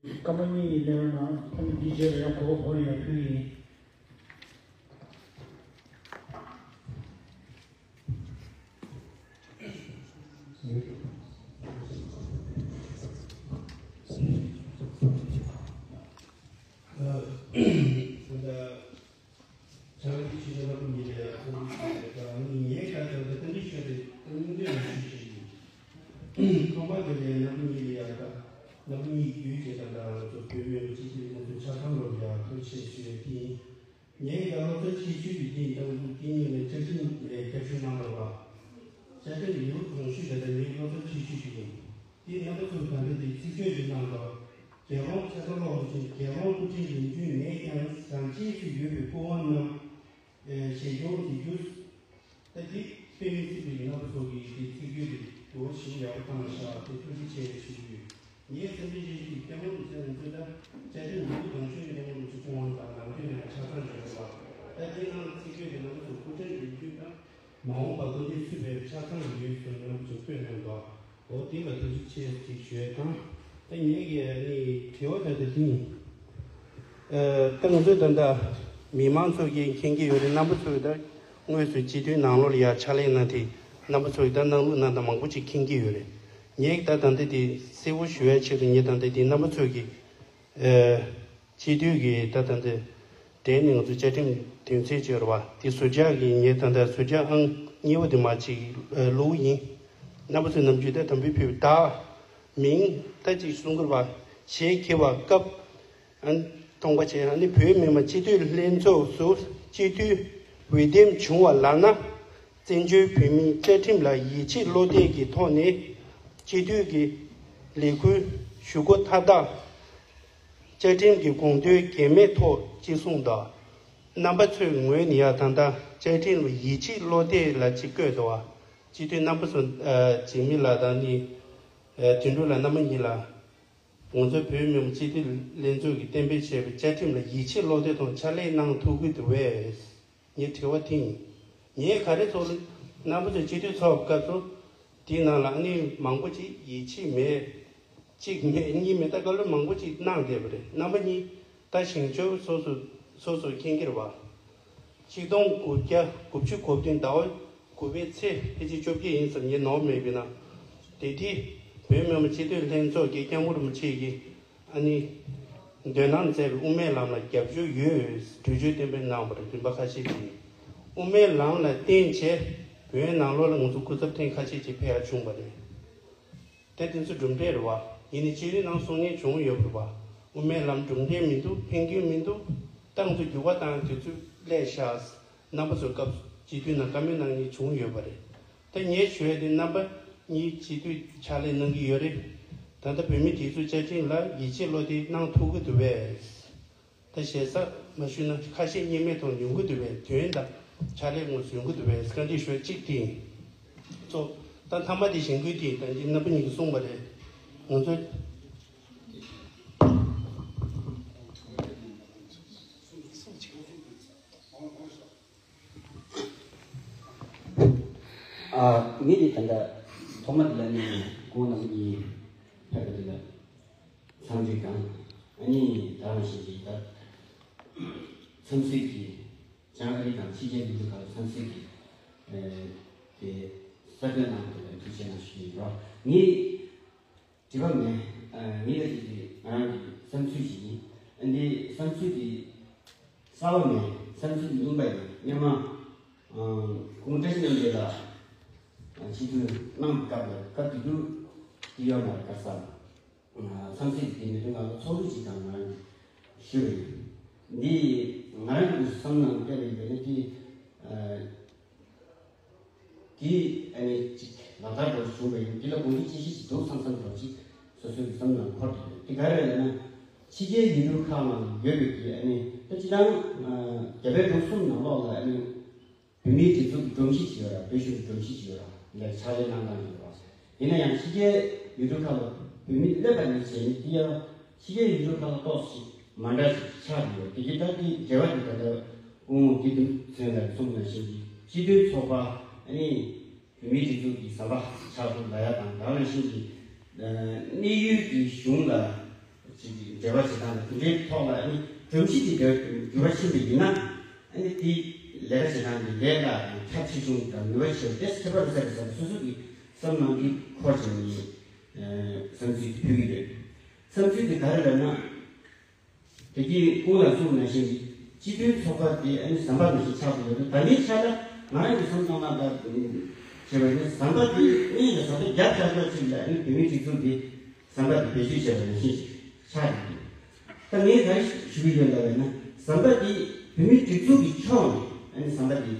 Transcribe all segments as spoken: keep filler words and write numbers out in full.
སྐར་མ་གཉིས་ཀྱི་གླེང་རིམ་ནང་ཁོང་གི་འདི་རྗེས་ལ་ཡང་གོ་བ་ཧོར་ཡང་ཕུལ་ཡིན། ཆང་གི་ཆུ་ཆེན་ནག་པོ་ཉིད་ལ་ཡང་ཐུགས་རྗེ་ཆེ་ཟེར་ད་ངས་ཁ་ཐོག་ཏུ་ཏིང་འཛིན་ཆོས་སྒྲོན་ཏིང་འཛིན་ལ་ཞུས་ཤིག་ཡིན། ཁང་པ་དེ་ལས་ནག་པོ་ཉིད་ལ་ཡང་ད་ནག་པོ་ཉིད་རྒྱུད་ཀྱི་ད་ལྟ་ང་ཚོ་བོད་མི་རིགས་སྤྱི་འཐུས་ལྷན་ཚོགས་ཆ་ཚང་ལོ་ཡ་ཐུགས་ཆེ་ཞུ་ཡ་དེ་ཡིན། ངས་ད་ལོ་ཚོད་ཆེ་ཤོས་ཀྱི་དེ་ཡིན་ད་ང་ཚོ་དེ་ཉིད་ནས་བཅའ་ཁྲིམས་ལས་བསྐྱར་ཞིབ་གནང་དགོས་པ། བཅའ་ཁྲིམས་ལེའུ་གང་ཤོས་དེ་ད་ངའི་ལོ་ཚོད་ཆེ་ཤོས་ཀྱི་ཡིན། དེ་རྣམ་པ་ཚོས་ད་ལྟ་དེ་ཚིག་བརྗོད་ཅིག་གནང་དང་། རྒྱལ་དབང་ཆེ་ས་ལོག་ཅིང་རྒྱལ་དབང་སྐུ་ཕྲེང་རིམ་བྱོན་མེད་ཀྱང་བཟང་ཆེས་སུ་ཡོད་པའི་སྐུ་དབང་རྣམས་ཞལ་འབྱོར་མཛད་རྒྱུ། ད་དེ་དཔེ་མི་སྲིད་པའི་རྣམ་པ་ཚོ་གིས་དེ་ཚིག་བརྗོད་དེ་དོ་ཞིབ་ཡག་པོ་བཏང་བཞག་དེ་ཐུགས་རྗེ་ཆེ་ཞུ་རྒྱུ་ཡོད། ངའི་སེམས་ཁྲལ་ཅན་ཞིག་སྐྱབས་མགོན་རིན་པོ་ཆེ་མཛད་ད་བཅའ་ཁྲིམས་ལེའུ་གང་ཤོས་ཀྱི་སྐྱབས་མགོན་རིན་པོ་ཆེ་སྐུ་དབང་དང་ནང་ཁུལ་ནས་ཆ་ཚང་ཡོད་པ། ད་དེ་ནང་ཚིག་བརྗོད་དེ་རྣམ་པ་ཚོ་སྐུ་ཕྲེང་རིམ་བྱོན་དང་། མ་འོངས་པ་སྐུ་ཚེ་ཚུད་པའི་ཆ་ཚང་དུ་ཡོད་ཚུལ་རྣམ་པ་ཚོས་བཀོད་གནང་འདུག་འོ་དེ་ལ་ཐུགས་རྗེ་ཆེ་ཞེས་ཞུ་ཡས་དང་། ད་ངེད་ཀྱི་ཨ་ནི་དྲི་བ་ད་ལྟ་འདི་ཡིན། ཨ་ད་ང་ཚོས་ད་ལྟ་མི་མང་ཚོ་གིས་མཁྱེན་གྱི་ཡོད་རེད། རྣམ་པ་ཚོས་ད་དངོས་སུ་སྤྱི་འཐུས་ནང་ལོགས་ལ་ཡར་ཕྱག་ལས་གནང་དེ་རྣམ་པ་ཚོས་ད་གནང་ལུགས་གནང་སྟངས་མང་པོ་ཅིག་མཁྱེན་གྱི་ཡོད་རེད། ངེད་ཀྱིས་ད་ད་ལྟ་དེ་གསལ་པོ་ཞུ་ཡས་ཆེད་དུ་ངེད་ད་ལྟ་དེ་རྣམ་པ་ཚོས་ཀྱིས་ཨ། སྤྱི་འཐུས་ཀྱི་ད་ལྟ་འདི་གྲས་ནི་ང་ཚོ་བཅའ་ཁྲིམས་དོན་ཚན་བཅུ་རེད་བ། དེ་ཟུར་བཅར་གྱི་ངས་ད་ལྟ་ཟུར་བཅར་ཨང་གཉིས་པ་དེ་མ་གཅིག་ཨ་བླུགས་ཡིན། རྣམ་པ་ཚོས་ནམ་རྒྱུན་ད་དམ་འབུལ་ཕུལ་བའི་བདག་མིང་ད་གཅིག་གསུང་གི་རེད་བ། ཞལ་གྱེས་པ་སྐབས་ཨ་སྟོང་པ་བྱས་ཨ་ནི་བོད་མི་མང་སྤྱི་འཐུས་ལྷན་ཚོགས་སུ་སྤྱི་འཐུས་འོས་འདེམས་བྱུང་བ་ལགས་ན། བཙན་བྱོལ་བོད་མིའི་བཅའ་ཁྲིམས་ལ་ཡིད་ཆེས་བློ་གཏད་ཀྱི་ཐོག་ནས་སྤྱི་འཐུས་ཀྱི་ལས་འཁུར་ཞུ་སྒོ་མཐའ་དག་བཅའ་ཁྲིམས་ཀྱི་དགོངས་དོན་འགལ་མེད་ཐོག་ཅེས་གསུངས་འདུག་རྣམ་པ་ཚོའི་ངོས་ནས་ཡང་ད་ལྟ་བཅའ་ཁྲིམས་ལ་ཡིད་ཆེས་བློ་གཏད་ལ་ཅིག་བཀོད་འདུག་སྤྱི་འཐུས་རྣམ་པ་ཚོ་འཇིགས་མེད་ལགས་དང་ནི་དོན་གྲུབ་ལགས་རྣམ་པ་གཉིས་ལ། ང་ཚོ་བོད་མི་མང་སྤྱི་འཐུས་ལྷན་ཚོགས་ཀྱིས་གཏན་འབེབས་བྱས་པའི་བཅའ་ཁྲིམས་ལ་ཡིད་ཆེས་བློ་གཏད་དང་ཕྱག་ལས་གནང་ཐུབ་ཀྱི་འདུག་པས། ངའི་དྲི་བ་དེ་ཡིན། ངས་ག་རེ་ཚོགས་ལ་རྣམ་པ་ཚོས་སྤྱི་འཐུས་ཚོགས་སྐབས་སུ་དེའི་ནང་ལ་ཨ་ནི་མང་པོ་ཅིག་ཡིད་ཆེས་མེད། གཅིག་མེད་གཉིས་མེད་ད་བཀའ་སློབ་མང་པོ་ཅིག་གནང་བསྡད་པ་རེད། རྣམ་པ་གཉིས་ད་ཞིང་ཆུ་སོ་སོ་སོ་སོ་མཁྱེན་གྱི་རེད་བ། ཆིག་སྟོང་དགུ་བརྒྱ་དགུ་བཅུ་གོ་བདུན་ཟླ་བ་དགུ་པའི་ཚེས་ཕལ་ཆེར་བཅོ་བརྒྱད་ཡིན་ཙམ་ངས་ནོར་མེད་པ་ཡིན་ན། དེ་དུས་བོད་མི་མང་སྤྱི་འཐུས་ལྷན་ཚོགས་ཀྱི་སྐྱབས་མགོན་རིན་པོ་ཆེ་གིས་ཨ་ནི་འདོན་གནང་མཛད་པའི་དབུ་མའི་ལམ་ལ་རྒྱབ་སྐྱོར་ཡོད་གྲོས་ཆོད་གཏན་འབེབས་གནང་བ་རེད། རིམ་པ་ཁ་ཤས་ཅིག་དབུ་མའི་ལམ་ལ་བརྟེན་བྱས་བོད་ནང་ལོགས་ལ་ང་ཚོ་སྐུ་ཚབ་ཐེངས་ཁ་ཤས་ཅིག་ཕེབས་ཡག་བྱུང་བ་རེད། དེ་དེ་ཚོ་གྲུབ་འབྲས་རེད་བ། ཡིན་ནའི་སྤྱི་འཐུས་ནང་གསུང་མཁན་བྱུང་ཡོད་པ་རེད་བ། དབུ་མའི་ལམ་གྲུབ་འབྲས་མི་འདུག་ཕན་གྱི་མི་འདུག་ཏང་ཚོ་འགྱུར་བ་བཏང་དུས་ཚོད་སླེབས་ཤག་རྣམ་པ་ཚོའི་སྐབས་སྤྱི་འཐུས་ནང་བཀའ་མོལ་གནང་མཁན་བྱུང་ཡོད་པ་རེད། ད་ངས་ཞུ་ཡ་དེ་རྣམ་པ་གཉིས་སྤྱི་འཐུས་ཕྱག་ལས་གནང་གི་ཡོད་རེད། ད་ལྟ་བོད་མི་དེ་ཚོའི་བཅའ་ཁྲིམས་ལ་ཡིད་ཆེས་བློ་གཏད་གནང་ཐུབ་ཀྱི་འདུག་པས། ད་ཞེ་ས་མ་ཞུས་ན་ཁ་ཞེ་གཉིས་མེད་ཐོག་ཡོང་གི་འདུག་པས། དོན་དང་ཕྱག་ལས་དངོས་སུ་ཡོང་གི་འདུག་པས། བཀའ་འདྲི་ཞུ་གཅིག་དེ་ཡིན། གཙོ་ད་མཐའ་མ་དེ་གཞེན་སྐུལ་དེ་ཡིན། ད་འདི་རྣམ་པ་གཉིས་ཀྱིས་གསུངས་པ་རེད། ང་ཚོ་ཨ་ངས་འདི་ད་ལྟ་ཐོག་མ་དེ་ལ་ནས་ཁོང་རྣམ་གཉིས་ཕེབས་པ་དེ་ལ། འཚམས་འདྲི་དང་། ཨ་ནི་ད་ག་ནང་བཞིན་གྱི་ད་འཚམས་གཟིགས་ཀྱི་བྱང་ཨ་རི་དང་ཕྱི་རྒྱལ་ཡུལ་གྲུ་ཁག་ལ་འཚམས་གཟིགས་ཀྱི་ཨ་དེ་གསར་འགོད་གནང་བ་དེ་ལ་ཐུགས་རྗེ་ཆེ་གནང་ཞུ་གི་ཡིན་རོགས། ངས་དྲི་བ་མེད། ཨ་ངས་ད་ཅིག་ཅིག་ང་རང་གི་བསམ་ཚུལ་ཞིག་ཡིན། ཨ་འདི་བསམ་ཚུལ་དེ་གསར་པ་མེད། བསམ་ཚུལ་དེ་རྙིང་པ་ཡིན། སྔོན་མ་ཨ་སྐུ་ངོ་བཀྲ་ཤིས་རྣམ་རྒྱལ་ལགས་ཨ་ཆིག་སྟོང་གནང་སྐབས་ལ་སྐབས་དེ་དུས་དེ་ཡོད་མ་རེད། ག་ས། མཚམས་ཚིགས་དེ་མི་དོན་ཁང་ལ་ཚོགས་འདུ་ཅིག་དང་ང་རང་ཞུ་རེད། འདི་ང་རང་གི་བསམ་ནང་བལྟས་པ་ཡིན་ན་དེ་དེ་ཨ་ནི་ཅིག་ལག་བསྟར་འགྲོ་བྱུང་བ་ཡིན། དེ་ལ་དགོངས་འགལ་ཅི་ཞིག་ཅིག་འདུག་བསམ་བསམ་འགྲོ་ཅིག་སོ་སོའི་བསམ་ནང་འཁོར་དེ་རེད། དེ་ག་རེ་རེད་ན་ཕྱི་རྒྱལ་ཡུལ་གྲུ་ཁག་ནང་ཡོད་པའི་དེ་ཨ་ནི་ད་སྤྱི་བཏང་རྒྱ་བལ་འབྲུག་གསུམ་ནང་ལོགས་ལ་ཨ་ནི། བོད་མིའི་སྒྲིག་འཛུགས་ཀྱི་སྒྲོམ་གཞི་ཅིག་ཡོད་ར། བོད་གཞུང་གི་སྒྲོམ་གཞི་ཅིག་ཡོད་ར། ལས་ཕྱག་ལས་གནང་སྟངས་ཡོད་ར། ཡིན་ན་ཡང་ཕྱི་རྒྱལ་ཡུལ་གྲུ་ཁག་ལ་བོད་མི་སླེབས་པ་ནས་བྱས་ནས་དེ་ཡང་ཕྱི་རྒྱལ་ཡུལ་གྲུ་ཁག་ལ་ཏོག་ཙམ་མ་འདྲ་ཞིག་ཆགས་ཀྱི་ཡོད། དེ་གི་ད་དེ་འབྲེལ་བ་དེ་ད་ལྟ་སྐུ་ངོ་སྐྱིད་སྡུག་ཚེ་ལ་གསུངས་ནང་བཞིན་གྱི་སྤྱི་མཐུན་ཚོགས་པ་ཨ་ནི་བོད་མིའི་སྒྲིག་འཛུགས་ཀྱི་ཟམ་པ་ཆགས་ཐུབ་ལ་ཡ་དང་། ད་ནང་བཞིན་གྱི་གནས་ཡུལ་གྱི་གཞུང་ལ། ཅིག་འབྲེལ་བ་བྱེད་སྟངས་དང་དེ་འདྲའི་ཐོག་ལ་ཨ་ནི་སྒྲོམ་གཞི་དེ་འགྱུར་བ་ཕྱིན་པ་ཡིན་ན། ཨ་ནི་དེ་ལས་ཀ་བྱེད་སྟངས་ཀྱི་ལས་ཀ་དང་ཁྱབ་ཆེ་ཆུང་དང་ནུས་པ་ཆེ་བ་དེ་ཁྱད་པར་ཟེར་ཟེར་སོ་སོ་གི་བསམ་ནང་གི་འཁོར་བྱས་ནས་བསམ་ཚུལ་དེ་ཕུལ་གྱི་ཡོད། བསམ་ཚུལ་དེ་ག་རེ་ལབ་ན། དེ་གིས་སྐུ་ལ་གསུངས་ནང་བཞིན་གྱི་སྤྱི་མཐུན་ཚོགས་པ་དེ་ཨ་ནི་ཟམ་པ་ནང་བཞིན་ཆགས་དགོས་འདུག་ད་ལྟའི་ཆ་ལ་ང་རང་གི་བསམ་བློ་ནང་ལ་བྱས་པ་ཡིན་ན་ཟམ་པ་དེ་གཉིས་ལ་ཟམ་པ་བརྒྱབ་བཞག་ཆོག་ཅིག་ལ་ཨ་ནི་བོད་མིའི་སྒྲིག་འཛུགས་དེ་ཟམ་པ་དེ་བེད་སྤྱོད་བྱས་པ་ནང་བཞིན་ཞིག་ཆགས་ཡོད་འདུག་ད་ངས་ག་རེ་ཞུ་གི་ཡོད་ལབ་ན་ཟམ་པ་དེ་བོད་མིའི་སྒྲིག་འཛུགས་ཀྱི་ཕྱོགས་ནས་ཨ་ནི་ཟམ་པ་དེ་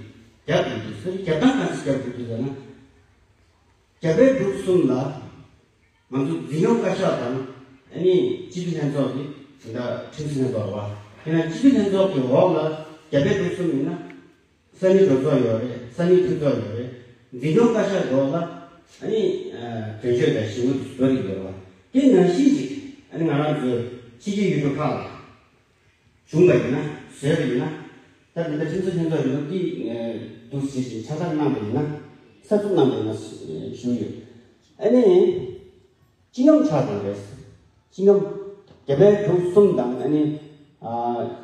བརྒྱབ་དགོས་འདུག་ཟེར་བརྒྱབ་སྟངས་ག་འདྲ་བརྒྱབ་དགོས་འདུག་ཟེར་ན། རྒྱ་བལ་འབྲུག་གསུམ་ལ་ང་ཚོ་འཛིན་སྐྱོང་བཀའ་ཤག་དང་ཨ་ནི་སྤྱི་འཐུས་ལྷན་ཚོགས་ཀྱི་དེ་འདྲ་ཁྲིམས་སྲིད་ལྷན་ཚོགས་རེད་བ། དེ་ན་སྤྱི་འཐུས་ལྷན་ཚོགས་ཀྱི་འོག་ལ་རྒྱ་བལ་འབྲུག་གསུམ་ཡིན་ན་ས་གནས་གྲོས་ཚོགས་ཡོད་རེད། ས་གནས་འཐུས་ཚོགས་ཡོད་རེད། འཛིན་སྐྱོང་བཀའ་ཤག་གི་འོག་ལ་ཨ་ནི་དོན་གཅོད་དང་ཞི་བོ་དེ་ཚོ་རིགས་ཡོད་རེད་བ། དེ་ནང་བཞིན་ཅིག་ཨ་ནི་ང་རང་ཚོའི་ཕྱི་རྒྱལ་ཡུལ་གྲུ་ཁག་ལ། བྱུང་བ་ཡིན་ན། བཟོས་པ་ཡིན་ན། ད་དེ་འདྲ་ཁྲིམས་བཟོ་ལྷན་ཚོགས་ཡིན་ན་དེ་འདུག་ཟེར་ཞིང་ཕྱག་བསྟར་གནང་བ་ཡིན་ན། གསར་འཛུགས་གནང་བ་ཡིན་ན་ཞུ་ཡོད། ཨ་ནི། སྤྱི་ནོར་ཆགས་དང་རེད། སྤྱི་ནོར་རྒྱ་བལ་འབྲུག་གསུམ་དང་ཨ་ནི།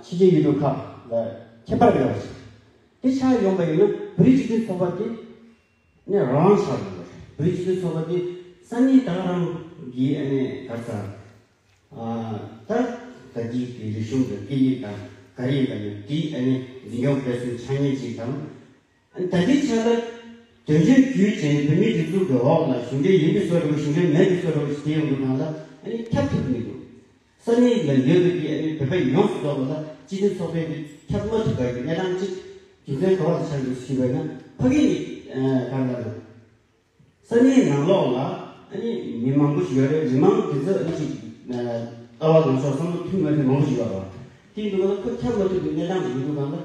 ཕྱི་རྒྱལ་ཡུལ་གྲུ་ཁག་ལ་ཁྱད་པར་ཡོད་པ་ཞིག་དེ་ཆགས་ཡོང་བ་ཡིན་ན་བོད་རིགས་སྤྱི་མཐུན་ཚོགས་པ་དེ། ནས་རང་ཆགས་ཡོད་པ་རེད། བོད་རིགས་སྤྱི་མཐུན་ཚོགས་པ་དེ་ས་གནས་ད་ག་རང་གི་ཨ་ནི་ག་རེ་ཟེར། ཨ་ད་ད་གི་དེ་རིག་གཞུང་དང་སྐད་ཡིག་དང་ག་རེ་ཡིན་པ་ནི་དེ་ཨ་ནི་འཛིན་སྐྱོང་སྤེལ་གསུམ་ཆ་ངེས་ཅིག་དང་། ཨ་ནི་ད་ལྟའི་ཆ་ལ་དོན་གཅོད་བརྒྱུད་བྱས་བོད་མིའི་སྒྲིག་འཛུགས་ཀྱི་འོག་ལ་གཞུང་འབྲེལ་ཡིན་པའི་བཟོ་འདྲ་བོ་གཞུང་འབྲེལ་མེད་པའི་བཟོ་འདྲ་བོ་ཞིག་དེ་ཡོང་དགོས་ན་ལ་ཨ་ནི་ཁྱབ་ཐུབ་མི་འདུག་ས་གནས་ལ་ཡོད་པའི་ཨ་ནི་བོད་པ་ཡོངས་སུ་རྫོགས་པ་ལ་སྤྱི་མཐུན་ཚོགས་པའི་ཁྱབ་མ་ཐུབ་པའི་གནས་སྟངས་ཅིག་རྒྱུ་མཚན་ག་བ་ལ་ཆགས་འདུག་ཞུས་པ་ཡིན་ན་ཕ་གི་ནི་ག་རེ་ལབ་ན། ས་གནས་ནང་ལོགས་ལ་ཨ་ནི་མི་མང་པོ་ཞིག་ཡོད་རེད། མི་མང་དེ་ཚོ་ཨ་ནི་ཅིག་ལྟ་བ་ལངས་ཕྱོགས་བསམ་བློ་མཐུན་མ་མཐུན་མང་པོ་ཞིག་ཡོད་རེད། དེ་འདུག་ལ་ཁོ་ཁྱབ་མ་ཐུབ་པའི་གནས་སྟངས་ཅིག་ཡོད་འདུག་གང་ལ།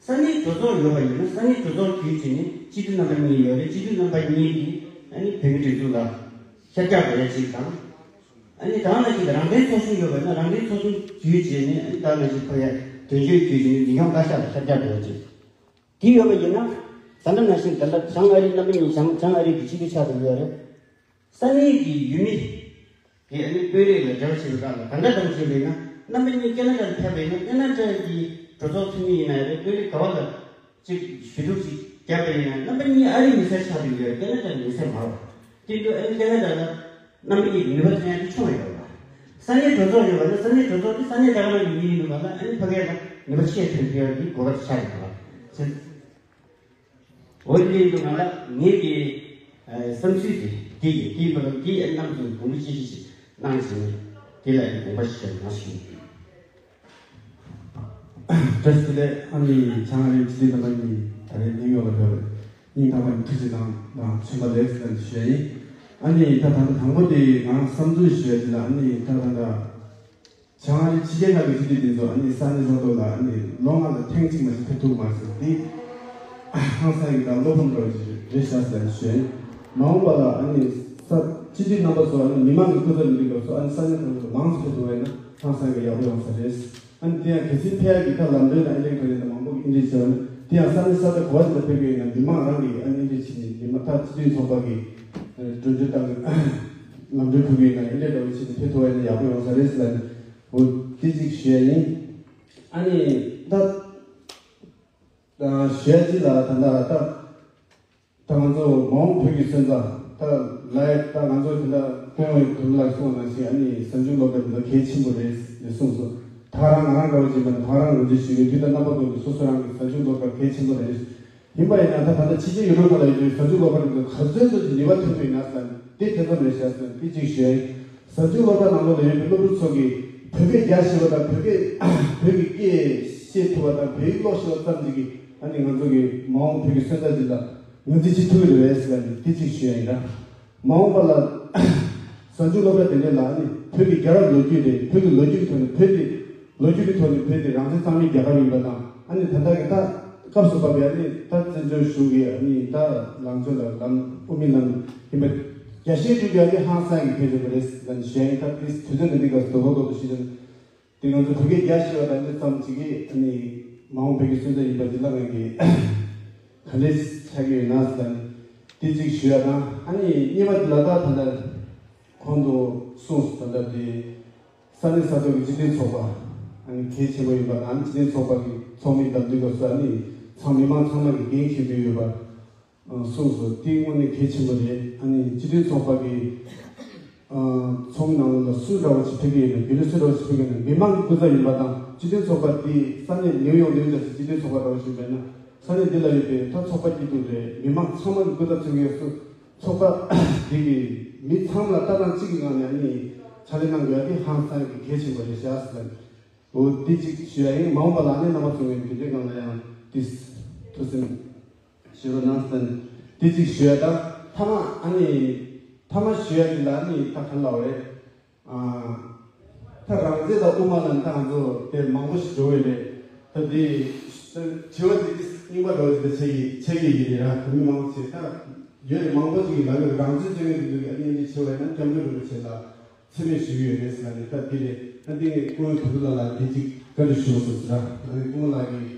ས་གནས་གྲོས་ཚོགས་ཡོད་པ་ཡིན་ན་ས་གནས་གྲོས་ཚོགས་བརྒྱུད་བྱས་ནས་སྤྱི་འཐུས་རྣམ་པ་གཉིས་ཡོད་རེད། སྤྱི་འཐུས་རྣམ་པ་གཉིས་ཀྱིས་ཨ་ནི་བོད་མི་སྒྲིག་འཛུགས་ལ་ཤར་རྒྱག་དགོས་ཡ་ཅིག་དང་། ཨ་ནི་ད་ནང་བཞིན་རང་བཙན་ཚོགས་ཆུང་ཡོད་པ་ན་རང་བཙན་ཚོགས་ཆུང་བརྒྱུད་བྱས་ནས་ཨ་ནི་ད་ནང་བཞིན་ཁོ་ཡ་དོན་གཅོད་བརྒྱུད་བྱས་ནས་འཛིན་སྐྱོང་བཀའ་ཤག་ལ་ཁྱབ་རྒྱག་དགོས་ཅིག་དེ་ཡོད་པ་ཡིན་ན་ད་ལྟ་ནང་བཞིན་ད་ལྟ་བྱང་ཨ་རི་རྣམ་པ་གཉིས་བྱང་བྱང་ཨ་རི་གི་སྤྱི་འཐུས་ཆགས་བསྡད་ཡོད་རེད། ས་གནས་ཀྱི་ཡུལ་མི་དེ་ཨ་ནི་དཔོན་རིགས་ལ་འབྲེལ་བ་བྱེད་པའི་སྐབས་ལ་ག་འདྲ་གཏོང་བཞིན་པ་ཡིན་ན་རྣམ་པ་གཉིས་ཁེ་ན་ཌར་ཕེབས་པ་ཡིན་ན་ཁེ་ན་ཌར་གྱི་གྲོས་ཚོགས་འཐུས་མི་ཡིན་ན་རེད། དཔོན་རིགས་ག་བ་ལ། ཅིག་ཞུ་གཏུག་ཅིག་བརྒྱབ་པ་ཡིན་ན་རྣམ་པ་གཉིས་ཨ་རིའི་མི་སེར་ཆགས་བསྡད་ཡོད་རེད། ཁེ་ན་ཌའི་མི་སེར་མ་རེད། དེ་འདུག་ཨ་ནི་ཁེ་ན་ཌ་ལ་རྣམ་པ་གཉིས་ནུས་པ་ཐོན་ཡག་དེ་ཆུང་ཡོད་རེད། ས་གནས་གྲོས་ཚོགས་ཡོད་པ་ན་ས་གནས་གྲོས་ཚོགས་དེ་ས་གནས་ད་ག་རང་གི་མི་ཡིན་པ་ལ་ཨ་ནི་ཕ་གི་ལ་ནུས་པ་ཆེ་ཐོན་ཐུབ་ཡག་གི་གོ་སྐབས་ཆགས་ཡོད་རེད། འོ་དེ་འདུག་ང་ལ་ངེད་ཀྱི་བསམ་ཚུལ་དེ་དེ་ཡིན། དེ་ཡིན་པ་ལ་དེ་ཨ་ནི་རྣམ་ཚོ་དགོངས་པ་ཅི་ཞིག་ཅིག་གནང་ཞིང་དེ་ལ་ཨ་ནི་དགོངས་པ་ཞིག་གནང་ཞིང་། བཀྲ་ཤིས་བདེ་ལེགས། ཨ་ནི་བྱང་ཨ་རིའི་སྤྱི་འཐུས་རྣམ་པ་གཉིས་ད་རེས་སྙན་ངག་ལ་ཕེབས་པར་སྙིང་ཐག་པ་ནས་ཐུགས་རྗེ་དང་དང་མཚོན་པ་ལེགས་ཟེར་ནས་ཞུ་ཡ་ཡིན། ཨ་ནི་ད་ད་ལྟ་དང་པོ་དེ་ང་བསམ་ཚུལ་ཞུ་ཡ་དེ་ལ་ཨ་ནི་ད་ད་ལྟ་བྱང་ཨ་རི་ཕྱི་རྒྱལ་ཁག་གི་སྤྱི་འཐུས་དེ་ཚོ་ཨ་ནི་ས་གནས་ས་ཐོག་ལ་ཨ་ནི་ལོ་ལྔ་ལ་ཐེངས་གཅིག་མ་ཞིག་ཕེབས་ཐུབ་མ་ཟེར་དེ་ཧང་སང་གི་ད་བློ་ཕམ་འདྲ་བ་ཞིག་རེད་ཤག་ཟེར་ནས་ཞུ་ཡ་ཡིན། མ་འོངས་པ་ལ་ཨ་ནི་ས་སྤྱི་འཐུས་རྣམ་པ་ཚོ་ཨ་ནི་མི་མང་གི་སྐུ་ཚབ་ཡིན་པའི་སྐབས་སུ་ཨ་ནི་ས་གནས་ས་ཐོག་ལ་མང་ཙམ་ཕེབས་ཐུབ་པ་ཡིན་ན་ཧང་སང་གི་ཡག་པོ་ཡོང་ས་རེད། ཨ་ནི་དེ་ཡང་གལ་སྲིད་ཕེབས་ཡག་གི་ད་ལམ་སྟོན་དང་ཨི་ལེག་ཊོ་རེ་དང་མང་པོ་གི་ཨིན་ཇི་བྱས་པ་ན་དེ་ཡང་ས་གནས་ས་ཐོག་ག་བ་ཞིག་ལ་ཕེབས་ཀྱི་ཡིན་ན་མི་མང་རང་གིས་ཨ་ནི་ཨིན་ཇི་བྱས་ནས་མི་མང་ད་སྤྱི་འཐུས་ཚོགས་པ་གི་གྲོས་ཆོད་དང་ལམ་སྟོན་ཕུལ་གྱི་ཡིན་ན་ཨི་ལེག་ཊོ་རེ་བྱས་ནས་ཕེབས་ཐུབ་པ་ཡིན་ན་ཡག་པོ་ཡོང་ས་རེད་ཟེར་ལ་ནི་འོ་དེ་གཅིག་ཞུ་ཡ་ཡིན། ཨ་ནི་ད་ཞུ་ཡ་གཅིག་ལ་ད་ལྟ་ད། ད་ང་ཚོ་མ་འོངས་བོད་ཀྱི་སོན་རྩ་ད་ལའི་ད་ང་ཚོ་དེ་འདྲ་སྐུ་ངོ་དོན་ལགས་གསུངས་ནང་བཞིན་ཨ་ནི་གཟའ་མཇུག་སློབ་གྲྭ་འདི་ཚོ་གལ་ཆེན་པོ་རེད་ཟེར་གསུངས་སོང་། ད་རང་ང་རང་འདྲ་བོ་ཅིག་མ་ད་རང་ངོས་འཛིན་ཞུ་གི་དུས་ད་རྣམ་པ་ཀུན་ཏུ་སོ་སོ་རང་གི་གཟའ་མཇུག་སློབ་གྲྭ་གལ་ཆེན་པོ་རེད། ཡིན་པ་ཡིན་ན་ད་ད་ལྟ་ཕྱི་རྒྱལ་ཡུལ་གྲུ་ཁག་ལ་ཡོད་པའི་གཟའ་མཇུག་སློབ་གྲྭ་འདི་ཚོ་ག་ཚོད་ཚོད་ཀྱི་ནུས་པ་ཐོན་ཐུབ་ཡིན་ན་ཟེར་ན་དེ་ཐེ་ཚོམ་རེད་ཤག་ཟེར་ན་དེ་གཅིག་ཞུ་ཡ་ཡིན། གཟའ་མཇུག་སློབ་གྲྭ་ནང་ལོགས་ལ་ཡོད་པའི་སློབ་ཕྲུག་ཚོ་གིས་བོད་སྐད་རྒྱག་ཤེས་པ་དང་བོད་སྐད་བོད་ཀྱི་སྐད་བཤད་ཐུབ་པ་དང་བོད་ཡིག་ཀློག་ཤེས་པ་ཙམ་གྱིས་ཨ་ནི་ང་ཚོ་གི་མ་འོངས་བོད་ཀྱི་སོན་རྩ་འདི་ལ་ངོས་འཛིན་བྱེད་ཐུབ་ཀྱི་རེད་པས་ཟེར་ནས་དེ་གཅིག་ཞུ་ཡ་ཡིན་ལ། མ་འོངས་པ་ལ་གཟའ་མཇུག་སློབ་གྲྭ་དེ་འདྲ་ལ་ཨ་ནི་བོད་ཀྱི་རྒྱལ་རབས་ལོ་རྒྱུས་རེད། བོད་ཀྱི་ལོ་རྒྱུས་ཀྱི་ཐོག་ནས་བོད་དེ་ལོ་རྒྱུས་ཀྱི་ཐོག་ནས་བོད་དེ་རང་བཙན་གཙང་མའི་རྒྱལ་ཁབ་ཡིན་པ་དང་ཨ་ནི་ད་ལྟ་གི་ད་སྐབས་སུ་བབས་པའི་ཨ་ནི་ད་བཙན་བྱོལ་གཞུང་གི་ཨ་ནི་ད་ལང་ཚོའི་ལམ་དབུ་མའི་ལམ་ཡིན་པ་རྒྱ་ཆེའི་ཕྲུ་གུ་ཨ་ནི་ཧང་སང་གི་ཕེབས་བཞིན་པ་རེད་ཟེར་ནས་ཞུ་ཡ་ཡིན། ད་དེ་དུས་ཚོད་འདི་འདི་ག་དོ་ཕོག་དོ་ཞུ་ཡ་ཡིན། དེ་ང་ཚོ་བོད་སྐད་རྒྱ་ཆེ་བ་དང་འདི་ཙམ་ཅིག་གིས་ཨ་ནི་མ་འོངས་བོད་ཀྱི་སོན་རྩ་ཡིན་པ་འདི་ལ་ང་གིས་ག་འདྲས་ཆགས་ཀྱི་ཡོད་ན་ཟེར་ནས་དེ་གཅིག་ཞུ་ཡ་དང་ཨ་ནི་གཉིས་པ་འདི་ལ་ད་ད་ལྟ་གོང་དུ་གསུངས་སོང་། ད་ལྟ་དེ་ ས་གནས་ས་ཐོག་གི་སྤྱི་མཐུན་ཚོགས་པ་ཨ་ནི་གལ་ཆེན་པོ་ཡིན་པ་དང་། སྤྱི་མཐུན་ཚོགས་པ་གི་ཚོགས་མི་འདེམས་ཐོན་སྐབས་སུ་ཨ་ནི་ཚང་མི་མང་ཚང་མ་གི་འགན་འཁྱེར་འདོད་ཡོད་པ་གསུངས་སོང་། དེ་དངོས་གནས་གལ་ཆེན་པོ་རེད། ཨ་ནི་སྤྱི་མཐུན་ཚོགས་པ་གི་ཚོགས་མི་ནང་ལ་སུ་འདྲ་བོ་ཞིག་ཕེབས་ཀྱི་ཡོད་ན། རྒྱུན་ལས་སུ་འདྲ་བོ་ཞིག་ཕེབས་ཀྱི་ཡོད་ན། མི་མང་གི་སྐུ་ཚབ་ཡིན་པ་དང་། སྤྱི་མཐུན་ཚོགས་པ་དེ་ས་གནས་ནིའུ་ཡོག་ནིའུ་ཇར་སི་སྤྱི་མཐུན་ཚོགས་པ་འདྲ་བོ་ཞིག་ཡིན་པ་ཡིན་ན། ས་གནས་འདི་ལ་ཡོད་པའི་ད་ཚོགས་པ་སྐྱིད་སྡུག་རེད། མི་མང་ཚང་མ་གི་སྐུ་ཚབ་མཚོན་གྱི་ཡོད་སུ། ཚོགས་པ་འདི་གི་མི་ཚང་མ་ལ་ལྟ་སྟངས་གཅིག་གི་ངང་ནས་ཨ་ནི་ཕྱག་ལས་གནང་དགོས་ཡ་དེ་ཧང་སང་གི་གལ་ཆེན་པོ་རེད་ཤག་ཟེར་ལབ། འོ་དེ་གཅིག་ཞུ་ཡ་ཡིན། མ་འོངས་པ་ལ་ཨ་ནི་རྣམ་པ་ཚོ་ངས་འདི་འདྲའི་སྒང་ལ་ཡང་དེ་ཐུགས་སེམས་བཞེས་རོགས་གནང་ཟེར་ནས་དེ་གཅིག་ཞུ་ཡ། ད་མཐའ་མ་ཨ་ནི་མཐའ་མ་ཞུ་ཡ་དེ་ལ་ཨ་ནི་ད་ག་ལབ་རེད། ཨ། ད་རང་བཙན་དང་དབུ་མ་ལ་ད་ང་ཚོ་དེ་མང་པོ་ཞིག་འགྲོ་བས་རེད། ད་དེ་དྲི་བ་དེ་རྙིང་པ་འདྲ་བོ་ཞིག་ད་ཆགས་ཀྱི་ཆགས་ཀྱི་ཡིན་རེད། ཡ་ད་མི་མང་པོ་ཞིག་ད་ཡོད་རེད། མང་པོ་ཞིག་གིས་ལབ་ཡོད། རང་བཙན་རྩོད་མཁན་དེ་ཚོ་གིས་ཨ་ནི་ཨ་ནི་བྱས་པ་ཡིན་ན་སྐྱབས་མགོན་རིན་པོ་ཆེ་ལ་མཚན་སྨད་ཞུ་གི་ཡོད་རེད་ཟེར་ལབ་ནས། ད་དེ་རེད། ད་དེ་ངས་སྐུ་ངོ་དོན་གྲུབ་ལགས་ལ་དེ་གཅིག་བཀའ་འདྲི་ཞུ་དགོས་སོང་ཟེར། ད་ངས་སྐུ་ངོ་ལགས་ཀྱིས་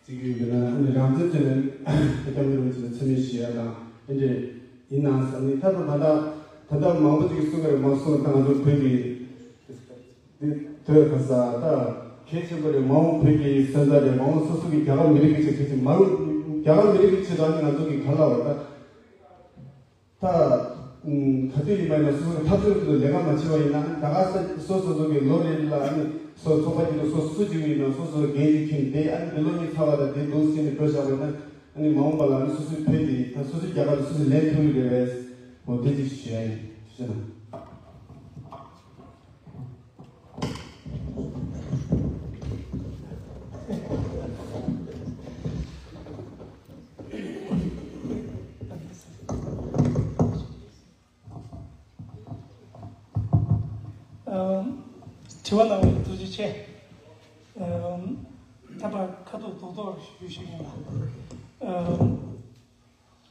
གཅིག་ཡོད་ན་ཨ་ནི་རང་བཙན་རྩོད་མཁན་སྐྱབས་མགོན་རིན་པོ་ཆེ་ལ་མཚན་སྨད་ཞུ་ཡ་དང་། ཨ་འདྲས་ཡིན་ན་ཟེར་ནས། ད་ད་ད་ད་ད་ལྟ་མང་པོ་ཅིག་གསུང་གི་རེད། མ་གསུང་ད་ང་ཚོ་བོད་ཀྱི་འདི་ཐོས་ག་ས་ད་གལ་ཆེན་པོ་རེད། མ་འོངས་བོད་ཀྱི་སོན་རྩ་རེད། མ་འོངས་སོ་སོ་གི་རྒྱ་གར་མི་རིགས་ཀྱི་ཆེད་དུ། གལ་ཆེན་མ་རུ་རྒྱ་གར་མི་རིགས་ཀྱི་ཆེད་དུ་ཨ་ནི་ང་ཚོ་གི་ག་ལ་བ་ད་ད་ག་དུས་ཡིན་པ་ཡིན་ན་སོ་སོ་གི་འཐབ་རྩོད་ཀྱི་ལས་ཀ་མ་བྱས་པ་ཡིན་ན། ད་ག་ས་སོ་སོ་སོ་གི་ལོ་རེ་རེ་ལ་ཨ་ནི་སོ་ཚོགས་པ་གཅིག་ཏུ་སོ་སོ་སུ་གཅིག་ཡིན་ན་སོ་སོ་འགན་གཅིག་འཁྱེར་ཏེ། ཨ་ནི་འདི་ལོ་གཉིས་ཚར་བ་དང་དེ་འདུག་ཟེར་ནས་འགྲོ་བཞག་པ་ཡིན་ན། ཨ་ནི་མ་འོངས་པ་ལ་ཨ་ནི་སོ་སོའི་བོད་འདི་ད་སོ་སོའི་རྒྱ་གར་དུ་སོ་སོས་ལེན་ཐུབ་ཀྱི་རེད་པས། འོ་དེ་གཅིག་ཞུ་ཡ་ཡིན། ཞུ་ན། ཨམ། དྲི་བ་གནང་བར་ཐུགས་རྗེ་ཆེ། ཨམ། ད་ཕར་ཁ་ཐུག་རྡོག་རྡོག་ཞུ་ཞུ་ཡིན་ལ། ཨམ།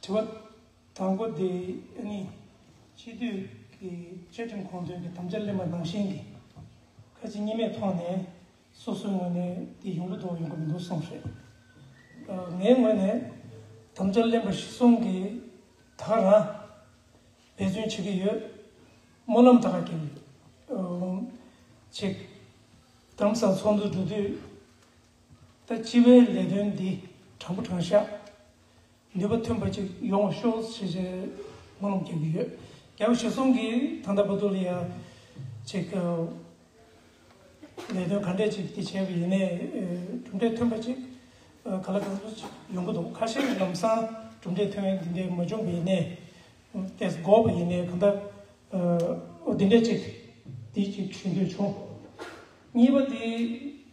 དྲི་བ་དང་པོ་དེ་ཨ་ནི་སྤྱི་འཐུས་ཀྱི་བཅའ་ཁྲིམས་དགོངས་དོན་གྱི་དམ་བཅའ་ལེན་པ་ནང་བཞིན་གྱི་ཁ་ཅིག་གཉིས་མེད་ཐོག་ནས་སོ་སོའི་ངོས་ནས་དེ་ཡོང་གི་འདུག་ཡོང་གི་མི་འདུག་གསུངས་རེད། ཨ། ངའི་ངོས་ནས་དམ་བཅའ་ལེན་པ་གཞིར་བཟུང་གིས་ད་ག་རང་འབད་བརྩོན་བྱེད་ཀྱི་ཡོད། སྨོན་ལམ་ད་ག་རྒྱག་གི་ཡོད། ཨ། ཅིག་དྷ་རམ་ས་ལ་ཚོགས་འདུ་འགྲོ་དུས་ད་སྤྱི་པའི་ལས་དོན་འདི་དྲང་པོ་དྲང་བཞག་ནུས་པ་ཐོན་པ་ཅིག་ཡོང་བ་ཤོག་ཞེས་བྱས་སྨོན་ལམ་རྒྱག་གི་ཡོད། རྒྱལ་བ་ཞེ་གསུམ་གྱིས་ད་ལྟ་བར་དུ་ལ་ཡ་ཅིག་ལས་དོན་ག་འདྲས་ཅིག་དེ་བྱས་པ་ཡིན་ནའི་གྲུབ་འབྲས་ཐོན་པ་ཅིག་ག་ལ་གང་འཚམ་ཅིག་ཡོང་གི་འདུག་ཁ་ཤས་ལམ་སང་གྲུབ་འབྲས་ཐོན་ཡ་འདི་འདྲས་མ་བྱུང་བ་ཡིན་ནའི་ཏོག་ཙམ་འགོར་བ་ཡིན་ནའི་གང་ལྟར་འོ་འདི་འདྲས་ཅིག་འདི་ཅིག་ཞུ་འདོད་བྱུང་། གཉིས་པ་དེ་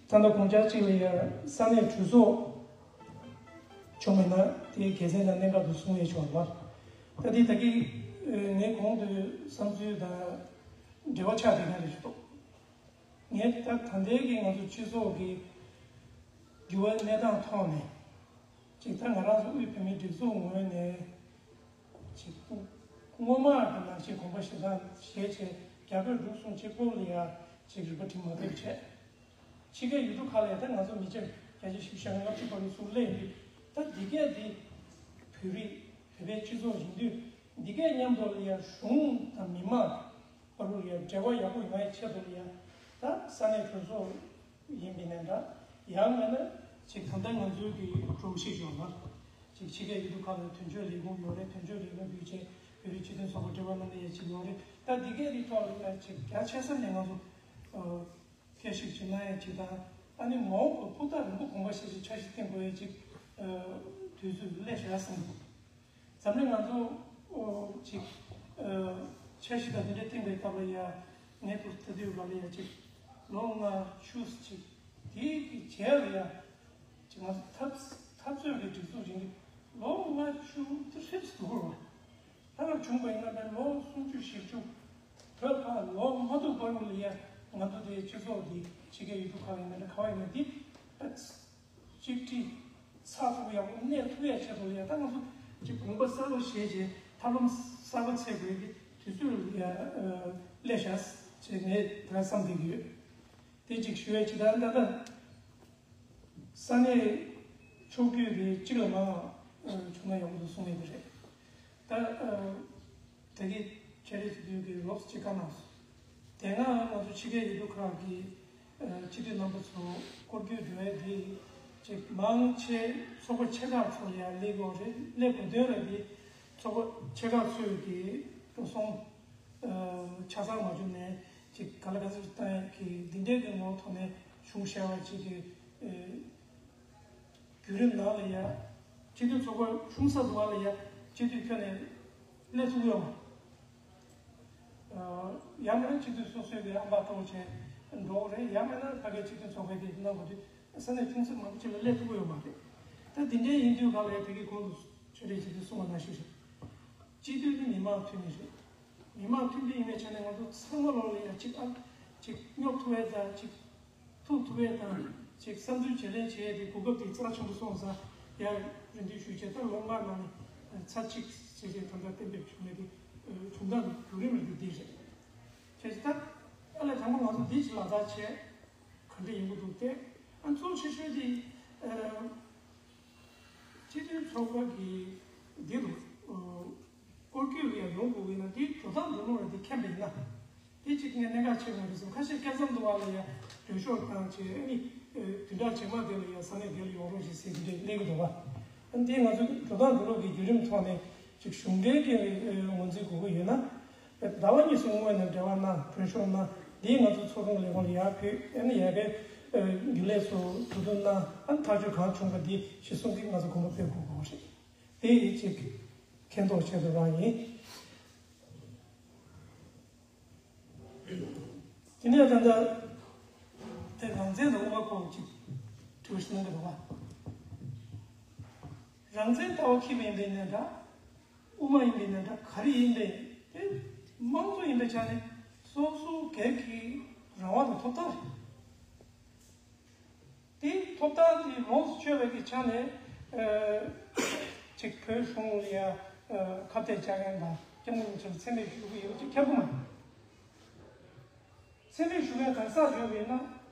ད་ལྟ་དགོངས་འཆར་གཅིག་ལ་ཡ་ས་གནས་གྲོས་ཚོགས་བྱུང་མེད་ན་དེའི་དགེ་མཚན་དང་གནད་འགག་ཏུ་གསུང་ཡས་བྱུང་བ་ལ། ད་དེ་ད་གི་ངས་གོང་དུ་བསམ་ཚུལ་དང་འབྲེལ་བ་ཆགས་བསྡད་མཁན་རེད་ཞུ་འདུག་ངས་ད་ད་ལྟའི་གི་ང་ཚོ་སྤྱི་ཚོགས་ཀྱི་འགྱུར་བ་གནས་སྟངས་ཐོག་ནས་ཅིག་ད་ང་རང་ཚོ་དབུས་བོད་མིའི་སྒྲིག་འཛུགས་ངོས་ནས། ཅིག་སྔོན་མ་གི་ནང་བཞིན་དགོངས་པ་བཞེས་སྟངས་བཞེས་བྱས་རྒྱ་བོད་འབྲུག་གསུམ་གཅིག་པོ་ལ་ཡ་ཅིག་རིག་པ་སྒྲིམ་མ་ཐུབ་བྱས། ཕྱི་རྒྱལ་ཡུལ་གྲུ་ཁག་ལ་ཡ་ད་ང་ཚོ་མི་ཆེན་བརྒྱ་ཆ་བཞི་བཅུ་ཞེ་ལྔ་ལྔ་བཅུ་བར་དུ་ཚུར་སླེབས་ཡོད། ད་འདི་གས་འདི་བོད་རིགས་བོད་པའི་སྤྱི་ཚོགས་ཡིན་དུས་འདི་གས་མཉམ་དུ་ལ་ཡ་གཞུང་དང་མི་མང་བར་དུ་ལ་ཡ་འབྲེལ་བ་ཡག་པོ་ཡོང་ཡ་ཆེད་དུ་ལ་ཡ་ད་ས་གནས་གྲོས་ཚོགས་ཡིན་པའི་ནས་འདྲ། ཡང་མིན་ན་ཅིག་ད་ལྟ་ང་ཚོའི་གི་སྒྲོམ་གཞི་ཡོད་ན། ཅིག་ཕྱི་རྒྱལ་ཡུལ་གྲུ་ཁག་ལ་དོན་གཅོད་ལས་ཁུངས་ཡོད་རེད། དོན་གཅོད་ལས་ཁུངས་བརྒྱུད་བྱས་བོད་རིགས་སྤྱི་མཐུན་ཚོགས་པ་འབྲེལ་བ་གནང་ཡས་ཅིག་ཡོད་རེད། ད་འདི་གའི་རིགས་ཐོག་ལ་ཡ་ཅིག་རྒྱ་ཆེ་ས་ནས་ང་ཚོ་ཨ་བསྐྱར་ཞིབ་ཅིག་གནང་ཡས་ཅིག་དང་། ཨ་ནི་མ་འོངས་པར་ཧུར་ཐག་རིང་པོ་དགོངས་པ་བཞེས་བྱས་འཆར་གཞི་བཏིང་དགོས་ཡས་ཅིག་ཨ་དུས་ཚོད་སླེབས་བཞག་བསམ་འདུག་འཛམ་གླིང་ང་ཚོ་ཨོ་ཅིག་ཨ་འཆར་གཞི་དང་དེ་འདྲ་བཏིང་པའི་སྐབས་ལ་ཡ་ངས་ཐུགས་ལྟ་དུས་ལ་ལ་ཡ་ཅིག་ལོ་ལྔ་བཅུ་ཅིག་དེའི་གི་རྗེས་ལ་ཡ་ཅིག་ང་ཚོ་འཐབ་འཐབ་རྩོད་ཀྱི་སྒྲིག་འཛུགས་རིང་ལོ་ལྔ་བཅུ་དེ་ཧྲིབ་སུ་འགྲོ་གི་རེད་བ། ད་ལ་བྱུང་བ་ཡིན་ན་ད་ལོ་སུམ་ཅུ་བཞི་བཅུ་བོད་ཁ་ལོ་མ་ཐུག་བར་ལ་ཡ་ང་ཚོ་དེའི་སྤྱི་ཚོགས་འདི་ཕྱི་རྒྱལ་ཡུལ་གྲུ་ཁག་ཡིན་ན་འདྲ་ག་བ་ཡིན་ན་འདི་ཨ་གཅིག་སྒྲིལ་ཚགས་ཚུད་ཡག་པོ་གནས་ཐུབ་ཡ་ཆེད་དུ་ལ་ཡ་ད་ང་ཚོ་ཅིག་དགོངས་པ་གསར་པ་བཞེས་རྗེས་ཐབས་ལམ་གསར་པ་འཚོལ་དགོས་ཀྱི་དུས་ཚོད་ལ་ཡ་སླེབས་བཞག་ཅེས་ངས་ད་བསམ་བསྡད་ཀྱི་ཡོད། དེ་གཅིག་ཞུ་ཡ་ཅིག་ད་ད་ད། ས་གནས་ཕྱོགས་བསྐྱོད་དེ་གཅིག་ལ་མང་བྱུང་ན་ཡག་པོ་འདུག་གསུང་ཡས་དེ་རེད། ད་ད་གི་བཅར་རེས་བྱེད་དུས་ཀྱི་ལོགས་གཅིག་བཀའ་གནང་སོང་། དེ་སྔ་ང་ཚོ་ཕྱི་རྒྱལ་ཡུལ་གྲུ་ཁག་གི་ཨ་སྤྱི་འཐུས་རྣམ་པ་ཚོ་སྐོར་སྐྱོད་འགྲོ་ཡ་དེ་ཅིག་མང་ཆེ་ཚོགས་པ་ཆེ་ཁག་ཚོ་ལ་ཡ་སླེབས་དགོས་རེད། སླེབས་དགོས་དོན་ར་དེ་ཚོགས་པ་ཆེ་ཁག་ཚོས་ཀྱི་འགྲོ་སོང་ཨ་ཆ་ཚང་མ་བྱུང་ནས་ཅིག་ག་ལ་ག་ཚོད་བཏང་ཡ་གི་འདི་འདྲའི་གི་ངོ་ཐོག་ནས་གཞུང་བཞག་པ་ཅིག་གི་ཨ་བརྒྱུད་རིམ་ནང་ལ་ཡ་སྤྱི་འཐུས་ཚོགས་པ་ཆུང་ས་འདུག་བ་ལ་ཡ་སྤྱི་འཐུས་ཁྱོན་ནས་སླེབས་ཐུབ་ཡོད་མ། ཡང་མིན་ན་སྤྱི་འཐུས་སོ་སོའི་གི་ཨམ་པ་གཏོང་བྱས་འགྲོ་གི་རེད། ཡང་མིན་ན་ཕ་གིའི་སྤྱི་འཐུས་ཚོགས་པའི་དེ་གནང་དགོས་དུས་ས་གནས་ཆུང་ཚད་མང་པོ་ཅིག་ལ་སླེབས་ཐུབ་ཀྱི་ཡོད་མ་རེད། ད་དེ་འདྲའི་ཡིན་དུས་ག་ལ་ཡ་དེ་གི་གོང་དུ་ཆོས་སྒྲོན་ཆེན་པོས་གསུངས་པ་ནང་བཞིན་རེད། སྤྱི་འཐུས་ནི་མི་མང་མཐུན་མི་རེད། མི་མང་མཐུན་མི་ཡིན་པའི་ཆ་ནས་ང་ཚོ་ཚང་མ་ལོག་ལ་ཡ་གཅིག་ཨ་གཅིག་རྙོག་ཐུབ་པའི་དང་གཅིག་ཐུག་ཐུབ་པའི་དང་གཅིག་བསམ་ཚུལ་བརྗེ་ལེན་བྱེད་ཡ་དེ་གོ་སྐབས་དེ་རྩ་ཆེན་པོ་སོང་ཙང་ཡ་རེ་འདུན་ཞུས་བྱས་ད་ལོ་ལྔ་ནང་ནས་ཚར་གཅིག་ཟེར་བྱས་ད་ལྟ་གཏན་འབེབས་བྱུང་ནས་དེ་བྱུང་སྟངས་བརྒྱུད་རིམ་རེད་དེ་འདི་རེད། བྱས་ཙང་ད་ཨ་ལས་དང་པོ་ང་ཚོ་འདི་ཅིག་ལག་བསྟར་བྱས་ག་འདྲ་ཡིན་གྱི་འདུག་སྟེ། ཨ་གཙོ་ཆེ་ཤོས་དེ་ཨ་སྤྱི་མཐུན་ཚོགས་པ་གི་འདི་རུ་ཨ་སྐོར་སྐྱོད་ལ་ཡང་ཡོང་དགོས་ཀྱི་ན་དེ་འགྲོ་སྟངས་འགྲོ་ལུགས་ལ་དེ་མཁྱེན་པ་ཡིན་ན། དེ་གཅིག་ངས་གནད་འགག་ཆེ་བ་རེད་བསམ། ཁ་ཤས་སྐལ་བཟང་དུ་བ་ལ་ཡང་གྲོས་ཤོག་བཏང་བྱས་ཨ་ནི་ཨ་བདུན་ཕྲག་རྗེས་མ་དེ་ལ་ཡང་ས་གནས་དེ་ལ་ཡོང་རོགས་ཞེས་ཟེར་གྱི་འདྲ་གནས་ཀྱི་འདུག་བ། ཨ་ནི་དེ་ང་ཚོ་འགྲོ་སྟངས་འགྲོ་ལུགས་ཀྱི་བརྒྱུད་རིམ་ཐོག་ནས་ཅིག་གཞུང་འབྲེལ་གྱི་ཨ་ངོས་འཛིན་དགོས་ཀྱི་ཡོད་ན། ཟླ་བ་གཉིས་སུ་སྔོན་ནས་འབྲེལ་བ་གནང་གྲོས་ཤོག་གནང་། འདིས་ང་ཚོ་ཚོགས་ཆུང་ལས་ཁུངས་ལ་ཡར་ཕུལ། ཨ་ནི་ཡ་གིས་ཨ་རྒྱུན་ལས་སུ་གོ་བསྡུར་གནང་། ཨ་ནི་ཐག་གཅོད་གང་བྱུང་བ་འདི་གཞི་བཟུང་གིས་ང་ཚོ་དགོངས་པ་ཕེབས་དགོས་དགོས་རེད། དེ་ཡིན་ཅིག་མཁྱེན་རྟོགས་བྱེད་དགོས་པ་ཡིན། དེ་ནས་ད་ལྟ་དེ་རང་བཙན་དང་དབུ་མ་སྐོར་ཅིག་དྲི་བ་ཞིག་གནང་གི་འདུག་བ། རང་བཙན་ལྟ་བ་འཁྱེར་བ་ཡིན་པའི་གནས་འདྲ། དབུ་མ་ཡིན་པའི་གནས་འདྲ་ག་རེ་ཡིན་པའི་དེ་དམངས་གཙོ་ཡིན་པའི་ཆ་ནས་སོ་སོ་སྒེར་གྱི་རང་དབང་དང་ཐོབ་ཐང་རེད། དེ་ཐོབ་ཐང་དེ་ལོངས་སུ་སྤྱོད་པའི་གི་ཆ་ནས་ཨ་ཅིག་བོད་གཞུང་ལ་ཡ་ཨ་ཁ་གཏད་བཅག་མཁན་དང་སྐྱབས་མགོན་རིན་པོ་ཆེ་ལ་མཚན་སྨད་ཞུ་དགོས་ཡོད་ཅིག་ཁྱབ་གི་མ་རེད། མཚན་སྨད་ཞུ་མཁན་གང་ཟག་ཡོད་པ་ཡིན་ན།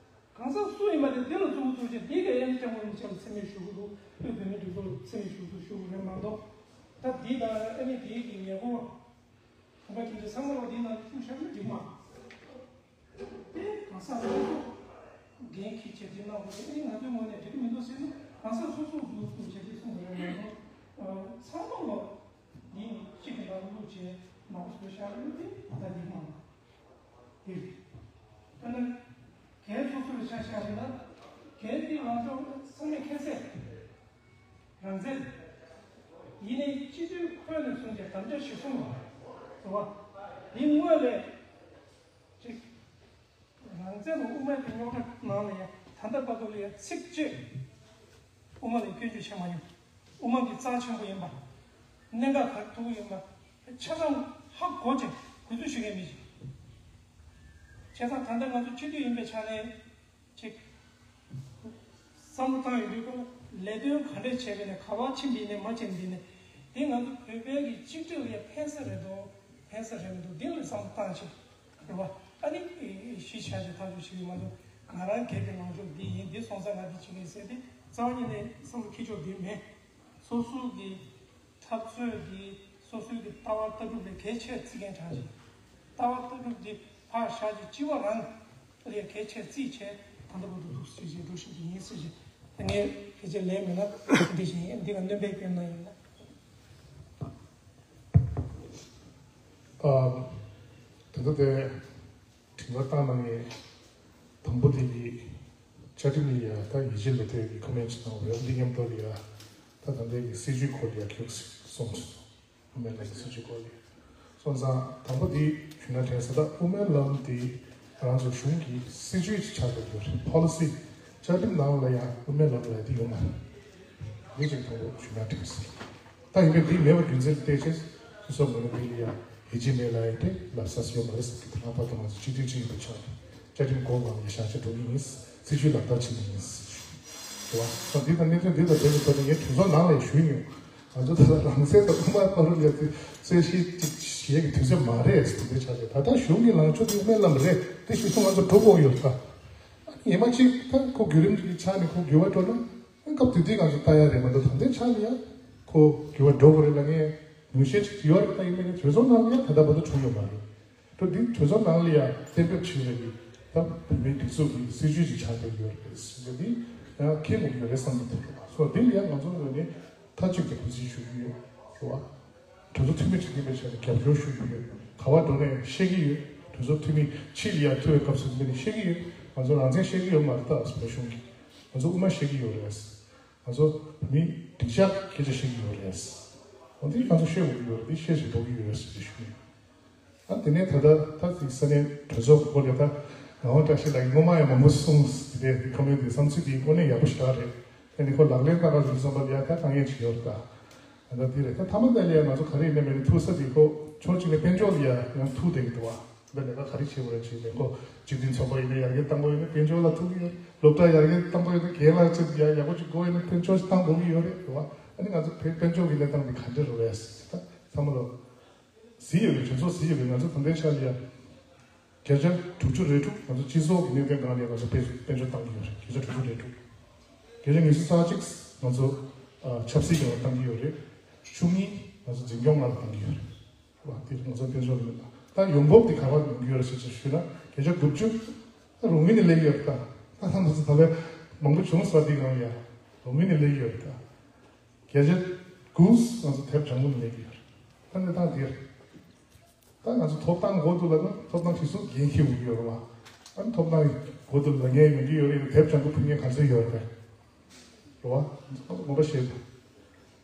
གང་ཟག་སུ་ཡིན་པ་དེ་འདི་ལ་བཙུན་མོ་བཙུན་ཆེ་འདི་ག་ཡང་སྐྱབས་མགོན་རིན་པོ་ཆེ་ལ་མཚན་སྨད་ཞུ་དགོས་འདུག་དབུས་བོད་མིའི་སྒྲིག་འཛུགས་ལ་མཚན་སྨད་ཞུ་དགོས་ཞུ་དགོས་རེད་མ་གཏོགས། ད་འདི་དང་ཨ་ནི་དེའི་གི་ཉེ་འཁོར་བོད་པ་དེ་འདྲ་ཚང་མ་ལ་འདི་ནང་ཐུག་ཤར་ན་འགྲིག་མ། དེ་གང་ཟག་སོ་སོ་འགན་འཁྱེར་བྱས་དེ་གནང་དགོས་རེད། ཨ་ནི་ང་ཚོའི་ངོས་ནས་འགྲིག་གི་མི་འདུག་ཟེར་ན་གང་ཟག་སོ་སོ་འདུག་ཐུག་བྱས་དེ་གསུངས་དགོས་རེད་མ་གཏོགས། ཚང་མ་ལ་འདི་གཅིག་གི་ལམ་ལུགས་བྱས་མང་པོ་བཟོས་ཤར་ན་དེ་ད་འགྲིག་མ། དེ་རེད། ད་ནི་གལ་སོ་སོ་ལ་ཆ་བཞག་པ་ཡིན་ན། གལ་ཏེ་ང་ཚོ་ཚང་མས་མཁྱེན་གསལ། རང་བཙན་ཡིན་ནའི་སྤྱི་འཐུས་འཁོད་ནས་བཟུང་སྟེ་དམ་བཅའ་གཞིར་བཟུང་བ་རེད་བ། འདི་དངོས་ལས་ཅིག་རང་བཙན་དང་དབུ་མའི་གི་རྙོག་དྲ་ནང་ལ་ཡང་ད་ལྟ་བར་དུ་ལ་ཡང་ཚིག་གཅིག་དབུ་མ་ལ་སྐྱོན་བརྗོད་བྱས་མ་མྱོང་། དབུ་མ་འདི་རྩ་ཆེན་པོ་ཡིན་པ། གནད་འགག་ག་རེ་ཐུག་གི་ཡིན་པ་ཆ་ཚང་ཧ་གོ་བྱས་གུས་བརྩི་ཞུ་མཁན་མི་ཞིག་བྱས་ཙང་ད་ལྟ་ང་ཚོ་སྤྱི་འཐུས་ཡིན་པའི་ཆ་ནས་ཅིག་བསམ་བློ་བཏང་ཡོང་དུས་ཀ་ལ་ལས་དོན་ག་འདྲས་བྱས་པ་ནས་ག་པར་ཕྱིན་པ་ཡིན་ནའི་མ་ཕྱིན་པ་ཡིན་ནའི་དེ་ང་ཚོ་བོད་པའི་གི་གཅིག་སྒྲིལ་ལ་ཕན་ས་རེད་འདུག་ཕན་ས་རེད་མི་འདུག་འདི་ལ་བསམ་བློ་བཏང་ཆེད། རེད་བ། ཨ་ནི་གཞི་བཞག་ཅིག་ཐག་གཅོད་བྱེད་ཀྱི་མ་གཏོགས་ང་རང་སྒེར་གྱི་ལངས་ཕྱོགས་འདི་ཡིན་འདི་སོང་ཙང་ང་འདི་བྱེད་ཀྱི་ཟེར་ཏེ་རྩ་བ་ཉིད་ནས་བསམ་བློ་འཁྱེར་ཕྱོགས་འདི་མེད། སོ་སོ་གི་འཐབ་རྩོད་འདི་སོ་སོའི་གི་ལྟ་བ་ལྟ་གྲུབ་ལས་གལ་ཆེར་བརྩི་མཁན་གྲངས་ཅིག་ལྟ་བ་ལྟ་གྲུབ་འདི་ཕར་བཞག་ཅིག་སྤྱི་བ་རང་ལས་གལ་ཆེར་བརྩིས་བྱས་ད་ལྟ་བར་དུ་འདུག་ཟེར་བྱས་འགྲོ་བཞིན་དུ་ཡིན་ཟེར་བྱས་ད་ངས་ཕལ་ཆེར་ལན་མེད་ན་འདི་བཞིན་འདི་ལ་སྣོན་པ་སྐྱོན་གནང་ཡིན་ལ། ཨ། ད་ལྟ་དེ་དྲི་བ་བཏང་གནང་མཁན་དང་པོ་དེ་གིས་བཅའ་ཁྲིམས་ལ་ཡ་ད་ཡིད་ཆེས་ལ་དེ་གི་ཁོ་མེན་ཊི་གནང་བ་རེད། འདི་མཉམ་དུ་ལ་ཡ་ད་ད་ལྟའི་གི་སྲིད་བྱུས་སྐོར་ལ་ཡ་ཁྱོད་གསུངས་སོང་། དབུ་མའི་ལམ་གྱི་སྲིད་བྱུས་སྐོར་ལ་ཡ། སོང་ཙང་དང་པོ་དེ་ཞུ་ན་དྲན་ས་ད་དབུ་མའི་ལམ་དེ་ང་རང་ཚོ་གཞུང་གི་སྲིད་བྱུས་ཅིག་ཆགས་བསྡད་ཡོད་རེད། ཕོ་ལི་སི། བཅའ་ཁྲིམས་ནང་ལ་ཡང་དབུ་མའི་ལམ་ལབ་དེ་ཡོད་མ་རེད། འདི་ཅིག་དང་པོ་ཞུ་ན་དྲན་སོང་། ད་ཡིན་ནའི་འདི་མེད་པའི་རྒྱུ་མཚན་ལ་བལྟས་ཚེ་སོ་སོ་ངོས་ནས་འདི་ལ་ཡང་ཡིད་ཆེས་མེད་ལབ་ཡ་དེ་ལབ་ས་ཡོད་མ་རེད་བསམ་གྱི་འདུག་ལྷག་པར་དུ་ང་ཚོ་སྤྱི་འཐུས་གཅིག་ཡིན་པའི་ཆ་ནས་བཅའ་ཁྲིམས་སྒོ་ནང་ལ་བཞག་བྱས་འགྲོ་གི་ཡིན། སྲིད་བྱུས་ལག་བསྟར་བྱེད་ཀྱི་ཡིན། རེད་བ། ད་འདི་དང་གནད་དོན་འདི་དང་འབྲེལ་བའི་ཐོག་ནས་ངས་གྲོས་ཚོགས་ནང་ལ་ཞུས་མྱོང་། ང་ཚོ་ད་ལྟ་རང་བཙན་དང་དབུ་མ་བར་ལ་ཡ་དེ་རྩོད་གཞི་གཅིག་བྱེད་ཀྱི་དུས་ཚོད་མ་རེད་ཟེར་དེ་ཆགས་ཀྱི། ད་ལྟ་གཞུང་གི་ལངས་ཕྱོགས་དེ་དབུ་མའི་ལམ་རེད། དེ་ཞུ་སོང་ང་ཚོ་འགྲོ་དགོས་ཡོད་ད། ཉི་མ་གཅིག་ད་ཁོ་བརྒྱུད་རིམ་གྱི་ཆ་ནས་ཁོ་འགྱུར་བ་འགྲོ་ན་སྐབས་དེ་དུས་ང་ཚོ་ལྟ་ཡ་རེད་མ་གཏོགས་ད་ལྟའི་ཆ་ནས་ཡ་ཁོ་འགྱུར་བ་འགྲོ་དགོས་རེད་ལབ་མཁན་ཉུང་ཤས་ཅིག་ཡོད་རེད། ད་ཡིན་ནའི་གྲོས་ཚོགས་ནང་ལ་ཡ་ད་ལྟ་བར་དུ་བྱུང་ཡོད་མ་རེད། འདི་གྲོས་ཚོགས་ནང་ལ་ཡང་གཏན་འབེབས་བྱས་པའི་གི་ད་བོད་མིའི་སྒྲིག་འཛུགས་ཀྱི་སྲིད་བྱུས་ཅིག་ཆགས་བསྡད་ཡོད་རེད་ཟེར་འདི་ཡང་ཁྱེད་ངོ་ཡོད་རེད་བསམ་གྱི་འདུག་སོ་འདི་ལ་ཡང་ང་ཚོ་ངོས་ནས་མཐའ་གཅིག་ཏུ་གུས་བརྩི་ཞུ་གི་ཡོད་རེད་བ། གྲོས་ཚོགས་འཐུས་མི་ཅིག་ཡིན་པའི་ཆ་ནས་རྒྱབ་སྐྱོར་ཞུ་གི་ཡོད། ག་བ་འགྲོ་ནས་བཤད་ཀྱི་ཡོད། གྲོས་ཚོགས་འཐུས་མི་ཕྱི་ལ་ཡར་ཐུག་པའི་སྐབས་སུ་འདི་ནས་བཤད་ཀྱི་ཡོད། ང་ཚོ་རང་བཙན་བཤད་ཀྱི་ཡོད་མ་རེད་ད་བོད་གཞུང་གིས། ང་ཚོ་དབུ་མ་བཤད་ཀྱི་ཡོད་རེད། ང་ཚོ་མི་སྡིངས་ཆ་སྐད་ཆ་བཤད་ཀྱི་ཡོད་རེད། འོ་འདི་ང་ཚོ་བཤད་དགོས་ཀྱི་ཡོད་རེད། འདི་བཤད་བཞིན་འགྲོ་གི་ཡོད་རེད་ཟེར་ཞུ་གི་ཡོད། ཨ་དེ་ནས་ད་ལྟ་ད་ཅིག་ས་གནས་གྲོས་ཚོགས་སྐོར་ལ་ད་ངག་དབང་བཀྲ་ཤིས་ལགས་ཀྱིས་སྔོན་མ་ཡང་མང་པོ་གསུངས་ཟིན་པས་འདི་ཁོ་མོས་འདི་བསམ་ཚུལ་འདི་དངོས་གནས་ཡག་པོ་ཞེ་དྲག་རེད། ཨ་ནི་ཁོ་ལག་ལེན་བསྟར་ག་ཞུ་བསམ་པ་ལ་ཡ་ད་དཀའ་ངལ་ཅིག་ཡོད་རེད་ད། ད་ལྟ་འདི་རེད་ད་མཐའ་མ་ད་ལ་ཡ་ང་ཚོ་ག་རེ་ཡིན་ན་མེད་ན་ཐུག་ས་འདི་ཁོ་ཕྱོགས་གཅིག་ནས་དཔལ་འབྱོར་ལ་ཡ་ཡང་ཐུག་བསྡད་ཀྱི་འདུག་བ། ད་ལས་ཀ་ག་རེ་བྱེད་དགོས་རེད་ཅེས་ལས་ཁོ་སྤྱི་མཐུན་ཚོགས་པ་ཡིན་ན་ཡར་རྒྱས་གཏང་དགོས་ཡོད་ན་དཔལ་འབྱོར་ལ་ཐུག་གི་ཡོད་རེད། སློབ་གྲྭ་ཡར་རྒྱས་གཏང་དགོས་ཡོད་ན་རྒན་ལགས་ཚོ་ཡ་ཡག་པོ་ཅིག་དགོས་ཡོད་ན་དཔལ་འབྱོར་ཞིག་གཏང་དགོས་ཀྱི་ཡོད་རེད་རེད་བ། ཨ་ནི་ང་ཚོ་དཔལ་དཔལ་འབྱོར་གྱི་གནས་སྟངས་འདི་ག་འདྲ་རེད་བས་ད་ཚང་མ་ལ། གཟིགས་ཡོད་རེད། གྲོས་ཚོགས་གཟིགས་ཡོད་རེད། ང་ཚོ་ད་ལྟའི་ཆ་ལ་ཡ། བརྒྱ་ཆ་དྲུག་ཅུ་རེ་དྲུག་ང་ཚོ་སྤྱི་ཚོགས་ཀྱི་གནད་དོན་སྒང་ལ་ཡ་ང་ཚོ་དཔལ་དཔལ་འབྱོར་བཏང་གི་ཡོད་རེད། བརྒྱ་ཆ་དྲུག་ཅུ་རེ་དྲུག་བརྒྱ་ཆ་ཉི་ཤུ་རྩ་གཅིག་ང་ཚོ་ཨ་ཆབ་སྲིད་ཀྱི་ངང་བཏང་གི་ཡོད་རེད། བཅུ་གཉིས་ང་ཚོ་འཛིན་སྐྱོང་ལྔ་ལ་བཏང་གི་ཡོད་རེད། བ་དེ་ང་ཚོ་དཔལ་འབྱོར་གྱི་གནད་དོན་ད་ཡོང་འབབ་དེ་ག་པར་ཡོང་གི་ཡོད་རེད་ཟེར་ཅིག་ཞུས་ན་བརྒྱ་ཆ་དགུ་བཅུ་ད་རོང་ཡུལ་ནས་སླེབས་ཡོད་རེད་ད། ད་ད་ང་ཚོ་ད་ལས་མང་པོ་བྱུང་ས་དེ་གང་ཡ་རོང་ཡུལ་ནས་སླེབས་ཡོད་རེད་ད། བརྒྱ་ཆ་དགུ་ང་ཚོ་དེབ་བྱང་བུ་ནས་ལེན་གྱི་ཡོད་རེད། ད་གནས་སྟངས་འདིར། ད་ང་ཚོ་ཐོབ་ཐང་འགོ་འདུག་ལབ་ན་ཐོབ་ཐང་ཞིག་གསུང་འགན་འཁྱེར་དགོས་ཀྱི་ཡོད་རེད་བ། ཨ་ནི་ཐོབ་ཐང་འགོ་འདུག་ལབ་མཁན་ཡོང་གི་ཡོད་རེད། དེབ་བྱང་བུ་ཕུལ་མཁན་ག་ཚོད་ཡོད་རེད། རེད་བ། ངོ་མ་ཤེས་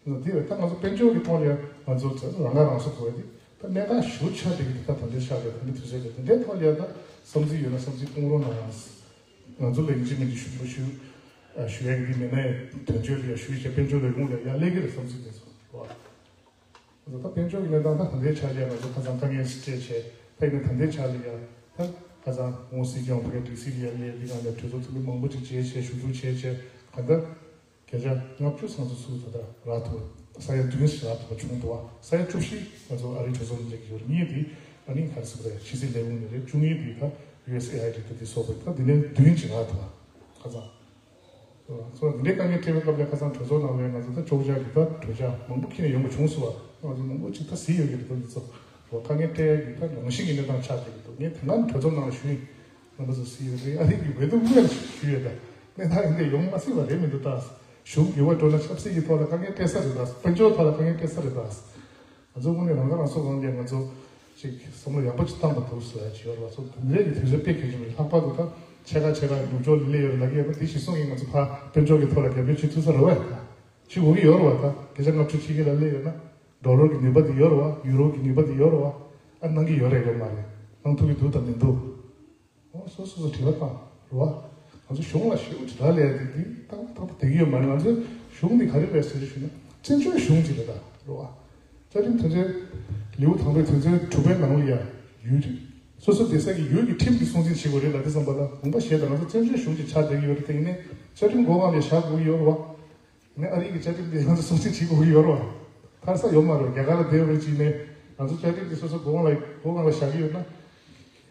དགོས། འདི་རེད་ད་ང་ཚོ་དཔལ་འབྱོར་གྱི་ཐོག་ལ་ང་ཚོ་རང་ཁ་རང་གསོ་དགོས་ཏེ་ད་གནས་སྟངས་ཞུ་ཆ་དེ་གི་ད་ད་འདྲའི་ཆགས་རེད། ད་འདི་དུས་ཚོད་རེད། དེ་འདྲའི་ཐོག་ལ་ད་བསམ་ཚུལ་ཡོད་ན་བསམ་ཚུལ་གཏོང་རོགས་གནང་། ང་ཚོ་ལ་ཡིན་གཅིག་མིན་གཅིག་ཞུ་མ་ཞུ། ཨ་ཞུ་ཡག་གི་མི་སྣའི་དོན་གཅོད་ལ་ཞུས་བྱས་དཔལ་འབྱོར་ལས་ཁུངས་ལ་ཡར་སླེབས་ཀྱི་རེད་བསམ་ཚུལ་དེ་ཚོ་རེད་བ། ང་ཚོ་ད་དཔལ་འབྱོར་གྱི་གནས་སྟངས་ད་ད་ལྟའི་ཆ་ལ་ང་ཚོ་ཁ་སང་དཀའ་ངལ་སྤྲད་བྱས་ད་ཡིན་ན་ད་ལྟའི་ཆ་ལ་ཡ་ད་ཁ་སང་ངོ་སྲིད་སྐྱོང་བོད་ཀྱི་ཌི་སི་ལ་ཡར་སླེབས་འདི་ག་ནས་གྲོས་ཚོགས་འཐུས་མི་མང་པོ་ཅིག་མཇལ་བྱས་ཞུ་གཏུག་བྱས་བྱས་ག་འདྲ་བརྒྱ་ཆ་ལྔ་བཅུ་ཙམ་ཚོ་ཚུར་ད་ལྟ་རག་ཐུབ། ས་ཡ་བདུན་ཞིག་རག་ཐུབ་པ་བྱུང་འདུག་བ། ས་ཡ་བཅུ་བཞི་ང་ཚོ་ཨ་རིའི་གྲོས་ཚོགས་ནས་སླེབས་ཀྱི་ཡོད་རེད། གཉིས་དེ་ཨ་ནི་ག་རེ་ཟེར་དགོས་རེད། ཕྱི་སྲིད་ལས་ཁུངས་ནས་རེད། བཅུ་གཉིས་དེ་ད་ཡུ་ཨེས་ཨེ་ཨའི་རེད། ད་དེ་སོགས་རེད། ད་དེ་ནས་བདུན་ཅིག་རག་ཐུབ་པ་ཁ་སང་། སོ་དེ་འདྲའི་དཀའ་ངལ་འཕྲད་པའི་སྐབས་ལ་ཁ་སང་གྲོས་ཚོགས་ནང་ལ་ང་ཚོ་ད་ཅོག་ཅག་གི་ད་གྲོས་འཆར་མང་པོ་ཁྱེར་ནས་ཡོང་དགོས་བྱུང་སོང་བ། ང་ཚོ་མང་པོ་ཅིག་ད་གཟིགས་ཡོད་ཀྱི་རེད། ད་འདི་ཚོ་རོ་དཀའ་ངལ་འཕྲད་ཡག་གི་ད་རང་བཞིན་གྱི་གནས་སྟངས་ཆགས་བསྡད་ཀྱི་འདུག་ངས་དེ་སྔ་གྲོས་ཚོགས་ནང་ལ་ཞུས་ཡིན། རྣམ་པ་ཚོ་གཟིགས་ཡོད་རེད། ཨ་རི་གི་འོས་བསྡུ་སྔོན་ཞུས་ཡོད་ད། གནས་སྟངས་འདི་འདྲ་ཡོང་མ་སྲིད་པ་རེད་མི་འདུག་ད། གཞུང་འགྱུར་བ་འགྲོ་ན་ཆབ་སྲིད་ཀྱི་ཐོག་ལ་དཀའ་ངལ་འཕྲད་ས་རེད་ད། དཔལ་འབྱོར་ཐོག་ལ་དཀའ་ངལ་འཕྲད་ས་རེད་ད། ང་ཚོ་དངོས་གནས་རང་ཁ་རང་གསོ་གང་ལས་ང་ཚོ་ཅིག་བསམ་བློ་ཡག་པོ་ཅིག་བཏང་པ་འདུག་ཟེར་ཡ་ཅིག་ཡོད་རེད་བ། སོ་དེ་འདྲའི་གི་དུས་ཚོད་དཔེ་གལ་ཆེན་པོ་རེད། ལྷག་པར་དུ་ད་ཕྱེད་ཀ་ཕྱེད་ཀ་ནུབ་ཕྱོགས་ལ་སླེབས་ཡོད་རེད་ལབ་ཀྱི་ཡོད་ན་དེ་གཞི་བཟུང་གིས་ང་ཚོ་ཕར་དཔལ་འབྱོར་གྱི་ཐོག་ལ་རྒྱབ་སྐྱོར་བྱེད་ཐུབ་ས་རེད་བ། ད་བྱེད་དགོས་ཀྱི་ཡོད་རེད་བ། ད་བརྒྱ་ཆ་ལྔ་བཅུ་ཕྱེད་ཀ་ལ་སླེབས་ཡོད་ན་ཌོ་ལར་གྱི་ནུས་པ་དེ་ཡོད་རེད་བ། ཡུ་རོ་གི་ནུས་པ་དེ་ཡོད་རེད་བ། ཨ་གནང་གི་ཡོད་རེད་ཡོད་མ་རེད། གནང་ཐུབ་ཀྱི་འདུག་དང་མི་འདུག་འོ་སོ་སོ་སོ་དྲི་བ་བཏང་རེད་བ། ང་ཚོ་གཞུང་ལ་ཞུ་དྲི་བ་ལས་དེ་དེ་ཏག་ཏག་ཏག་བསྡད་ཀྱི་ཡོད་མ་རེད། ང་ཚོའི་གཞུང་འདི་ག་རེ་རེད་ཟེར་ཞུས་ན་བཙན་བྱོལ་གཞུང་ཅིག་རེད་ད་རེད་བ། བཅའ་ཁྲིམས་དོན་ཚན་ལེའུ་དང་པོའི་དོན་ཚན་དྲུག་པའི་ནང་ལ་ཡ་ཡུལ་སོ་སོ་བསྡད་ས་གི་ཡུལ་གྱི་ཁྲིམས་ཀྱི་སྲུང་བརྩི་བྱེད་དགོས་རེད་ལབ་དུས་ཙམ་པ་ལ་དགོངས་པ་བཞེས་དང་། ང་ཚོ་བཙན་བྱོལ་གཞུང་ཅིག་ཆགས་བསྡད་ཀྱི་ཡོད་རེད། དེ་ཡིན་ནའི་བཅའ་ཁྲིམས་སྒོ་ཁ་ལ་བཞག་དགོས་ཀྱི་ཡོད་རེད་བ། ནས་ཨ་རི་གི་བཅའ་ཁྲིམས་དེ་ང་ཚོ་སྲུང་བརྩི་བྱེད་དགོས་ཀྱི་ཡོད་རེད་བ། ཐར་ས་ཡོད་མ་རེད། རྒྱ་གར་ལ་བསྡད་པའི་རྗེས་ནས་ང་ཚོ་བཅའ་ཁྲིམས་དེ་སོ་སོ་སྒོ་ཁ་ལ་སྒོ་ཁ་ལ་བཞག་གི་ཡོད་ན།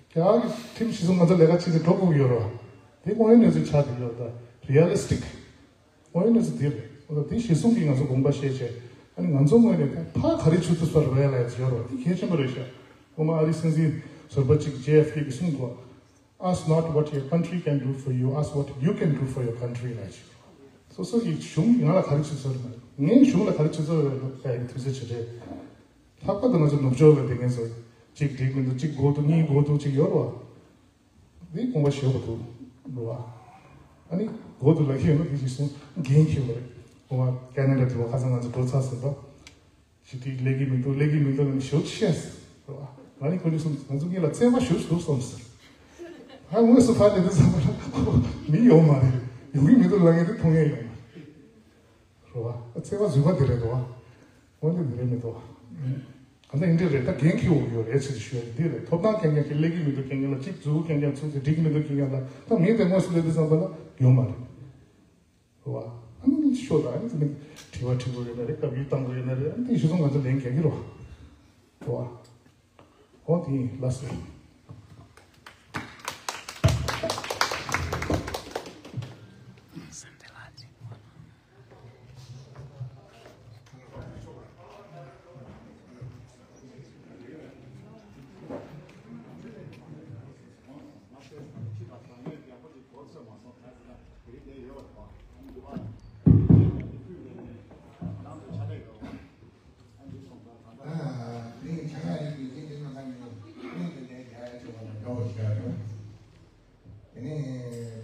རྒྱ་གར་གྱི་ཁྲིམས་གཞི་བཟུང་ང་ཚོ་ལས་ཀ་བྱེད་ནས་འགྲོ་དགོས་ཀྱི་ཡོད་རེད་བ། དེ་དངོས་ཡོད་གནས་ཚུལ་ཆགས་བསྡད་ཡོད་རེད། ད་རི་ཨ་ལི་སི་ཊིག་དངོས་ཡོད་གནས་ཚུལ་འདི་རེད། འོ་ད་དེ་གཞི་བཟུང་གིས་ང་ཚོ་དགོངས་པ་བཞེས་བྱས་ཨ་ནི་ང་ཚོ་དངོས་གནས་ད་ཕར་ག་རེ་བྱེད་ཐུབ་ས་རེད་ལབ་ཡ་ཅིག་ཡོད་རེད་བ། དེ་གལ་ཆེན་པོ་རེད་ཤག་སྔོན་མ་ཨ་རིའི་སྲིད་འཛིན་ཟུར་པ་གཅིག་ཇེ་ཨེཕ་ཀེ་གིས་གསུངས་འདུག Ask not what your country can do for you, ask what you can do for your country ལབ་ཅིག་སོ་སོ་ཡི་གཞུང་ང་ལ་ག་རེ་བྱེད་ས་རེད་མ་རེད། ངའི་གཞུང་ལ་ག་རེ་བྱེད་ས་རེད་ལབ་ཡ་གི་དུས་ཚོད་ཅིག་རེད། ལྷག་པར་དུ་ང་ཚོ་ནུབ་ཕྱོགས་ལ་བསྡད་མཁན་ཚོ་གཅིག་འགྲིག་མི་འདུག་གཅིག་དགོས་འདུག་གཉིས་དགོས་འདུག་ཅིག་ཡོད་རེད་བ། འདི་དགོངས་པ་ཞེ་པོ་འདུག་རེད་བ། ཨ་ནི་དགོས་འདུག་ལབ་ཀྱི་ཡོད་ན་འདི་ཞིག་གསུང་འགན་འཁྱེར་དགོས་རེད། དགོངས་པ་ཀ་ན་ཌ་དུ་བ་ཁ་སང་ང་ཚོ་འགྲོ་ཚར་ཟིན་པ། ཞི་བདེ་སླེབས་ཀྱི་མི་འདུག་སླེབས་ཀྱི་མི་འདུག་ལབ་ནས་ཞེ་པོ་ཅིག་བཤད་ཟེར། རེད་བ། ང་ནི་ཁོ་གཉིས་གསུམ་ང་ཚོ་གཉིས་ལ་བརྩེ་བ་ཞེ་པོ་ཅིག་འདུག་བསམ་ཟེར། ཨ་དངོས་སུ་ཕར་སླེབས་དུས་ཙམ་པ་ལ་ཁོ་མི་ཡོད་མ་རེད། ཡོང་གི་མི་འདུག་ལབ་མཁན་དེ་མཐོང་མཁན་ཡོད་མ་རེད། རེད་བ། བརྩེ་བ་རྫུན་མ་དེ་རེད་འདུག་བ། དངོས་གནས་དེ་རེད་མི་འདུག་བ། གང་ལྟར་འདི་འདྲ་རེད། ད་འགན་འཁྱེར་དགོས་ཀྱི་ཡོད་རེད་ཟེར་ཞུ་ཡ་འདི་རེད། ཐོབ་ཐང་རྐྱང་རྐྱང་གི་སླེབས་ཀྱི་མི་འདུག་རྐྱང་རྐྱང་ལ་གཅིག་འཛུགས་རྐྱང་རྐྱང་ཚུགས་ཏེ་འགྲིག་གི་མི་འདུག་རྐྱང་རྐྱང་ལ་ད་མི་དེ་དངོས་སུ་སླེབས་དུས་ཙམ་པ་ལ་ཡོད་མ་རེད། རེད་བ། ཨ་ནི་ཤོག་ད་ཨ་ནི་དེ་ནི་དྲི་བ་དྲི་དགོས་ཡོད་ན་རེད། བཀའ་བཀྱོན་བཏང་དགོས་ཡོད་ན་རེད། ཨ་ནི་དེ་གཞི་བཟུང་ང་ཚོ་ལན་རྒྱག་གི་རེད་བ། རེད་བ། འོ་དེ་ཡིན་ལགས་སོ། ཨ། དེ་རིང་བྱ་དགའ་རིགས་ཀྱི་སྐྱིད་སྡུག་ནང་ལ་ནི་སྐད་དེ་ལས་རྒྱ་ཆེ་བ་ལ་འགྲོ་བ་ཞིག་རེད། དེ་ནས་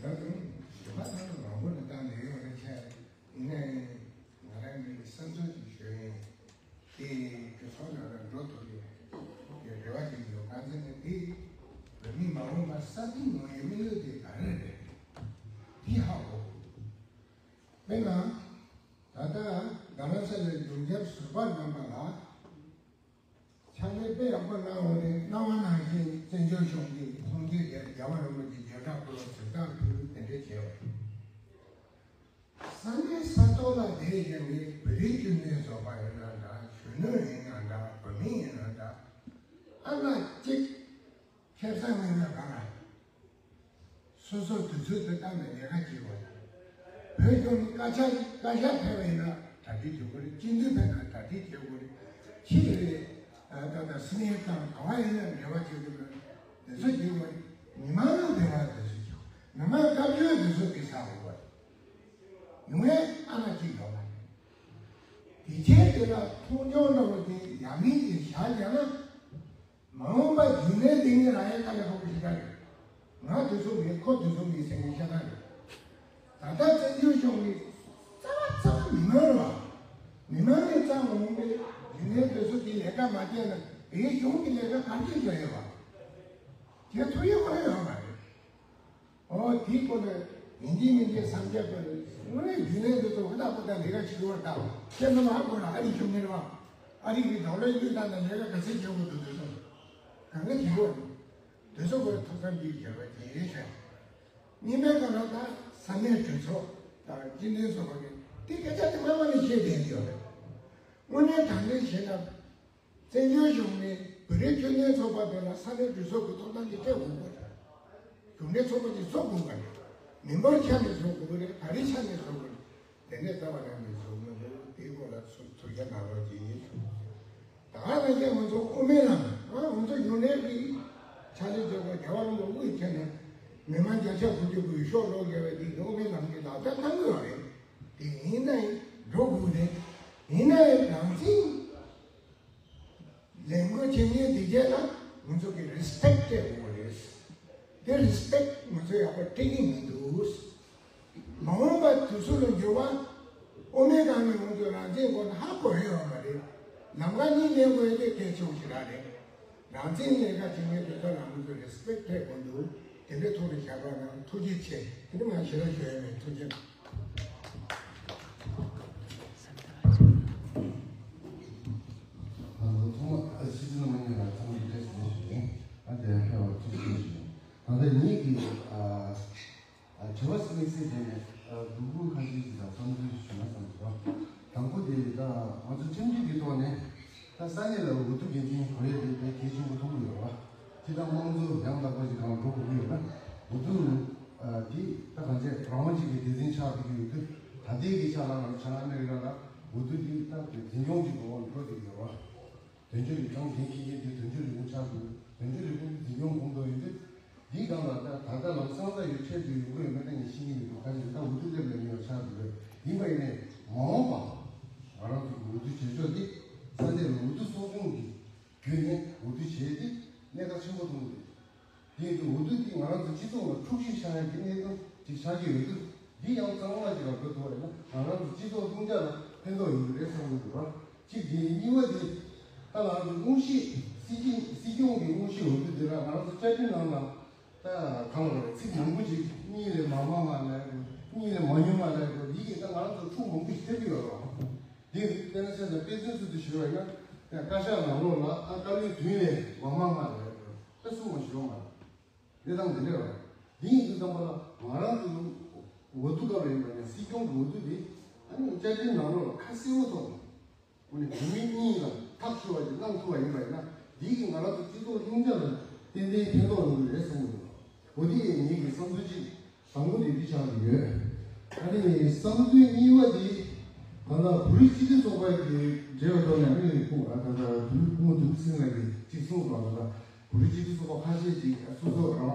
ད་དུང་ཞུ་མ་ཐག་ཏུ་མང་པོ་ནས་བཏང་ནས་ཡོད་རེད་ཆེ། ཡིན་ནའི་ང་རང་གི་བསམ་ཚུལ་ཅིག་ཞུ་ཡིན། དེ་གི་ཚོགས་ནང་ལ་འགྲོ་ཐུབ་པའི་རེ་བ་ཞིག་ཡོད། གང་ཟེར་ན་དེ་བོད་མི་མ་འོངས་པ་སྲ་བརྟན་ཡོང་བའི་དམིགས་ཡུལ་དེ་ག་རེ་རེད། དེ་ཧ་གོ། དཔེར་ན། ད་ལྟ་རྡ་རམ་ས་ལའི་རྒྱུན་ཆར་ཟུར་པ་རྣམ་པ་ལ། ཕྱག་ལས་དཔེ་ཡག་པོ་གནང་བ་རེད། གནང་བ་ནང་བཞིན་བཙན་བྱོལ་གཞུང་གི་མཐོང་ཆེན་དེར་རྒྱལ་བ་རིན་པོ་ཆེ་བརྒྱ་ཕྲག་སྐོར་ལ་གཟེངས་རྟགས་ཕུལ། དེ་འདྲ་བྱས་པ་རེད། ས་གནས་ས་ཐོག་ལ་བསྡད་ཀྱང་གི་བོད་རིགས་སྤྱི་མཐུན་ཚོགས་པ་ཡིན་ན་འདྲ། གཞོན་ནུ་ཡིན་ན་འདྲ། བོད་མི་ཡིན་ན་འདྲ། ཨ་ལ་གཅིག་ཁེ་བཟང་མེད་ན་ག་རེ། སོ་སོ་དུས་ཚོད་དུ་བཏང་ནས་ལས་ཀ་བྱེད་དགོས། བོད་ལྗོངས་ནས་བཀའ་ཤག་བཀའ་ཤག་ཕེབས་པ་ཡིན་ན་གྲ་སྒྲིག་བྱེད་དགོས་རེད། སྤྱི་འཐུས་ཕེབས་ན་གྲ་སྒྲིག་བྱེད་དགོས་རེད། ཕྱི་ཡི་ད་ལྟ་སི་ནི་ཡར་དང་ག་བ་ཡིན་ན་འབྲེལ་བ་བྱེད་དགོས་རེད། དེ་ཚོ་བྱེད་དགོས་རེད། མི་མང་ལ་འབྲེལ་བ་དེ་ཚོ་བྱེད་དགོས། མི་མང་སྐབས་བཅོལ་དེ་ཚོ་དེ་ཚ་དགོས་རེད། ཡོང་ཡས་ཨ་ལ་གཅིག་ཡོད་མ་རེད། དེ་ཆེད་དེ་ལ་མཐོང་ཆུང་འདྲ་བོ་དེ་ཡ་མིན་གྱི་བཞག་ཀྱང་ན། མ་འོངས་པ་རྒྱུན་ལས་འདི་ཉིད་རང་ཡང་དཀའ་ལས་ཁག་པོ་ཞིག་རེད། ང་དུས་ཚོད་མེད། ཁོ་དུས་ཚོད་མེད་ཟེར་མཁན་ཤ་སྟག་རེད། ད་ལྟ་བཙན་བྱོལ་གཞུང་གི་རྩ་བ་རྩ་བ་མི་མང་རེད་བ། མི་མང་ནས་རྩ་མ་འོངས་པའི་རྒྱུན་ལས་དུས་ཚོད་འདི་ལས་ཀ་མ་བྱས་ན་བོད་གཞུང་གི་ལས་ཀ་ག་རེ་བྱེད་དགོས་ཡོད་བ། དེ་ཐུགས་ཡིད་ཁོག་ཡོད་མ་རེད། ཨོ་དེའི་སྐོར་ལ་ཡིན་གཅིག་མིན་གཅིག་བསམ་འཆར་སྐོར་ལ་དངོས་གནས་རྒྱུན་ལས་འདི་ཚོ་ཧུར་ཐག་ཧུར་ཐག་ལས་ཀ་བྱེད་དགོས་པ་དང་། ཁྱེད་རྣམ་པ་ཧ་གོ་ར། ཨ་རིའི་གཞུང་ནས་རེད་བ། ཨ་རི་གི་ཌོ་ལར་བློས་བཏང་ནས་ལས་ཀ་ག་ཚད་བྱེད་དགོས་འདུག་དེ་ཚོ་གང་ག་བྱེད་དགོས་རེད། དེ་ཚོ་སྐོར་ཐུགས་བསམ་བསྐྱེད་བྱས་པ་དེ་རེད་ཤག་གཉིས་པའི་སྐབས་ལ་ད་ས་གནས་གྲོས་ཚོགས་དང་སྤྱི་མཐུན་ཚོགས་པ་གི་དེ་སྐད་ཆ་དེ་སྔ་མ་ནས་བཤད་བསྡད་ཡོད་རེད། དངོས་གནས་དྲང་གནས་བཤད་ན། བཙན་བྱོལ་གཞུང་ནས་བོད་རིགས་སྤྱི་མཐུན་ཚོགས་པ་དེ་ལ་ས་གནས་གྲོས་ཚོགས་ཀྱི་ཐོབ་ཐང་དེ་སྤྲད་དགོས་པ་རེད། གཞུང་འབྲེལ་ཚོགས་པ་དེ་བཟོ་དགོས་པ་རེད། མི་འབོར་ཆ་ནས་བཟོ་དགོས་པ་རེད། ག་རེ་ཆ་ནས་བཟོ་དགོས་རེད། དེ་འདྲའི་རྩ་བ་ནས་མི་བཟོ་མི་འདུག་དེའི་སྐོར་ལ་ཚུར་ཚུར་རྒྱག་གནང་རོགས་ཅེས་ཡིན། ད་ག་ནང་བཞིན་ང་ཚོ་དབུ་མའི་ལམ། ང་ང་ཚོ་གཞུང་འབྲེལ་གྱི་ཕྱག་ལས་བྱེད་དགོས། རྒྱལ་བ་རིན་པོ་དབུས་ཁྱེད་ནས་མི་མང་བརྒྱ་ཆ་དགུ་བཅུ་གི་ཤོག་ལོག་བརྒྱབ་པའི་དེ་དབུ་མའི་ལམ་གྱི་ལག་བསྟར་གནང་དགོས་པ་རེད། དེ་ཡིན་ན་ཡང་འགྲོ་དགོས་རེད། ཡིན་ན་ཡང་རང་བཙན་ལས་འགུལ་བྱེད་མཁན་དེ་གྱད་ལ་ང་ཚོ་གི་རེ་སི་པེག་སྤྲད་དགོས་པ་རེད། དེ་རེ་སི་པེག་ང་ཚོ་ཡག་པོ་སྤྲད་ཀྱི་མི་འདུག་མ་འོངས་པ་དུས་ཚོད་ལ་འགྱུར་བ། དབུ་མའི་སྒང་ནས་ང་ཚོ་རང་བཙན་སྐོར་ལ་ཧ་གོ་ཡོད་མ་རེད། ལམ་ཁ་གཉིས་ལེན་དགོས་ཡ་དེ་གལ་ཆེ་བོ་ཞིག་རང་རེད། རང་བཙན་ལས་ཀ་བྱེད་མཁན་དེ་ཚོ་ལ་ང་ཚོ་རེ་སི་པེག་སྤྲད་དགོས་འདུག་དེ་འདྲའི་ཐོག་ནས་བཞག་པ་ན་ཐུགས་རྗེ་ཆེ། དེ་འདྲ་མ་ཞེ་དྲག་ཞུ་ཡ་མེད། ཐུགས་རྗེ་གནང་། ང་ཚོ་ཚང་མ་ཨ་སྲིད་སྤྱི་ནང་མ་ཉན་ལ་ཚང་མ་བདེ་སྐྱིད་ཞུ་ཡིན། ཨ་དེ་ཡང་ཕེབས་པར་ཐུགས་རྗེ་ཆེ་ཞུ་ཡིན། ད་ལྟ་ཉིད་ཀྱི་ཨ་དྲི་བ་དམིགས་བསལ་བྱས་ནས་ཨ་སྡུག་གུ་ཁ་ཤས་ཤིག་དང་བསམ་ཚུལ་ཞུ་ན་བསམ་འདུག་དང་པོ་དེ་ད་ང་ཚོ་ཁྲིམས་སྒྲིག་གི་ཐོག་ནས་ད་ས་གནས་ལ་འོས་བསྡུ་འགན་འཛིན་དགོས་ཡས་དེ་དེ་གལ་ཆེན་པོ་མཐོང་གི་ཡོད་རེད་བ། སྤྱིར་བཏང་དམངས་གཙོ་ཡང་དག་པ་ཞིག་གང་འགྲོ་དགོས་ཀྱི་ཡོད་ན་འོས་བསྡུ་ཨ་དེ་ད་གང་བྱས་རང་དབང་ཅིག་གི་སྡེ་ཚན་ཆགས་བསྡད་ཀྱི་ཡོད་དུས། ད་ལྟའི་གི་ཆ་ལ་ང་ཚོ་བྱང་ཨ་མེ་རི་ཀ་ལ་འོས་བསྡུ་དེ་ད་འཛིན་སྐྱོང་ཅིག་གི་འོག་འགྲོ་བསྡད་ཀྱི་ཡོད་རེད་བ། དོན་གཅོད་ལས་ཁུངས་འགན་འཁྱེར་མཁན་དེ་དོན་གཅོད་ལས་ཁུངས་ཆགས་དགོས། དོན་གཅོད་ལས་ཁུངས་དེ་འཛིན་སྐྱོང་གོང་དུ་ཡོད་དུས། འདིའི་སྒང་ལ་ད་ད་ལྟ་ལམ་སང་ད་ཡོད་ཆེད་དུ་ཡོང་གི་ཡོད་མེད་ད་ངས་ཤེས་ཀྱི་མི་འདུག་ག་ཅིག་ད་འོས་བསྡུ་སླེབས་ལ་ཉེ་བ་ཆགས་འདུག་ཡིན་པ་ཡིན་ནའི་མ་འོངས་པ་ང་རང་ཚོ་གི་འོས་བསྡུ་བྱེད་ཕྱོགས་འདི་ས་གནས་ལ་འོས་བསྡུ་ཚོགས་ཆུང་གི་བརྒྱུད་ནས་འོས་བསྡུ་བྱས་ཏེ་གནད་འགག་ཆེན་པོ་མཐོང་གི་རེད། དེ་ཡིན་དུས་འོས་བསྡུ་འདི་ང་རང་ཚོ་སྤྱི་ཚོགས་ལ་འཁྲུག་ཆ་ཆགས་ཡ་གི་གནད་དོན་ཅིག་ཆགས་ཀྱི་ཡོད་དུས། འདི་ཡང་གཙང་མ་ཅིག་ལ་འགྲོ་ཐུབ་པ་ཡིན་ན་ང་རང་ཚོ་སྤྱི་ཚོགས་ལྷིང་འཇགས་ལ་ཕན་ཐོགས་ཡོང་གི་རེད་བསམ་གྱི་འདུག་ར། གཅིག་དེ་གཉིས་པ་དེ་ད་ང་ཚོ་དངོས་གཞི་སྲིད་སྤྱི་སྲིད་སྐྱོང་གི་དངོས་གཞི་འོས་བསྡུ་དེ་ལ་ང་རང་ཚོ་བཅའ་ཁྲིམས་ནང་ལ་ད་གང་ལ་རེད། ཚིག་མང་པོ་ཅིག་གཉིས་ལས་མང་མང་མ་ལབ་དགོས། གཉིས་ལས་མང་ཉུང་མ་ལབ་དགོས། འདི་གིས་ད་ང་རང་ཚོ་འཁྲུག་མང་པོ་ཞིག་ཐེབས་ཀྱི་ཡོད་རེད། འདི་དཔེར་ན་ཆ་བཞག་དཔེ་མཚོན་ཚུལ་དུ་ཞུས་པ་ཡིན་ན་བཀའ་ཤག་ནང་ལོགས་ལ་ཨ་བཀའ་བློན་བདུན་ལས་མང་མང་མ་ལབ་དགོས། ད་གསུམ་མ་ཞུ་མ་རེད། གནས་སྟངས་འདི་འདྲ་བ། འདི་ཡིན་དུས་ཙམ་པ་ལ་ང་རང་ཚོའི་འོས་བསྡུ་སྐབས་ལ་ཡིན་པ་ཡིན་ན་སྲིད་སྐྱོང་གི་འོས་བསྡུ་འདི་ཨ་ནི་བཅའ་ཁྲིམས་ནང་ལོགས་ལ་ཁ་གསལ་པོ་ཐོག་ནས་ཨ་ནི་བོད་མི་གཉིས་ལ་ཐག་ཆོད་པ་ཞིག་གནང་ཐུབ་པ་ཡིན་པ་ཡིན་ན་འདི་གིས་ང་རང་ཚོ་སྤྱི་ཚོགས་ལྷིང་འཇགས་ལ་ཏན་ཏན་ཕན་ཐོགས་ཡོང་གི་རེད་བསམ་གྱི་འདུག་འོ་དེ་ངེད་ཀྱི་བསམ་ཚུལ་གཅིག་དང་པོ་དེ་འདི་ཆགས་ཀྱི་ཡོད། ཨ་ནི་བསམ་ཚུལ་གཉིས་པ་དེ་ད་ལྟ་བོད་རིགས་སྤྱི་མཐུན་ཚོགས་པ་གི་འབྲེལ་བའི་ཐོག་ནས་ཨ་ནི་སྐུ་ད་ལྟ་བོད་རིགས་སྐུ་ངོ་ཐུབ་བསྟན་ལགས་ཀྱིས་གཅིག་གསུངས་པ་ལ་ད་བོད་རིགས་སྤྱི་མཐུན་ཚོགས་པ་ཁ་ཤས་ཅིག་སོ་སོ་རང་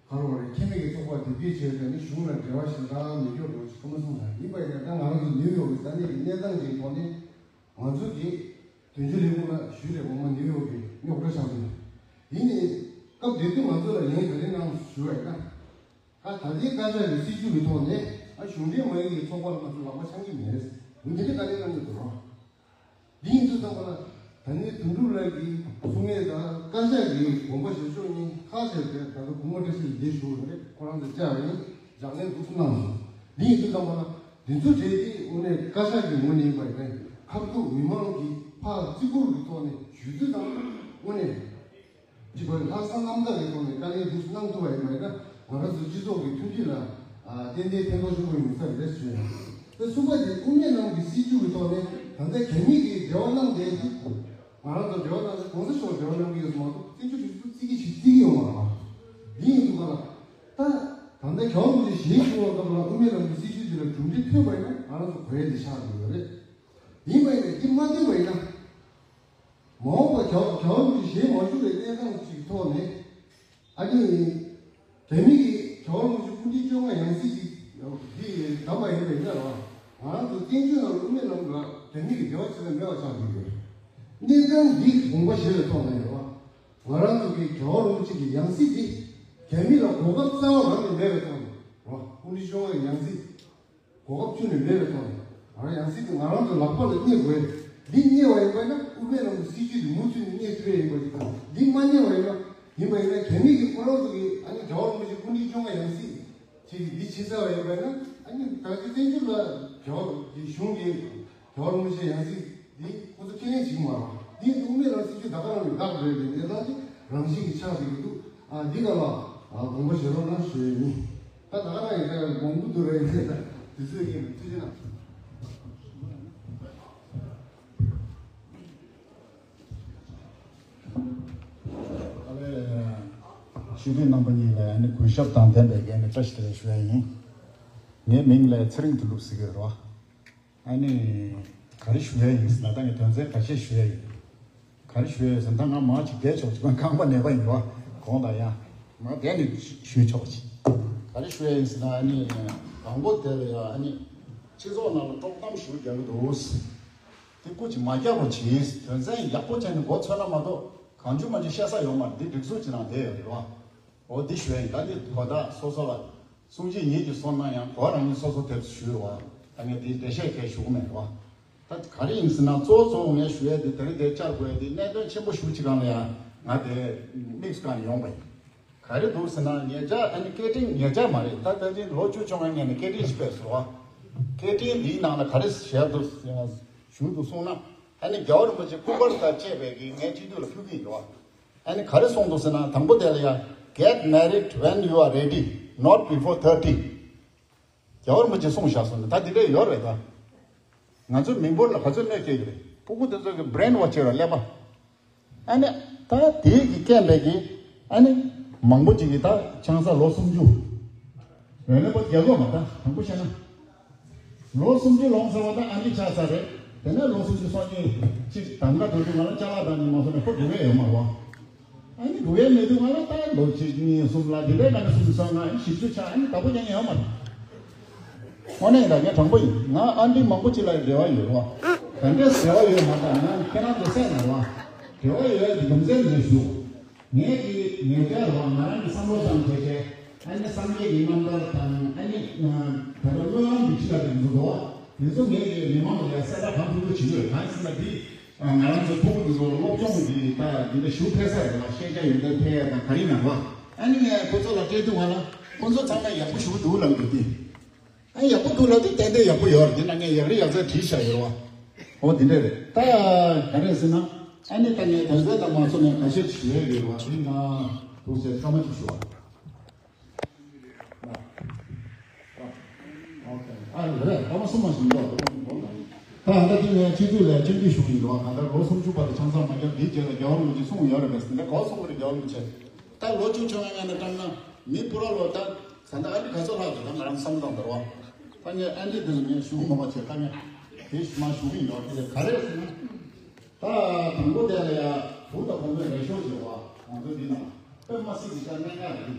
ཨ་ ག་རེ་རེད། ཁྱིམ་མི་གི་ཚོགས་པ་དེ་གས་བྱས་ནས་ནི་གཞུང་ལ་འབྲེལ་བ་ཞེ་དྲག་མི་འཇོག་དགོས་ཅིག་སྐུ་མ་གསུངས་ལ། ཡིན་པ་ཡིན་ན་ད་ང་རང་ཚོ་ནིའུ་ཡོག་གི་ས་གནས་ཀྱི་གནས་སྟངས་ཀྱི་ཐོག་ནས་ང་ཚོ་གི་དོན་གཅོད་ལས་ཁུངས་ལ་ཞུས་རེད། ངོ་མ་ནིའུ་ཡོག་གི་རྙོག་དྲ་ཆགས་འདུག་ཡིན་ནའི་སྐབས་དེ་དུས་ང་ཚོ་ལ་ལན་ག་རེ་གནང་ཞུ་བ་ཡིན་ན། ད་ད་ལྟའི་བཀའ་ཤག་གི་སྲིད་བྱུས་ཀྱི་ཐོག་ནས་ཨ་གཞུང་འབྲེལ་མ་ཡིན་པའི་ཚོགས་པ་ལ་ང་ཚོ་ལག་པ་འཆང་གི་མེད། འོན་ཏེ་དེ་འདྲའི་བཀའ་ལན་གནང་གི་འདུག་རོགས། འདི་ཡིན་དུས་ཙམ་པ་ལ་ད་ནི་དོན་གྲུབ་ལགས་ཀྱིས་གསུང་ཡས་དང་བཀའ་ཤག་གི་དགོངས་པ་བཞེས་ཕྱོགས་གཉིས་ཁ་བྱས་ཏེ་ད་ལྟ་གུང་མ་བཀྲ་ཤིས་ལ་འདི་ཞུ་བ་རེད། ཁོ་རང་ཚོ་བཅར་ཡིན། ལྗགས་ལན་འདུག་སེ་གནང་སོང་། འདི་ཡིན་དུས་ཙམ་པ་ལ་འདི་ཚོ་གྲས་ཀྱི་དངོས་གནས་བཀའ་ཤག་གི་ངོས་ནས་ཡིན་པ་ཡིན་ན་ཁ་ཐུག་མི་མང་གི་ཕར་བརྩི་བཀུར་གྱི་ཐོག་ནས་ཞུ་རྒྱུ་དང་། དངོས་གནས་ཅིག་གོ་ལྷག་བསམ་རྣམ་དག་གི་ཐོག་ནས་བཀའ་ལན་འདུག་སེ་གནང་ཐུབ་པ་ཡིན་པ་ཡིན་ན་ང་རང་ཚོ་སྤྱི་ཚོགས་ཀྱི་མཐུན་སྒྲིལ་ལ་ཏན་ཏན་ཕན་ཐོགས་ཆེན་པོ་ཡོང་ས་རེད་ཞུ་ཡ། ད་གསུམ་པ་དེ་དབུ་མའི་ལམ་གྱི་སྲིད་བྱུས་ཀྱི་ཐོག་ནས་ད་ལྟ་རྒྱ་མི་གིས་འབྲེལ་བ་གནང་བསྡད་ཀྱི། ང་རང་ཚོ་འབྲེལ་བ་གནང་ཚེ་གོང་ས་མཆོག་འབྲེལ་བ་གནང་གི་ཡོད་མ་གཏོགས་བཙན་བྱོལ་སྒྲིག་འཛུགས་བརྩི་གི་ཞིག་བརྩི་གི་ཡོད་མ་རེད། འདི་ཡིན་དུས་ག་ལ་ད་ད་ལྟ་རྒྱལ་བ་རིན་པོ་ཆེ་ཞལ་བཞུགས་པའི་སྐབས་ལ་དབུ་མའི་ལམ་གྱི་སྲིད་བྱུས་དེ་ལ་གྲུབ་འབྲས་ཐོན་པ་ཡིན་ན་ང་རང་ཚོ་གོ་ཡ་དེ་ཆགས་ཡོད་རེད། ཡིན་པ་ཡིན་ན་འདི་མ་ཐོན་པ་ཡིན་ན། མ་འོངས་པ་རྒྱལ་རྒྱལ་བ་རིན་པོ་ཆེ་ཞལ་མ་བཞུགས་པའི་གནས་སྟངས་ཅིག་ཐོག་ནས་ཨ་ནི་རྒྱ་མི་གིས་རྒྱལ་བ་རིན་པོ་ཆེ་སྐུ་ཕྲེང་བཅོ་ལྔ་ཡང་སྲིད་ཅིག་འདི་བདམས་པ་ཡིན་པ་ཡིན་ན་ར་ང་རང་ཚོ་བཙན་བྱོལ་ནང་དབུ་མའི་ལམ་ལ་རྒྱ་མི་གིས་འབྲེལ་བ་བྱེད་ས་མེད་པ་ཆགས་ཀྱི་ཡོད། གནས་སྟངས་འདི་དགོངས་པ་བཞེས་པའི་ཐོག་ནས་ར་ང་རང་ཚོ་གི་རྒྱལ་བ་རིན་པོ་ཆེ་གི་ཡང་སྲིད་འདི་རྒྱ་མི་ལ་གོ་སྐབས་རྩ་བ་རང་ནས་མེད་པའི་ཐོག་ནས་ར་སྐུ་ཕྲེང་བཅོ་ལྔ་ཡང་སྲིད། གོ་སྐབས་ཁྱོན་ནས་མེད་པའི་ཐོག་ནས་ང་རང་ཡང་སྲིད་དེ་ང་རང་ཚོ་ལག་པ་ལ་རྙེད་དགོས། འདི་རྙེད་པ་ཡིན་པ་ན་དབུ་མའི་ལམ་གྱི་སྲིད་བྱུས་དེ་མུ་མཐུད་ནས་རྙེད་ཐུབ་ཡ་ཡིན་པ་ཞིག་དང་། འདི་མ་རྙེད་པ་ཡིན་ན་ཡིན་པ་ཡིན་ན་རྒྱ་མི་གིས་ཁོ་རང་ཚོ་གི་ཨ་ནི་རྒྱལ་བ་རིན་པོ་ཆེ་སྐུ་ཕྲེང་བཅོ་ལྔ་ཡང་སྲིད་ཅིག་འདི་བྱེད་ཚར་བ་ཡིན་པ་ན་ཨ་ནི་ད་ཅི་བཙན་བྱོལ་ལ་རྒྱལ་བ་གི་གཞུང་གི་རྒྱལ་བ་རིན་པོ་ཆེ་ཡང་སྲིད་འདི་ཁོ་ཚོ་ཁས་ལེན་བྱེད་ཀྱི་མ་རེད། འདི་དབུ་མའི་ལམ་སྲིད་བྱུས་ད་ག་རང་གི་བདག་རེད་པས་གནས་སྟངས་ཅིག་རང་བཞིན་གྱི་ཆགས་བསྡད་ཀྱི་འདུག་ཨ་འདི་ག་ལ་ཨ་དགོངས་པ་བཞེས་རོགས་གནང་ཞུ་ཡ་ཡིན། ད་ད་ག་ནང་ཡིན་ད་མང་པོ་འདུག་རེད། དེ་ཚོ་ཡིན་ཐུགས་རྗེ་གནང་། ཨ་ལེ། ཞུ་མཁན་རྣམ་པ་གཉིས་ལ་ཨ་ནི་གུས་ཞབས་དང་ལྡན་པའི་སྒོ་ནས་བཀྲ་ཤིས་བདེ་ལེགས་ཞུ་ཡ་ཡིན། ངའི་མིང་ལ་ཚེ་རིང་དོན་གྲུབ་ཟེར་གྱི་ཡོད་རེད་བ། ཨ་ནི་ག་རེ་ཞུ་ཡ་ཡིན་ཟེར་ན་ད་ངས་དོན་ཚན་ཁ་ཤས་ཞུ་ཡ་ཡིན། ག་རེ་ཞུ་ཡ་ཡོད་ཟེར་ན་ད་ང་མང་ཅིག་བསྡད་ཆོག་ཅིག་ཁང་པ་ནད་པ་ཡིན་པ་གོང་དང་ཡང་མ་བསྡད་ནས་ཞུས་ཆོག་ཅིག་ག་རེ་ཞུ་ཡ་ཡིན་ཟེར་ན་ཨ་ནི་དང་པོ་དེ་ལ་ཡང་ཨ་ནི་སྤྱི་ཚོགས་ནང་ལ་དཀྲོག་གཏམ་ཞེ་པོ་རྒྱག་གི་འདུག་དེ་སྐུ་མཁྱེན་མ་རྒྱག་པ་བྱེད། དོན་ཚན་ཡག་པོ་བྱས་ནས་མགོ་ཚོས་ན་མ་གཏོགས་གང་བྱུང་མང་བྱུང་བཤད་ས་ཡོད་མ་རེད། འདི་སྒྲིག་འཛུགས་ཀྱི་ནང་བསྡད་ཡོད་རེད་བ། འོ་འདི་ཞུ་ཡ་ཡིན། ད་འདི་དོ་བདག་སོ་སོ་ལ་གསུང་ཆོས་ཉིད་ཀྱིས་གསུངས་ན་ཡང་གོ་བ་རང་ཉིད་སོ་སོ་དེབ་ཞུས་རེད་བ། ད་ངས་འདི་འགྲེལ་བཤད་གང་ཞུ་གི་མེད་རེད་བ། ད་ག་རེ་ཡིན་ཟེར་ན་གཙོ་བོ་གཙོ་བོ་ངས་ཞུ་ཡ་འདི་དེ་རིང་འདིར་བཅར་དགོས་ཡ་འདི་གནད་དོན་ཆེན་པོ་ཞེ་པོ་ཅིག་སྒང་ལ་ཡང་ང་དེ་དམིགས་སུ་བཀར་ནས་ཡོང་པ་ཡིན། ག་རེ་འདུག་ཟེར་ན་ཉེ་ཆར་ཨ་ནི་སྐད་འཕྲིན་ཉེ་ཆར་མ་རེད། ད་ད་ཅིང་ལོ་བཅུ་བཅོ་ལྔ་སྔོན་ནས་སྐད་འཕྲིན་ཞིག་སྤེལ་སོང་བ། སྐད་འཕྲིན་འདིའི་ནང་ལ་ག་རེ་ཞལ་དུ་ཞུ་འདུག་གསུངས་ན་ཨ་ནི་རྒྱལ་བ་རིན་པོ་ཆེ་སྐུ་པར་དང་བཅས་པའི་གི་ངས་སྤྱི་འཐུས་ལ་ཕུལ་གི་ཡིན་འདུག་བ། ཨ་ནི་ག་རེ་གསུངས་འདུག་ཟེར་ན་དང་པོ་དེ་ལ་ཡ། Get married when you are ready, not before thirty། རྒྱལ་བ་རིན་པོ་ཆེ་གསུངས་བཞག་སོང་ནས་ད་འདི་འདྲས་ཡོད་རེད་ད། ང་ཚོའི་མི་འབོར་ལ་ག་ཚོད་གནོད་སྐྱེལ་གྱི་རེད། ཕྲུ་གུ་དེ་ཚོ་གི་brainwash་བྱས་ར་ཀླད་པ། ཨ་ནི་ད་དེའི་གི་རྐྱེན་པས་གི་ཨ་ནི་མང་པོ་ཅིག་གི་ད་ཆང་ས་ལོ་སུམ་ཅུ། འོན་ནས་པོ་རྒྱལ་ཁབ་མ་ད་དང་པོ་བཤད་ན། ལོ་སུམ་ཅུ་ལོངས་ཚར་བ་དང་ཨ་འདྲ་ཆགས་ཚར་རེད། དེ་ནས་ལོ་སུམ་ཅུ་སོ་གཉིས་གཅིག་གདམ་ག་འགྲོ་དུས་ང་ལ་ཅ་ལག་དང་ནི་མ་སོང་ནས་ཁོ་འགྲོ་གི་ཡོད་མ་རེད་བ། ཨ་ནི་འགྲོ་ཡ་མེད་དུས་ང་ལ་ད་ལོ་གཅིག་གཉིས་གསུམ་ལ་དེ་འདྲའི་ང་ནི་སུམ་ཅུ་སོ་ལྔ་ཨ་ནི་བཞི་བཅུ་ཆགས་ཨ་ནི་བདག་པོ་རྒྱག་མཁན་ཡོད་མ་རེད། དངོས་གནས་ཡིན་ད་ངས་དྲང་པོ་ཡིན། ང་ཨ་འདྲའི་མང་པོ་ཅིག་ལ་འབྲེལ་བ་ཡོད་རེད་བ། ག་འདྲའི་འབྲེལ་བ་ཡོད་མ་རེད་ད་ང་ཁྱེད་རང་ཚོ་སེམས་ན་རེད་བ། འབྲེལ་བ་ཡོད་ཡ་དེ་རྒྱུ་མཚན་ངས་ཞུ། ངས་ཀྱི་ངས་བལྟས་རོགས་ང་རང་གི་བསམ་བློ་བཏང་བྱས་བྱས་ཨ་ནི་སངས་རྒྱས་ཀྱི་རྣམ་ཐར་དང་ཨ་ནི་ད་ལྟ་བློ་ཡང་འདི་ཕྱི་ལ་དེ་འདུག་གོ། དེ་ཚོ་ངས་ཀྱི་མི་མང་ལ་ཡ་གསལ་བསྒྲགས་གང་ཐུབ་ཐུབ་བྱེད་ཀྱི་ཡོད། གང་ཡིན་ཟེར་ན་འདི་ང་རང་ཚོ་ཕྲུ་གུ་འདི་ཚོ་སློབ་སྦྱོང་གི་ད་འདི་འདྲ་ཞུ་ཕེབས་ས་རེད་ལ་ཤེས་བྱ་ཡོན་ཏན་ཐེབས་ཡ་དང་ག་རེ་ཡིན་ན་རོ། ཨ་ནི་ངས་ཁོ་ཚོ་ལ་སྤྲད་དུས་ང་ལ་ཁོ་ཚོ་ཚང་མ་ཡག་པོ་ཞུ་གི་འདུག་ལབ་འདུག་སྟེ། ཨ་ཡག་པོ་འདུག་ལབ་དུས་ཏན་ཏན་ཡག་པོ་ཡོད་རེད། འདི་ན་ངས་ཡག་རེད་ཡག་ཚད་བྲིས་བཞག་ཡོད་རེད་བ། འོ་འདི་འདྲ་རེད། ད་ག་རེ་ཟེར་ན་ཨ་ནི་ད་ངས་དོན་ཚན་དང་མ་ཚོ་ནས་ཁ་ཤས་ཞུ་ཡས་ཡོད་རེད་བ། དེ་ང་འདུག་ཟེར་སྐར་མ་གཅིག་ཞུ་བ། ཨ་རེད་སྐར་མ་གསུམ་མ་ཞིག་འདུག་ད་ད་དེ་ངས་སྤྱི་འཐུས་ལ་སྤྱི་འཐུས་ཞུ་གི་ཡོད་རེད་བ། གང་ལྟར་ལོ་སུམ་ཅུ་བར་དུ་ཆང་ས་མ་བརྒྱབ་འདིའི་རྗེས་ལ་རྒྱལ་བ་རིན་པོ་ཆེ་གསུངས་ཡོད་རེད་པས་ཟེར་ནས་གོ་གསུངས་རེད་རྒྱལ་བ་རིན་པོ་ཆེ། ད་ལོ་བཅུ་བཅོ་ལྔ་ནས་བཀྲམ་ན་མི་སྤུ་ར་ལོ་ད་ད་ལྟ་ཨ་འདྲ་ག་ཚོད་ལྷག་འདུག་ད་ང་རང་བསམ་བློ་བཏང་དང་རོགས། ད་ངས་ཨ་འདྲ་འདི་ལ་ངས་ཞུ་མ་མ་བྱས། ད་ངས་དེ་ཞུ་མ་ཞུ་གི་ཡོད་དེ་ག་རེ་ཟེར་ན། ད་དང་པོ་དེ་ལ་ཡ་བུ་དང་བུ་མོས་རེ་ཤོག་བྱེད་པ་ང་ཚོ་འདི་ནང་དཔེ་མ་སྲིད་ཀྱི་ད་གནད་འགག་རེད།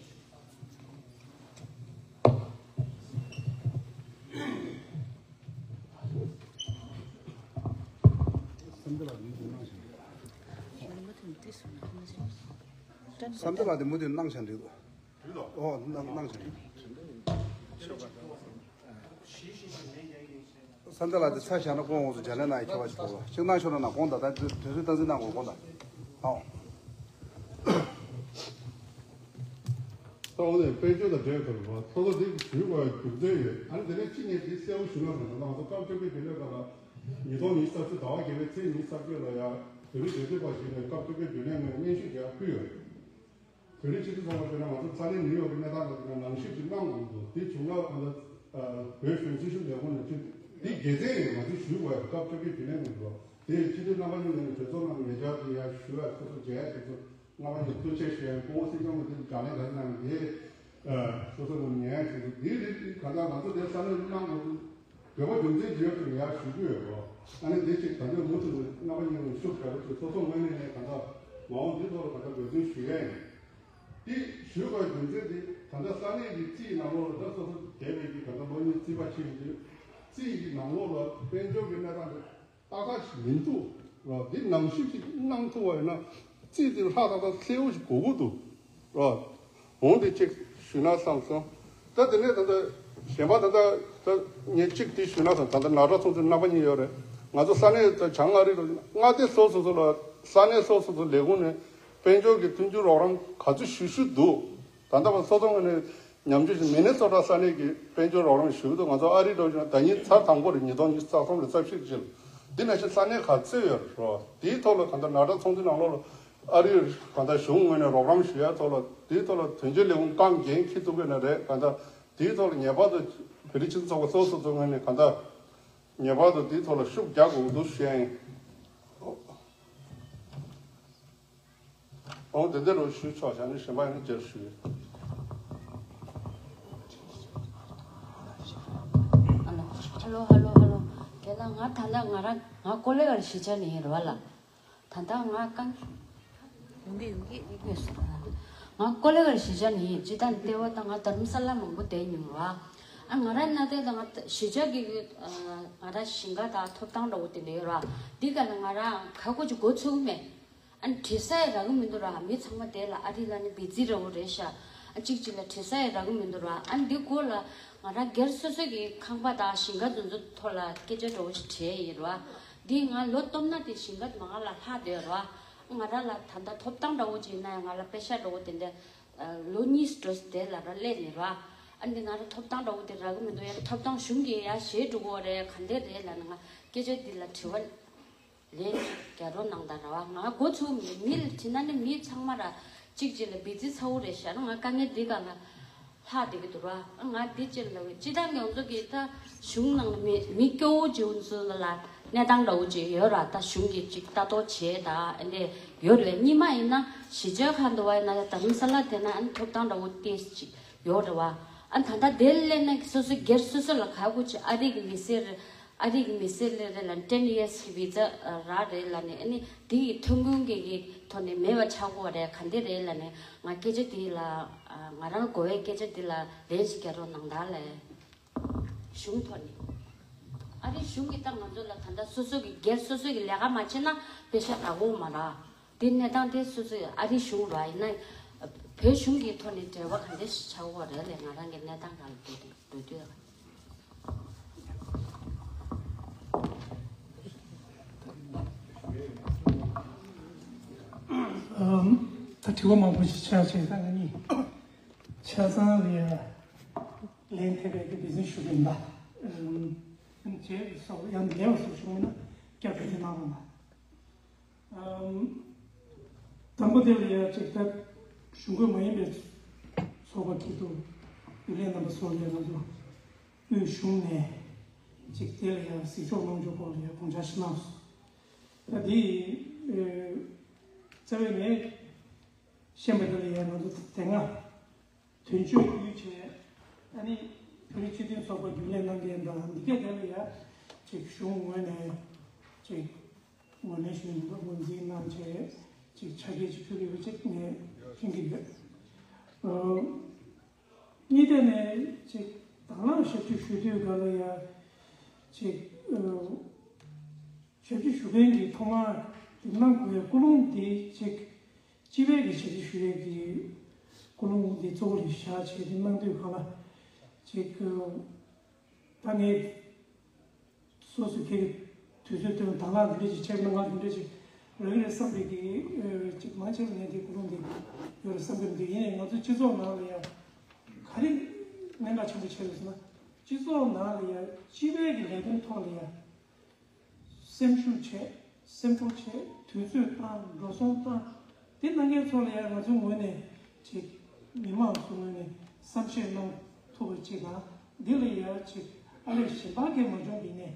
བསམ་འདི་ལ་དེ་མུ་མཐུད་གནང་བྱ་འགྲིག་འདུག་ཨོ་གནང་གནང་བྱ་འགྲིག་བསམ་འདི་ལ་དེ་ཚ་བྱ་ན་ཀོང་འོང་སུ་འཇལ་ལེན་ན་ཡི་ཁྱབ་པ་ཞིག་གོ་ལ་ཅིག་གནང་ཤོར་ན་ན་དགོངས་དག་ད་དུས་ཚོད་སྟངས་འཛིན་གནང་དགོས་དགོངས་དག་ཨོ། ད་འོ་ནས་དཔལ་འབྱོར་དང་འབྲེལ་བའི་ཐོག་ལ་སོ་སོ་འདི་ཞུ་དགོས་རྒྱུ་མཚན་ཡོད། ཨ་ནི་དེ་ནས་གཅིག་ནས་འདི་གསལ་པོ་ཞུ་ན་ཟེར་ན་ང་ཚོ་སྐབས་བཅོ་བརྒྱད་བརྒྱུད་ལས་ཁག་ལ་ཉིས་སྟོང་ཉི་ཤུ་རྩ་གཅིག་ཟླ་བ་བརྒྱད་པའི་ཚེས་ཉི་ཤུ་རྩ་བརྒྱད་ལ་ཡང་བོད་རིགས་སྒེར་གཅོད་པ་ཞིག་ནས་སྐབས་བཅོ་བརྒྱད་བརྒྱུད་ལས་ངོས་སྙན་ཞུ་ཞིག་ཡང་ཕུལ་ཡོད། བོད་རིགས་སྤྱི་མཐུན་ཚོགས་པ་ཞུ་ན་ང་ཚོ་ས་གནས་ནིའུ་ཡོག་གི་གནས་སྟངས་ལ་དེ་ནང་ནང་ཞིབ་ཅིག་གནང་དགོས་འདུག་དེ་བྱུང་ན་ང་ཚོ་བོད་གཞུང་སྲིད་ཞུ་ལས་ཁུངས་ནས་ཅིག་དེ་དགེ་མཚན་ཡིན་ང་ཚོ་ཞུ་དགོས་སྐབས་བཅོ་བརྒྱད་བརྒྱུད་ལས་ངོས་འགྲོ་དེ་སྤྱི་འཐུས་རྣམ་པ་གཉིས་ནས་གྲོས་ཚོགས་ནང་ཉེ་ཆར་དེ་ཡང་ཞུ་བ་ཁོ་ཚོ་མཇལ་ཡ་དེ་ཚོ། རྔ་པ་ནས་ཐུགས་རྗེ་ཆེ་ཞུ་ཡ་སྐུ་ངོ་སྲིད་སྐྱོང་གི་དེ་དགག་ལན་ག་རེ་གནང་ཡོད་དེ་སོ་སོ་ངོས་ཉན་ཡ་བྱེད་འདུག་དེའི་རིགས་དེ་གང་ལྟར་ང་ཚོ་དེ་ས་གནས་གནང་དགོས་འདུག་དགོས་པ་རྒྱུ་མཚན་ཅི་ཡོད་ཚུལ་ཡར་ཞུ་རྒྱུ་ཡོད་རོ། ཨ་ནི་དེ་ཅིག་ད་ལྟའི་མུ་མཐུད་ནས་རྔ་པ་གཉིས་ནས་ཤུགས་དྲག་པོ་ཅིག་སོ་སོ་ངོས་ནས་ནས་གང་ལྟར་མ་འོངས་འདི་ཐོག་ལ་གང་ལྟར་འབད་བརྩོན་ཞུ་ཡ་ཡིན། དེ་ཞུ་དགོས་རྒྱུ་མཚན་དེ་གང་ལྟར་ས་གནས་ཀྱི་རྩིས་ནང་ལོགས་ལ་ད་སོ་སོ་བསྡད་པའི་གི་གང་ལྟར་ལོ་གཉིས་རྩིས་པ་ཕྱིན་དུས་རྩིས་ཀྱི་ནང་ལོགས་ལ་དཔལ་འབྱོར་གྱི་གནས་སྟངས་དེ། ཏག་ཏག་ཞིག་མི་འདུག་ར། འདི་ནང་ཞིབ་ཅིག་གནང་ཐུབ་པ་ཡིན་ན་རྩིས་འདི་ལྷག་ཏག་ཏག་གསལ་པོ་ཞིག་དགོས་ཀྱི་འདུག་ར། འོང་དེ་གཅིག་ཞུས་ན་བསམ་སོང་། ད་དེ་ནས་ད་ལྟ་གཞན་པ་ད་ལྟ་ད་ངས་གཅིག་དེ་ཞུས་ན་བསམ། ད་ལྟ་ན་གྲྭ་ཚོགས་འདུ་རྣམ་པ་གཉིས་ཡོད་རེད། ང་ཚོ་ས་གནས་ད་བྱང་ཨ་རི་ལ་མངའ་སྡེ་སོ་སོ་སོ་ལ་ས་གནས་སོ་སོ་སོ་ལས་ཁུངས་ནས་དཔལ་འབྱོར་གྱི་མཐུན་འགྱུར་རོགས་རམ་ག་ཚོད་ཞུ་ཞུ་འདུག་ད་ལྟ་བར་སོ་སོ་ངོས་ནས། ཉམས་ཞིབ་ཞིག་མི་ནི་སོ་ཊ་ས་གནས་ཀྱི་དཔལ་འབྱོར་རོགས་རམ་ཞུ་གི་འདུག་ང་ཚོ་ཨ་རི་འགྲོ་བཞིན་ན་ཟླ་ཉིན་ཚར་དང་པོ་རེད། ཉིས་སྟོང་ཉི་ཤུ་རྩ་གསུམ་ལ་རྩ་བཞི་ཅིག་འདི་ནང་བཞིན་ས་གནས་ག་ཚོད་ཡོད་རེད། དེའི་ཐོག་ལ་གང་ལྟར་ན་གྲྭ་ཚོགས་འདུ་ནང་ལོགས་ལ་ཨ་རི་གང་ལྟར་གཞུང་ངོས་ནས་རོགས་རམ་ཞུ་ཡ་ཐོག་ལ་དེའི་ཐོག་ལ་དོན་གཅོད་ལས་ཁུངས་རྐང་འགན་འཁྱེར་ཐུབ་ཀྱི་ན་རེད། གང་ལྟར་དེའི་ཐོག་ལ་ངེས་པར་དུ་བོད་རིགས་སྤྱི་མཐུན་ཚོགས་པ་སོ་སོ་ཚོ་ངོས་ནས་གང་ལྟར་ངེས་པར་དུ་དེའི་ཐོག་ལ་ཤུགས་རྒྱག་དགོས་འདུག་ཞུ་ཡ་ཡིན། འོང་དེ་འདྲ་རུ་ཞུས་ཆོག་བྱ་ནི་གཞན་པ་ཡང་ནི་བཅར་ཞུས། ཧ་ལོ་ཧ་ལོ་ཧ་ལོ། དེ་ལ་ང་ད་ལྟ་ང་རང་ང་ཀོ་ལེ་གར་གཞིས་ཆགས་ནས་ཡིན་རེད་བ་ལ། ད་ལྟ་ང་རྐང་ཡོང་གི་ཡོང་གི་ཡོད་ཟེར་བ། ང་ཀོ་ལེ་གར་གཞིས་ཆགས་ནས་ཡིན། སྤྱི་བཏང་ལྟེ་བ་དང་ང་དྷ་རམ་ས་ལ་མང་པོ་བསྡད་མྱོང་ར། ཨ་ང་རང་གནའ་དེང་དང་ང་གཞིས་ཆགས་ཀྱི་ང་རང་ཞིང་ཁ་དང་ཐོབ་ཐང་འདྲ་བོ་དེ་འདྲ་ཡོད་ར། འདི་ག་ལ་ང་རང་ཁ་ཁོ་ཅིག་མགོ་ཚོས་མེད། ཨ་ནི་བྲིས་ས་ཡི་རག་གི་མི་འདུག་ར། མི་ཚང་མ་དེ་ལ་ཨ་རི་ལ་ནི་བི་ཛི་ར་བོ་རེད་ཤག་ཨ་གཅིག་གཅིག་ལ་བྲིས་ས་ཡི་རག་གི་མི་འདུག་ར། ཨ་ནི་འདི་སྐོར་ལ་ང་རང་སྒེར་སོ་སོ་གི་ཁང་པ་དང་ཞིང་ཁ་འདི་ཚོ་ཐོག་ལ་སྐད་ཆ་འདྲ་བོ་ཞིག་དྲིས་ཡིན་ར། འདི་ང་ལོ་སྟོབས་ན་དེ་ཞིང་ཁ་མ་ང་ལ་ལྷག་བསྡད་ར། ང་རང་ལ་ད་ལྟ་ཐོབ་ཐང་འདྲ་བོ་ཅིག་ཡིན་ན་ཡང་ང་ལ་པེ་ཤ་འདྲ་བོ་དེ་འདྲ་ལོ་གཉིས་འགྲོ་དེ་ལ་ར་སླེབས་ནས་ར། ཨ་འདི་ང་རང་ཐོབ་ཐང་འདྲ་བོ་དེ་རག་གི་མི་འདུག་ཡ། ཐོབ་ཐང་གཞུང་གིས་ཡ་བཞེས་འགྲོ་གི་རེད། ག་འདྲ་རེད་ལབ་ན་ང་སྐད་ཆ་འདི་ལ་དྲི་བ། ལན་ཅིག་རྒྱག་རོགས་གནང་དང་ར་བ། ང་མགོ་ཚུགས་མི་མི་ལ་དྲིས་ན་ནི་མི་ཚང་མ་ར་གཅིག་གཅིག་ལ་བི་ཛི་ཚ་བོ་རེད་ཤག་ང་དཀའ་ངལ་འདི་ག་ལ་ལྷག་བསྡད་ཀྱི་འདུག་ར། ང་འདི་ཅིག་ལ་བའི་སྤྱི་བཏང་གི་ང་ཚོ་གི་ད་གཞུང་ནང་ལ་མི་མི་སྐྱོ་བོ་ཅིག་ཚོ་ལ་གནས་སྟངས་འདྲ་བོ་ཅིག་ཡོད་ར། ད་གཞུང་གི་ཅིག་ལྟ་རྟོག་བྱེད་ད་ཨ་འདྲས་ཡོད་རེད། སྙིང་མ་ཡིན་ན་གཞིས་ཆགས་ཁག་འདུག་བ་ཡིན་ན་ཡ་དྷ་རམ་ས་ལ་དེ་ན་ཨ་ནི་ཐོབ་ཐང་འདྲ་བོ་ཏོག་ཙམ་ཅིག་ཡོད་རེད་བ། ཨ་ད་ལྟ་དེ་སླེབས་ན་སོ་སོ་སྒེར་སོ་སོ་ལ་ག་གོ་ཅིག་ཨ་རི་གི་མི་སེར་ཨ་རི་གི་མི་སེར་ལས་རེད་ལ་ཊེན་ཡར་སི་གི་བི་ཛ་རག་རེད་ལ་ནས་ཨ་ནི་དེ་ཡི་ཐོན་ཁུངས་ཀྱི་གི་ཐོག་ནས་མེད་པ་ཆགས་ཀྱི་ཡོད་རེད། ག་འདྲ་རེད་ལ་ནས་ང་སྐད་ཆ་དེ་ལ་ང་རང་གོ་བའི་སྐད་ཆ་དེ་ལ་ལན་ཞིག་རྒྱག་རོགས་གནང་དང་ལས། གཞུང་ཐོག་ནས་ཨ་རི་གཞུང་གིས་ད་ང་ཚོ་ལ་ད་ལྟ་སོ་སོ་གི་སྒེར་སོ་སོ་གི་ལས་ཀ་མ་བྱས་ན་པེ་ཤ་རག་གི་ཡོད་མ་རེད། དེ་གནས་སྟངས་དེ་སོ་སོས་ཨ་རི་གཞུང་ར་ཡིན་ན་བོད་གཞུང་གི་ཐོག་ནས་འབྲེལ་བ་ག་འདྲ་ཞིག་ཆགས་ཡོད་རེད་ལས། ང་རང་གི་གནས་སྟངས་སྒང་ལ་འགྲོ་དུས་འགྲོ་དུས། ཨམ། ད་དྲི་བ་མང་པོ་ཞིག་ཆགས་བྱས། ད་ང་གཉིས་ཆ་ཚང་ལ་ཡ་ལན་ཐེབས་པའི་གི་འབད་བརྩོན་ཞུ་གི་ཡིན་པ། ཨམ། རྗེས་སུ་ཡང་ལན་སོགས་བྱུང་ན་བསྐྱར་ཟློས་གནང་རོགས་གནང་། ཨམ། དང་པོ་དེ་ལ་ཡ་ཅིག་ད་གཞུང་འགོ་མ་ཡིན་པའི་ཚོགས་པ་ཁྱེད་དུ་རྒྱུན་ལས་རྣམ་པ་ཚོ་ལ་ང་ཚོ་དབུས་གཞུང་ནས་ཅིག་དེ་ལ་ཡ་གཟིགས་ཕྱོགས་གནང་ཕྱོགས་སྐོར་ལ་ཡ་དགོངས་འཆར་ཞིག་གནང་སོང་། ད་དེ་ཨེ་རྩ་བའི་ངས་ཤེས་པ་དེ་ལ་ཡ་ང་ཚོ་དེ་སྔ། དོན་གཅོད་བརྒྱུད་བྱས། ཨ་ནི་བོད་རིགས་སྤྱི་མཐུན་ཚོགས་པ་རྒྱུན་ལས་གནང་མཁན་དང་འདི་ག་དེ་ལ་ཡ་ཅིག་གཞུང་ངོས་ནས་ཅིག་ངོས་ལེན་ཞུས་ནས་ངོས་འཛིན་གནང་བྱས་ཅིག་ཕྱག་འཁྱེར་ཅིག་ཕུལ་གྱི་ཡོད་པ་ཅིག་ངས་མཁྱེན་གྱི་ཡོད། ཨོ། གཉིས་ཐད་ནས་ཅིག་དང་བླངས་ཞབས་ཞུ་ཞུ་དུས་ག་ལ་ཡ་ཅིག་ཨོ། ཞབས་ཕྱི་ཞུ་མཁན་གྱི་ཐོག་མར་དེ་གནང་དགོས་པའི་ཀུན་སློང་དེ་ཅིག་སྤྱི་པའི་གི་ཞབས་ཕྱི་ཞུ་ཡས་ཀྱི་ཀུན་སློང་དེ་གཙོ་བོ་ལ་བཞག་བྱས་དེ་གནང་དུས་གང་ལ་ཅིག་ད་ངས་སོ་སོའི་ཁྱེད་ཀྱི་དུས་ཚོད་སྟོན་དང་བླངས་འདི་འདྲ་ཞིག་ཆེད་གནང་གང་འདི་འདྲ་ཞིག་རག་གི་རེད་བསམ་པའི་གི་ཅིག་མང་ཆེ་བ་ནས་དེ་ཀུན་སློང་དེ་ཡོད་རེད་བསམ་གི་མི་འདུག་ཡིན་ནའི་ང་ཚོའི་སྤྱི་ཚོགས་ནང་ལ་ཡང་ག་རེ་གནད་འགག་ཆེན་པོ་ཆགས་ཡོད་ཟེར་ན། སྤྱི་ཚོགས་ནང་ལ་ཡང་སྤྱི་པའི་གི་ལས་དོན་ཐོག་ལ་ཡང་སེམས་ཤུགས་བྱས། སེམས་ཁུར་བྱས། དུས་ཚོད་བཏང་། འགྲོ་སོང་བཏང་། དེ་གནང་མཁན་ཚོ་ལ་ཡང་ང་ཚོའི་ངོས་ནས་ཅིག་མི་མང་ཚོའི་ངོས་ནས་བསམ་ཤེས་གནང་ཐུབ་པ་ཅིག་དང་། འདི་ལ་ཡང་ཅིག་ཨ་ལས་གཞན་པ་གས་མ་བྱུང་བའི་ནས་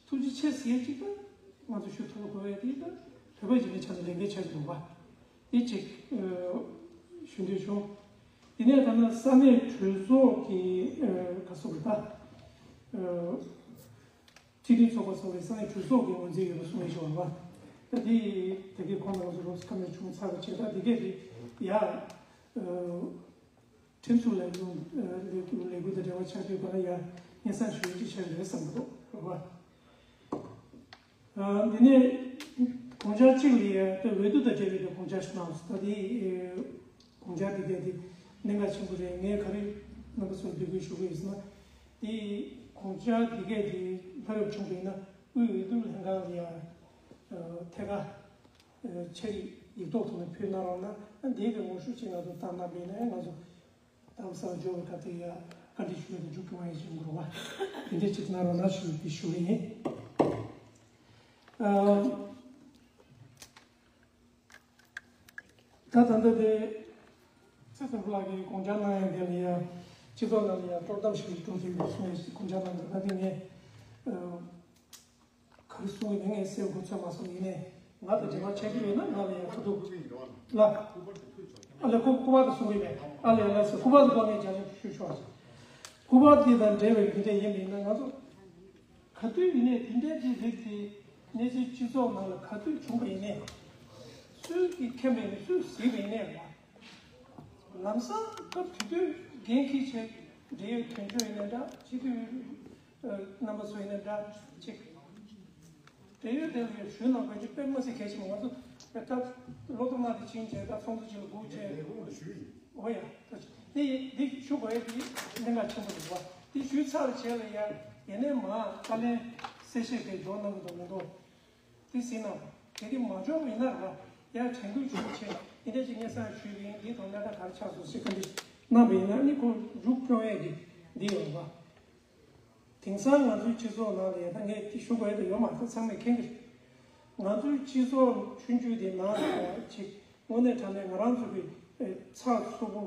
ཐུགས་རྗེ་ཆེ་ཟེར་ཅིག་དང་། ང་ཚོ་ཞུ་ཐུབ་དགོས་པའི་དེ་དང་བོད་པ་ཡིན་པའི་ཆ་ནས་ལས་འགན་ཆགས་ཀྱི་འདུག་པ། དེ་ཅིག་ཞུ་འདོད་བྱུང་། དེ་ནས་ད་ལྟ་ས་གནས་གྲོས་ཚོགས་ཀྱི་ག་སོགས་ད། སྤྱི་མཐུན་ཚོགས་པ་སོགས་ཀྱི་ས་གནས་གྲོས་ཚོགས་ཀྱི་ངོས་འཛིན་ཡོད་པ་གསུངས་ཡོད་ཅོག་པ། ད་དེ་དེ་གའི་ཁོང་ལ་ང་ཚོ་རོགས་ཁ་མེད་བྱུང་ཚར་བ་བྱས། ད་དེ་གས་དེ་ཡ་ཁྲིམས་སྲུང་ལས་ཁུངས་ལས་ཁུངས་ལས་ཁུངས་དང་འབྲེལ་བ་ཆགས་དུས་ག་ལ་ཡ་སྙན་སེང་ཞུ་ཡ་ཅིག་བྱས་རེད་བསམ་གི་འདུག་རོགས་པ། འདི་ནས་དགོངས་འཆར་གཅིག་ལ་ཡ་ད་འོས་བསྡུ་དང་འབྲེལ་བའི་དགོངས་འཆར་ཞིག་གནང་སོང་། ད་དེ་དགོངས་འཆར་འདི་གས་དེ་གནད་འགག་ཆེན་པོ་རེད། ངས་ག་རེ་རྣམ་པ་ཚོར་འབོད་སྐུལ་ཞུ་གི་ཡོད་ཟེར་ན། དེ་དགོངས་འཆར་འདི་གས་དེ་ལྷ་རབ་བྱུང་བ་ཡིན་ན་དབུས་འོས་བསྡུ་ལྷན་ཁང་ལ་ཡ་ཐད་ཀར་ཕྱག་ཡིག་ཐོག་ཐོག་ནས་ཕུལ་གནང་རོགས་གནང་། ཨ་འདི་གི་ངོ་ཤུགས་ཅིག་ང་ཚོ་བཏང་གནང་བ་ཡིན་ན་ང་ཚོ་དམ་ས་འབྱོར་བའི་སྐབས་དེ་ཡ་བཀའ་འདྲི་ཞུ་ཡ་དེ་མཇུག་སྐྱོང་བ་ཡིན་ཞུ་དགོས་རེད་པ། དེ་འདྲ་ཅིག་གནང་རོགས་གནང་ཞུ་ཡ་དེ་ཞུ་གི་ཡིན། ཨ། ད་ད་ལྟ་དེ་ཚེ་བརྟན་ལགས་ཀྱིས་དགོངས་འཆར་གནང་ཡ་དེ་ལ་ཡ་སྤྱི་ཚོགས་ནང་ལ་ཡ་དཀྲོག་གཏམ་ཞིག་འགྲོ་བསྡད་ཡོད་གསུངས་ཡ་ཞིག་དགོངས་འཆར་གནང་འདུག་ད་དེ་ངས་ཨ་ག་རེ་གསུང་གི་ཡོད་ངས་གསལ་པོ་གོ་ཚོད་མ་སོང་། ཡིན་ནའི་ང་དང་འབྲེལ་བ་ཆགས་ཀྱི་ཡོད་ན་ང་ལ་ཡ་ཁ་ཐུག་ལ་ཨ་ལས་ཁོ་སྐུ་པར་དུ་གསུང་གི་མེད། ཨ་ལས་ལ་སྐུ་པར་དུ་ཁོ་ངས་རྒྱ་ལས་ཞུ་ཆོག་ཅིག་སྐུ་པར་དེ་དང་འབྲེལ་བའི་འདི་འདྲ་ཡིན་པ་ཡིན་ན་ང་ཚོ། ག་དུས་ཡིན་ནའི་དེ་འདྲའི་གི་རིགས་དེ་གནས་ཚུལ་སྤྱི་ཚོགས་ནང་ལ་ག་དུས་བྱུང་བ་ཡིན་ནའི། སུས་ཀྱིས་མཁྱེན་པ་ཡིན་ནའི་སུས་གཟིགས་པ་ཡིན་ནའི་རེད་པ། ལམ་སང་སྐབས་དེ་དུས་འགན་འཁྱེར་བྱས་འབྲེལ་ཡོད་དོན་གཅོད་ཡིན་ན་འདྲ། སྤྱི་འཐུས་རྣམ་པ་ཚོ་ཡིན་ན་འདྲ་ཅིག་འབྲེལ་ཡོད་དེ་ལ་ཞུས་གནང་དགོས་ཀྱི་དཔེ་མ་སྲིད་གལ་ཆེན་པོ། ང་ཚོ་ད་བློ་སྟོབས་མ་དེ་ཕྱིན་བྱས་ད་ཚོགས་འདུ་ཅིག་ལ་སྒུག་བྱས། འོ་ཡ། ད་དེ་ཡི་འདི་ཞུ་དགོས་ཡ་དེ་གནད་འགག་ཆེན་པོ་འདུག་པ། དེ་ཞུས་ཚར་བྱས་ལ་ཡ་ཡིན་ནའི་མ་ད་ལན་གསལ་བཤད་དེ་འཇོག་གནང་གི་འདུག་མི་འདུག་དེ་ཟིན་ན་དེ་གི་མ་འཇོག་ཡིན་ན་ར་ཡ་དྲན་སྐུལ་ཞུ་བྱས་དེ་འདྲ་ཅིག་སྙན་སེང་ཞུས་པ་ཡིན། འདི་དང་གནད་འགག་ག་རེ་ཆགས་སོང་ཞེས་བཀའ་འདྲི་གནང་བ་ཡིན་ན་ནི་ཁོ་མཇུག་སྐྱོང་ཡས་ཀྱི་འདི་ཡོད་པ། དེང་སང་ང་ཚོའི་སྤྱི་ཚོགས་ནང་ལ་ཡ་ད་ངས་དེ་ཞུ་དགོས་ཡ་དེ་ཡོད་མ་རེད། ཚང་མས་མཁྱེན་གྱི་རེད། ང་ཚོའི་སྤྱི་ཚོགས་ཆུང་ཆུང་དེ་ནང་ལ་ཡ་ཅིག་དངོས་གནས་དྲང་གནས་ང་རང་ཚོ་གི་ཨེ་ཚགས་ཚུད་པོ་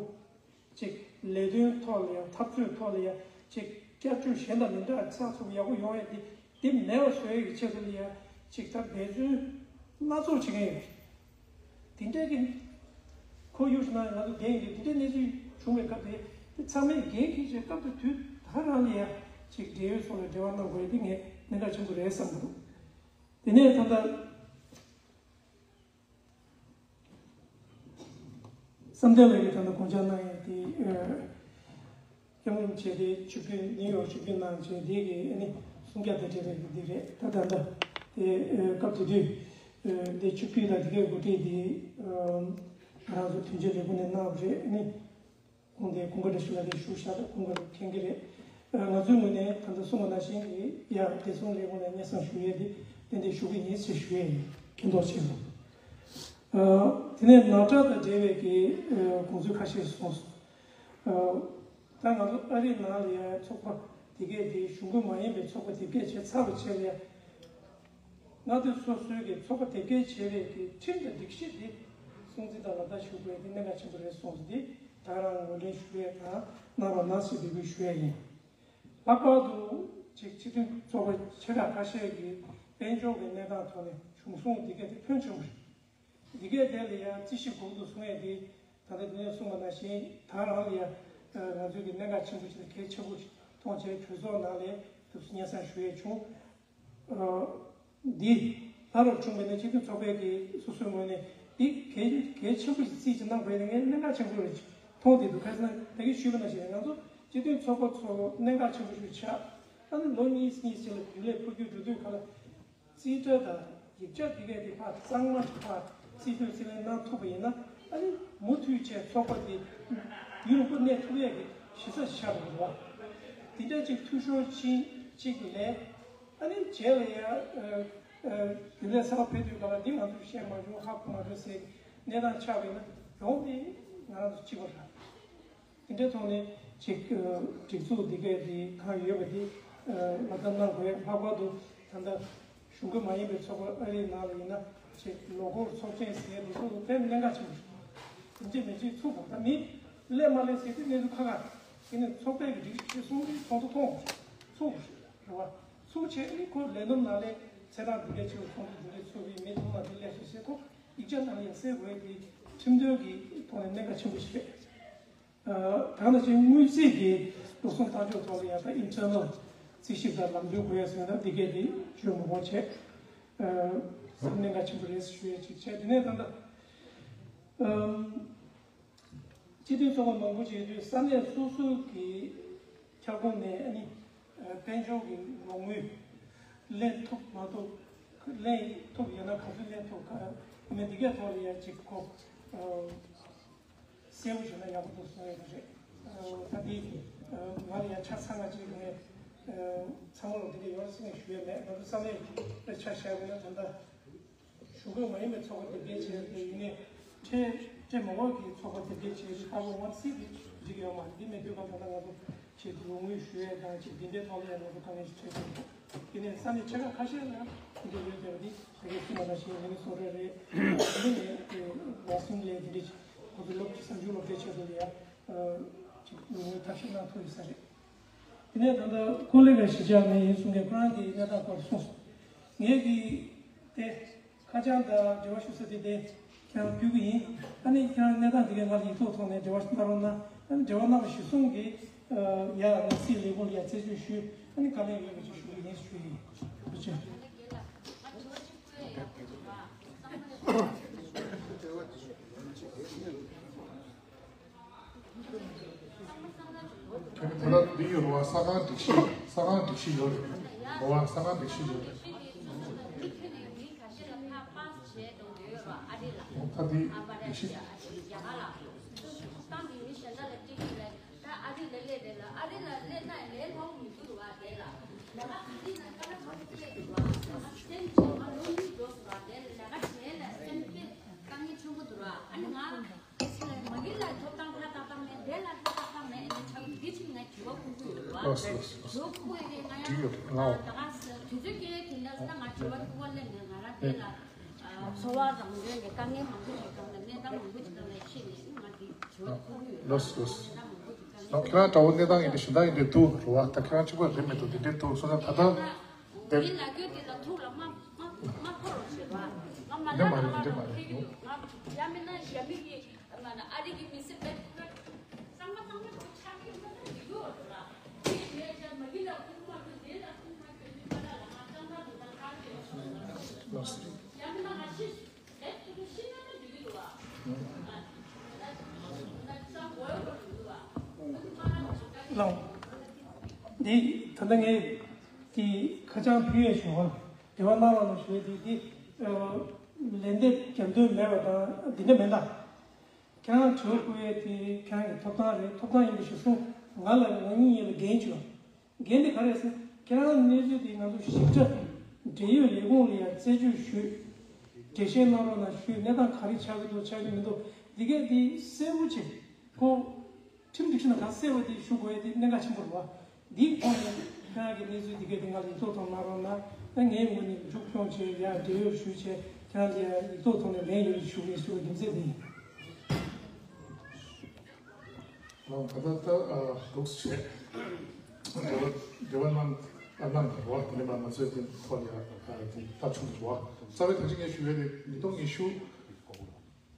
ཅིག་ལས་དོན་ཐོག་ལ་ཡ་འཐབ་རྩོད་ཐོག་ལ་ཡ་ཅིག་བསྐྱར་བཅོས་གཞན་དང་མི་འདྲ་ཚགས་ཚུད་པོ་ཡག་པོ་ཡོང་ཡ་དེ་དེ་མེད་པ་བཟོ་ཡ་གི་ཆེད་དུ་ལ་ཡ་ཅིག་ད་འབད་བརྩོན་སྣ་ཚོགས་བྱེད་མཁན་ཡོད་རེད། དེ་འདྲ་གི་ཁོར་ཡུག་ཞིག་ནང་ང་ཚོ་བསྡད་ཡོད་དུས་དེ་འདྲའི་གནས་ཚུལ་བྱུང་བའི་སྐབས་དེ་དེ་ཚང་མས་འགན་འཁྱེར་བྱས་སྐབས་དེ་དུས་ད་ག་རང་ལ་ཡ་ཅིག་འབྲེལ་ཡོད་ཚོ་ལ་འབྲེལ་བ་གནང་དགོས་ཡ་དེ་ངས་གནད་འགག་ཆེན་པོ་རེད་བསམ་གྱི་འདུག་དེ་ནས་ད་ལྟ་བསམ་གཏན་ལགས་ཀྱིས་ད་ལྟ་དགོངས་འཆར་གནང་ཡ་དེ་ཨ་སྐྱབས་མགོན་ཆེ་དེ་ཆིབས་བསྒྱུར་ནིའུ་ཡོག་ཆིབས་བསྒྱུར་གནང་བྱས་དེ་གི་ཨ་ནི་གསུང་བཤད་དང་འབྲེལ་བའི་འདི་རེད། ད་ད་ལྟ་དེ་ཨ་སྐབས་དེ་དུས་ཨ་དེ་ཆིབས་བསྒྱུར་དང་དེ་གའི་འགོ་ཁྲིད་དེ་ཨ་ང་རང་ཚོ་དོན་གཅོད་ལས་ཁུངས་ནས་གནང་བ་རེད། ཨ་ནི་ཁོང་དེ་ཀུན་དགའ་བཀྲ་ཤིས་ལགས་དེ་བཞུགས་ཤག་ད་ཀུན་དགའ་མཁྱེན་གྱི་རེད། ཨ་ང་ཚོའི་ངོས་ནས་ད་ལྟ་གསུངས་པ་ནང་བཞིན་གྱི་ཡ་བདེ་སྲུང་ལས་ཁུངས་ནས་སྙན་སེང་ཞུ་ཡས་དེ་ཏན་ཏན་ཞུ་གི་ཡིན་ཞེས་ཞུ་ཡས་ཡིན། མཁྱེན་རྟོགས་ཆེ་ལ། ཨ་དེ་ནས་ནང་ཁྲག་དང་འབྲེལ་བའི་གི་ཨ་དགོངས་ཚུལ་ཁ་ཤས་གསུངས་སོང་། ཨ་ད་ང་ཚོ་ཨ་རིའི་ནང་ལ་ཡ་ཚོགས་པ་དེ་གས་དེ་གཞུང་གི་མ་ཡིན་པའི་ཚོགས་པ་དེ་གས་བྱས་ཚར་བ་བྱས་ལ་ཡ། མངའ་སྡེ་སོ་སོའི་གི་ཚོགས་པ་དེ་གས་བྱས་པའི་གི་ཁྲིམས་དང་སྒྲིག་གཞི་དེ་སྲུང་བརྩི་དང་ལག་བསྟར་ཞུ་དགོས་དེ་གནད་འགག་ཆེན་པོ་རེད་གསུངས་སོང་། དེ་ད་ག་རང་ངོས་ལེན་ཞུ་ཡས་དང་གནང་རོགས་གནང་ཞེས་འབོད་སྐུལ་ཞུ་ཡས་ཡིན། ལྷག་པར་དུ་ཅིག་སྤྱི་མཐུན་ཚོགས་པ་ཆེ་ཁག་ཁ་ཤས་ཀྱིས་དཔལ་འབྱོར་གྱི་གནས་སྟངས་ཐོག་ནས་བྱུང་སོང་། འདི་ག་དེ་ཕོན་ཆེན་པོ་རེད། འདི་གའི་དེ་ལ་ཡང་རྩིས་ཞིབ་དགོས་འདུག་གསུང་ཡས་དེ་ད་ལྟ་འདི་ནས་གསུངས་པ་ནང་བཞིན་ད་རང་ལ་ཡང་ང་ཚོའི་གི་གནད་འགག་ཆེན་པོ་ཞིག་དང་གལ་ཆེན་པོ་ཞིག་མཐོང་བྱས་གྲོས་ཚོགས་ནང་ལ་དུས་སུ་སྙན་སེང་ཞུ་ཡས་བྱུང་། འདི་ལྷ་རབ་བྱུང་བ་ཡིན་ན་སྤྱི་མཐུན་ཚོགས་པའི་གི་སོ་སོའི་ངོས་ནས་འདི་གལ་གལ་ཆེན་པོ་ཞིག་རྩིས་ཀྱི་གནང་དགོས་ཡ་དེ་ངས་གནད་འགག་ཆེན་པོ་རེད་མཐོང་བསྡད་འདུག་གལ་སྲིད་ད་གིན་ཞུས་པ་ནང་བཞིན་ང་ཚོ་སྤྱི་མཐུན་ཚོགས་པ་ཚོ་གནད་འགག་ཆེན་པོ་ཞིག་ཆགས། ཨ་ནི་ལོ་གཉིས་གཉིས་ཅིག་ལ་རྒྱུན་ལས་འཕོ་འགྱུར་འགྲོ་དུས་ག་ལ། རྩིས་ཁྲ་དང་ཡིག་ཆ་དེ་གས་དེ་ཕར་གཙང་མ་ཕར་རྩིས་སྤྲོད་རྩིས་ལེན་གནང་ཐུབ་པ་ཡིན་ན། ཨ་ནི་མུ་མཐུད་བྱས་ཚོགས་པ་དེ་ཡུན་རིང་པོ་གནས་ཐུབ་ཡས་ཀྱི་གཞི་རྩ་ཞིག་ཆགས་འདུག་བ། དེ་འདྲ་ཅིག་འཐུས་ཤོར་ཕྱིན་ཅིག་ལས། ཨ་ནི་རྗེས་ལ་ཡང་རྒྱུན་ལས་གསར་པ་ཕེབས་དུས་སྒང་ལ་འདི་ང་ཚོས་བཤད་མ་བྱུང་ཧ་གོ་མ་བྱུང་ཟེར་གནས་སྟངས་ཆགས་པ་ཡིན་ན་ཡོང་དེ་ང་རང་ཚོ་གཅིག་པ་རེད། དེ་འདྲའི་ཐོག་ནས་ཅིག་སྒྲིག་འཛུགས་འདི་གས་དེ་གང་ཡོད་པ་དེ་ལག་བསྟར་གནང་དགོས། ལྷག་པར་དུ་ད་ལྟ་གཞུང་དགོས་མ་ཡིན་པའི་ཚོགས་པ་ཨ་རིའི་ནང་ལ་ཡིན་ན་ཅིག་ལོ་འཁོར་ཚོགས་ཆེན་ཟེར་དེ་ཚོ་དཔེ་གནད་འགག་ཆེན་པོ་རེད། ཡིན་གཅིག་མིན་གཅིག་ཚུགས་དགོས། ད་མི་སླེབས་མ་སླེབས་ཟེར་དེ་གནས་ཚུལ་ཁག་ཁག་རེད། དེ་ནས་ཚོགས་པའི་གི་སྒྲིག་གཞི་གསུང་དུས་ཚོགས་འདུ་ཐོངས་ཚུགས་རེད་བ། ཚུགས་བྱས་ནི་ཁོ་ལས་སྣུམ་ནང་ལས་ཚེ་རང་འདི་འདྲ་ཆེ་བ་ཚོགས་འདུ་འདི་འདྲ་ཚུགས་པའི་མི་ཐུག་ན་དེ་སླེབས་སོང་ཟེར་ཁོ་ཡིག་ཆ་ནང་ལ་ཡང་གསལ་དགོས་དེ་ཁྲིམས་དོན་གྱི་ཐོག་ནས་གནད་འགག་ཆེན་པོ་ཞིག་རེད། ད་ནང་བཞིན་དངུལ་རྩིས་ཀྱི་འགྲོ་སོང་གཏོང་ཕྱོགས་ཐོག་ལ་ཡང་ད་ཨིན་ཊར་ནལ་རྩིས་ཞིབ་དང་ལམ་སྟོན་དགོས་ཡ་ཟེར་ན་འདི་གས་དེ་བརྗོད་མི་དགོས་བྱས། ཨ་གནད་འགག་ཆེན་པོ་རེད་ཞུ་ཡ་ཅིག་བྱས། དེ་ནས་ད་ལྟ་ཨམ་སྤྱི་མཐུན་ཚོགས་པ་མང་པོ་བྱེད་དུས་ས་གནས་སོ་སོ་གི་ཁྱབ་ཁོངས་ནས་ཨ་ནི་ཨ་དཔལ་འབྱོར་གྱི་ལོ་དངུལ་ལེན་ཐུབ་མ་ཐུབ། ལེན་ཐུབ་ཡོད་ན་ག་ཚོད་ལེན་ཐུབ་ག་མེད་འདི་གས་ཐོག་ལ་ཡ་ཅིག་ཁོ་ཨ། གསལ་པོ་བྱུང་ན་ཡག་པོ་འདུག་གསུང་ཡོད་པ་རེད། ད་འདི་ང་ལ་ཡང་ཆ་ཚང་བ་ཅིག་ངས་ཚང་མ་ལ་འདི་འདྲ་ཡོད་ཟེར་ནས་ཞུ་ཡས་མེད། ང་ཚོ་ས་གནས་ལ་ཆ་བཞག་པ་ན་ད་ལྟ་གཞུང་དགོས་མ་ཡིན་པའི་ཚོགས་པ་དེ་འདྲ་བྱས་ཏེ་ཡིན་ནའི་ཁྲལ་ཁྲལ་མ་འོག་གི་ཚོགས་པ་དེ་འདྲ་བྱས་ཏེ་ཁ་ལོ་ཝང་སི་དེ་འགྲིག་ཡོད་མ་རེད། འདི་མེད་དུས་གང་ད་ལྟ་ང་ཚོ་ཆེད་དུ་ལོ་དངུལ་ཞུ་ཡས་དང་ཅིག་འདི་འདྲའི་ཐོག་ལ་ཡང་ང་ཚོ་དཀའ་ངལ་ཞིག་འཕྲད་ཀྱི་འདུག་དེ་ནས་ས་གནས་ཆེ་ཁག་ཁ་ཤས་ལ་དེ་འདྲ་ཡོད་བསྡད་པ་འདི་ད་གིན་གསུངས་པ་ནང་བཞིན་མི་ནི་སོ་ཊ་རེད། དེ་ནས་ཝ་སིང་ལན་དེ་འདྲ་ཁོ་ཚོ་སློབ་གསར་འགྱུར་སློབ་གྲྭའི་ཆེད་དུ་ལ་ཡ་ཅིག་ལོ་དངུལ་ཐབས་ཤེས་གནང་ཐུབ་ཡོད་ས་རེད། དེ་ནས་ད་ལྟ་ཀོ་ལི་ག་གཞིས་ཆགས་ནས་ཡིན་གསུང་མཁན་ཁོ་རང་གིས་གནས་སྟངས་སྐོར་གསུངས་སོང་། ངས་ཀྱིས་དེ། ཁ་བྱང་དང་འབྲེལ་བ་ཞུ་ས་དེ་དེ་ཁྱེད་རང་བསྐུལ་གྱི་ཡིན། ཨ་ནི་ཁྱེད་རང་གནས་སྟངས་དེ་གའི་ང་ལ་ཡིག་ཐོག་ཐོག་ནས་འབྲེལ་བ་གནང་རོགས་གནང་། ཨ་ནི་འབྲེལ་བ་གནང་བ་གཞིར་བཟུང་གིས་ཡ་ནང་སྲིད་ལས་ཁུངས་ལ་ཡ་རྩད་གཅོད་ཞུས། ཨ་ནི་དཀའ་ལས་ཡོད་པ་ཅིག་ཞུ་གི་ཡིན་ཞུ་ཡི་ཡིན། ཐུགས་རྗེ་ཆེ། ད་ལྟ་འདི་ཡོད་རེད་བ། ས་ཁང་སྒྲིག་གཞི། ས་ཁང་སྒྲིག་གཞི་ཡོད་རེད་བ། ས་ཁང་སྒྲིག་གཞི་ཡོད་རེད། ད་འདི་སྒྲིག་གཞི། ལགས་སོ། ལགས་སོ། འགྲིག་ཡོད་རེད། ང་། ལགས་སོ། ལགས་སོ། ལགས་ཁྱེད་རང་འདྲ་བོ་གནས་སྟངས་ཡིན་དུས་ཞུ་ད་ཡིན་དུས་འདུག་རེད་བ། ད་ཁྱེད་རང་གཅིག་པ་རེད་མི་འདུག་འདི་འདྲའི་འདུག་སོང་ཙང་ད་ལྟ་འདིར། འདི་ལ་སྐྱོན་དེ་ལ་ཐུགས་ལ་མ་མ་མ་འཁོར་རོགས་ཞེས་པ། ང་མ་འདི་མ་རེད། འདི་མ་རེད། ཡ་མིན་ན་ཞྭ་མི་གི་ཨ་རི་གི་མི་སེར་དེ་ཚང་མ་ཚང་མ་ཆགས་ཀྱི་ཡོད་ན་འགྲིག་གི་ཡོད་རེད་ལ། དེ་ཡིན་ནའི་ཅག་མ་གི་ལ་ཁུག་མ་གི་དེ་ལ་ཁུག་མ་གི་མི་པ་ལ་ལ་ང་ཅང་ད་དུ་ད་ཁ་གི་ཡོད་སོང་ན། ལགས་སོ། ཡ་མིན་ན་ང་ཤི་ལས་ཐུག་ཤི་ན་འགྲིག་གི་འདུག་བ། ལགས། འདི་ད་ལྟ་ངས་ཀྱི་ཁ་བྱང་ཕུལ་ཡས་ཞུ་བ། འབྲེལ་བ་གནང་རོགས་གནང་ཞུ་ཡས་དེ་དེ་ལན་འདེབས་རྒྱབ་འདོད་མེད་པ་དང་འདི་འདྲ་མེད་ད། ཁྱེད་རང་དྲི་བ་བསྐུར་ཡས་དེ་ཁྱེད་རང་གི་ཐོབ་ཐང་རེད། ཐོབ་ཐང་ཡིན་པ་གཞིར་བཟུང་ང་ལ་ང་གཉིས་ཡིན་ལ་འགན་བྱོས། འགན་དེ་ག་རེ་རེད་ཟེར། ཁྱེད་རང་གནས་ཚུལ་དེ་ང་ཚོ་ཞིབ་ཕྲ་འབྲེལ་ཡོད་ལས་ཁུངས་ལ་ཡང་རྩད་གཅོད་ཞུས། འགྲེལ་བཤད་གནང་རོགས་གནང་ཞུས། གནས་སྟངས་ག་རེ་ཆགས་ཀྱི་འདུག་ཆགས་ཀྱི་མི་འདུག་འདི་གས་དེ་གསལ་པོ་བྱས། ཁོ་ཁྲིམས་སྒྲིག་གཞི་ནང་ག་གསལ་བ་དེ་ཞུ་དགོས་ཡས་དེ་གནད་འགག་ཆེན་པོ་རེད་བ། འདིའི་ཐོག་ནས་ཁྱེད་རང་གི་གནས་ཚུལ་འདི་གས་དེ་ང་ལ་ཡིག་ཐོག་ཐོག་གནང་རོགས་གནང་། ད་ངའི་ངོས་ནས་མཇུག་སྐྱོང་བྱས་ཡ་འབྲེལ་ཡོད་ཞུས་བྱས་ཁྱེད་རང་ལ་ཡ་ཡིག་ཐོག་ཐོག་ནས་ལན་ཡོད་ཞུ་གི་ཞུ་གི་རྒྱུ་མཚན་དེ་ཡིན། ལགས། ད་ལྟ་ད་ཨ་འདུག་སེ་བྱས། འབྲེལ་བ་འབྲེལ་བ་གནང་ཨ་གནང་དགོས་པ་དེ་ནས་མ་ང་ཚོས་དེ་ཐོག་ལ་ཡ་དེ་ལྟ་ཆུང་དགོས་པ། རྩ་བའི་ད་ཅི་ངས་ཞུ་ཡས་དེ་ཉིས་སྟོང་ཉི་ཤུ་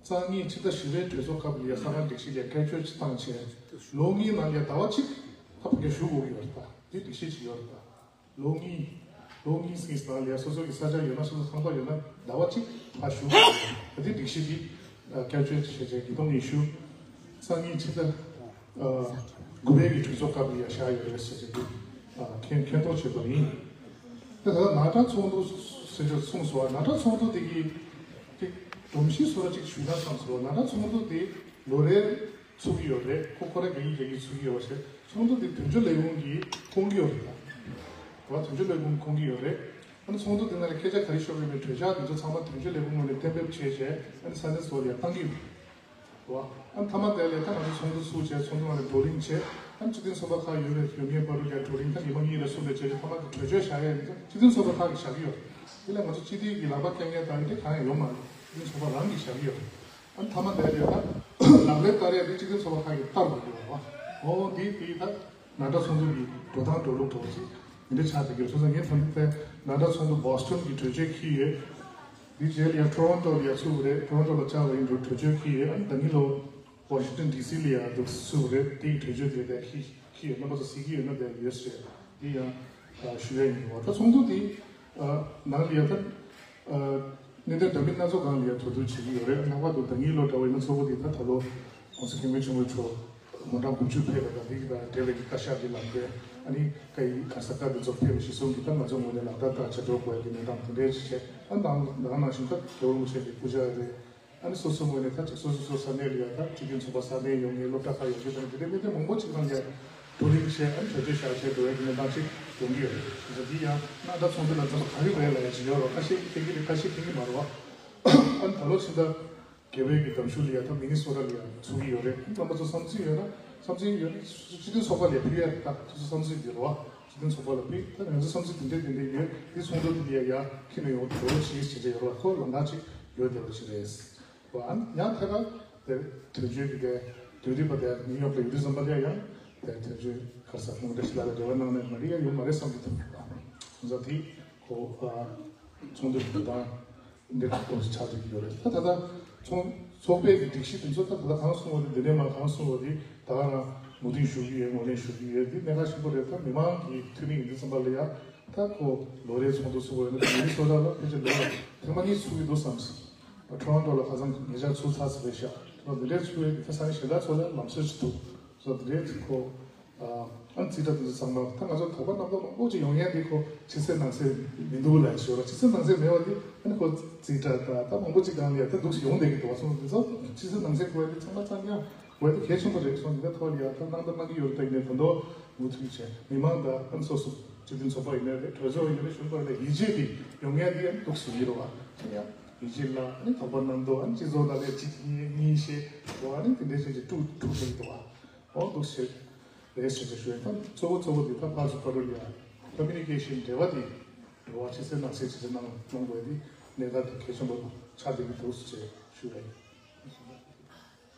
རྩ་གཉིས་ཕྱི་ཟླ་བཞི་པའི་གྲོས་ཚོགས་སྐབས་ལ་ཡ་ས་ཁང་སྒྲིག་གཞི་ལ་བསྐྱར་བཅོས་ཅིག་བཏང་བྱས་ལོ་གཉིས་ནང་ལ་ཟླ་བ་གཅིག་ད་ཕ་གིར་བཞུགས་དགོས་ཀྱི་ཡོད་རེད། ད་དེ་སྒྲིག་གཞི་ཅིག་ཡོད་རེད། ད། ལོ་གཉིས། ལོ་གཉིས་ཟིན་ཙང་ལ་སོ་སོ་གི་ས་ཆ་ཡོད་ན་སོ་སོ་ཁང་པ་ཡོད་ན་ཟླ་བ་གཅིག་ཕར་བཞུགས་དགོས། ད་ལྟའི་སྒྲིག་གཞི་འདི་བསྐྱར་བཅོས་བྱས་བྱས་ཉིས་སྟོང་ཉི་ཤུ་རྩ་གཉིས་ཕྱི་ཟླ་དགུ་པའི་གི་གྲོས་ཚོགས་སྐབས་ལ་ཡ་བཞག་ཡོད་རེད་ཟེར་བྱས་འདི་མཁྱེན་མཁྱེན་རྟོགས་བྱས་པ་ཡིན། དེ་ད་ལྟ་ནང་ཁྲལ་ཚོགས་འདུ་ ཚུན་ཆད་གསུངས་སོང་བ། ནཱ་ཊ་ཚོགས་འདུ་དེ་གི་ཅིག་སྒྲོམ་གཞི་བཟོ་འདྲ་ཅིག་ཞུས་ན་བསམ་སོང་བ། ནཱ་ཊ་ཚོགས་འདུ་དེ་ལོ་རེར་ཚུགས་ཀྱི་ཡོད་རེད། ཁོ་ཁོ་རང་རྒྱ་ཡིག་རྒྱ་ཡིག་ཚུགས་ཀྱི་ཡོད་རེད། ཚོགས་འདུ་དེ་དོན་གཅོད་ལས་ཁུངས་ཀྱིས་སྐོང་གི་ཡོད་རེད། ད་དོན་གཅོད་ལས་ཁུངས་སྐོང་གི་ཡོད་རེད། ཨ་ནི་ཚོགས་འདུ་དེ་ནང་ལ་སྐད་ཆ་ག་རེ་ཤོར་ཡོད་མེད་གྲོས་འཆར་དེ་ཚོ་ཚང་མ་དོན་གཅོད་ལས་ཁུངས་ངོས་ནས་གཏན་འབེབས་བྱས་བྱས། ཨ་ནི་ས་གནས་ཚོ་ལ་ཡར་བཏང་གི་ཡོད་རེད། ཨ་མཐའ་མ་དེ་ལས་ད་ང་ཚོ་ཚོགས་འདུ་ཚུགས་བྱས། ཚོགས་འདུ་ནང་ལ་བགྲོ་གླེང་བྱས། ཨ་ནི་སྤྱི་མཐུན་ཚོགས་པ་ཁག་ཡོད་པའི་ཡོད་མཁན་བར་དུ་ཡང་བགྲོ་གླེང་ད་ཉི་མ་གཉིས་རེ་གསུམ་རེ་བྱས་རྗེས་མཐའ་མ་གི་གྲོས་ཆོད་བཞག་ཡས་ཡིན་ཙང་། སྤྱི་མཐུན་ཚོགས་པ་ཁག་གིས་བཞག་གི་ཡོད་རེད། དེ་ལས་ང་ཚོ་སྤྱི་འཐུས་ཀྱི་ལག་པ་འཁྱེར་མཁན་དང་དེ་གང་ཡང་ཡོད་མ་རེད། སྤྱི་མཐུན་ཚོགས་པ་རང་གིས་བཞག་གི་ཡོད་རེད། ཨ་མཐའ་མ་དེ་ལས་ད་ལག་ལེན་བསྟར་ཡས་དེ་སྤྱི་མཐུན་ཚོགས་པ་ཁག་གིས་བསྟར་དགོས་ཀྱི་རེད་བ། འོ་འདི་དེ་ད་ནཱ་ཊ་ཚོགས་འདུ་གི་འགྲོ་སྟངས་འགྲོ་ལུགས་འདྲ་བོ་ཅིག་འདི་འདྲ་ཆགས་བསྡད་ཀྱི་ཡོད། སོང་ཙང་ངས་ད་ལྟ་ནཱ་ཊ་ཚོགས་འདུ་བྷོ་སི་ཊོན་གྱི་གྲོས་ཆོད་འཁྱེར་ཡོད། དེའི་རྗེས་ལ་ཡང་ཊོ་རོན་ཊོ་ལ་ཡང་ཚུགས་པ་རེད། ཊོ་རོན་ཊོ་ལ་བཅར་བ་ཡིན་འགྲོ་གྲོས་ཆོད་འཁྱེར་ཡོད། ཨ་ནི་ད་ནི་ལོ་ཝ་ཤིང་ཊོན་ཌི་སི་ལ་ཡང་འདུག་ཚུགས་པ་རེད། དེའི་གྲོས་ཆོད་དེ་ད་འཁྱེར་འཁྱེར་ཡོད། རྣམ་པ་ཚོ་གཟིགས་ཀྱི་ཡོད་ན་དེ་ཡོད་ཟེར་དེ་ཡང་ཞུ་ཡ་ཡིན། འོ་ད་ཚོགས་འདུ་དེ་ནང་ལ་ཡང་ད་གནད་དོན་འདྲ་མིན་སྣ་ཚོགས་སྒང་ལ་ཡང་གྲོས་བསྡུར་བྱེད་ཀྱི་ཡོད་རེད། ལྷག་པར་དུ་ད་གིན་ལོ་འདྲ་བ་ཡིན་ན་ཚོགས་པ་དེ་ད་ད་ལོ་༸གོང་ས་༸སྐྱབས་མགོན་ཆེན་པོ་མཆོག་ལོ་གྲངས་དགུ་བཅུ་ཕེབས་པ་དང་དེ་གི་དང་འབྲེལ་བའི་གི་བཀའ་ཤག་གི་ལམ་སྟོན། ཨ་ནི་བཀའ་ཡིག་ག་ས་ག་དེ་ཚོ་ཕེབས་པ་གཞི་བཟུང་གི་ད་ང་ཚོ་ངོས་ནས་ལག་བསྟར་དང་བྱ་སྒྲོག་དགོས་ཀྱི་གནས་སྟངས་དེ་འདྲའི་ཅིག་བྱས། ཨ་ནང་ནང་ནང་བཞིན་ད་རྒྱལ་བ་རིན་པོ་ཆེ་གི་སྐུ་ཕྱྭ་རེད། ཨ་ནི་སོ་སོ་ངོས་ནས་ད་ཅིག་སོ་སོ་སོ་ས་གནས་ལ་ཡང་ད་སྤྱི་མཐུན་ཚོགས་པ་ས་གནས་ཡོང་མཁན་སློབ་གྲྭ་ཁག་ཡོང་མཁན་དང་དེ་འདྲའི་གནད་དོན་མང་པོ་ཅིག་ནང་ཡང་བགྲོ་གླེང་བྱས། ཨ་ནི་གྲོས་ཆོད་བཞག་བྱས་འགྲོ་བའི་གནས་སྟངས་ཅིག་ཡོང་གི་ཡོད་རེད། བྱས་ཙང་འདི་ཡང་ནཱ་ཊ་ཚོགས་འདུ་ལ་ཚོགས་ག་རེ་རེད་ལ་ཡང་ཅིག་ཡོད་རེད། ཁ་ཤས་ཀྱིས་མཁྱེན་གྱི་རེད། ཁ་ཤས་མཁྱེན་གྱི་མ་རེད་བ། ཨ་ནི་ད་ལོ་ཕྱི་ཟླ་བརྒྱད་པའི་གི་གདམ་གཞུང་ལ་ཡང་ད་མི་ནི་སོ་ཊ་ལ་ཡང་ཚུགས་ཀྱི་ཡོད་རེད། རྣམ་པ་ཚོ་བསམ་ཚུལ་ཡོད་ན་བསམ་ཚུལ་ཡོད་ན་སྤྱི་མཐུན་ཚོགས་པ་ལ་ཕུལ་ཡ་རེད། ད་སོ་སོ་བསམ་ཚུལ་འདི་རེད་བ། སྤྱི་མཐུན་ཚོགས་པ་ལ་ཕུལ། ད་ང་ཚོ་བསམ་ཚུལ་དེ་འདྲས་དེ་འདྲས་ཡོད། འདི་ཚོགས་འདུ་དེ་འདྲས་ཡ་ཡ་ཁྱོན་ནས་ཡོང་འགྲོ་བྱེད་ཟེར་གྱི་ཡོད་རེད་བ། ཁོ་ལམ་ཁ་ཅིག་ཡོད་བསྡད་པ་ཅིག་རེད། ཨ་ནི་ཡང་ཐད་ཀར་དེ་དོན་གཅོད་ཀྱི་དེ་དུས་རིམ་པ་དེ་ནིའུ་ཡོག་ལ་ཡོད་དུས་ཙམ་པ་དེ་ཡང་དེ་དོན་གཅོད་ག་རེ་ཟེར་ཁོང་བཀྲ་ཤིས་ལགས་ལ་འབྲེལ་བ་གནང་ནས་མ་འགྲིག་ཡ་ཡོད་མ་རེད་བསམ་གྱི་འདུག་ང་ཚོ་དེ་ཁོ་ཨ་ཚོགས་འདུ་འགྲོ་སྟངས་འདི་ལྟ་བུ་ཆགས་བསྡད་ཀྱི་ཡོད་རེད། ད་ད་ལྟ་ཚོགས་ཚོགས་པའི་གི་སྒྲིག་གཞི་དེ་ཚོ་ད་ད་ལྟ་གང་གསུངས་པ་དེ་འདི་ནས་མར་གང་གསུངས་པ་དེ་ད་ག་རང་མོས་མཐུན་ཞུ་གི་ཡོད། ངོས་ལེན་ཞུ་གི་ཡོད། དེ་གནད་འགག་ཆེན་པོ་རེད། ད་མི་མང་གི་འཐུས་མི་ཡིན་དུས་ཙམ་པ་ལ་ཡ་ད་ཁོ་ལོ་རེའི་ཚོགས་འདུ་ཚུགས་པ་ཡིན་ན་མི་རིགས་སོ་ཊ་ལ་ཕལ་ཆེར་ལོ་ལ་ཐེངས་མ་གཉིས་ཚུགས་ཀྱི་འདུག་བསམ་སོང་། ཊོ་རོན་ཊོ་ལ་ཁ་སང་ཉེ་ཆར་ཚུགས་ཚར་ཟིན་པའི་ཤག་ད་འདི་འདྲའི་ཚུགས་པའི་ད་ས་གནས་གཞན་དག་ཚོ་ལ་ལམ་སྲོལ་ཞིག་འདུག་སོ་འདི་འདྲའི་ཁོ་ཨ་རྩིས་ཁྲ་དེ་ཚོ་ཚང་མ་ད་ང་ཚོ་དོགས་པ་རྣམ་རྟོག་མང་པོ་ཅིག་ཡོང་ཡས་འདི་ཁོ་ཕྱི་གསལ་ནང་གསལ་མི་འདུག་ལབ་ཞོར་ལ་ཕྱི་གསལ་ནང་གསལ་མེད་པ་འདི་ཨ་ནི་ཁོ་རྩིས་ཁྲ་ད་ད་མང་པོ་ཅིག་སྒང་ལ་ཡ་ད་འདུག་སེ་ཡོང་བསྡད་ཀྱི་འདུག་སོང་འདི་ཚོ་ཕྱི་གསལ་ནང་གསལ་དགོས་ཡ་འདི་ཚང་མ་ཚང་ཡ་དགོས་ཡ་འདི་གལ་ཆེན་པོ་རེད། སོང་འདི་འདྲ་ཐོག་ལ་ཡ་ད་གནང་ད་གནང་གི་ཡོད་རེད། ད་ཡིན་ནའི་ད་དུང་མུ་མཐུད་བྱས་མི་མང་དང་ཨ་ནི་སོ་སོ་སྤྱི་མཐུན་ཚོགས་པ་ཡིན་ནའི་རེད། གྲོས་ཚོགས་ཡིན་ནའི་གཞོན་པ་ཡིན་ནའི་ཡིད་ཆེས་འདི་ཡོང་ཡ་འདི་ཨ་ནི་འདུག་སེ་ཡོང་གི་རེད་བ། ཡ་ཡིད་ཆེས་ལ་ཨ་ནི་དོགས་པ་རྣམ་རྟོག་ཨ་ནི་སྤྱི་ཚོགས་ནང་ལ་གཅིག་གཉིས་གཉིས་ཤེས་འགྲོ་ཨ་ནི་དེ་འདྲའི་ཅན་གྱི་དཀྲུག་དཀྲུག་བྱེད་ཀྱི་འདུག་བ། འོ་འདུག་སེ་རེད་ཟེར་ཏེ་ཞུ་ཡ། ད་གཙོ་བོ་གཙོ་བོ་འདི་ད་ཕར་ཚུར་བར་དུ་ལ་ཡ་ཀོ་མུ་ནི་ཀེ་ཤན་འབྲེལ་བ་འདི་འགྲོ་བ་ཕྱི་གསལ་ནང་གསལ་བྱེད་ཚུལ་གནང་གནང་དགོས་འདི་གནད་འགག་འདི་གལ་ཆེན་པོ་ཆགས་བསྡད་ཀྱི་འདུག་ཟེར་ཞུ་ཡ་ཡིན།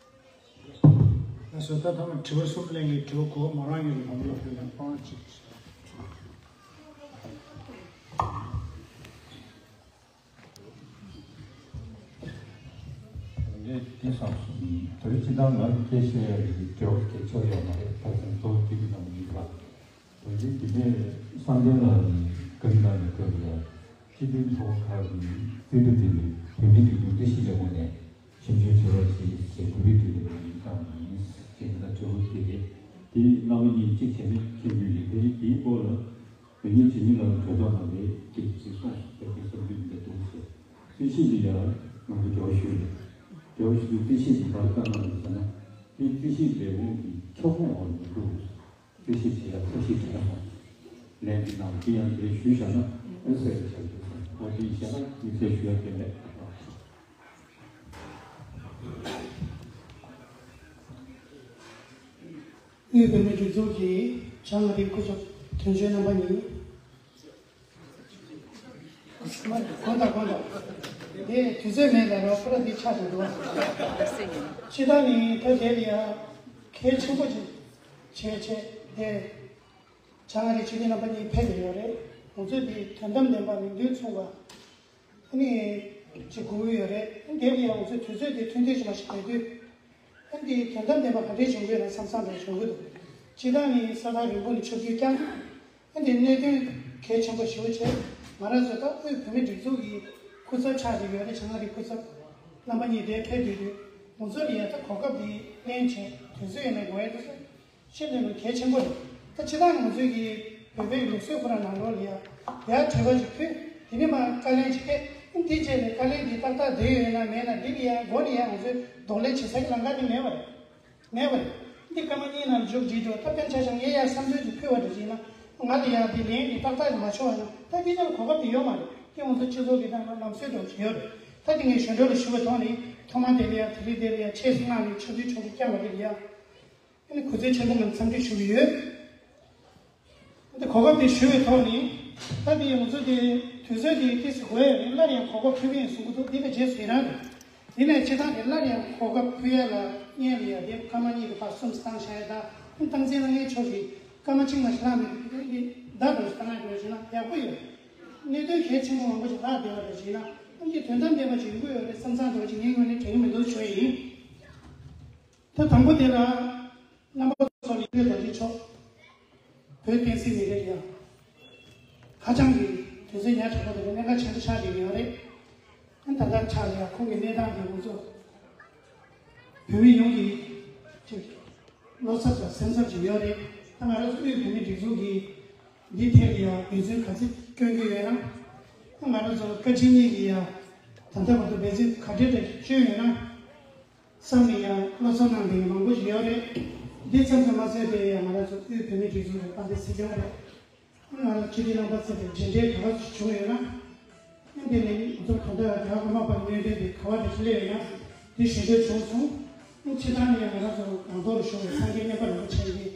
ལགས་སོ། ད་ཐོག་མར་དྲི་བ་གསུམ་གླེང་གི་དྲི་བ་གོ་མོ་རང་ཡོད་ལ་མ་མོ་ལ་ཕུལ་ལ་སྤང་གཅིག་ངས་དེ་བསམ་སོང་། དོན་སྤྱི་བཏང་ང་སྐད་ཆ་ཡ་ཡི་འབྲེལ་བ་གལ་ཆེ་བ་ཡོད་མ་རེད། ད་ཐེངས་ཐོག་དེ་གི་ནང་མི་ཡོད་པ། དོན་རྐྱེན་དེ་ནས་བསམ་གཏན་ལ་ནི་གང་གང་ནས་བཀོད་པ་ཡ། སྤྱི་མཐུན་ཚོགས་པ་ཁག་གི་རྩིས་འབྲུ་དེ་བོད་མི་རིགས་རྒྱུད་སྤེལ་སྤྱི་ལས་ཁུངས་ནས་ཞིབ་འཇུག་བྱེད་རོགས་བྱེད་ཅེས་གོ་སྒྲིག་དེ་ལས་ཡིན་བཏང་བ་ཡིན། ཅེས་ད་གྲོས་འགོ་དེ་རེད། དེ་རྣམ་པ་གཉིས་གཅིག་བྱས་ནས་མཁྱེན་རྒྱུ་ཡིན། དེ་དེའི་སྐོར་ལ། དེ་ཉིད་ཇི་ནི་ལ་གྲོས་ཚོགས་ནང་ལས་ཀྱི་ཅིག་གསུངས་སོང་། དེ་གི་བསམ་ཚུལ་འདི་འདུག་ཟེར། རྩིས་ཞིབ་ཀྱི་ཡར་ང་ཚོ་འབྲེལ་བ་ཞུས་ནས། འབྲེལ་བ་ཞུ་དུས་རྩིས་ཞིབ་ཀྱི་བར་བཀའ་གནང་ཡོད་ཟེར་ན། དེ་རྩིས་ཞིབ་ལས་ཁུངས་ཀྱི་ཁྱབ་ཁོངས་འོག་མི་འདུག་རྩིས་ཞིབ་བྱེད་ཡ་ཐབས་ཤེས་བྱས་སོང་། ལན་འདི་ནང་དེ་ཡང་འདིར་ཞུས་བཞག་ན་ཨེ་ཟེར་བྱ་རྒྱུ་ཟེར། འོ་དེ་བྱས་ན་དམིགས་བསལ་ཞུ་ཡ་དེ་མེད། དབུས་བོད་མིའི་སྒྲིག་འཛུགས་ཀྱི་བྱང་ཨ་རིའི་སྐུ་ཚབ་དོན་གཅོད་རྣམ་པ་གཉིས། དགོངས་དག་དགོངས་དག་དེ་དུས་ཚོད་མེད་ལ་རོགས་ཕོ་ར་འདི་ཆགས་བཞིན་འདུག་སྤྱི་བཏང་ནི་ད་དེ་ལ་ཡང་གལ་ཆེན་པོ་ཅིག་བྱས་བྱས་དེ་བྱང་ཨ་རིའི་སྤྱི་འཐུས་རྣམ་པ་གཉིས་ཕེབས་ཡོད་རེད། ང་ཚོས་འདི་དོན་དམ་བདེན་པ་མིང་དོན་མཚུངས་པ། ཨ་ནི་ཅིག་དགོས་ཀྱི་ཡོད་རེད། ཨ་ནི་དེ་ལ་ཡང་ང་ཚོས་དུས་ཚོད་དེ་ཐུང་ཐུང་ཞིག་མ་ཞིག་བྱས་དུས། ཨ་ནི་དེ་དོན་དམ་བདེན་པ་ག་འདྲས་བྱུང་གི་ཡོད་ན་བསམ་བསམ་རེ་བྱུང་གི་འདུག་སྤྱི་བཏང་ནི་ས་ཐག་རིང་པོ་ནས་ཆགས་ཀྱི་ཡོད་ཀྱང་། ཨ་ནི་གནད་དོན་གལ་ཆེན་པོ་ཞེ་པོ་བྱས། ང་རང་ཚོ་ད་དབུས་བོད་མིའི་སྒྲིག་འཛུགས་ཀྱི་སྐུ་ཚབ་ཆགས་བསྡད་ཡོད་རེད། བྱང་ཨ་རིའི་སྐུ་ཚབ་རྣམ་པ་གཉིས་དེ་ཕེབས་བསྡད་དུས་ང་ཚོ་ལ་ཡང་ད་གོ་སྐབས་འདི་ལེན་བྱས་དུས་ཚོད་ཡོད་ན་དགོས་ཡ་དེ་ཚོ། ཤེས་ནས་ལ་གལ་ཆེན་པོ་རེད། ད་སྤྱི་བཏང་ང་ཚོའི་གི་བོད་པའི་ལུགས་སྲོལ་ཁོ་རང་ནང་ལོགས་ལ་ཡ་ཡར་དྲི་བ་ཅིག་ཕུལ། དེ་ནས་མར་བཀའ་ལན་བྱེད། དེ་རྗེས་ནས་བཀའ་ལན་འདི་ཏག་ཏག་བསྡད་ཡོད་ན་མེད་ན། འདི་ལ་ཡང་མགོ་ནས་ཡང་ང་ཚོས་གདོང་ལེན་བྱེད་ས་གི་ལམ་ཁ་དེ་མེད་པ་རེད། མེད་པ་རེད། འདི་སྐར་མ་གཉིས་ནང་མཇུག་སྒྲིལ་འགྲོ། ད་དཔེར་ཆ་བཞག་ངས་ཡང་བསམ་ཚུལ་ཅིག་ཕུལ་བ་འདྲ་ཞིག་ཡིན་ན། ང་ལ་ཡང་འདི་ལན་འདི་ཏག་ཏག་མ་བྱུང་བ་ན། ད་འདི་ལ་གོ་སྐབས་དེ་ཡོད་མ་རེད། དེ་ང་ཚོ་སྤྱི་ཚོགས་ཀྱི་ནང་ལ་ལམ་སྲོལ་འདྲ་བོ་ཞིག་ཡོད་རེད། ད་དེ་ངས་ཞུ་འགྲོ་ལ་ཞུ་བའི་ཐོག་ནས་ཐོག་མ་དེ་ལ་ཡང་དེ་རིང་དེ་ལ་ཡང་ཆེད་སེ་ངག་ནས་ཆུང་དུས་ཆུང་དུ་བསྐྱངས་པ་དེ་ལ་ཡང་། ཨ་ནི་གུས་བརྩི་ཆེན་པོ་ངང་འཚམས་འདྲི་ཞུ་གི་ཡོད། ཨ་ནི་གོ་སྐབས་དེ་ཞུ་བའི་ཐོག་ནས། ད་དེ་ང་ཚོ་དེ་དུས་ཚོད་དེ་ཏོག་ཙམ་འགོར་ཡ་རེད། སླར་ཡང་གོ་སྐབས་ཕུལ་གི་ཡིན་གསུང་གི་འདུག་འདི་ལ་རྗེས་སུ་ཡི་རང་རེད། དེ་ནས་སྤྱིར་བཏང་དེ་སླར་ཡང་གོ་སྐབས་ཕུལ་ཡ་ལ་སྔོན་ལ་ཡ་དེ་སྐར་མ་གཉིས་ཀྱི་བར་གསུམ་བཏང་བཞག་ཡ། ད་ཨ་ནི་སྟངས་འཛིན་ལ་ངའི་ཕྱོགས་ཀྱིས་སྐར་མ་གཅིག་མ་ཞིག་ལྷག་མེད་དུ་འདི་བརྡ་འདྲ་ཞིག་བཏང་ཡ་འདྲ་ཞིག་ན་ཡག་པོ་ཡོད། གནད་དོན་གལ་ཆེན་པོ་མང་པོ་ཞིག་ལྷག་བསྡད་པ་འདྲ་ཞིག་ན། ཨ་ནི་དོན་དམ་ལྡན་པ་ཞིག་ཡོང་གི་ཡོད་རེད་བསམ་བསམ་འདྲ་བོ་ཅིག་ངའི་ངོས་ནས་དྲན་གྱི་མི་འདུག་ཞུ་ཡ་ཡིན། ད་དང་པོ་དེ་ལ་རྣམ་པ་ཚོ་ལ་ཡོད་རྡོ་རྗེ་མཆོག་བོད་བསྟན་སྲིད་མི་རིགས་ལ་ཧ་ཅང་གི་དོན་ཚན་ཉག་ཕྲ་པོ་དེ་ལ་གནད་འགག་ཆེན་པོ་ཆགས་བསྡད་ཡོད་རེད། ཨ་ནི་ད་ལྟ་ཆགས་ལ་ཡ་ཁོང་གི་གནས་སྟངས་དེ་ང་ཚོ་བོད་མི་ཡོངས་ཀྱི་ཅིག་བློ་འཚབ་དང་སེམས་འཚབ་ཅིག་ཡོད་རེད། ད་ང་རང་ཚོ་དབུས་བོད་མིའི་སྒྲིག་འཛུགས་ཀྱིས་འདི་ཐད་ལ་ཡ་འབད་བརྩོན་ག་ཚོད་བསྐྱོན་གྱི་ཡོད་ན། ད་ང་རང་ཚོ་བཀའ་སྤྱི་གཉིས་ཀྱིས་ཡ་ད་ལྟ་བར་དུ་འབད་བརྩོན་ག་འདྲ་འདྲ་བསྐྱོན་ཡོད་ན། བསམ་ནས་ཡང་སློབ་གསོ་གནང་མཁན་མང་པོ་ཞིག་ཡོད་རེད། འདི་ཙམ་དུ་མ་ཟད་པའི་ཡང་ང་རང་ཚོ་དབུས་བོད་མིའི་སྒྲིག་འཛུགས་ཀྱི་དཔལ་ལྡན་སྲིད་སྐྱོང་རེད། ང་རང་ཕྱི་དྲིལ་རྣམ་པ་ཚོ་དང་མཇལ་འཕྲད་ག་པར་བྱུང་ཡོད་ན། འདི་ནི་ང་ཚོ་ད་ལྟ་རྒྱལ་བ་ཀརྨ་པ་གནད་དོན་དེ་ག་པར་དུ་སླེབས་ཡོད་ན་དེ་ཞུ་འདོད་བྱུང་སོང་། སྤྱིར་བཏང་ནས་ང་རང་ཚོ་སྒང་ཏོག་ལ་བཞུགས་པའི་སངས་རྒྱས་མཉན་པ་རིན་པོ་ཆེ་གིས་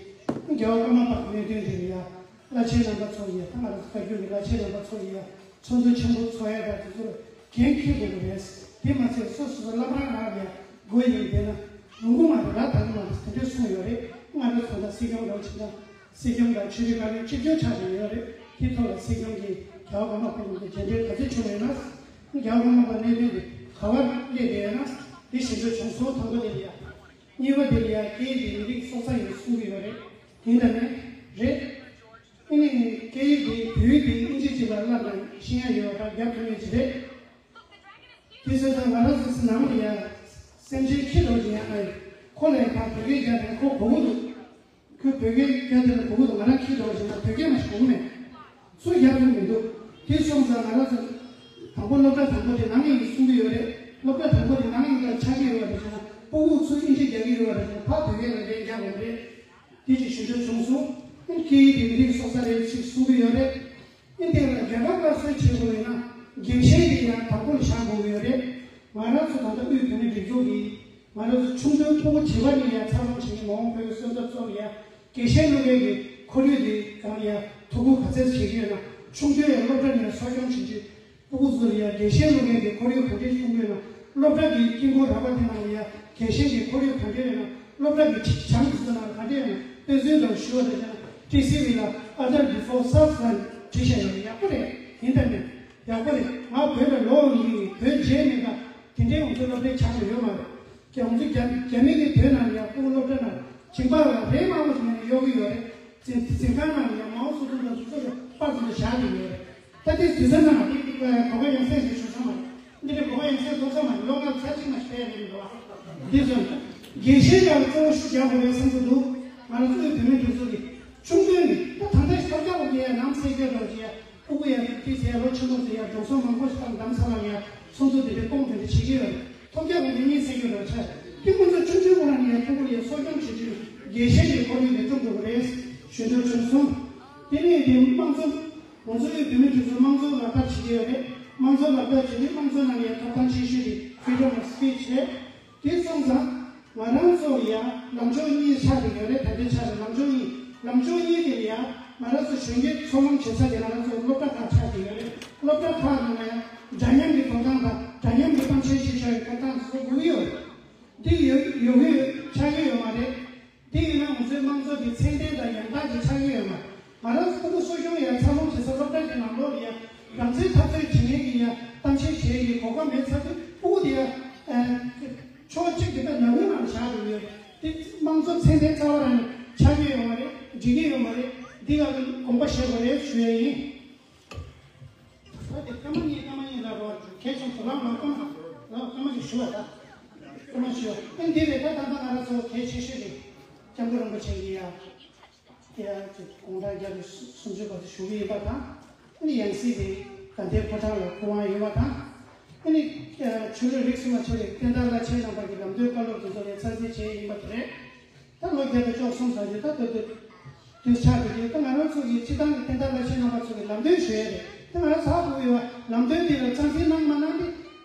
རྒྱལ་བ་ཀརྨ་པ་གནད་དོན་དེ་ལ་ཡ། བླ་ཆེན་རྣམ་པ་ཚོ་ཡིས་ད་ང་རང་ཚོ་བཀའ་བརྒྱུད་ཀྱི་བླ་ཆེན་རྣམ་པ་ཚོ་ཡིས་ཚོགས་འདུ་ཆེན་པོ་ཚོགས་ཡ་དང་དེ་ཚོར་འགན་འཁྱེར་དགོས་ཀྱི་རེད། དེ་མ་ཚད་སོ་སོ་སོ་བླ་བྲང་ནང་ལ་ཡ་སྒོ་ཡིན་བསྡད་ན་ཡོང་གི་མ་རེད། ར་ད་གི་མ་རེད། དེ་འདྲས་གསུངས་ཡོད་རེད། ང་རང་ཚོ་ད་སྲིད་སྐྱོང་རང་བྱས་ན་སྲིད་སྐྱོང་དང་ཆོས་རིག་བཀའ་བློན་གཅིག་གྱུར་ཆགས་བསྡད་ཡོད་རེད། དེ་ཐོག་ལ་སྲིད་སྐྱོང་གིས་རྒྱལ་བ་ཀརྨ་པ་ལྷུན་པོ་མཇལ་འཕྲད་ག་ཚོད་བྱུང་ཡོད་ན། རྒྱལ་བ་ཀརྨ་པ་གནད་དོན་དེ་ག་པར་སླེབས་བསྡད་ཡོད་ན་དེ་ཞུ་འདོད་བྱུང་སོང་། དང་པོ་དེ་ལ་ཡ། གཉིས་པ་དེ་ལ་ཡ་སྐད་ཡིག་དེ་མི་རིགས་སྲོག་རྩ་ཡིན་གསུང་གི་ཡོད་རེད། ཡིན་དང་མིན་རེད། ཨ་ནི་སྐད་ཡིག་དེ་བོད་ཡིག་དེ་ཨིན་ཇི་ཅིག་ལ་བསླབ་ན་ཤེས་ཡ་ཡོད་པ་རྒྱབ་ཐུབ་མཁན་ཅིག་རེད། དེ་བཟོས་ཙང་ང་རང་ཚོ་ནང་ལ་ཡ་སེམས་ཅན་ཁྱི་འདྲ་བོ་ཅིག་ཡང་ང་ཁོ་ལ་ཡང་ཕར་བོད་སྐད་རྒྱབ་ནས་ཁོ་གོ་གི་འདུག་ཁོས་བོད་སྐད་རྒྱབ་དེ་ལ་གོ་གི་འདུག་ང་རང་ཁྱི་འདྲ་བོ་ཅིག་ན་བོད་སྐད་མ་ཞིག་གོ་གི་མེད། ཚུར་རྒྱབ་ཐུབ་མི་འདུག་དེ་སོང་ཙང་ང་རང་ཚོ་དང་པོ་སློབ་གྲྭ་དང་པོ་དེ་ནང་ཡིན་གསུང་གི་ཡོད་རེད། སློབ་གྲྭ་དང་པོ་དེ་ནང་ཡིན་ལ་ཆགས་ཀྱི་ཡོད་པ་རེད་ཟེར་ན་སྤུ་གུ་ཚུར་ཨིན་ཇི་རྒྱག་གི་ཡོད་པ་རེད་ཟེར་ན་ཕར་བོད་སྐད་ལ་ལན་རྒྱག་དགོས་རེད། དེ་ཅིག་ཞུ་འདོད་བྱུང་སོང་། ཨིན་སྐད་ཡིག་དེ་མི་རིགས་སྲོག་རྩ་རེད་ཅེས་གསུང་གི་ཡོད་རེད། ཨིན་དེ་ལ་རྒྱལ་ཁབ་སླར་གསོ་བྱེད་དགོས་ཡོད་ན་རྒྱལ་ཞེན་དེ་ཡང་དང་པོ་ལ་བཞག་དགོས་ཀྱི་ཡོད་རེད། ང་རང་ཚོ་ད་ལྟ་དབུས་བོད་མིའི་སྒྲིག་འཛུགས་ཀྱིས་ང་རང་ཚོ་ཆུང་དུས་ཕྲུ་གུ་བྱིས་པ་ནས་ཡང་འཚར་ལོངས་བྱེད་མཁན་མ་འོངས་པའི་སོན་རྩ་ཚོ་ལ་ཡང་རྒྱལ་ཞེན་སློབ་ཡ་གི་ཁོར་ཡུག་དེ་གང་ལ་ཡང་ཐུགས་ཁུར་ག་ཚད་བྱེད་ཀྱི་ཡོད་ན། ཆུང་དུས་ཡང་སློབ་གྲྭ་ནས་གསོ་སྐྱོང་བྱེད་རྒྱུ། སྤུ་གུ་ཚོ་ལ་ཡང་རྒྱལ་ཞེན་སློབ་མཁན་གྱི་ཁོར་ཡུག་ག་འདྲས་བྱུང་ཡོད་ན། སློབ་གྲྭ་གི་དཀྱིལ་འཁོར་ར་བ་དེ་ནང་ལ་ཡང་རྒྱལ་ཞེན་གྱི་ཁོར་ཡུག་ག་འདྲས་ཡོད་ན། སློབ་གྲྭ་གི་བྱང་དེ་ཚོ་ནང་ག་འདྲས་ཡོད་ན། དཔེ་མཚོན་དང་ཞུ་བ་དང་བྱས་ན་ཊི་སི་ཝི་ལ་Other Before Self ལ་བྲིས་བཞག་ཡོད་རེད། ཡག་པོ་རེད། ཡིན་དང་མིན་ཡག་པོ་རེད། ང་བོད་ལ་ལོ་ཡིན་བོད་རྗེས་མེད་པ་དེ་འདྲའི་ང་ཚོ་སློབ་གྲྭའི་ཆ་ནས་ཡོད་མ་རེད། ཀྱང་ང་ཚོ་རྒྱ་རྒྱ་མི་གི་བོད་ནང་ལ་ཡང་སྤུ་གུ་སློབ་གྲྭ་ནང་ཇིང་པ་ལ་རེད་མང་པོ་ཞིག་ནས་གཡོག་གི་ཡོད་རེད། འཛིན་འཛིན་ཁང་ནང་ལ་ཡང་མའོ་སོ་ཏུང་དང་དེ་ཚོ་ལ་པར་དེ་ཚོ་བཞག་གི་ཡོད་རེད། ད་ལྟའི་དུས་ཚོད་ནང་འདི་གོ་སྐབས་ཡང་སེ་ཞིག་ཞུ་ས་མ་རེད། འདི་འདྲའི་གོ་སྐབས་ཡང་སེ་ཐོབ་ས་མ་རེད། ལོ་ལྔ་ཚར་གཅིག་མ་ཞིག་ཕེབས་ཡ་རེད་འདུག་བ། འདི་ཚོ་དགེ་བཤེས་ཡང་གཙོ་བོ་ཞུ་རྒྱག་དགོས་རེད་བསམ་གྱི་འདུག་ང་རང་ཚོའི་བོད་མི་འདི་ཚོ་གི་ཆུང་དུས་ནས་ད་ད་ལྟ་ཞིག་ཐོབ་རྒྱག་འོང་གི་ཡ་ནམ་སེ་སྐྱོ་འགྲོ་གི་ཡ། ཕྲུ་གུ་ཡང་ཏི་ཟེར་ལོ་ཆེན་པོ་ཟེར་ཡང་འགྲོ་སོང་མང་པོ་ཞིག་བཏང་གདམ་ས་ལ་ཡང་ཚོགས་འདུ་དེ་འདྲའི་སྐོང་དེ་འདྲ་བྱེད་ཀྱི་ཡོད་རེད། ཐོབ་རྒྱག་གི་མི་གཉིས་ཟེར་རྒྱུ་རེད་ཆ། དེ་ཁོ་ཚོ་ཆུང་ཆུང་སྒང་ནས་ཡང་ཕྲུ་གུ་ལ་ཡང་གསོ་སྐྱོང་བྱེད་རྒྱུ་དགེ་བཤེས་ཀྱི་ཁོར་ཡུག་ལས་སྐྱོང་དགོས་པ་རེད་ཞུ་འདོད་བྱུང་སོང་། དེ་ནས་དེ་དམངས་གཙོ་ང་ཚོའི་བོད་མི་དེ་ཚོ་དམངས་གཙོ་ལག་བསྟར་བྱེད་ཀྱི་ཡོད་རེད། དམངས་གཙོ་ལག་བསྟར་བྱེད་དུས་དམངས་གཙོ་ནང་ལ་ཡང་ཐོབ་ཐང་ཆེ་ཤོས་དེ་Freedom of Speech རེད། དེ་སོང་ཙང་ང་རང་ཚོ་ཡང་ལངས་ཕྱོགས་གཉིས་ཆགས་ཀྱི་ཡོད་རེད། ད་ལྟའི་ཆ་ལ་ལངས་ཕྱོགས་གཉིས། ལངས་ཕྱོགས་གཉིས་དེ་ལ་ཡང་ང་རང་ཚོ་གཞོན་སྐྱེས་ཚོགས་ལམ་བྱེད་ས་དེ་ང་རང་ཚོ་སློབ་གྲྭ་ཁག་ཆགས་ཀྱི་ཡོད་རེད། སློབ་གྲྭ་ཁག་ནང་ལ་ཡང་འདྲ་མཉམ་གྱི་ཐོབ་ཐང་དང་འདྲ་མཉམ་གྱི་གཏམ་བཤད་བྱེད་ཆོག་པའི་ཐོབ་ཐང་དེ་ཚོ་དགོས་ཀྱི་ཡོད་རེད། འདི་ཡོད་ཡོད་ཀྱི་ཡོད་ཆགས་ཀྱི་ཡོད་མ་རེད། དེ་ཡིན་ན་ང་ཚོའི་དམངས་གཙོ་དེ་ཚད་ལྡན་དང་ཡང་དག་ཅིག་ཆགས་ཀྱི་ཡོད་མ་རེད། ང་རང་ཚོ་ཕྲུ་གུ་གསོ་སྐྱོང་ཡང་འཚར་ལོངས་བྱེད་ས་སློབ་གྲྭ་དེ་ནང་ལོགས་ལ་ཡང་རང་བཙན་འཐབ་རྩོད་བྱེད་མཁན་གྱི་ཡང་གཏམ་བཤད་བྱེད་ཡའི་གོ་སྐབས་མེད་ཚར་དུས་ཕྲུ་གུ་དེ་ཡང་ཕྱོགས་གཅིག་གི་ད་ནང་མི་ནང་བཞག་འགྲོ་ཡོད་རེད། དེ་དམངས་གཙོ་ཚད་ལྡན་རྩ་བ་རང་ནས་ཆགས་ཀྱི་ཡོད་མ་རེད། འགྲིག་གི་ཡོད་མ་རེད། འདི་ག་ལ་དགོངས་པ་བཞེས་དགོས་རེད་ཞུ་ཡ་ཡིན། ད་དེ་སྐར་མ་གཉིས་སྐར་མ་གཉིས་ལ་རོགས་གལ་ཆེན་པོ་ལ་ལ་སྐར་མ་ལ་སྐར་མ་ཞིག་ཞུ་བ་ད་སྐར་མ་ཞུ་བ་ཨེ་འདི་རེད། ད་ད་ལྟ་ང་རང་ཚོ་གལ་ཆེ་ཤོས་རེད། སྐྱབས་མགོན་རིན་པོ་ཆེ་གི་ཡ་དེ་ཡ་ཅིག་དགུང་གྲངས་བརྒྱ་དང་སུམ་ཅུ་བར་དུ་བཞུགས་ཀྱི་ཡིན་པ་དང་ཨ་ནི་ཡང་སྲིད་དེ་ དགའ་ལྡན་ཕོ་བྲང་ལ་སྐུ་དབང་ཡོད་པ་དང་། ཨ་ནི་ཆོས་ལུགས་རིས་སུ་མ་ཆད་པའི་བསྟན་བདག་བླ་ཆེན་རྣམ་པ་གི་ལམ་སྟོན་བཀའ་སློབ་དེ་ཚོ་ལ་ཚར་གཅོད་བྱས་ཡིན་པ་དེ་རེད། ད་ལོ་བརྒྱ་དང་བཅུ་གསུམ་ཙམ་ཞིག་ད་ལྟ་དུས་དུས་ཆགས་ཀྱི་ཡོད། ད་ང་རང་ཚོ་གི་སྤྱི་བཏང་གི་བསྟན་བདག་བླ་ཆེན་རྣམ་པ་ཚོ་གི་ལམ་སྟོན་ཞུ་ཡས་རེད། ད་ང་རང་ཚོ་ཧ་གོ་ཡོད་པ་ལམ་སྟོན་དེ་ལ་རྩ་འཛིན་གནང་མ་གནང་དེ་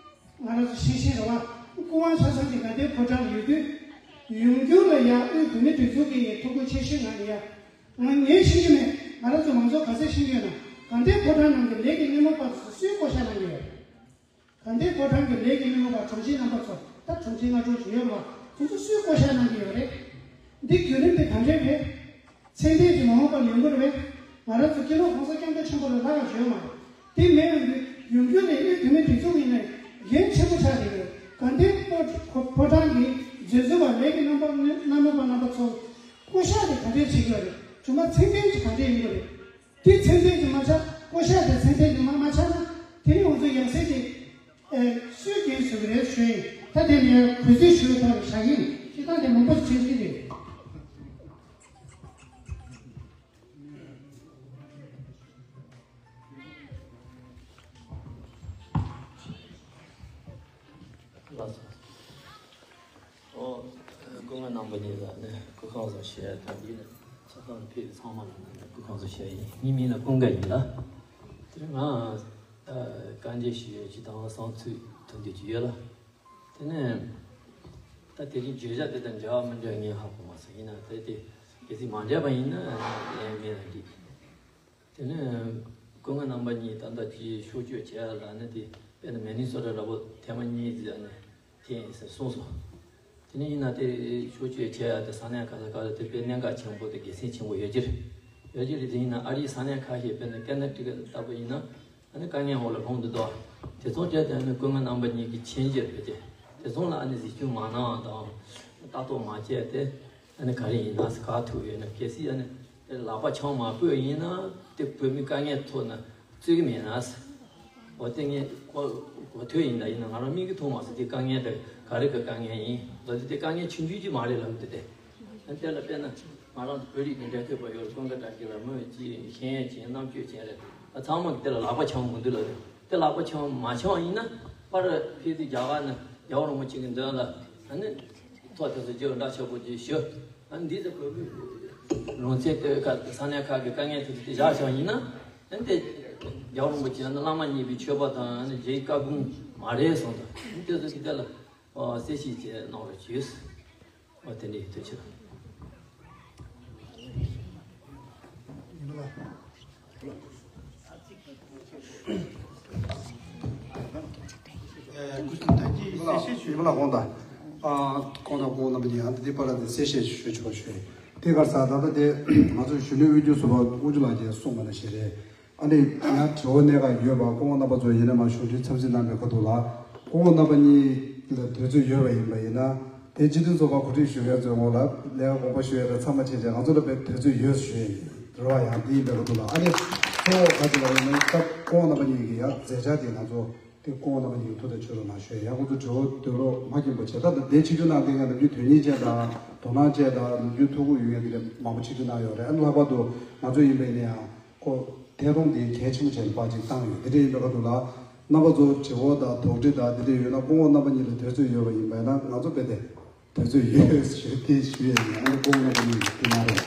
ང་རང་ཚོ་ཤེས་བཞིན་རེད་བ། སྐུ་དབང་ཆ་ཚང་གི་དགའ་ལྡན་ཕོ་བྲང་ཡོད་དུས་ཡོང་རྒྱུ་ལ་ཡ་དབུས་བོད་མིའི་སྒྲིག་འཛུགས་ཀྱི་ཐུགས་ཁུར་ཆེ་ཤོས་ང་ནི་ཡ། ང་ངས་ཤེས་ཀྱི་མེད། ང་རང་ཚོ་མང་ཚོགས་ག་ཚད་ཤེས་ཀྱི་ཡོད་ན། དགའ་ལྡན་ཕོ་བྲང་ནང་གི་ལས་ཀྱི་སྣེ་མོ་པ་ཚོ་སུས་བསྐོ་བཞག་གནང་གི་ཡོད། དགའ་ལྡན་ཕོ་བྲང་གི་ལས་ཀྱི་སྣེ་མོ་པ་དྲུང་ཆེ་རྣམ་པ་ཚོ་ད་དྲུང་ཆེ་སྔ་དྲོ་ཞུ་ཡོད་མ་ཁོང་ཚོ་སུས་བསྐོ་བཞག་གནང་གི་ཡོད་རེད། འདི་བརྒྱུད་རིམ་དེ་ག་འདྲས་རེད། ཚད་ལྡན་གྱི་མ་འོངས་པར་ཡོང་གི་རེད་པས། ང་རང་ཚོ་སྤྱི་ནོར་༸གོང་ས་༸སྐྱབས་མགོན་ཆེན་པོ་ལ་ལྷག་ཡོད་མ་རེད། དེ་མེད་ཡོང་དུས་ཡོང་རྒྱུ་ལས་དབུས་བོད་མིའི་སྒྲིག་འཛུགས་ཡིན་ནའི་འགན་ཆེན་པོ་ཆགས་ཀྱི་ཡོད། དགའ་ལྡན་ཕོ་ཕོ་བྲང་གི་མཛད་གཙོ་བ་ལས་ཀྱི་རྣམ་པ་སྣེ་མོ་པ་རྣམ་པ་ཚོ་བསྐོ་བཞག་དེ་ག་འདྲས་བྱེད་ཀྱི་ཡོད་རེད། བྱུང་ན་ཚད་ལྡན་གྱི་ག་འདྲས་ཡིན་དགོས་རེད། དེ་ཚད་ལྡན་གྱི་མ་ཆགས། བསྐོ་བཞག་དེ་ཚད་ལྡན་གྱི་མ་མ་ཆགས་ན་དེ་ནི་ང་ཚོ་ཡང་སེ་དེ་ཨེ་སུས་འགན་འཁུར་གྱི་རེད་ཞུ་ཡིན། ད་དེ་ནས་གུས་བརྩི་ཞུ་བའི་ཐོག་ནས་བཞག་ཡིན། ཅི་ལྟར་དེ་མང་པོ་ཞིག་བྱེད་ཀྱི་རེད། ལགས་སོ། ཨོ། སྐུ་ངོ་རྣམ་པ་གཉིས་ལ་ནི་སྐུ་ཁམས་བཟང་ཞུ་ཡ་དང་། འདི་ནི་ཆ་ཚང་ཕེབས་ཚང་མ་ལ་ནི་སྐུ་ཁམས་བཟང་ཞུ་ཡ་ཡིན། ངའི་མིང་ལ་ཀུན་དགའ་ཡིན་ལ། དེ་རིང་ང་ད་བཀའ་འདྲི་ཞུ་ཡ་ཅིག་དང་བསམ་ཚུལ་ཐོན་འདོད་ཅིག་ཡོད་ལ། དེ་ནས་ད་དེ་རིང་བརྗོད་བྱ་དེ་དང་འབྲེལ་བ་མི་འབྲེལ་བ་ངས་ཧ་གོ་མ་སོང་། ཡིན་ན་དེ་དེ་གལ་སྲིད་མ་འབྲེལ་བ་ཡིན་ན་ཡང་ངས་ལ་འགྲིག་དེ་ནས་སྐུ་ངོ་རྣམ་པ་གཉིས་ད་ལྟ་ཅིག་ཕྱོགས་བསྐྱོད་བྱས་ལ་ནི་དེ་དཔེར་ན་མི་ནི་སོ་ཊ་འདྲ་པོ་ཐེངས་མ་གཉིས་ཙམ་ནས་ཐེངས་ཟེར་གསུངས་སོང་། དེ་ནས་ཡིན་ན་དེ་ཕྱོགས་བསྐྱོད་བྱས་ཡ་དེ་ས་གནས་ག་ས་ག་ལ་དེ་དཔེ་གནད་འགག་ཆེན་པོ་དེ་དགེ་མཚན་ཆེན་པོ་ཡོད་ཀྱི་རེད། ཡོད་ཀྱི་རེད། དེ་ཡིན་ན་ཨ་རིའི་ས་གནས་ཁ་ཤས་དཔེར་ན་ཀ་ན་ཊི་ཀ་ལྟ་བུ་ཡིན་ན་ཨ་ནི་དཀའ་ངལ་འོག་ལ་ལྷུང་འདུག་དོ། དེ་ཚོ་བྱས་ཏེ་ཨ་ནི་སྐུ་ངོ་རྣམ་པ་གཉིས་ཀྱི་མཁྱེན་རྒྱུ་རེད་དེ། དེ་ཚོ་ལ་ཨ་ནི་གཟིགས་སྐྱོང་མ་གནང་བ་དང་ལྟ་རྟོག་མ་བྱས་ཏེ། ཨ་ནི་ག་རེ་ཡིན་ན་ག་ཐུག་ཡོད་ན། གལ་སྲིད་ཨ་ནི་ལག་པ་འཆང་མ་ཕོད་ཡིན་ན་དེ་བོད་མི་དཀའ་ངལ་ཐོག་ན་རྩོད་ཀྱི་མེད་ན། འོ་དེ་ངས་གོ་གོ་ཐོས་ཡིན། ད་ཡིན་ན་ང་རང་མིག་གིས་མཐོང་མ་སོང་། དེ་དཀའ་ངལ་དེ་ག་རེ་གི་དཀའ་ངལ་ཡིན། ད་དེ་དེ་དཀའ་ངལ་ཆུང་ཆུང་ཅིག་མ་རེད་ལབ་འདུག་དེ། ཨ་ནི་དེ་ལ་དཔེར་ན་ང་རང་ཚོ་བོད་རིགས་ཀྱི་འབྲེལ་མཐུད་པ་ཡོད་རེད། ཀུན་དགའ་བཀྲ་ཤིས་ལ་མོས་ཅི་ཤེས་ཡོན་ཅན་རྣམ་དཔྱོད་ཅན་རེད། ད་ཚང་མ་གི་དེ་ལ་ལག་པ་འཆང་མི་འདུག་ལབ་རེད། དེ་ལག་པ་འཆང་མ་འཆང་ཡིན་ན་པར་ཕེབས་དུས་རྒྱ་གར་ནས་རྒྱལ་བ་རིན་པོ་ཆེ་གི་མདུན་ལ་ཨ་ནི་ཐོག་དེ་ཚོ་བརྗོད་འདྲ་ཆགས་པོ་ཅིག་ཞུ། ཨ་ནི་འདི་ཚོ་བོད་པའི་ལུང་ཚན་དེ་ཁ་ས་གནས་ཁག་གི་དཀའ་ངལ་དེ་ཚོ་དེ་བཞག་བཞག་ཡིན་ན་ཨ་ནི་དེ་རྒྱལ་བ་རིན་པོ་ཆེ་ཨ་ནི་བླ་མ་མཉེས་པའི་ཆོས་པ་དང་ཨ་ནི་རྗེའི་བཀའ་དགོངས་མ་རེད་གསུངས་དང་། ཨ་ནི་དེ་ཚོ་གི་དེ་ལ་གསལ་བཤད་བྱས་གནང་རོགས་ཞུས། ཨོ་དེ་འདྲ་ཡིན། ཐུགས་རྗེ་ཆེ། ཨ་སྐུ་ཞབས་ད་ཅི་གསལ་བཤད་ཞུ། ཡིན་པ་ལ་དགོངས་དག་ཨ་དགོངས་དག་སྐུ་ངོ་རྣམ་པ་གཉིས། ཨ་འདི་པར་དེ་གསལ་བཤད་ཞུ་ཆོག་ཞུ། དེ་གར་ས་ད་ལྟ་དེ་ང་ཚོ་གཞོན་ནུའི་དབུས་རྒྱུན་ཟུར་པ་དབུ་ཆུ་ལགས་ཀྱིས་གསུངས་པ་ནང་བཞིན་རེད། ཨ་ནི་ཡང་དྲི་བ་གནད་འགག་ཡོད་པ་སྐུ་ངོ་རྣམ་པ་ཚོ་ཡིན་ན་མ་གཞུང་འབྲེལ་འཚམས་གཟིགས་གནང་བའི་ཁ་ཐུག་ལ་སྐུ་ངོ་རྣམ་པ་གཉིས་ལ་དུས་ཚོད་ཡོད་པ་ཡིན་པ་ཡིན་ན། དེ་སྤྱི་འཐུས་ཚོགས་པ་གོ་སྒྲིག་ཞུ་མཁན་ཚོའི་ངོས་ལ་ལས་ཀ་དགོངས་པ་ཞུ་ཡས་དང་ཚང་མ་བྱས་རྗེས་ང་ཚོ་ལ་དཔེ་དུས་ཚོད་ཡོད་ཞུ་ཡས་ཡིན། རེ་བ་ཡང་འདི་ཡིན་པའི་ཁ་ཐུག་ལ། ཨ་ནི་གཙོ་བོ་ག་ཅི་ལ་ཡིན་ན་སྐབས་སྐུ་ངོ་རྣམ་པ་གཉིས་ཀྱི་ཡང་མཛད་འཆར་དེ་ང་ཚོ་དེ་སྐུ་ངོ་རྣམ་པ་གཉིས་ཀྱི་ཐུགས་དང་ཆོས་རོགས་གནང་ཞུ་ཡས། ཡང་ཁོང་ཚོ་དྲི་བ་འདོན་རོགས་མ་སྐྱོན་པ་བྱས། ད་ལྟ་དེ་ཆིབས་བསྒྱུར་གནང་བསྡད་མཁན་ནམ་རྒྱུན་དོན་གཉེར་ཅན་དང་དོ་སྣང་ཅན་དང་ནམ་རྒྱུན་ཐུགས་ཁུར་ཡོད་མཁན་དེ་འདྲ་མང་པོ་ཆིབས་བསྒྱུར་གནང་ཡོད་རེད། ཨ་ནི་ལྷག་པར་དུ་ང་ཚོ་ཡིན་པ་ཡིན་ན་ཡང་ཁོ་ཐད་གཏོང་དེ་གལ་ཆེན་པོ་བྱས་ནས་ཕར་ཅིག་བཏང་ཡོད། དེ་འདྲ་ཡིན་པའི་ཁ་ཐུག་ལ་རྣམ་པ་ཚོ་དྲི་བ་དང་དོགས་འདྲི་དང་དེ་འདྲ་ཡོད་ན་སྐུ་ངོ་རྣམ་པ་གཉིས་ལ་དུས་ཚོད་ཡོད་པ་ཡིན་པ་ཡིན་ན་ང་ཚོ་དཔེ་དེ་དུས་ཚོད་ཡོད་ཞུ་དེ་ཞུ་ཡས་ཡིན། ཨ་ནི་སྐུ་ངོ་རྣམ་པ་གཉིས་ཀྱི་དེ་མ་རེད།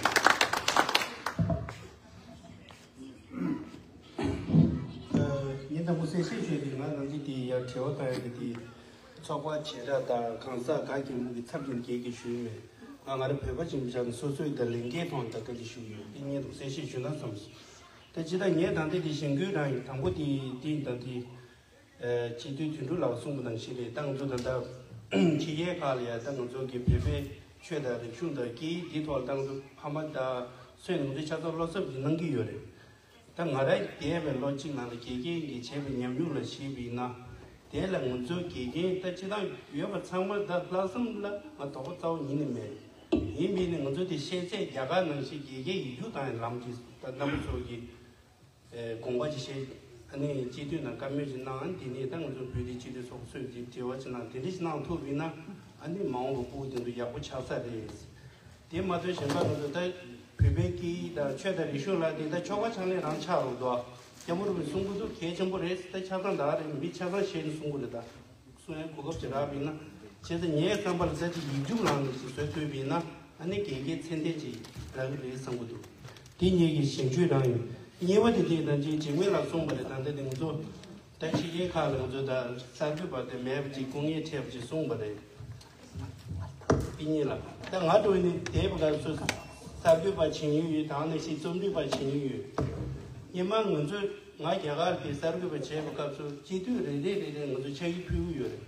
ངས་དང་པོ་གསལ་བཤད་ཞུས་ཏེ་ང་ནམ་རྒྱུན་དེ་ཡར་དྲི་བ་བཏང་ཡག་གི་དེ་ཚོགས་པ་བྱེ་བྲག་དང་གང་ཟག་ག་གེ་མོ་གི་ཚབ་ཀྱིས་འགལ་གྱི་ཞུས་མེད། ང་ང་རང་བོད་པ་ཅིག་ཡིན་པའི་ཆ་ནས་སོ་སོའི་དང་ལས་འགན་ཐོག་ནས་ད་བཀའ་འདྲི་ཞུ་གི་ཡོད། དེ་སྔོན་དུ་གསལ་བཤད་ཞུས་ན་བསམས་སོང་། ད་ཅི་ད་ངས་ད་ལྟ་དེ་གཞེན་སྐུལ་རང་ཡིན། དང་པོ་དེ་དེ་ཡིན། ད་དེ་སྤྱི་འཐུས་དོན་གྲུབ་ལགས་གསུངས་པ་ནང་བཞིན་རེད། ད་ང་ཚོ་ད་ལྟ་ཕྱི་རྒྱལ་ཁག་ལ་ཡང་ད་ང་ཚོ་གི་བོད་པའི་ཆོས་དང་རིག་གཞུང་དང་སྐད་ཡིག་འདི་ཐོག་ལ་ད་ང་ཚོ་ཕ་མ་དང་སོན་ང་ཚོའི་ཆ་ཚང་བློ་འཚབ་ཅིག་གནང་གི་ཡོད་རེད། ད་ང་རང་འདས་པའི་ལོ་གཅིག་ནང་ལ་དགེ་རྒན་གྱིས་བྱས་པའི་ཉམས་མྱོང་ལ་གཞིགས་པ་ཡིན་ན། དེ་ལ་ང་ཚོའི་དགེ་རྒན་ད་སྤྱི་བཏང་ཡོད་པ་ཚང་མ་ད་ལྷག་བསམ་ལ་ང་དོགས་པ་རྩ་བ་ཉིད་ནས་མེད། ཡིན་པས་ནི་ང་ཚོ་དེ་ཤེས་ཚད་རྒྱ་གར་ནང་བཞིན་དགེ་རྒན་ཡིག་རྒྱུགས་བཏང་ཡའི་ལམ་གྱི་ད་རྣམ་པ་ཚོ་གི་དགོངས་པ་ཅིག་བཞེས། ཨ་ནི་སྤྱི་འཐུས་ནང་བཀའ་མོལ་ཅིག་གནང་། ཨ་ནི་དེ་ནས་ད་ང་ཚོ་བོད་དེ་སྤྱི་འཐུས་ཚོགས་གཙོས་དེ་འབྲེལ་བ་ཅིག་གནང་། དེ་འདྲ་ཞིག་གནང་ཐུབ་པ་ཡིན་ན་ཨ་ནི་མ་འོངས་པ་སྤུ་གུ་དེ་ཚོ་ཡག་པོ་ཆགས་ས་རེད། དེ་མ་གཏོགས་གཞན་པ་ང་ཚོ་ད་བོད་པའི་སྐད་ཡིག་དང་ཆོས་དང་རིག་གཞུང་ལ་དེ་ད་ཆོལ་ཁ་ཕྱག་ལེན་རང་ཆགས་རོགས་འདུག་ཡ་མོ་རུ་བའི་གསུང་གི་འདུག་གལ་ཆེན་པོ་རེད། ད་ཆ་ཚང་ད་རེད། མི་ཆ་ཚང་བཤད་ནས་གསུང་གི་རེད། ད་གསུང་ཡ་གོ་སྐབས་ཅིག་རག་པ་ཡིན་ན། བྱས་ཙང་ངའི་བསམ་པ་ལ་ད་ཅིག་ཡིག་རྒྱུགས་ལངས་ནས་ཅིག་བཟོ་ཐུབ་པ་ཡིན་ན། ཨ་ནི་དགེ་རྒན་ཚད་ལྡན་ཅིག་རག་གི་རེད་བསམ་གི་འདུག་དེ་ངེད་ཀྱི་ཞིབ་འཇུག་རང་ཡིན། གཉིས་པ་དེ་དེ་ད་ཅིག་ཇིང་ཝེ་ལགས་གསུངས་པ་རེད། ད་ལྟ་དེ་ང་ཚོ་ད་ཕྱི་རྒྱལ་ཁག་ལ་ང་ཚོ་ད་གསར་འགོད་པ་དེ་མེད་པ་ཅིག་སྐུ་ངལ་འཕྲད་པ་ཅིག་གསུངས་པ་རེད། དེ་གཉིས་ལ་ད་ང་འགྲོ་ནས་དེབ་ག་ཚོད་གསར་འགོད་པ་བྱེད་མྱོང་ཡོད། དང་ནས་ཤིག་རྩོམ་སྒྲིག་པ་བྱེད་མྱོང་ཡོད། སྔོན་མ་ང་ཚོས་ང་རྒྱ་གར་དེ་གསར་འགོད་པ་བྱས་པའི་སྐབས་སུ་སྤྱི་འཐུས་རེ་རེ་རེ་རེ་ང་ཚོ་ཕྱག་ཡིག་ཕུལ་གི་ཡོད་རེད།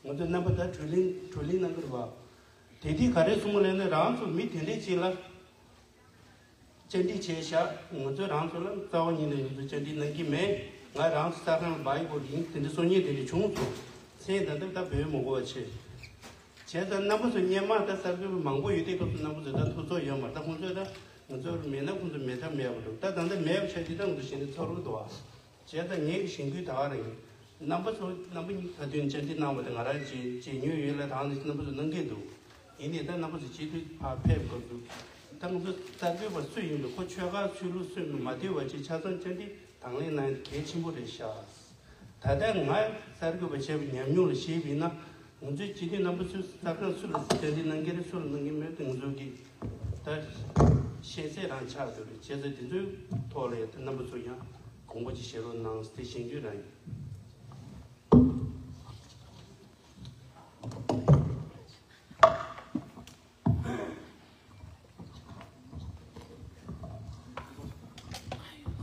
ང་ཚོ་རྣམ་པ་ད་གྲོས་གླེང་གྲོས་གླེང་གནང་གི་རེད་བ། དེ་དུས་ག་རེ་གསུངས་པ་ལབ་ན། རང་ཚོ་མི་དེ་འདྲས་ཅིག་ལ་བཅར་འདྲི་བྱས་ཤག་ང་ཚོས་རང་ཚོ་ལ་རྩ་བ་ཉིད་ནས་ང་ཚོ་བཅར་འདྲི་གནང་གི་མེད། ང་རང་ཚོ་གསར་ཁང་ལ་བཱའི་ཀོ་ཡིན་དེ་འདྲ་སོང་ཉིན་དེ་འདྲ་བྱུང་སོང་། མཚན་ད་ལྟ་ད་འབོད་མི་དགོས་པ་བྱས། བྱས་ཙང་རྣམ་པ་ཚོ་སྔོན་མ་ད་གསར་འགོད་པ་མང་པོ་ཡོད་དུས་སྐབས་སུ་རྣམ་པ་ཚོ་ད་ཐུགས་ཚོར་ཡོད་མ་རེད། ད་ཁོང་ཚོས་ད་ང་ཚོར་མེད་ན་ཁོང་ཚོ་མེད་ཐབས་མེད་པ་འདུག་ད་ད་ལྟ་མེད་པ་ཆགས་དུས་ད་ང་ཚོ་གཞི་ནས་ཚོར་གི་འདུག་ཨ། བྱས་ཙང་ངའི་གི་གཞེན་སྐུལ་ད་ག་རང་ཡིན། རྣམ་པ་ཚོ་རྣམ་པ་གཉིས་ད་དུང་བཅར་འདྲི་གནང་བ་དེ་ང་རང་བརྗེད་བརྗེད་མྱོང་ཡོད་ལ། ད་ནི་རྣམ་པ་ཚོ་གནང་གི་འདུག་ཡིན་ནའི་ད་རྣམ་པ་ཚོ་སྤྱི་འཐུས་ཕར་ཕེབས་སྐབས་སུ་ད་ང་ཚོ་གསར་འགོད་པ་སུ་ཡིན་པའི་ཁོ་ཆོལ་ཁ་ཆོས་ལུགས་སུ་མ་ལྟོས་པ་བྱས་ཆ་ཚང་བཅར་འདྲི་དང་ལེན་གནང་ཡ་དེ་གལ་ཆེན་པོ་རེད་ཤག་ད་ལྟ་ང་གསར་འགོད་པ་བྱས་པའི་ཉམས་མྱོང་ལ་བཤད་པ་ཡིན་ན། ང་ཚོའི་སྤྱི་འཐུས་རྣམ་པ་ཚོས་གསར་ཁང་སུ་ལ་བཅར་འདྲི་གནང་གི་རེད། སུ་ལ་གནང་གི་མེད་དེ་ང་ཚོ་གི་ད་ཤེས་ཚད་རང་ཆགས་འགྲོ་རེད། བྱས་ཙང་དེ་ཚོའི་ཐོག་ལ་ཡང་ད་རྣམ་པ་ཚོ་ཡང་དགོངས་པ་ཅིག་བཞེས་རོགས་གནང་། དེ་གཞན་རྒྱུད་རང་ཡིན།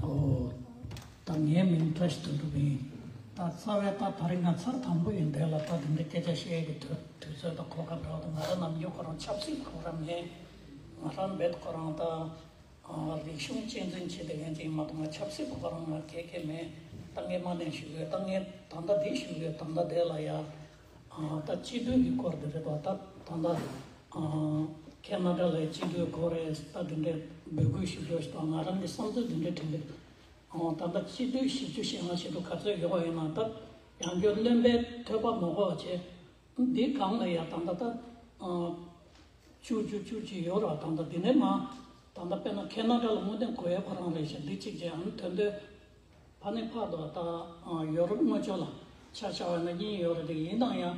ཨོ། ད་ངའི་མིང་བཀྲ་ཤིས་དོན་གྲུབ་ཡིན། ད་རྩ་བའི་ད་ད་རིང་ང་ཚར་དང་པོ་ཡིན། དེ་ལ་ད་དེ་འདྲའི་སྐད་ཆ་བཤད་ཀྱི་དུས་དུས་ཚོད་དང་གོ་སྐབས་རག་འདུག་ང་རང་ནམ་རྒྱུན་ཁོ་རང་ཆབ་སྲིད་ཁོ་རང་མེད། ང་རང་རྦད་ཁོ་རང་ད་ཨ་རིག་གཞུང་གཅེས་འཛིན་བྱེད་བསྡད་མཁན་ཅིག་མ་གཏོགས་ང་ཆབ་སྲིད་ཁོ་རང་ང་གལ་གལ་མེད། ད་ངས་མ་ནས་ཞུ་གི་ཡོད། ད་ངས་ད་ལྟ་འདི་ཞུ་གི་ཡོད། ད་ལྟ་དེ་ལ་ཡ། ཨ་ད་སྤྱི་འཐུས་ཀྱི་སྐོར་དེ་རེད་པ། ད་ད་ལྟ་ཨ་ཁེ་ན་ཌ་ལའི་སྤྱི་འཐུས་སྐོར་རེད། ད་དེ་འདྲའི་འབོད་སྐུལ་ཞུ་རྒྱུ་ཞིག་དང་ང་རང་གི་བསམ་ཚུལ་དེ་འདྲའི་དྲན་གི་འདུག་ཨ་ད་ལྟ་སྤྱི་འཐུས་བཞི་བཅུ་ཞེ་ལྔ་ཞེ་དྲུག་ག་ཚོད་ཡོད་པ་ཡིན་ན། ད་ཡང་བསྐྱར་བློན་པོའི་ཐོད་པ་མ་གོ་བ་བྱས། འདི་སྒང་ལ་ཡ་ད་ལྟ་ད་ཨ་བཅུ་བཅུ་བཅུ་གཅིག་ཡོད་ར། ད་ལྟ་འདི་ནས་མ་ད་ལྟ་དཔེར་ན་ཁེ་ན་ཌ་ལ་དངོས་གནས་དགོས་ཡ་ཁོ་རང་རེད་ཤག་འདི་གཅིག་བྱས། ཨ་ནི་དོན་དུ་ཕ་ནས་ཕར་དུ་ད་ཡོ་རོབ་དངོས་ཕྱོགས་ལ་ཆ་བཞག་པ་ཡིན་ན་གཉིས་ཡོད་རེད། དེ་ཡིན་ནའང་ཡང་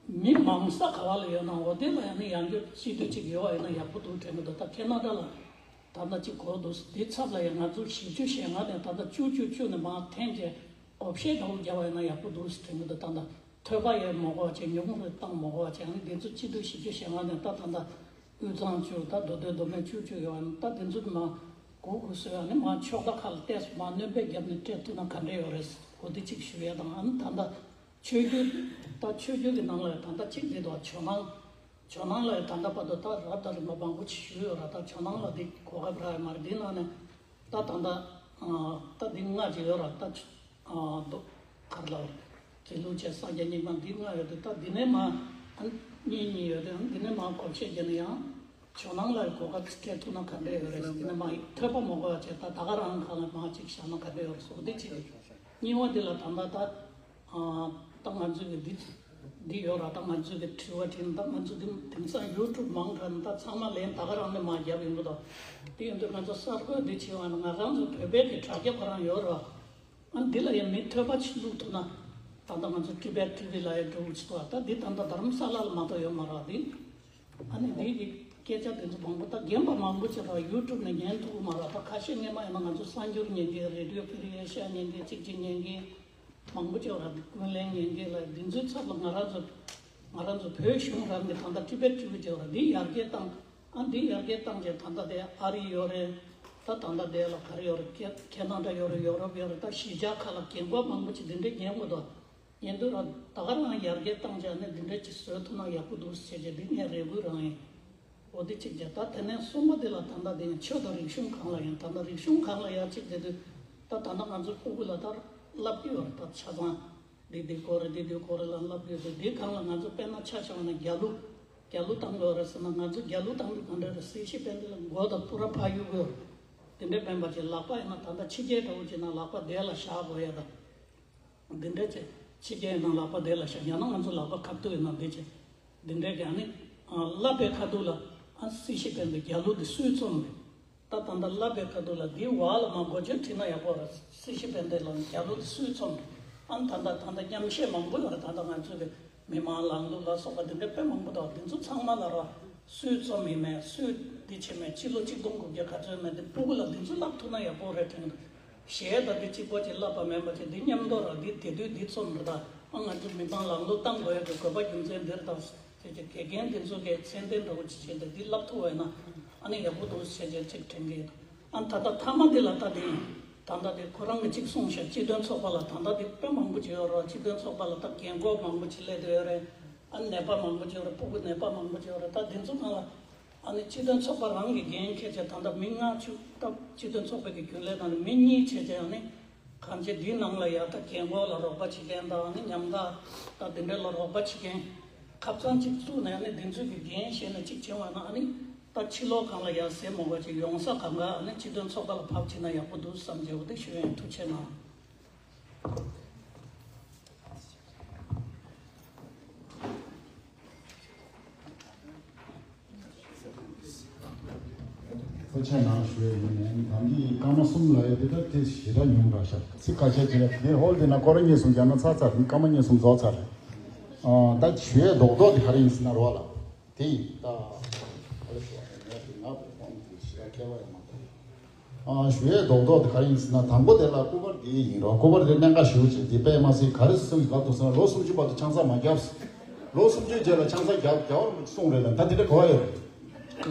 མི་མང་ས་ག་བ་ལ་ཡོད་ན་འོ་དེ་ལ་ཡང་ནི་ཡང་བསྐྱར་སྤྱི་འཐུས་གཅིག་ཡོད་པ་ཡིན་ན་ཡག་པོ་འདུག་དྲན་གི་འདུག་ད་ཁེ་ན་ཌ་ལ་ད་ལྟ་གཅིག་གོ་འདུག་དེ་ཚབ་ལ་ཡང་ང་ཚོ་བཞི་བཅུ་ཞེ་ལྔ་ནས་ད་ལྟ་བཅུ་བཅུ་བཅུ་ནས་མར་འཐེན་བྱས་བགོ་བཤའ་འདྲ་བོ་བརྒྱབ་པ་ཡིན་ན་ཡག་པོ་འདུག་དྲན་གི་འདུག་ད་ལྟ་ཐོད་པ་ཡང་མ་གོ་བ་བྱས། ཉོ་མོ་རེ་བཏང་མ་གོ་བ་བྱས། ཨ་ནི་དེ་ཚོ་སྤྱི་འཐུས་བཞི་བཅུ་ཞེ་ལྔ་ནས་ད་ད་ལྟ་དབུས་གཙང་བཅུ། ད་མདོ་སྟོད་མདོ་སྨད་བཅུ་བཅུ་ཡོད་པ་ནི། ད་དེ་ཚོ་མ་གོ་དགོས་བཟོས། ཨ་ནི་མ་ཕྱོགས་མཐའ་ཁག་ལ་བལྟས་སོང་མ་སྣོན་པ་བརྒྱབ་ནས་སྤྲད་ཐུབ་ན་ག་འདྲ་ཡོད་རེད། འོ་དེ་གཅིག་ཞུ་ཡ་དང་། ཨ་ནི་ད་ལྟ་ཆོས་བརྒྱུད། ད་ཆོས་བརྒྱུད་ཀྱི་ནང་ལ་ད་ལྟ་གཅིག་འདི་དང་ཇོ་ནང་། ཇོ་ནང་ལ་ད་ལྟ་བར་དུ་ད་རབ་དང་རིམ་པ་མང་པོ་ཞིག་ཞུས་ཡོད་ར། ད་ཇོ་ནང་ལ་འདི་གོ་སྐབས་རག་ཡོད་མ་རེད། འདི་ནང་ནས་ད་ད་ལྟ་ཨ་ད་འདི་ལྔ་ཅིག་ཡོད་ར། ད་ཨ་མདོ་གར་ལ་དགེ་ལུགས་བྱས། སངས་རྒྱས་རྙིང་མ་འདི་ལྔ་ཡོད་དེ། ད་འདི་ནས་མ་ཨ་གཉིས་གཉིས་ཡོད་དེ། ཨ་འདི་ནས་མ་བགོ་བཤའ་བརྒྱབ་ན་ཡང་ཇོ་ནང་ལ་གོ་སྐབས་སྤྲད་ཐུབ་ན་ག་འདྲ་ཡོད་རེད། འདི་ནས་མ་ཐོད་པ་མ་གོ་བ་བྱས། ད་ད་ག་རང་གང་ལ་མ་ཅིག་བཞག་ན་ག་འདྲ་ཡོད་རེད། སོགས་འདི་གཅིག་རེད། གཉིས་པ་འདི་ལ་ད་ལྟ་ད། ཨ་ད་ང་ཚོས་ཀྱི་འདི་འདི་ཡོད་ར། ད་ང་ཚོས་ཀྱི་དྲི་བ་དྲིས་ན། ད་ང་ཚོ་འདི་དེང་སང་ཡུ་ཊུབ་མང་དྲགས་ནས་ད་ཚང་མ་ལན་ད་ག་རང་ནས་མར་བརྒྱབ་ཡོང་གི་འདུག་དེ་ཡིན་དུས་ང་ཚོ་གསར་འགོད་འདི་བྱེད་པ་ན་ང་རང་ཚོ་བོད་པའི་གི་དྲ་རྒྱ་ཁོ་རང་ཡོད་ར། ཨ་འདི་ལ་ཡང་མི་ཐོས་པ་ཅིག་བླུགས་ཐུབ་ན། ད་ལྟ་ང་ཚོ་ཊི་བེཊ་ཊི་ཝི་ལ་ཡང་འགྲོ་གི་འདུག་ད་འདི་ད་ལྟ་རྡ་རམ་ས་ལ་ལ་མ་གཏོགས་ཡོད་མ་རེད། འདི་ཨ་ནི་འདི་གི་སྐད་ཆ་དེ་ཚོ་མང་པོ་ད་རྒན་པ་མང་པོ་ཅིག་ར་ཡུ་ཊུབ་ནས་ཉན་ཐུབ་ཀྱི་མ་རེད། ད་ཁ་ཤས་སྔོན་མ་ཡིན་ན་ང་ཚོ་གསར་འགྱུར་ཉན་མཁན། རེ་ཌི་ཡོ་ཕི་རི་ཨེ་ཤ་ཡ་ཉན་མཁན། གཅིག་གཅིག་ཉན་མཁན་མང་པོ་ཅིག་ར། འདི་ཀུན་གླེང་ཉན་མཁན་ལ་འདི་ཚོའི་ཚབ་ལ་ང་རང་ཚོ་ང་རང་ཚོ་བོད་གཞུང་རང་གི་ད་ལྟ་ཊི་བེཊ་ཊི་ཝི་ཅིག་ར། འདི་ཡར་རྒྱས་བཏང་། ཨ་འདི་ཡར་རྒྱས་བཏང་རྗེས་ད་ལྟ་དེ་ཨ་རི་ཡོད་རེད། ད་ད་ལྟ་དེ་ལ་ག་རེ་ཡོད་རེད། ཁེ་ཁེ་ན་ཌ་ཡོད་རེད། ཡོ་རོབ་ཡོད་རེད། ད་གཞིས་ཆགས་ཁག་ལ་རྒན་པ་མང་པོ་ཅིག་འདི་འདྲའི་ཉན་དགོས་དོ། ཉན་དུས་ར་ད་ག་རང་ཡར་རྒྱས་བཏང་བྱས་ནས་འདི་འདྲ་ཅིག་བཟོས་ཐུབ་ན་ཡག་པོ་འདུག་ཟེར་བྱས་འདི་ངའི་རེ་སྐུལ་རང་ཡིན། འོ་འདི་གཅིག་བྱས། ད་དེ་ནས་གསུམ་པ་འདི་ལ་ད་ལྟ་འདི་ཡང་ཆོས་དང་རིག་གཞུང་སྒང་ལ་ཡིན། ད་ལྟ་རིག་གཞུང་སྒང་ལ་ཡར་གཅིག་བྱས་དུས་ད་ད་ལྟ་ང་ཚོ་ཕྲུ་གུ་ལ་ད་བསླབ་ཀྱི་ཡོད་རེད། ད་ཆ་ཚང་འདི་འདི་སྐོར་རེད། འདི་འདི་སྐོར་རེད་ལ་བསླབ་ཀྱི་ཡོད་རེད། འདི་སྒང་ལ་ང་ཚོ་དཔེར་ན་ཆ་བཞག་ན་རྒྱ་གླུ་རྒྱ་གླུ་བཏང་དགོས་རེད་ཟེར་ན། ང་ཚོ་རྒྱ་གླུ་བཏང་དུས་ག་འདྲ་རེད། སྲིད་ཞི་སྤེན་པ་ལ་མགོ་དང་སྤུ་ར་ཕར་གཡུག་དགོས་རེད། དེ་འདྲའི་སྤེན་པ་ཅིག་ལག་པ་ཡིན་ན་ད་ལྟ་ཕྱི་རྒྱལ་འདྲ་བོ་བྱས་ན་ལག་པ་དེ་ལ་བཞག་དགོས་ཡ་དང་། འདི་འདྲ་བྱས། ཕྱི་རྒྱལ་ནང་ལག་པ་དེ་ལ་བཞག་ཡང་ན་ང་ཚོ་ལག་པ་ཁ་ཐུག་ཡིན་ན་འདི་བྱས། འདི་འདྲའི་གི་ཨ་ནི་ཨ་བསླབ་པའི་ཁ་ཐུག་ལ་ཨ་སྲིད་ཞི་སྤེན་པའི་རྒྱ་གླུ་འདི་སུས་རྩོམ་རེད། ད་ ད་ལྟ་བསླབ་པའི་ཁ་ཐུག་ལ་འདི་བར་ལ་མ་འགོ་བརྗོད་བྲིས་ན་ཡག་པོ་རེད། སྲིད་ཞི་བན་དེ་ལ་རྒྱ་ལོ་དེ་སུས་རྩོམ། ཨ་ནི་ད་ལྟ་ད་ལྟ་མཉམ་བཤད་མང་པོ་ཡོད་རེད། ད་ལྟ་ང་ཚོའི་གི་མི་མང་ལངས་ལུགས་ལ་སོགས་པ་འདི་འདྲ་དཔེ་མང་པོ་འདུག་འདི་ཚོ་ཚང་མ་ལ་ར་སུས་རྩོམ་ཡིན་མིན། སུས་འདི་བྱས་མིན། ཕྱི་ལོ་ཆིག་སྟོང་དགུ་བརྒྱ་ག་ཚོད་མིན། འདི་སྤུ་གུ་ལ་འདི་ཚོ་བསླབ་ཐུབ་ན་ཡག་པོ་རེད་དྲན་གི་འདུག་གཞས་དང་འདི་གཅིག་པོ་ཅིག་བསླབ་པ་མིན་པ་ཅིག་འདི་མཉམ་དུ་ར་འདི་དེ་དུས་འདི་རྩོམ་རེད། ད་ཨ་ང་ཚོ་མི་མང་ལངས་ལུགས་བཏང་དགོས་ཡག་གི་དགོས་པ་རྒྱུ་མཚན་འདིར་དང་། དེ་ཚོ་དགེ་རྒན་དེ་ཚོ་གིས་མཚན་ལྡན་འདྲ་བོ་ཅིག་བྱས་ཏེ་འདི་བསླབ་ཐུབ་པ་ཡིན་ན་ཨ་ནི་ཡག་པོ་འདུག་ཟེར་བྱས་ཅིག་དྲན་གྱི་ཡོད། ཨ་ནི་ད་ལྟ་མཐའ་མ་འདི་ལ་ལྟ་དེ་ཡིན། ད་ལྟ་དེ་ཁོ་རང་གིས་ཅིག་གསུངས་ཤག་སྤྱི་དོན་ཚོགས་པ་ལ་ད་ལྟ་དེ་དཔེ་མང་པོ་ཅིག་ཡོད་རེད། སྤྱི་དོན་ཚོགས་པ་ལ་ད་རྒན་གོག་མང་པོ་ཅིག་སླེབས་བསྡད་ཡོད་རེད། ཨ་ནི་ནད་པ་མང་པོ་ཅིག་ཡོད་རེད། སྤུ་གུ་ནད་པ་མང་པོ་ཅིག་ཡོད་རེད། ད་དེ་ཚོ་ནང་ལ་ཨ་ནི་སྤྱི་དོན་ཚོགས་པ་རང་གི་འགན་འཁྱེར་བྱས་ད་ལྟ་མི་ལྔ་བཅུ་ད་སྤྱི་དོན་ཚོགས་པའི་གི་རྒྱུན་ལས་ནང་ནས་མི་གཉིས་བྱས་བྱས་ཨ་ནི། གང་ཅི་འདིའི་ནང་ལ་ཡ་ད་རྒན་གོག་ལ་རོགས་པ་བྱེད་མཁན་དང་ཨ་ནི་ཉམ་ཐག་ད་དེ་འདྲ་ལ་རོགས་པ་བྱེད་མཁན་ཁ་སང་གཅིག་བཙུགས་ནས་ཨ་ནི་འདི་ཚོའི་གི་འགན་བཞེས་ནས་གཅིག་བྱེད་པ་ན་ཨ་ནི་ད་ཕྱི་ལོགས་སྒང་ལ་ཡ་ཟེར་མོ་ག་ཅིག་ཡོང་ས་གང་ག་ཨ་ནི་སྤྱི་དོན་ཚོགས་པ་ལ་ཕབ་བྱེད་ན་ཡག་པོ་འདུག་བསམ་བྱས་འོ་དེ་ཞུ་ཡིན། ཐུགས་རྗེ་གནང་། ཐུགས་རྗེ་གནང་ཞུ་ཡས་ཡིན་ནས་ད་འདི་སྐར་མ་གསུམ་ལ་ཡོད་དེ་ད་དེ་ཞེ་དྲག་ཉུང་དྲགས་ཤག་ཚིག་ཁ་ཤས་ཅིག་དེ་ཧོལ་དེ་ན་སྐོར་ར་གཉིས་གསུམ་རྒྱབ་ན་ཚར་ཚར། སྐར་མ་གཉིས་གསུམ་རྫོགས་ཚར་རེད། ཨ་ད་ཞུ་ཡས་རྡོག་རྡོག་དེ་ག་རེ་ཡིན་ཟེར་ན་རོགས་ལ་དེ་ཡིན་ད། ཨ་ལེ་ཞུ་བ་ངས་དེ་ང་བོ་ཁོང་དེ་ཞེ་དྲག་ཁྱད་པར་ཡོད་མ་རེད། ཨ་ཞུ་ཡས་རྡོག་རྡོག་དེ་ག་རེ་ཡིན་ཟེར་ན་དང་པོ་དེ་ལ་སྐུ་པར་དེ་ཡིན་རོགས། སྐུ་པར་དེ་གནད་འགག་ཞེ་པོ་ཅིག་དེ་དཔེ་མ་སྲིད་ག་རེ་གསུངས་ཡོད་ལབ་འདུག་ཟེར་ན་ལོ་སུམ་ཅུ་བར་དུ་ཆང་ས་མ་བརྒྱབ། ལོ་སུམ་ཅུའི་རྗེས་ལ་ཆང་ས་རྒྱག་རྒྱག་པར་གསུངས་རེད་ལ་ད་དེ་འདྲ་གོ་བ་ཡོད་རེད།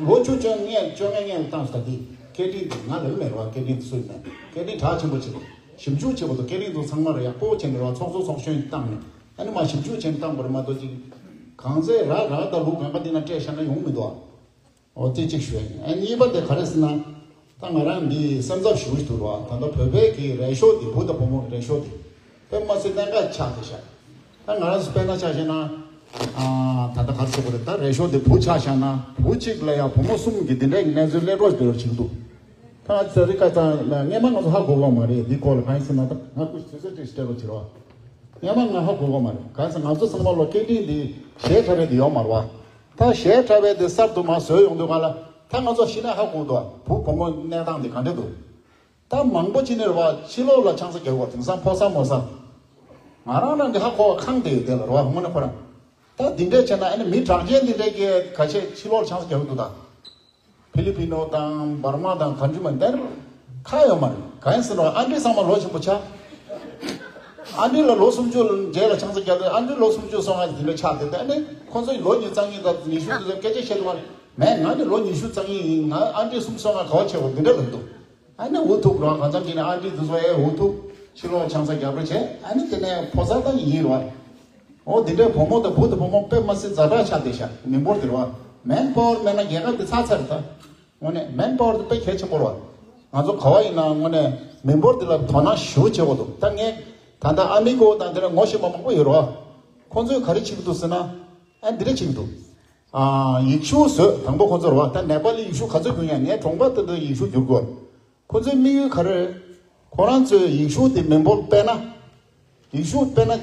ལོ་བཅུ་བཅོ་ལྔ་བཅོ་ལྔ་ལྔ་ལ་བཏང་སོང་། ད་དེ་སྐད་འཕྲིན་དེ་ང་ལ་མེད་རེད་བ། སྐད་འཕྲིན་དེ་སུ་ཡིན་ན་སྐད་འཕྲིན་གྲགས་ཆེན་པོ་བྱེད་དགོས། ཞིབ་འཇུག་བྱེད་དགོས་འདུག་སྐད་འཕྲིན་དེ་ཚང་མ་ར་ཡག་པོ་བྱས་ནས་ར་ཚོགས་གཙོ་ཚོགས་གཞོན་བཏང་ནས་ཨ་ནི་མ་ཞིབ་འཇུག་བྱས་ནས་བཏང་དགོས་རེད་མ་གཏོགས་ཅིག་གང་ཚེ་ར་ར་དང་ལུག་གང་ག་འདི་ན་སྤྲད་བཞག་ན་ཡོང་མི་འདུག་ཨ། འོ་དེ་གཅིག་ཞུ་ཡ་ཡིན། ཨ་གཉིས་པ་དེ་ག་རེ་ཟེར་ན། ད་ང་རང་འདི་སེམས་འཚབ་ཞེ་པོ་ཞིག་འདུག་ར། ད་ལྟ་བོད་པའི་གི་རས་ཤོག་འདི་བུ་དང་བུ་མོ་གི་རས་ཤོག་འདི་དཔེ་མ་སྲིད་གནད་འགག་ཆགས་བསྡད་ཤག་ད་ང་རང་ཚོ་དཔེར་ན་ཆ་བཞག་ན། ཨ་ད་ལྟ་ག་རེ་ཟེར་དགོས་རེད། ད་རས་ཤོག་འདི་བུ་ཆ་བཞག་ན་བུ་གཅིག་ལ་ཡང་བུ་མོ་གསུམ་གི་འདི་འདྲའི་གི་གནས་ཚུལ་སླེབས་རོགས་བྱེད་རོགས་བྱེད་ཀྱི་འདུག་ད་ང་ཚོ་རིག་ཁ་ཚང་ལ་སྔས་མ་ང་ཚོ་ཧ་གོ་གོ་མ་རེད། འདི་སྐོར་ལ་གང་ཡིན་ཟེར་ན་ད་ང་སྐུ་མཁྱེན་ཚེ་བཀྲ་ཤིས་བཀྲ་ཤིས་བྱེད་རོགས། སྔས་མ་ང་ཧ་གོ་གོ་མ་རེད། གང་ཡིན་ཟེར་ང་ཚོ་ཚང་མ་ལོ་སྐད་འཕྲིན་འདི་གཞས་འཁྲབ་པའི་འདི་ཡོད་མ་རེད་བ། ད་གཞས་འཁྲབ་པའི་དེ་གསར་དུ་མར་བཟོས་ཡོང་དུས་སྒང་ལ་ད་ང་ཚོ་ཤི་ན་ཧ་གོ་འདུག་བུ་བུ་མོ་གནས་སྟངས་དེ་ག་འདྲ་འདུག་ད་མང་པོ་ཅིག་ནས་རེད་བ། ཕྱི་ལོགས་ལ་ཆང་ས་རྒྱག་དགོས། དེང་སང་ཕོ་གསར་མོ་གསར། ང་རང་རང་གི་ཧ་གོ་བ་ཁང་དེ་ཡོད་དེ་ལ་རེད་བ། དངོས་གནས་ཁོ་རང་ད་འདི་འདྲས་བྱས་ན་ཨ་ནི་མི་གྲགས་ཅན་འདི་འདྲས་ཀྱི་ཁ་ཤས་ཕྱི་ལོགས་ལ་ཆང་ས་རྒྱག་གི་འདུག་ད། ཕི་ལི་པི་ནོ་དང་འབར་མ་དང་གང་བྱུང་མ་འདིར་ཁ་ཡོད་མ་རེད། གང་ཡིན་ཟེར་ན་ཨ་འདྲས་ཚང་མ་ལོ་ཆེན་པོ་ཆགས། ཨ་འདྲས་ལ་ལོ་སུམ་ཅུ་རྗེས་ལ་ཆང་ས་རྒྱག་དུས་ཨ་འདྲས་ལོ་སུམ་ཅུ་སོང་ང་དེ་འདྲ་ཆགས་དེ། ཨ་ནི་ཁོ་ཚོ་ཡི་ལོ་ཉི་ཤུ་རྩ་གཉིས་དང་ཉི་ཤུ་དེ་ཚོ་སྐད་ཆ་བཤད་དུས་མ་རེད། མེད། ང་ནི་ལོ་ཉི་ཤུ་རྩ་གཉིས་ཡིན། ང་ཨ་འདྲས་གསུམ་སོང་ང་ག་བ་ཆེ་བོ་འདི་འདྲ་ལབ་འདུག་ཨ་ནི་འུ་ཐུག་རང་གང་འཚམ་ཅིག་ནས་ཨ་འདྲས་འདི་ཚོ་ཨེ་འུ་ཐུག་ཕྱི་ལོགས་ཆང་ས་རྒྱག་རོགས་བྱས། ཨ་ནི་དེ་ནས་ཕོ་གསར་དང་ཡིན་རོགས། འོ་འདི་འདྲའི་བུ་མོ་དང་བུ་དང་བུ་མོ་དཔེ་མ་སྲིད་ཛ་དྲག་ཆགས་བསྡད་ཤག་མི་འབོར་འདི་རེད་བ། མེན་པ་ཝར་མེད་ན་རྒྱལ་ཁབ་འདི་ཚར་ཚར་རེད་ད། དངོས་གནས་མེན་པ་ཝར་འདི་དཔེ་གལ་ཆེན་པོ་རེད་བ། ང་ཚོ་ག་བ་ཡིན་ན་དངོས་གནས་མི་འབོར་འདི་ལ་དོ་སྣང་ཞེ་པོ་བྱེད་དགོས་འདུག་ད་ངས་ད་ལྟ་ཨ་མི་ཀོ་དང་འདི་ལ་ངོ་ཤེས་པ་མང་པོ་ཡོད་རེད་བ། ཁོང་ཚོས་ག་རེ་བྱེད་ཀྱི་འདུག་ཟེར་ན། ཨ་འདི་འདྲ་བྱེད་ཀྱི་འདུག་ཨ་ཡིག་ཤུགས་བཟོས། དང་པོ་ཁོང་ཚོ་རེད་བ། ད་ནེ་པ་ལི་ཡིག་ཤུགས་ག་ཚོད་གྱོན་ཡ། ངས་གྲོང་པ་དེ་ཚོ་ཡིག་ཤུགས་བསྒྱུར་དགོས། ཁོ་ཚོའི་དམིགས་ཡུལ་ག་རེ་རེད། ཁོ་རང་ཚོའི་ཡིག་ཤུགས་དེ་མི་འབོར་སྤེལ་ན། ཡིག་ཤུགས་སྤེལ་ན།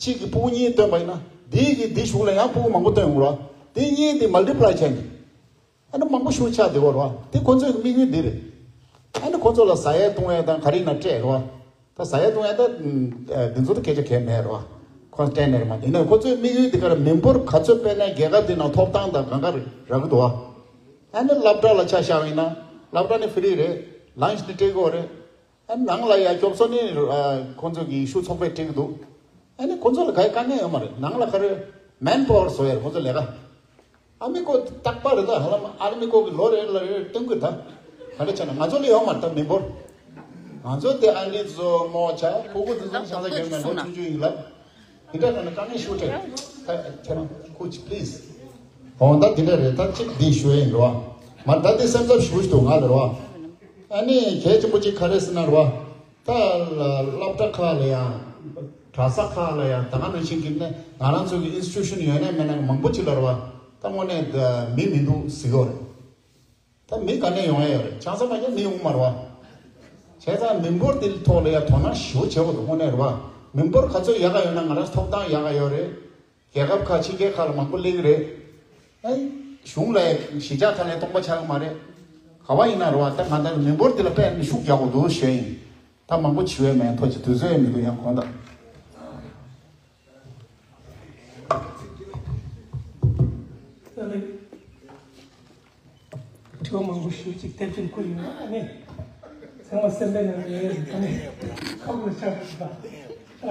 གཅིག་གིས་ཕྲུ་གུ་གཉིས་བཏོན་པ་ཡིན་ན། འདིའི་གིས་འདི་གཞུག་ལ་ཡང་ཕྲུ་གུ་མང་པོ་བཏོན་ཡོང་ར། དེ་གཉིས་དེ་མལ་ཊི་པ་ལའི་བྱས་ནས། ཨ་ནི་མང་པོ་ཞིག་ཆགས་བསྡད་ཡོད་ར། དེ་ཁོ་ཚོའི་དམིགས་ཡུལ་འདི་རེད། ཨ་ནི་ཁོ་ཚོ་ལ་ཟ་ཡས་བཏུང་ཡས་དང་ག་རེ་ཡིན་ན་སྤྲད་ར། ད་ཟ་ཡས་བཏུང་ཡས་ད་འདི་ཚོ་ད་སྐད་ཆ་གང་ཡང་མེད་ར། ཁོ་སྤྲད་ནས་ར་མ། ཡིན་ན་ཁོ་ཚོའི་དམིགས་ཡུལ་འདི་ག་རེ། མི་འབོར་ག་ཚོད་སྤེལ་ན་རྒྱལ་ཁབ་འདི་ནང་ཐོབ་ཐང་དང་གང་ག་རག་གི་འདུག་བ། ཨ་ནི་སློབ་གྲྭ་ལ་ཆ་བཞག་པ་ཡིན་ན་སློབ་གྲྭ་ནི་ཕི་རི་རེད། ལན་ཆི་ནི་སྤྲད་དགོས་རེད། ཨ་ནི་ནང་ལ་ཡ་སྐྱོབ་གསོ་ནི་ཨ་ཁོང་ཚོ་གི་ཡིག་ཤུགས་ཚོགས་པས་སྤྲད་ཀྱི་འདུག་ཨ་ནི་ཁོང་ཚོ་ལ་ག་ཡི་དཀའ་ངལ་ཡོད་མ་རེད། ནང་ལ་ག་རེ་མེན་པ་ཝར་བཟོ་ཡ་རེད་ཁོང་ཚོ་ལས་ཀ། ཨ་མི་ཀོ་རྟག་པར་རེད་ད། ཧ་ལམ་ཨ་མི་ཀོ་གི་ལོ་རེ་ལ་རེ་སྟོན་གི་ད། ག་རེ་བྱས་ན་ང་ཚོ་ལ་ཡོད་མ་རེད་ད་མི་འབོར། ང་ཚོ་དེ་ཨ་ནི་ཚོ་མོ་ཆ་ཕྲུ་གུ་དེ་ཚོ་ཆང་ས་རྒྱག་ན་ལོ་ཆུང་ཆུང་ཡིན་ལབ། དེ་འདྲ་ན་དཀའ་ངལ་ཞེ་པོ་འཕྲད། ད་ཁྱེད་རང་ཁུ་ཅི་པི་ལི་སི། འོ་ད་དེ་འདྲ་རེད། ད་གཅིག་འདི་ཞུ་ཡ་ཡིན་རོ། མ་ད་དེ་སེམས་འཚབ་ཞེ་པོ་ཞིག་འདུག་ང་ལ་རོ། ཨ་ནི་གལ་ཆེན་པོ་གཅིག་ག་རེ་ཟེར་ན་རོ། ད་སློབ་གྲྭ་ཁག་ལ་ཡང་གྲྭ་ས་ཁག་ལ་ཡང་ད་ག་ནང་བཞིན་གྱི་ནས་ང་རང་ཚོ་གི་ཨིན་སི་ཊི་ཊུ་ཤན་ཡོད་ན་མེད་ན་མང་པོ་ཅིག་ལ་རོ། ད་དངོས་གནས་མི་མི་འདུག་ཟེར་གྱི་ཡོད་རེད། ད་མི་ག་ནས་ཡོང་ཡ་ཡོད་རེད། ཆང་ས་མ་རྒྱག་མི་ཡོང་མ་རེད་བ། བྱས་ཙང་མི་འབོར་དེ་ཐོག་ལ་ཡ་དོ་སྣང་ཞེ་པོ་བྱེད་དགོས་འདུག་དངོས་གནས་རེད་བ། མི་འབོར་ག་ཚོད་ཡག་ག་ཡོད་ན་ང་རང་ཐོབ་ཐང་ཡག་ག་ཡོད་རེད། རྒྱལ་ཁབ་ཁག་ཕྱི་རྒྱལ་ཁག་ལ་མང་པོ་སླེབས་ཀྱི་རེད། ཨ་གཞུང་ལ་གཞིས་ཆགས་ཁག་ལ་སྟོང་པ་ཆགས་ཀྱི་མ་རེད། ག་བ་ཡིན་ན་རེད་བ། ད་ང་ད་མི་འབོར་འདི་ལ་དཔེ་ནི་ཤུགས་རྒྱག་དགོས་འདུག་ཞུ་ཡིན། ད་མང་པོ་བྱི་བས་མེད་ཐོག་ཅིག་དུས་ཚོད་ཡང་མི་འདུག་ཡང་གོང་ད། དྲི་བ་མང་པོ་ཞུ་ཅིག་ཏན་ཏན་བཀོད་ཡོད་ཨ་ནི། ཚང་མ་སེམས་པའི་ནང་ནས་ཨ་ནི་ཁ་བོར་ཆགས་འདུག་པ།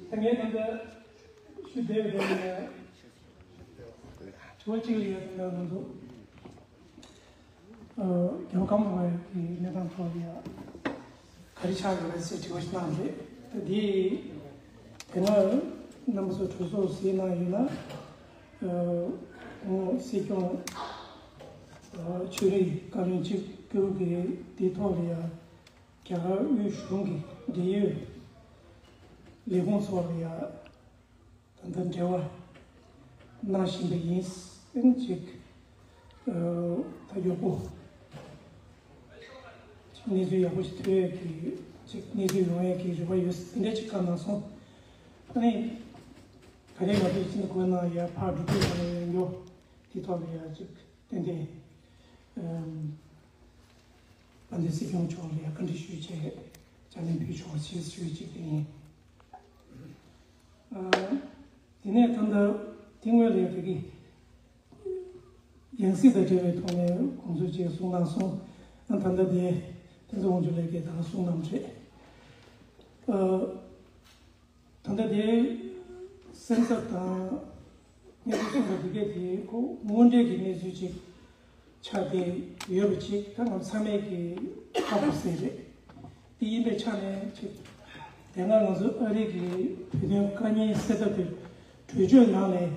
ཨམ། ད་ངས་ད་ལྟ་ཞུ་བདེ་བའི་དོན་ལ་དྲི་བ་གཅིག་ལ་ཡོད་དམ་ལབ་ན་འདུག་རྒྱལ་བ་ཀརྨ་པ་གི་གནས་སྟངས་ཐོག་ལ་ཡང་ག་རེ་ཆགས་ཡོད་རེད་ཟེར་དྲི་བ་ཞིག་གནང་རེད། ད་འདི་དེ་སྔ་རྣམ་པ་ཚོ་གྲོས་ཚོགས་ཟིན་གནང་ཡོད་ན། ཨ་ངོ་སྲིད་སྐྱོང་ཨ་ཆོས་རིག་བཀའ་བློན་གཅིག་གྱུར་གྱི་དེ་ཐོག་ལ་ཡང་རྒྱ་གར་དབུས་གཞུང་གི་འབྲེལ་ཡོད་ལས་ཁུངས་ཚོ་ལ་ཡང་ད་ལྟ་འབྲེལ་བ་གནང་བཞིན་པ་ཡིན། ཨ་ནི་ཅིག་ཨ་ད་ཡག་པོ། གནས་ཚུལ་ཡག་པོ་ཞིག་ཐོན་ཡས་ཀྱི་ཅིག་གནས་ཚུལ་ཡོང་ཡས་ཀྱི་རེ་བ་ཡོད། དེ་འདྲ་ཅིག་བཀའ་གནང་སོང་། ཨ་ནི་ག་རེ་ང་ཚོས་ཕྱི་ནས་གོ་གནང་ཡ་ཕར་འགྲོ་དུས་ང་ཡང་ཡོ་དེ་ཐོག་ལ་ཡ་ཅིག་ཏན་ཏན་ཨམ་དཔལ་ལྡན་སྲིད་སྐྱོང་མཆོག་ལ་ཡ་བཀའ་འདྲི་ཞུས་བྱས་བྱ་ལས་འཕུལ་ཆོག་ཅེས་ཞུས་ཅིག་དེ་ཡིན། ཨ་དེ་ནས་ད་ལྟ་དེ་སྔོན་ལ་ཡ་དེ་གི་ཡང་སྲིད་དང་འབྲེལ་བའི་ཐོག་ནས་དགོངས་ཚུལ་ཅིག་གསུངས་གནང་སོང་། ཨ་ད་ལྟ་དེ་བསྟན་འཛིན་དབང་ཕྱུག་ལགས་ཀྱིས་ད་གསུངས་གནང་རེད། ཨ་ད་ལྟ་དེ་སེམས་འཚབ་དང་གནས་ཚུལ་གསུངས་པ་འདི་གས་དེ་ཁོ་དངོས་འབྲེལ་གྱི་གནས་ཚུལ་ཅིག་ཆགས་བསྡད་ཡོད་པ་ཅིག་ད་ང་ཚང་མས་ཀྱི་ཧ་གོ་གསལ་རེད། དེ་ཡིན་པའི་ཆ་ནས་ཅིག་དེ་སྔ་ང་ཚོ་ཨ་རི་གི་བོད་དོན་དཀའ་ངལ་སེལ་ཐབས་ཀྱི་གྲོས་ཆོད་ནང་ནས་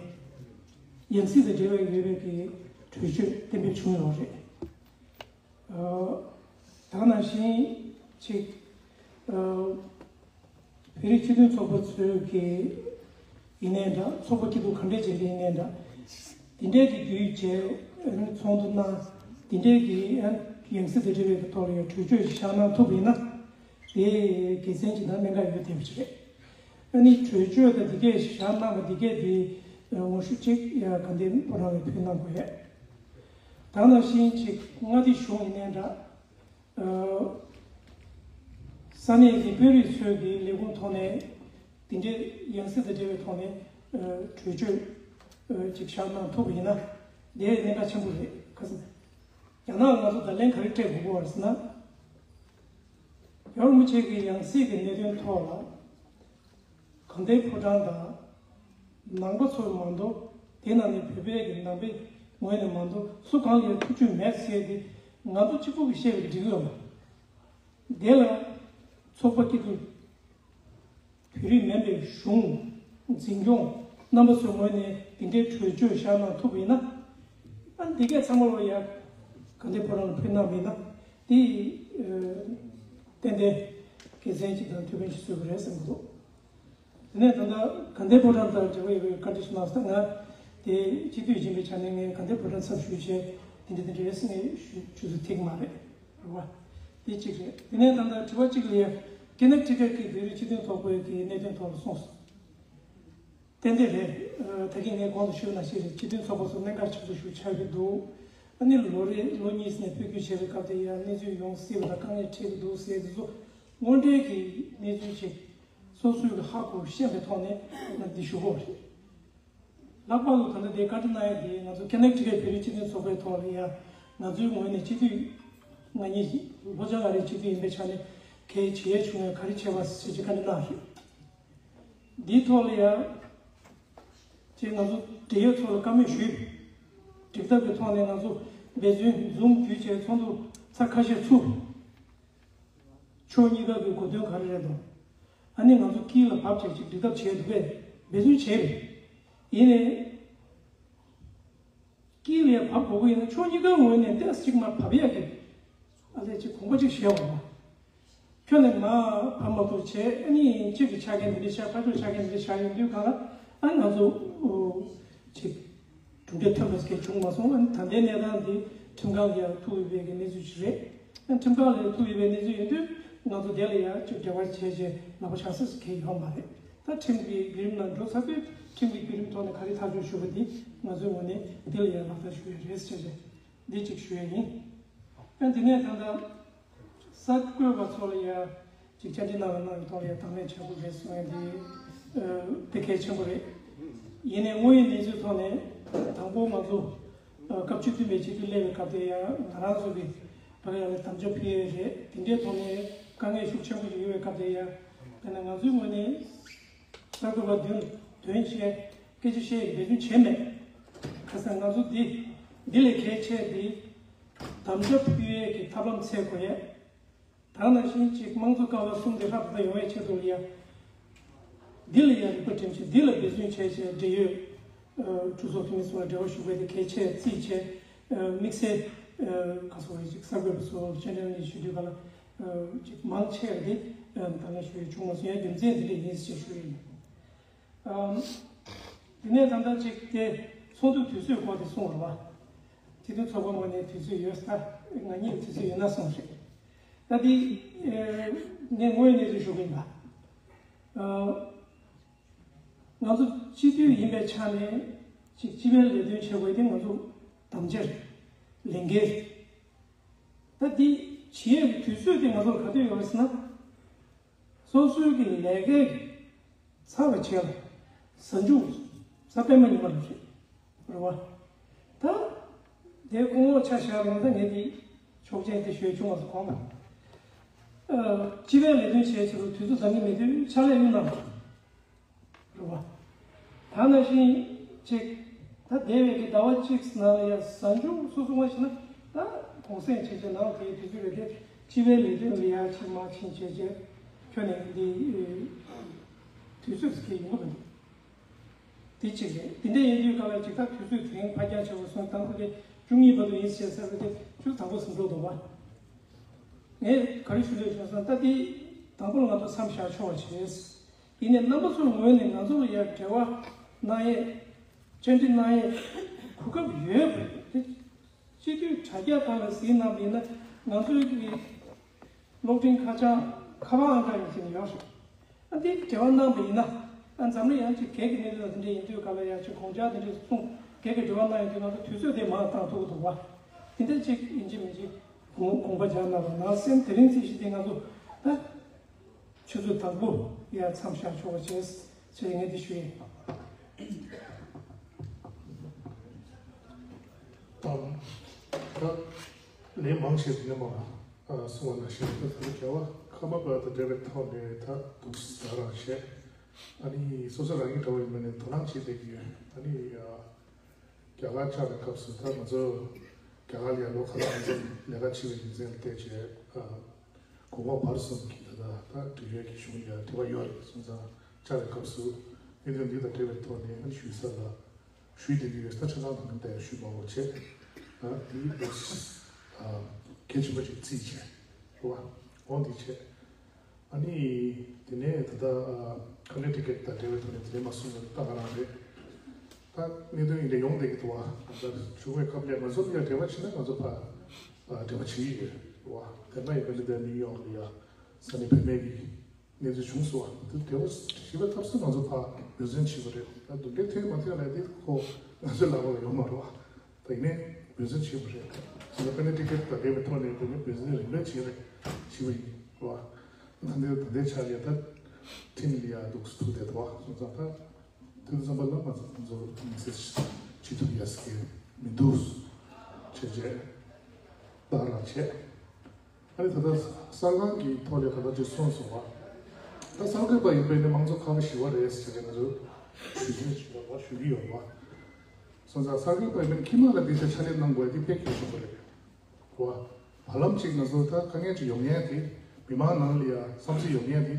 ཡང་སྲིད་དང་འབྲེལ་བ་ཡོད་པའི་གི་གྲོས་ཆོད་གཏན་འབེབས་བྱུང་ཡོད་རེད། ཨ་ད་ནང་བཞིན་ཅིག་ཨ་བོད་རིགས་སྤྱི་མཐུན་ཚོགས་པ་ཚོས་ཀྱི་ཡིན་ནའི་འདྲ། ཚོགས་པ་སྐྱིད་སྡུག་ག་འདྲས་བྱས་པ་ཡིན་ནའི་འདྲ། འདི་འདྲས་ཀྱི་བརྒྱུད་བྱས་ཚོགས་འདུ་གནང་། འདི་འདྲས་ཀྱི་ཡང་སྲིད་དང་འབྲེལ་བའི་ཐོག་ལ་ཡང་གྲོས་ཆོད་ཞིག་བཞག་གནང་ཐུབ་པ་ཡིན་ན། དེ་དགེ་མཚན་ཅིག་དང་གནད་འགག་ཡོད་བསྡད་པ་ཅིག་རེད། ཨ་ནི་གྲོས་ཆོད་དང་འདི་གས་ཞིག་བཞག་གནང་བ་འདི་གས་དེ་ངོ་ཤུགས་ཅིག་ཡ་དགའ་ལྡན་ཕོ་བྲང་ལ་ཕུལ་གནང་དགོས་ཡ། ད་ནང་བཞིན་ཅིག་མངའ་སྡེ་གཞུང་ཡིན་ནའི་འདྲ། ཨ་ས་གནས་ཀྱི་དཔོན་རིགས་ཚོའི་གི་ལས་ཁུངས་ཐོག་ནས་དེ་འདྲའི་ཡང་སྲིད་དང་འབྲེལ་བའི་ཐོག་ནས་ཨ་གྲོས་ཆོད་ཨ་ཅིག་བཞག་གནང་ཐུབ་པ་ཡིན་ན་དེ་གནད་འགག་ཆེན་པོ་རེད། ཁ་སང་རྒྱ་ནག་ང་ཚོ་བརྡ་ལན་ག་རེ་སྤྲད་དགོས་ཀྱི་ཡོད་རེད་ཟེར་ན། རྒྱལ་བ་རིན་པོ་ཆེ་གི་ཡང་སྲིད་ཀྱི་གནད་དོན་ཐོག་ལ། དགའ་ལྡན་ཕོ་བྲང་དང་ནང་པ་ཚོ་མ་གཏོགས། དེ་ནང་ནས་བོད་པའི་གི་ནང་པའི་ངོས་ནས་མ་གཏོགས་སུ་གང་ལ་ཡང་ཐུགས་ཆུད་མེད་ཟེར་ཏེ། ང་ཚོ་གཅིག་པུ་གིས་བཤད་པའི་འགྲིག་གི་ཡོད་མ་རེད། དེ་ལ་ཚོགས་པ་སྐྱིད་སྡུག་བོད་རིགས་མིན་པའི་གཞུང་འཛིན་སྐྱོང་རྣམ་པ་ཚོའི་ངོས་ནས་དེ་འདྲའི་གྲོས་ཆོད་བཞག་གནང་ཐུབ་པ་ཡིན་ན། ཨ་འདི་གས་ཚང་མ་ལོ་ཡ་དགའ་ལྡན་ཕོ་བྲང་ལ་ཕུལ་གནང་བ་ཡིན་ན། དེ་ཨ་ཏན་ཏན་དགེ་མཚན་ཅིག་དང་ཐུགས་ཕན་ཅིག་གསོས་ཀྱི་རེད་བསམ་གྱི་འདུག་དེ་ནས་ད་ལྟ་དགའ་ལྡན་ཕོ་བྲང་དང་འབྲེལ་བ་ཡོད་པའི་བཀའ་འདྲི་ཞིག་གནང་སོང་། ད་ང་དེ་སྤྱི་འཐུས་ཡིན་པའི་ཆ་ནས་ངས་དགའ་ལྡན་ཕོ་བྲང་ཚབ་ཞུས་བྱས་དེ་འདྲ་དེ་འདྲ་རེད་ཟེར་ནས་ཞུ་ཞུ་ཚུལ་ཐིག་མ་རེད། རེད་བ། དེ་གཅིག་རེད། དེ་ནས་ད་ལྟ་དྲི་བ་གཅིག་ལ་ཡ་ཀེ་ནེག་ཊི་ཀཊ་གི་བོད་རིགས་སྤྱི་མཐུན་ཚོགས་པའི་གི་གནད་དོན་ཐོག་ལ་གསུངས་སོང་། ཏན་ཏན་རེད། ཨ་ད་གིན་ངས་གོང་དུ་ཞུས་ནང་བཞིན་རེད། སྤྱི་མཐུན་ཚོགས་པ་ཚོ་གནད་འགག་ཆེན་པོ་ཞིག་ཆགས་ཀྱི་འདུག་ཨ་ནི་ལོ་རེ་ལོ་གཉིས་ནས་འཕོ་འགྱུར་བྱས་པའི་སྐབས་དེ་ཡང་གནས་ཚུལ་ཡོང་སྲིད་པ་དང་དཀའ་ངལ་འཕྲད་ཀྱི་འདུག་ཟེར་དེ་ཚོ་དངོས་འབྲེལ་གྱི་གནས་ཚུལ་ཅིག་སོ་སོའི་གི་ཧ་གོ་ཤེས་པའི་ཐོག་ནས་ང་འདི་ཞུ་གི་ཡོད་རེད། ལྷག་པར་དུ་ད་ལྟ་དེ་བཀའ་འདྲི་གནང་ཡ་དེ་ང་ཚོ་ཀེ་ནེག་ཊི་ཀཊ་བོད་རིགས་སྤྱི་མཐུན་ཚོགས་པའི་ཐོག་ལ་ཡ་ང་ཚོའི་ངོས་ནས་སྤྱི་འཐུས་ང་གཉིས་ལྷོ་བྱང་ཨ་རིའི་སྤྱི་འཐུས་ཡིན་པའི་ཆ་ནས་གལ་ཆེ་ཡ་བྱུང་ཡ་ག་རེ་བྱས་པ་ཟེར་ཅིག་བཀའ་འདྲི་གནང་རེད། འདིའི་ཐོག་ལ་ཡ། ཅེས་ང་ཚོ་འབྲེལ་ཡོད་ཚོ་ལ་བཀའ་མོལ་ཞུས། འགྲིག་ཐབས་ཀྱི་ཐོག་ནས་ང་ཚོ་འབད་བརྩོན་འཛོམས་བརྒྱུད་བྱས་ཚོགས་འདུ་ཚར་ཁ་ཤས་ཚུགས། ཕྱོགས་གཉིས་ཀ་གི་གོ་དོན་ག་རེ་རེད་དང་། ཨ་ནི་ང་ཚོ་དཀྱིལ་ལ་བབས་བྱས་ཅིག་འགྲིག་ཐབས་བྱས་འདུག་པས་འབད་བརྩོན་བྱས་པས། ཡིན་ནའི། དཀྱིལ་ལ་བབས་དགོས་ཀྱི་ཡིན་ན་ཕྱོགས་གཉིས་ཀའི་ངོས་ནས་ཏོག་ཙམ་ཅིག་མར་བབས་ཡག་གི། ཨ་ལས་ཅིག་གོམ་པ་ཅིག་བཞེས་འོང་བ། ཁྱོན་ནས་མར་བབས་མ་ཐུབ་བྱས། ཨ་ནི་གཅིག་གི་ཆ་རྐྱེན་འདི་འདྲ་བཞག་ཕར་ཕྱོགས་ཆ་རྐྱེན་འདི་འདྲ་བཞག་ཡོང་དུས་གང་ལ་ཨ་ང་ཚོ་ཅིག་གྲུབ་འབྲས་ཐོན་པ་ཟེར་མཁན་བྱུང་མ་སོང་། ཨ་ནི་ད་ལྟའི་གནས་སྟངས་འདི་ཁྲིམས་ཁང་གི་ཡང་ཐུག་ཡོད་པའི་གི་གནས་ཚུལ་ཞིག་རེད། ཨ་ཁྲིམས་ཁང་ལ་ཐུག་ཡོད་པའི་གནས་ཚུལ་ཡིན་དུས་ང་ཚོ་དེ་ལ་ཡང་ཅིག་འབྲེལ་བ་བྱས་བྱས་ལག་པ་བཞག་ས་ཟེར་མཁན་ཡོད་མ་རེད། ད་ཁྲིམས་ཀྱི་བརྒྱུད་རིམ་ནང་འགྲོ་ཚར་དུས་ཁྲིམས་ཀྱི་བརྒྱུད་རིམ་ཐོག་ནས་ག་རེ་ཐག་གཅོད་ཞུ་བ་འདི་ང་ཚོའི་ངོས་ནས་འདི་ལ་ཡང་ལག་བསྟར་ཞུ་ཡ་རེད་ཟེར་བྱས་འདི་ཅིག་ཞུ་ཡ་ཡིན། ཡང་དེ་ནས་ད་ལྟ་གསར་འགོད་པ་ཚོ་ལ་ཡང་ཅིག་བཅར་འདྲི་གནང་བའི་གནང་བའི་ཐོག་ལ་ཡང་དང་ལེན་བྱ་དགོས་རེད་གསུང་ཡ་འདི་དེ་གལ་ཆེན་པོ་རེད། ཡིན་ནའི་དངོས་ཡོད་གནས་ཚུལ་ཐོག་ནས་དང་པོ་ང་ཚོ་སྐབས་བཅུ་བདུན་པའི་སྤྱི་འཐུས་སླེབས་པའི་སྐབས་དེ་ཡང་ང་རང་ཚོ་གི་བར་ཡང་ལ་དམ་བཅའ་ཕུལ་ཡས་རེད། དེ་འདྲའི་ཐོག་ནས་དཀའ་ངལ་ཤུགས་ཆེན་པོ་ཞིག་ཡོད་པའི་སྐབས་དེ་ཡང་དཔེར་ན་ང་ཚོའི་ངོས་ནས་གསར་འགོད་པ་དོན་དོན་བྱས་སྐད་ཆ་བཤད་ཡས་འབད་བརྩོན་བྱས་མེད། ཁ་སང་ང་ཚོ་འདི་འདི་ལས་གལ་ཆེ་འདི་དམ་བཅའ་ཕུལ་ཡས་ཀྱི་ཐབས་ལམ་འཚོལ་དགོས་ཡས། ད་ནང་བཞིན་ཅིག་དམངས་གཙོ་ཀ་བ་གསུམ་དེ་ཧྲ་ཏག་ཏག་ཡོང་བའི་ཆེད་དུ་ལ་ཡ། འདི་ལ་ཡ་རིག་པ་སྒྲིམ་ཆེ་འདི་ལ་འབད་བརྩོན་བྱས་བྱས་འབྲེལ་ཡོད་གྲོས་ཚོགས་འཐུས་མི་ཚོ་ལ་འབྲེལ་བ་ཞུ་བའི་དེ་གལ་ཆེ་བརྩིས་བྱས། དམིགས་བསལ་ག་སོགས་རེད་ཅིག་གསར་འགོད་པ་ཚོ་བཅར་འདྲི་གནང་ཞུ་དུས་ག་ལ་ཅིག་མང་ཆེ་བ་དེ་ད་ནང་ཞུ་ཡ་བྱུང་མ་སོང་། ཡ་རྒྱུ་མཚན་འདི་འདྲ་ཡིན་ཞེས་ཞུ་ཡ་ཡིན། ཨམ། དེ་ནས་ད་ལྟ་ཅིག་དེ་ཚོགས་འདུ་དུས་ཚོད་སྐོར་དེ་གསུངས་རེད་བ། སྤྱི་འཐུས་ཚོགས་པ་ངོས་ནས་དུས་ཚོད་ཡོད་ས་ང་གཉིས་དུས་ཚོད་ཡོད་ན་གསུངས་རེད། ད་དེ་ངས་དངོས་ཡོད་གནས་ཚུལ་ཞུ་གི་ཡིན་པ། ང་ཚོ་སྤྱི་འཐུས་ཡིན་པའི་ཆ་ནས་ཅིག་སྤྱི་པའི་ལས་དོན་བྱེད་དགོས་དེ་ང་ཚོ་དམ་བཅའ་རེད། ལས་འགན་རེད། ད་དེ་བྱེད་ཡས་ཀྱི་དུས་ཚོད་དེ་ང་ཚོར་ག་དུས་ཡོད་རེད་ཟེར་ན། སོ་སོའི་གི་ལས་ཀའི་ཚར་བ་བྱས་ལ་གཟའ་མཇུག་གཟའ་སྤེན་པ་ཉིན་མ་ལ་རེད། རེད་བ། ད་དེ་སྐུ་ངོ་ཆ་བཞག་རུང་ད་ངས་དེ་ཆོག་མཆན་དེ་ཞུས་བྱུང་བ་སུ་གོང་མ། སྤྱི་པའི་ལས་དོན་བྱས་ཆེད་དུ་དུས་ཚོད་འདང་གི་མེད་དུས་ཕྱག་ལས་གཡུག་གནང་། རེད་བ། ད་ནང་བཞིན་ཅིག་ད་འདས་པའི་གི་ཟླ་བ་གཅིག་ནང་ལ་ཡང་གཟའ་མཇུག་སོ་སོ་མ་ཤེས་ན་ད་གུང་སེང་བྱས་བྱས་ནང་དེའི་དུས་ཚོད་ལ་དེ་སྤྱི་པའི་ལས་དོན་ལ་ཡང་ཕྱིར་མ་ཕྱིན་བྱས་བྱས་ཁྱོན་ནས་འདི་དུས་ཚོད་ཟེར་གྱི་ཡོང་གི་མི་འདུག་དེ་གཅིག་རེད། དེ་འདྲ་ཡིན་དུས་སྐབས་ལ་ཅིག་ད་དུས་ཚོད་དེ་རིང་ཕར་འགྱངས་བྱས་པ་སོང་དང་པོ་དེ་བཅུ་གཉིས་བར་དུ་ཡིན་ཟེར་ཟེར་བ་དེ་ཆུ་དང་པོ་ཟིན་འགྲོ་འདུག་བ། ངས་ག་རེ་ཞུ་འདོད་བྱུང་ཟེར་ན་ད་དེ་དང་པོ་ལ་ང་ཚོ་མཚམས་བཞག་ཆོག་པ་བྱས། ཡིན་ནའི་རྣམ་པ་ཚོའི་ངོས་ནས་ང་ཚོ་ལ་ཡར་འབྲེལ་བ་གནང་ཡས། བཅར་འདྲི་གནང་ཡས་གོ་སྐབས་ཡོད་པ་རེད། དེ་སྤྱི་འཐུས་དྲ་རྒྱ་སྒང་ལ་གཟིགས་གནང་བ་ཡིན་ན་ང་ཚོའི་གི་གློག་འཕྲིན་ཁ་བྱང་ཁ་པར་ཨང་གྲངས་ཡིན་ཟེར་ནས་ཡོད་རེད། ཨ་འདི་འབྲེལ་བ་གནང་བ་ཡིན་ན་ཨ་འཛམ་གླིང་ཡང་ཅིག་སྒེར་གྱི་གནས་ཚུལ་དང་དེ་འདྲ་ཡིན་དུས་ག་ལ་ཡང་ཅིག་དགོངས་འཆར་དེ་འདྲ་གསུངས་སྒེར་གྱི་འབྲེལ་བ་གནང་ཡོང་དུས་ང་ཚོ་དུས་ཚོད་དེ་མར་བཏང་ཐུབ་ཀྱི་འདུག་བ། དེ་འདྲ་ཅིག་ཡིན་གཅིག་མིན་གཅིག་དགོངས་དགོངས་པ་འཇགས་གནང་རོགས་གནང་། སེམས་དེ་རིང་ཚེ་ཞིག་དེ་ང་ཚོ་ད། ཆུ་ཚོད་དང་པོ་ཡར་མཚམས་བཞག་ཆོག་པ་བྱས་ཞེས་ངས་འདི་ཞུ་ཡིན། དང་། ད་ལན་མང་ཆེ་ཟིན་མ་གསུང་བ་ནང་བཞིན་ད་ད་རྒྱལ་བ་ཀརྨ་པ་དང་འབྲེལ་བའི་ཐོག་ནས་ད་འདུག་ཟ་རང་བྱས། ཨ་ནི་སོ་སོ་རང་གི་འདྲ་བ་ཡིན་པ་ནས་དོ་སྣང་བྱེད་བསྡད་ཀྱི་ཡོད། ཨ་ནི། རྒྱ་གར་བཅར་བའི་སྐབས་སུ་ད་ང་ཚོ་རྒྱ་གར་ལ་ཡང་ལོ་ཁ་ལ་ང་ཚོ་ལས་ཀ་བྱེད་པའི་རྒྱུ་མཚན་ལ་བལྟས་བྱས་གོང་འོག་བར་གསུམ་གྱི་ད་ལྟ་ད་འབྲེལ་ཡོད་ཀྱི་གཞུང་ལ་འབྲེལ་བ་ཡོད་རེད། སོང་ཙང་བཅར་བའི་སྐབས་སུ་གནད་དོན་འདི་དང་འབྲེལ་བའི་ཐོག་ནས་ཞུ་ས་ལ་ཞུས་བསྡད་ཀྱི་ཡོད། ད་ཆ་ཚང་དང་ད་ཡང་ཞུས་མ་འོ་བྱས་ད་འདི་གལ་ཆེན་པོ་ཞིག་བརྩིས་བྱས་རེད་བ། འོ་འདི་བྱས། ཨ་ནི། དེ་ནས་ད་ལྟ་ཀ་ནེ་ཊི་ཀེཊ་དང་འབྲེལ་བའི་ཐོག་ནས་དེ་ནས་མ་གསུངས་པ་ད་ག་རང་རེད། ད་གནད་དོན་ཡིན་འདྲ་ཡོང་བསྡད་ཀྱི་འདུག་བ། ད་བྱུང་བའི་སྐབས་ལ་ང་ཚོ་ལ་འབྲེལ་བ་བྱེད་ན་ང་ཚོ་ཕར་འབྲེལ་བ་བྱེད་ཀྱི་ཡོད་རེད་བ། དེ་མ་ཡིན་པ་ནི་ད་ནིའུ་ཡོག་ལ་ཡ་ས་གནས་བུད་མེད་ཀྱི་གནས་ཚུལ་བྱུང་སོང་བ། དེ་འབྲེལ་བ་བྱེད་པའི་སྐབས་སུ་ང་ཚོ་ཕར་འབད་བརྩོན་བྱེད་དགོས་རེད། ད་འདུག་འབྲེལ་ཐོན་མ་ཐོན་ལ་དེ་ཁོ་ང་ཚོའི་ལག་པ་ལ་ཡོད་མ་རེད་བ། དེ་ནས་འབད་བརྩོན་བྱེད་དགོས་རེད། ད་ལྟ་ཀ་ནེ་ཊི་ཀེཊ་དང་འབྲེལ་བའི་ཐོག་ནས་དེ་ནས་འབད་བརྩོན་རིམ་པས་བྱེད་རེད་བྱེད་པ་ཡིན་རེད་བ། ད་ལྟའི་ད་ལྟའི་ཆ་ལ་ད་ཁྲིམས་ལ་ཡ་འདུག་ཐུག་བསྡད་འདུག་བ། སོང་ཙང་ད་དུས་ཙམ་པ་ལ་ང་ཚོ་ང་ཚོ་དམིགས་བསལ་བྱེད་ཐུབ་ཡ་ཟེར་གྱི་མི་འདུག་བྱས་རྗེས་ད་རང་བྱས། ཨ་ནི་ད་ལྟ་གསར་ཁང་གི་ཐོག་ལ་ད་ལྟ་ཅིག་གསུངས་སོང་བ། ད་གསར་འགོད་པ་ཡིན་པའི་ནི་དམངས་གཙོ་ཁ་བ་ཞི་བ་རེད་ཟེར་གྱི་ང་ཚོ་ཞུ་རྒྱུ་ཞུ་ཡོད་བ་ཞུ་གི་ཡོད་བ། སོང་ཙང་གསར་འགོད་པ་ཡིན་པའི་ཁྱིམ་ལ་དེ་ཚོ་ཕྱག་ལས་གནང་དགོས་དེ་དཔེ་གལ་ཆེན་པོ་རེད་བ། བར་ལམ་ཅིག་ང་ཚོ་ད་དཀའ་ངལ་ཅིག་ཡོང་ཡས་དེ་མི་མང་ནང་ལ་ཡ་བསམ་ཚུལ་ཡོང་ཡས་དེ་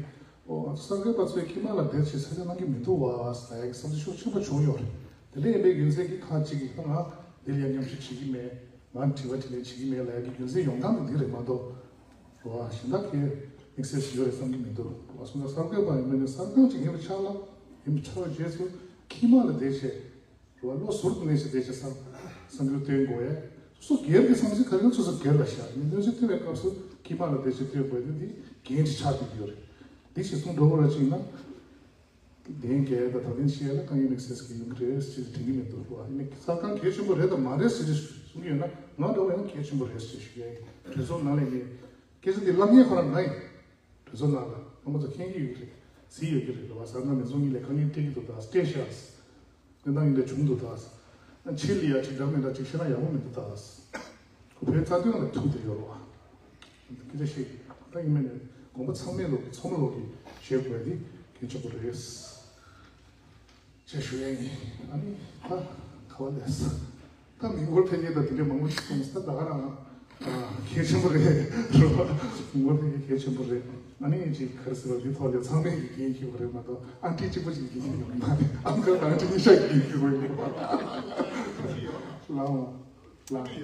ཨོ་ང་ཚོ་གསར་འགོད་པ་ཚོས་ཁྱིམ་ལ་དེ་ཚོ་ཕྱག་ལས་གནང་གི་མི་འདུག་བ་ཟེར་ཡ་གི་བསམ་ཚུལ་ཤུགས་ཆེན་པོ་བྱུང་ཡོད་རེད། དེ་འདྲ་ཡིན་པའི་རྒྱུ་མཚན་གྱིས་ཁག་ཅིག་གིས་ད་ང་འདི་ལ་ཡ་མཉམ་ཞུགས་བྱེད་ཀྱི་མེད། ང་དྲི་བ་དྲིས་ལན་བྱེད་ཀྱི་མེད་ལབ་ཡ་གི་རྒྱུ་མཚན་ཡོང་སྟངས་དེ་འདི་རེད་མ་གཏོགས། རེད་བ། གཞན་དག་གི་དམིགས་བསལ་ཞིག་ཡོད་རེད་བསམ་གྱི་མི་འདུག་རེད་བ། སོང་ཙང་གསར་འགོད་པ་ཡིན་པ་ནི་གསར་ཁང་ཅིག་ཡིན་པ་ཆགས་ལ་ཡིན་པ་ཆགས་པའི་རྗེས་སུ་ཁྱིམ་ལ་བསྡད་བྱས་རེད་བ། བློ་ཟུར་དུ་གནས་བྱས་བསྡད་བྱས་བསམ་བསམ་འགྱུར་སྟོན་དགོས་ཡས། སོ་སོ་སྒེར་གྱི་བསམ་ཚུལ་ག་རེ་སོ་སོ་སྒེར་ལ་བཞག་ཡིན། གནས་ཚུལ་སྟོན་པའི་སྐབས་སུ་ཁྱིམ་ལ་བསྡད་བྱས་སྟོན་དགོས་དེ་འདི་འགན་ཅིག་ཆགས་བསྡད་ཀྱི་ཡོད་རེད། འདི་ཞིག་གསུང་འགྲོ་བ་ར་ཅིག་ཡིན་ན། གདན་འགེལ་དང་དྲང་བདེན་ཤེས་ཡ་ལ་དཀའ་ངལ་དམིགས་བསལ་ཞིག་ཡོང་གི་རེད་ཅེས་དྲན་གྱི་མི་འདུག་བ། ཡིན་ནའི་གསར་ཁང་གལ་ཆེན་པོ་རེད་དང་མ་རེད་ཟེར་ཅིག་གསུང་གི་ཡོད་ན་ ང་འདྲ་བོ་ཡང་གལ་ཆེན་པོ་རེད་ཟེར་ཞུ་ཡ་ཡིན། གྲོས་ཚོགས་ནང་ལ་ངས་སྐད་ཆ་འདི་ལབ་མཁན་ཁོ་རང་ང་ཡིན། གྲོས་ཚོགས་ནང་ལ་རྣམ་པ་ཚོ་མཁྱེན་གྱི་ཡོད་རེད། གཟིགས་ཡོད་ཀྱི་རེད། རེད་བ། གཟའ་སྐར་མའི་མཚོ་གཉིས་ལས་ཁ་ཉིན་སྤྲད་ཀྱི་འདུག་ད། སྤྲད་ཤག་གནས་སྟངས་ཡིན་འདྲ་བྱུང་འདུག་ད། ཕྱི་ལ་ཡ་གཅིག་འདྲ་མི་འདྲ་གཅིག་བཤད་ན་ཡག་པོ་མི་འདུག་ད། ཁོ་བོད་རྩ་དོན་ལ་ཐུག་བསྡད་ཡོད་རེད་བ། སྐད་ཆ་བཤད་ཀྱི་ད་ཡིན་མིན་ནས་དགོངས་པ་ཚང་མའི་ལོག་གི་ཚང་མ་ལོག་གི་བཞེས་དགོས་ཡ་འདི་གལ་ཆེན་པོ་རེད། ཅེས་ཞུ་ཡ་ཡིན། ཨ་ནི་ད་ག་བ་ལས། ད་མི་འབོར་འཕེལ་རྒྱས་དང་དེ་འདྲའི་མང་པོ་ཞིག་གསུངས། ད་ད་ག་རང་ཨ་གལ་ཆེན་པོ་རེད། རེད་བ། མི་འབོར་འཕེལ་རྒྱས་གལ་ཆེན་པོ་རེད། ཨ་ནི་ཅིག་ག་རེ་ཟེར་བ། འདི་ཐོག་ལ་ཚང་མས་ཀྱི་འགན་འཁྱེར་བ་རེད་མ་གཏོགས་ཨ་འདྲས་གཅིག་པོ་ཞིག་འགན་འཁྱེར་ཡོང་གི་མ་རེད། ཨ་མ་ལགས་ཨ་འདྲས་གཉིས་ཆ་གི་འགན་འཁྱེར་དགོས་ཡོད་རེད་བ། ལགས་འོང་། ལགས།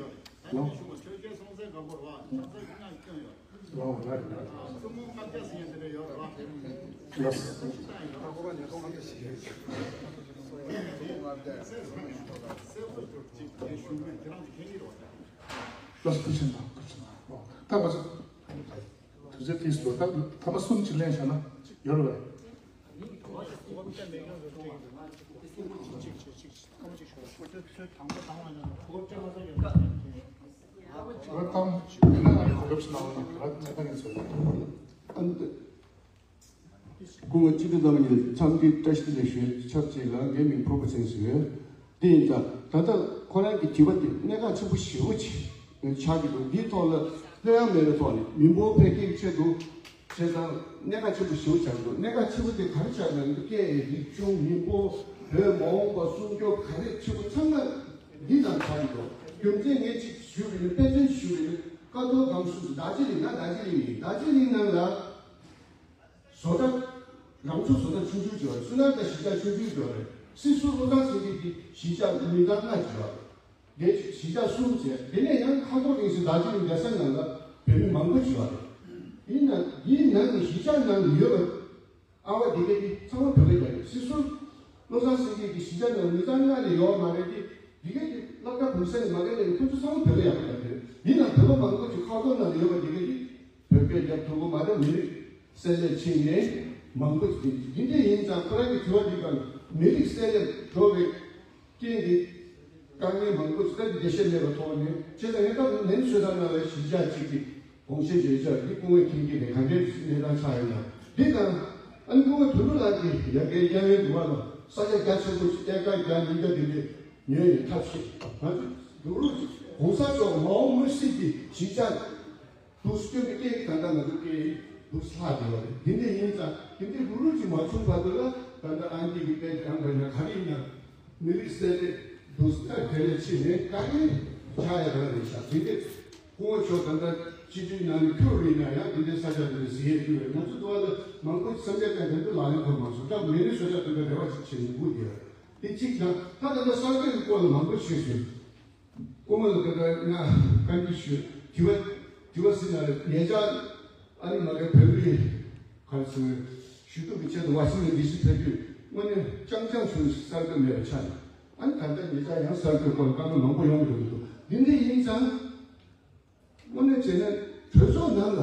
ལགས། ལགས། ལགས་སོ། ཐུགས་རྗེ་གནང་། ཐུགས་རྗེ་གནང་། ད་ང་ཚོ་དུས་ཚོད་ཏོག་ཙམ་འདུག་ད་ཐ་མ་གསུམ་ཅིག་ལེན་བཞག་ན་ཡོད་རེད་པས། ཨ་ནི། སྐུ་ངོ་སྤྱི་འཐུས་རྣམ་གཉིས་འཚམས་འདྲི་བཀྲ་ཤིས་བདེ་ལེགས་ཞུ་ཡ་ཆབས་ཅིག་ལ། ངའི་མིང་ཕུར་བུ་ཚེ་རིང་ཟེར་ཡོད། དེ་ཡིན་ཙང་ད་ལྟ་ཁོ་རང་གི་དྲི་བ་དེ་གནད་འགག་ཆེན་པོ་ཞེ་པོ་ཅིག་ཆགས་ཀྱི་འདུག་འདིའི་ཐོག་ལ་ལྷོད་ཡངས་མེད་པའི་ཐོག་ནས་མི་འབོར་འཕེལ་རྒྱས་ཀྱི་ཆེད་དུ་བྱས་ཙང་གནད་འགག་ཆེན་པོ་ཞེ་པོ་ཆགས་ཀྱི་འདུག་གནད་འགག་ཆེན་པོ་དེ་ག་རེ་ཆགས་ཀྱི་འདུག་སྐད་རིག་གཞུང་། མི་འབོར། བོད་མ་འོངས་པ་སྲུང་སྐྱོབ། ག་རེ་ཆེན་པོ་ཚང་མ་འདི་ནང་ཆགས་ཀྱི་འདུག་རྒྱུ་མཚན་ངས་ཅིག་ཞུས་པ་ཡིན་ན། དཔེ་མཚོན་ཞུས་པ་ཡིན་ན། ཀ་ཐོག་སྒང་གསུམ་དུ་རྡོ་རྗེ་གླིང་། ང་རྡོ་རྗེ་གླིང་ཡིན། རྡོ་རྗེ་གླིང་ནང་ལ་བཟོ་གྲྭ། རང་བྱུང་བཟོ་གྲྭ་ཆུང་ཆུང་ཅིག་ཡོད་རེད། སུ་ནང་ད་གཞིས་ཆགས་ཆུང་ཆུང་ཅིག་ཡོད་རེད། སྲིད་ཟུར་བློ་བཟང་སེང་གེ་གི་གཞིས་ཆགས་མི་ཐང་ལྔ་ཅིག་ཡོད་རེད། དེ་གཞིས་ཆགས་གསུམ་བྱས། དེ་ནས་ཡང་ཁ་ཐོར་རིང་སི་རྡོ་རྗེ་གླིང་རྒྱལ་ས་ནང་ལ་བོད་མི་མང་པོ་ཅིག་ཡོད་རེད། ཡིན་ན་འདིའི་ནང་གི་གཞིས་ཆགས་ནང་ལ་ཡོད་པ་ཨ་བ་དེ་ག་དེ་ཚང་མ་བོད་སྐད་རྒྱག་གི་རེད། སྲིད་ཟུར་བློ་བཟང་སེང་གེ་གི་གཞིས་ཆགས་ནང་མི་ཐང་ལྔ་ནས་ཡོད་མ་རེད་དེ། དེ་ག་དེ་སློབ་གྲྭ་གུང་སེང་མ་ག་ནས་ཁོ་ཚོ་ཚང་མ་བོད་སྐད་ཡག་པོ་རྒྱག་གི་རེད། ཡིན་ན་བོད་པ་མང་པོ་ཅིག་ཁ་ཐོར་ནང་ལ་ཡོད་པ་དེ་ག་དེ་བོད་སྐད་རྒྱག་ཐུབ་ཀྱི་མ་རེད། མི་རིགས་བསྲེས་ལྷད་ཕྱིན་ནས་མང་པོ་ཅིག་དེ་འདྲ་ཡིན་ཙང་། ཁོ་རང་གི་དྲི་བ་འདི་ག་མི་རིགས་བསྲེས་ལྷད་འགྲོ་བའི་རྐྱེན་གྱིས་དཀའ་ངལ་མང་པོ་ཅིག་ད་འདི་འགྲེལ་བཤད་མེད་པའི་ཐོག་ནས། བྱས་ཙང་ངས་ད་ལན་ཤོད་སྟངས་ནང་ལ་གཞིས་ཆགས་གཅིག་གི་དགོངས་བཞེས་བྱས་ཤག་འདི་སྐུ་ངོས་མཁྱེན་གྱི་རེད། ག་འདྲའི་གནས་སྟངས་ཆགས་ཡོད་ན། འདི་དང་ཨ་ནི་སྐུ་ངོ་དོན་གྲུབ་ལགས་ཀྱིས་ཡ་གིའི་གཡས་གཡོན་དུ་བ་ལ་ས་ཆ་རྒྱ་ཆེན་པོ་ཞིག་ཨེ་ཀར་བརྒྱ་ཉིས་བརྒྱ་དེ་འདྲས་ཉོས་ནས་ཐབས་ཤེས། ང་ཚོ་འདུག་རུ་གོང་ས་མཆོག་མའོ་མུ་སི་གི་གཞིས་ཆགས་འདུག་སྐྱོན་གྱི་སྐད་ད་ལྟ་ང་ཚོ་སྐད་འདུག་ལྷག་བསྡད་པ་རེད། དེ་འདྲས་ཡིན་ཙང་དེ་འདྲས་རུ་རུ་ཅིག་མ་བྱུང་བར་དུ་ལ། ད་ལྟ་ཨང་ཀི་གི་དཔེ་དྲངས་པ་ཡིན་ན། ག་རེ་ཡིན་ན། མི་རིགས་བསྲེས་ལྷད་འདུག་ས་དེ་ལས་ཕྱིན་ནས་དཀའ་ངལ་ཆགས་ཡ་རང་རེད་ཤག་དེ་འདྲས་སྐུ་ངོ་མཆོག་ད་ལྟ་སྤྱི་འཐུས་ནང་ནས་ཁྱོད་རེད་ན་ཡང་དེ་འདྲའི་ས་ཆ་དེ་འདྲས་གཟིགས་ཡས་ཡོད་རེད། ང་ཚོ་འདུག་བ་ལ་མང་པོ་ཅིག་སེམས་ཅན་ཀྱང་དེ་འདྲ་ལག་ལེན་འཁོར་མ་སོང་། ད་མི་རིགས་བཟོ་གྲྭ་དེ་འདྲ་རེ་བ་ཅིག་བྱེད་དགོས་ཀྱི་རེད། དེ་གཅིག་དང་། ད་ད་ལྟ་གསར་གཏོད་ཀྱི་སྐོར་ལ་མང་པོ་ཞུས་སོང་། སྐུ་ངོ་ལ་ད་ལྟ་ང་བཀའ་འདྲི་ཞུ། དྲི་བ་དྲི་བ་ཟིན་ན་རེད། ཉེ་ཆར་ཨ་ནི་མ་གི་བོད་རིགས་ག་རེ་ཟེར། ཞུ་གཏུག་གི་ཆེད་དུ་ཝ་ཤིང་ཊོན་ཌི་སི་ཕེབས་དུས་དངོས་གནས་རྐྱང་རྐྱང་བྱུང་། གསར་གཏོད་མེད་པའི་ཆ་ནས། ཨ་ནི་ད་ལྟ་ཉེ་ཆར་ཡང་གསར་གཏོད་སྐོར་ལ་བཀའ་མོལ་མང་པོ་ཡོང་གི་འདུག་འདི་འདྲ་ཡིན་ཙང་། དངོས་གནས་བྱས་ན་གྲོས་ཚོགས་ནང་ལ་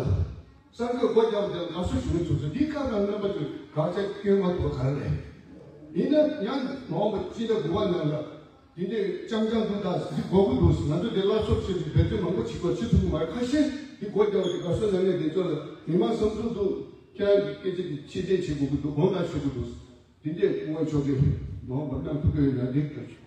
གསར་འགོད་སྒོ་བརྒྱབ་སྟེ་དགའ་བསུ་ཞུ་མི་ཚོགས་ཚོ་འདིའི་སྐབས་ལ་རྣམ་པ་ཚོས་དགག་བྱ་སྐྱོན་མ་ཐུབ་པ་ག་རེ་རེད། ཡིན་ན་ཡང་མ་འོངས་པ་སྤྱི་ཟླ་དགུ་པ་ནང་ལ་འདི་འདྲའི་རྐྱང་རྐྱང་འདུག་ད་འདི་དགོས་ཀྱི་འདུག་ང་ཚོ་འདི་སླར་གསོ་བྱེད་དུས་འབད་བརྩོན་མང་པོ་བྱེད་དགོས། བྱེད་ཐུབ་ཀྱི་མ་རེད། ཁ་ཤས་འདི་སྒོ་བརྒྱབ་སྟེ་དགའ་བསུ་གནང་མཁན་དེ་ཚོ་ལ་མི་མང་བསམ་ཚུལ་འདུག་ཁྱེད་རང་གི་སྐད་ཆ་འདི་ཕྱིར་དྲན་བྱེད་དགོས་ཀྱི་འདུག་དགོངས་དག་ཞུ་དགོས་འདུག་འདི་འདྲས་སྐུ་ངོ་མཆོག་གིས་མ་འོངས་པར་གནང་ཐུབ་ཀྱི་ཡོད་ན་འགྲིག་གི་འདུག་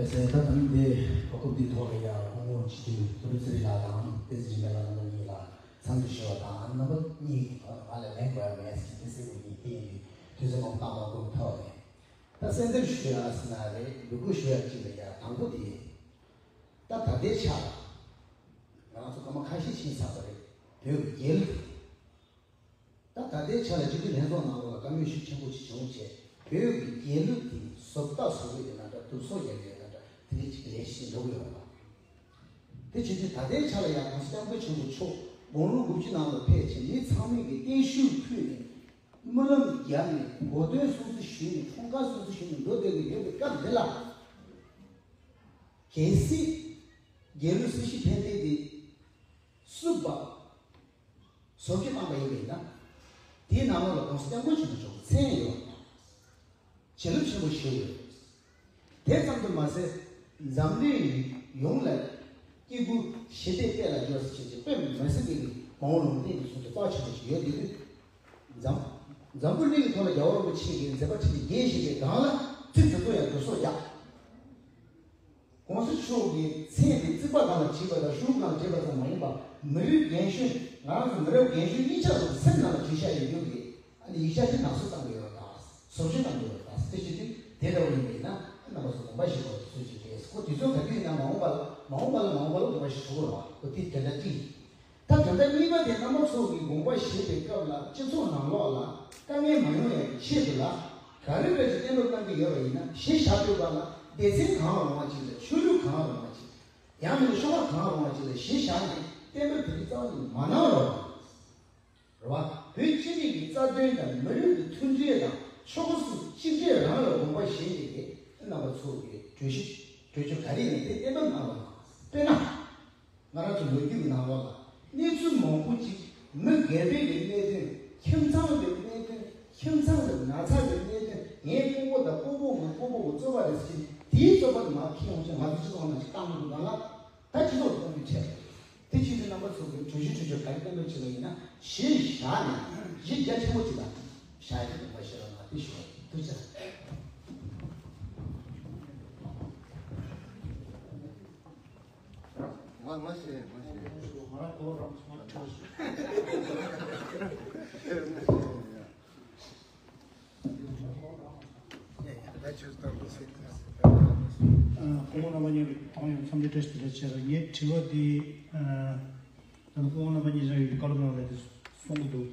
ལགས། ལགས་སོ། ད་ཐེངས་འདི་གོ་སྐབས་འདིའི་ཐོག་ལ་ཡང་སྐུ་ངོ་སྤྱི་འཐུས་དོན་གྲུབ་ཚེ་རིང་ལགས་དང་བསྟན་འཛིན་འཇིགས་མེད་ལགས་རྣམ་པ་གཉིས་ལ་འཚམས་འདྲི་ཞུ་བ་དང་། རྣམ་པ་གཉིས་ཀྱི་ཐོག་ནས་ང་ལ་ལན་དགོས་ཡ་མེད་ཟེར་གྱི་འདི་གསལ་པོ་ཡིན། དེ་ཡིན་དུས་དུས་ཚོད་མང་པོ་བཏང་མ་དགོས་པའི་ཐོག་ནས། ད་གསལ་འདེབས་ཞུ་ཡ་ཟེར་ན་རེད། འབོད་སྐུལ་ཞུ་ཡ་གཅིག་ལ་ཡ། དང་པོ་དེ། ད་ད་ལྟའི་ཆ་ལ་ང་རང་ཚོ་སྐར་མ་ཁ་ཤས་ཕྱིན་ཚར་བ་རེད། བོད་ཀྱི་རྒྱལ་གླུ་དེ། ད་ད་ལྟའི་ཆ་ལ་སྤྱི་འཐུས་ལྷན་ཚོགས་ནང་ལོགས་ལ་བཀའ་མོལ་ཤུགས་ཆེན་པོ་ཅིག་བྱུང་བྱས། བོད་ཀྱི་རྒྱལ་གླུ་དེ་བཟོ་ལྟ་བཟོ་གི་ཡོད་ན་འདྲ། བསྡུ་གསོག་རྒྱག་གི་ཡོད་ན་འདྲ། དེ་འདྲ་ཅིག་ལས་གཞི་འགྲོ་གི་ཡོད་པ། དེ་བྱེད་དུས་ད་ལྟའི་ཆ་ལ་ཡང་༸གོང་ས་༸སྐྱབས་མགོན་ཆེན་པོ་མཆོག་དགུང་ལོ་དགུ་བཅུ་ནང་ལ་ཕེབས་བྱས། མི་ཚང་མས་ཀྱི་བརྟན་བཞུགས་ཕུལ་ནས། སྨོན་ལམ་བརྒྱབ་ནས། གོ་སྟོན་སྲུང་བརྩི་ཞུས་ནས། འཁྲུངས་སྐར་སྲུང་བརྩི་ཞུས་ནས་འགྲོ་བསྡད་ཀྱི་ཡོད་པའི་སྐབས་འདི་ལ། གལ་སྲིད་རྒྱལ་གླུ་སྲིད་ཞིའི་ཕན་བདེ་དེ་བསུབ་པ་ ཡོད་ན། དེའི་ནང་ལོགས་ལ་༸གོང་ས་༸སྐྱབས་མགོན་ཆེན་པོ་མཆོག་གི་མཚན་ཡོད། བྱིན་རླབས་ཆེན་པོ་ཞིག་ཡོད། དེ་ཙམ་དུ་མ་ཟད། འཛམ་གླིང་ཡོངས་ལ་སྐྱེ་དགུ་ཞི་བདེ་དཔལ་ལ་འབྱོར་ཟེར་བྱས་ཀྱི་དཔེ་མི་སྲིད་པའི་གི་མ་འོངས་ལུང་བསྟན་གྱི་ཚུལ་དུ་རྩ་ཆེན་པོ་ཞིག་ཡོད། དེ་དུས་འཛམ་འཛམ་བུ་གླིང་གི་ཐོག་ལ་རྒྱལ་བ་རིན་པོ་ཆེ་གི་མཛད་པ་ཁྲི་ཕྲག་བརྒྱད་བཞེས་པའི་སྒང་ལ་ཚིག་དེ་ཚོ་ཡང་བསྡུ་གསོག་རྒྱག་གོང་ས་མཆོག་གི་མཚན་དེ་རྩིག་པ་སྒང་ལ་བྲིས་པ་དང་ཤོག་བུ་སྒང་ལ་བྲིས་པ་ཙམ་མ་ཡིན་པར། མི་རིགས་རྒན་གཞོན། ང་རང་ཚོ་མི་རབས་རྒན་གཞོན་གཉིས་ཆ་རུ་སེམས་ནང་ལ་བྲིས་བཞག་ཡོད་རྒྱུ་གི། ཨ་ནི་ཡིག་ཆ་དེ་ནག་བསུབ་བཏང་གི་ཡོད་པ་དང་། བཟོ་བཅོས་བཏང་གི་ཡོད་པ་དང་། དེ་བྱེད་དུས་དེ་འདྲ་བོ་ཡིན་པ་ཡིན་ན། རྣམ་པ་ཚོ་དགོངས་པ་བཞེས་དགོས་ཚུལ་གྱི་རེད། ཁོ་དེ་ཚོ་ག་དུས་ཡིན་ན་མ་འོངས་པ་ལ། མ་འོངས་པ་ལ། མ་འོངས་པ་ལ་དགོངས་པ་བཞེས་ཆོག་གི་རེད་བ། ཁོ་དེ་དོན་དག་གཅིག་ཡིན། ད་དོན་དག་གཉིས་པ་དེ། རྣམ་པ་ཚོ་གིས་དགོངས་པ་བཞེས་པའི་སྐབས་ལ་སྤྱི་ཚོགས་ནང་ལོགས་ལ་དཀའ་ངལ་མ་ཡོང་ཡག་གི་ཆེད་དུ་ལ། ག་རེ་རེ་ཞིག་གཏན་འབེབས་གནང་གི་ཡོད་པ་ཡིན་ན། གཞི་བཞག་ཡོད་པ་ལ། སྡེ་ཚན་གང་རུང་བ་ཅིག་ལ། ཆོས་ལུགས་གང་རུང་བ་ཅིག། ཡང་མིན་ན་ཤོག་ཁག་གང་རུང་བ་ཅིག་ལ་གཞི་བཞག་ནས་གཏན་འབེབས་དེ་རིགས་རྩ་བ་ནས་མ་གནང་རོགས། རེད་བ། བོད་སྤྱི་རིགས་ཀྱི་རྩ་དོན་དང་། མི་རིགས་ཀྱི་མཐུན་སྒྲིལ་དང་། ཕྱོགས་སུ་གཅིག་སྒྲིལ་རང་ལ་དགོངས་པ་བཞེས་ནས། རྣམ་པ་ཚོ་གིས་གྲོས་གཞི་གྲོས་ཆོད་ག་རེ་ཡིན་ན་དེ་གཏན་འབེབས་གནང་རོགས་གནང་། དཔེར་ན། ང་རང་ཚོ་ལོ་རྒྱུས་ཀྱི་ནང་ལོགས་ལ་གནས་ཚུལ་མང་པོ་ཅིག་མི་སྒེར་པའི་གི་གནད་དོན། ཁྱིམ་ཚང་གི་གནད་དོན། ཁྱིམ་ཚང་གི་ན་ཚ་གི་གནད་དོན། ངའི་སྤོ་བོ་དང་སྤོ་བོ་གི་སྤོ་བོ་གི་རྩོད་པ་རེད་ཟེར་གྱི། དེའི་རྩོད་པ་དེ་མར་འཁྱེར་ཡོང་ཆེད་ང་ཚོ་སྤྱི་ཚོགས་ནང་ཅིག་བཏང་དགོས་ན་ལ། ད་སྤྱི་ཚོགས་ཀྱི་གཏན་འབེབས་བྱས་པ་རེད། དེ་ཕྱིན་ཆད་རྣམ་པ་ཚོ་གིས་གྲོས་གཞི་གྲོས་ཆོད་ག་རེ་གཏན་འབེབས་བྱེད་པ་ཡིན་ན་གཞི་བཞག་ནས། གཞི་རྒྱ་ཆེན་པོ་ཅིག་ལ་བཞག་ཡག་གི་དགོངས་པ་བཞེས་རོགས་གནང་། ཐུགས་རྗེ་ཆེ། ང་ང་ཤེས་ང་ཤེས། ང་གོ་རང་ང་ཁྲོ་ཤི། ད་ཆུ་སྟོན་པ་ཟེར་གྱི་ཨ། སྐུ་ངོ་རྣམ་པ་གཉིས་ཀྱིས་ཐོག་ཡོང་འཚམས་འདྲི་བཀྲ་ཤིས་བདེ་ལེགས་བྱས་རོགས། ངའི་དྲི་བ་འདི། ཨ། ད་ནི་སྐུ་ངོ་རྣམ་པ་གཉིས་རང་ཡོད་བཀའ་སློབ་གནང་རེད་དེ་གསུང་གི་འདུག་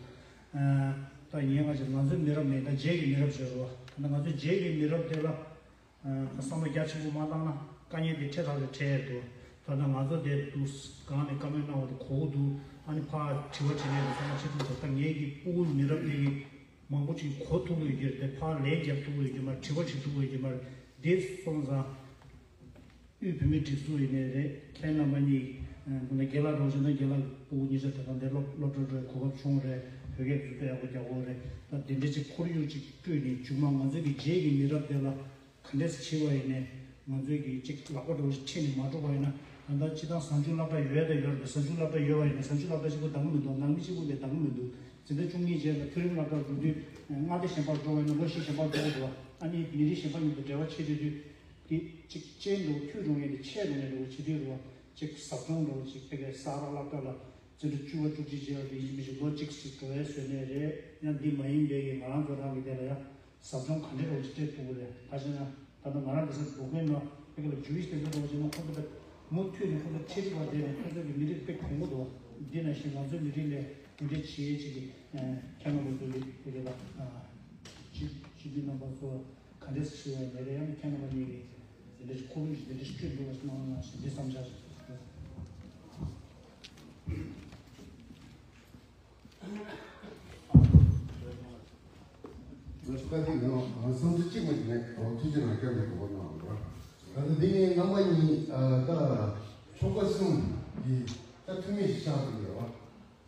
ཨ། ད་ཡིན་ང་ཅག་ང་ཚོའི་མི་རབས་མེད། ད་རྗེས་ཀྱི་མི་རབས་བྱས་རོགས། ད་ང་ཚོའི་རྗེས་ཀྱི་མི་རབས་དེ་ལ། ཨ། བསམ་བློ་རྒྱ་ཆེན་པོ་མ་བཏང་ན་དཀའ་ངལ་དེ་འཕྲད་ཐག་ཆོད་འཕྲད་ཡས་འདུག་ད་ལྟ་ང་ཚོ་དེ་འདུག་སྒང་ནས་བཀའ་མོལ་གནང་བ་དེ་གོ་གི་འདུག་ཨ་ནི་ཕར་དྲི་བ་དྲིས་ལན་དེ་ཚང་མ་ཆེད་དུ་འདུག་ད་ངེད་ཀྱི་སྤུ་གུའི་མི་རབས་དེ་གི་མང་པོ་ཅིག་གོ་ཐུབ་ཀྱི་ཡོད་ཀྱི་རེད་དེ། ཕར་ལན་རྒྱབ་ཐུབ་ཀྱི་ཡོད་ཀྱི་མ་རེད། དྲི་བ་དྲིས་ཐུབ་ཀྱི་ཡོད་ཀྱི་མ་རེད། དེ་སོང་ཙང་། དབུས་བོད་མིའི་སྒྲིག་འཛུགས་ཡིན་ནའི་རེད། ཁྱེད་རྣམ་པ་གཉིས། ཨ། འདི་ན་རྒན་ལགས་འདྲ་བོ་བྱས་ན་རྒན་ལགས་སྤུ་གུ་གཉིས་ཆ་དེ་ག་འདིར་སློབ་སློབ་གྲྭར་འགྲོ་ཡའི་གོ་སྐབས་བྱུང་རེད། བོད་སྐད་ཚུར་ལྟ་ཡག་པོ་རྒྱག་གི་རེད། ད་དེ་འདྲ་ཅིག་ཁོར་ཡུག་ཅིག་བསྐྲུན་ནས་མཇུག་མ་ང་ཚོའི་གི་རྗེས་ཀྱི་མི་རབས་དེ་ལ་ག་འདྲས་བྱས་པ་ཡིན་ནའི་ང་ཚོའི་གི་ཅིག་ལག་པ་འདྲ་བོ་ཞིག་ཁྲིད་ནས་མ་འགྲོ་བ་ཡིན་ན། ད་ལྟ་སྤྱིར་བཏང་གཟའ་མཇུག་སློབ་གྲྭ་ཡོད་དང་ཡོད་རེད། གཟའ་མཇུག་སློབ་གྲྭ་ཡོད་པ་ཡིན་ན་གཟའ་མཇུག་སློབ་གྲྭ་གཅིག་པུ་འདང་གི་མི་འདུག་ནང་མི་གཅིག་པུ་ལས་འདང་གི་མི་འདུག་འཛིན་གྲྭ་བཅུ་གཉིས་རྗེས་ལ་མཐོ་རིམ་སློབ་གྲྭར་འགྲོ་དུས་མངའ་སྡེ་གཞན་པར་འགྲོ་བ་ཡིན་ན་ལོ་བཞི་གཞན་པར་འགྲོ་དགོས་འདུག་ཨ་ནི་མི་རིགས་གཞན་པ་མཉམ་དུ་འབྲེལ་བ་བྱེད་བསྡད་དུས། དེ་གཅིག་ཅན་དུ་ཁྱོད་རུང་ཡས་དེ་ཆད་རུང་ཡས་དེ་བྱེད་དུས་རུ་གཅིག་ཟབ་སྦྱོང་འདྲ་བོ་གཅིག་ཕ་གིའི་ས་རཱ་སློབ་གྲྭ་ལ་འཛིན་གྲྭ་བཅུ་པ་བཅུ་གཅིག་བྱས་པ་དེ་ཡིན་གཅིག་མིན་གཅིག་ལོ་གཅིག་ཅིག་འགྲོ་ཡས་བཟོས་ནས་རེད། ཡང་འདི་མ་ཡིན་པའི་གི་ང་རང་ཚོ་རང་གི་དེ་ལ་ཡང་ཟབ་སྦྱོང་ག་འདྲ་འདྲ་བོ་ཅིག་སྤྲད་ཐུབ་ཀྱི་རེད། ད་བྱས་ན་ད་ལྟ་ང་རང་གི་སར་འགྲོ་མཁན་ནང་ཕ་གི་ལ་ཇུ་ཝིཤ་དེ་ཚོ་འདྲ་བོ་བྱས་ན་ཁོ་ཚོ་ད་མུ་མཐུད་ནས་ཁོ་ཚོ་ཁྲིད་པ་དེ་ནས་ཁོ་ཚོ་གི་མི་རིགས་དཔེ་གོང་པོ་འདུག་འདི་ནང་བཞིན་ང་ཚོའི་མི་རིགས་ལ་འདི་འདྲ་བྱེད་ཡས་ཅིག་གི་ཁྱེད་རྣམ་པ་ཚོ་གི་ཕ་གི་ལ་སྤྱི་སྤྱི་འཐུས་རྣམ་པ་ཚོ། ག་འདྲས་བྱས་པ་ཡིན་ནའི་ཡང་ཁྱེད་རྣམ་པ་གཉིས་ཀྱིས་དེ་འདྲས་ཁོར་ཡུག་ཅིག་དེ་འདྲས་བསྐྲུན་ཐུབ་པ་ཞིག་གནང་རོགས་གནང་ཞེས་འདི་བསམ་འཆར་ཞིག་བཀའ་དྲིན་ཡོད། བསམ་ཚུལ་གཅིག་མ་གཅིག་མེད། ཐུགས་རྗེ་གནང་། བསྐྱར་དུ་གོ་སྐབས་གནང་བ་རེད། ད་ལྟ་འདི་ངའི་རྣམ་པ་གཉིས། ཨ། ད་ཆོལ་ཁ་གསུམ་གྱི་ད་འཐུས་མི་ཞིག་ཆགས་ཐུབ་ཡོད་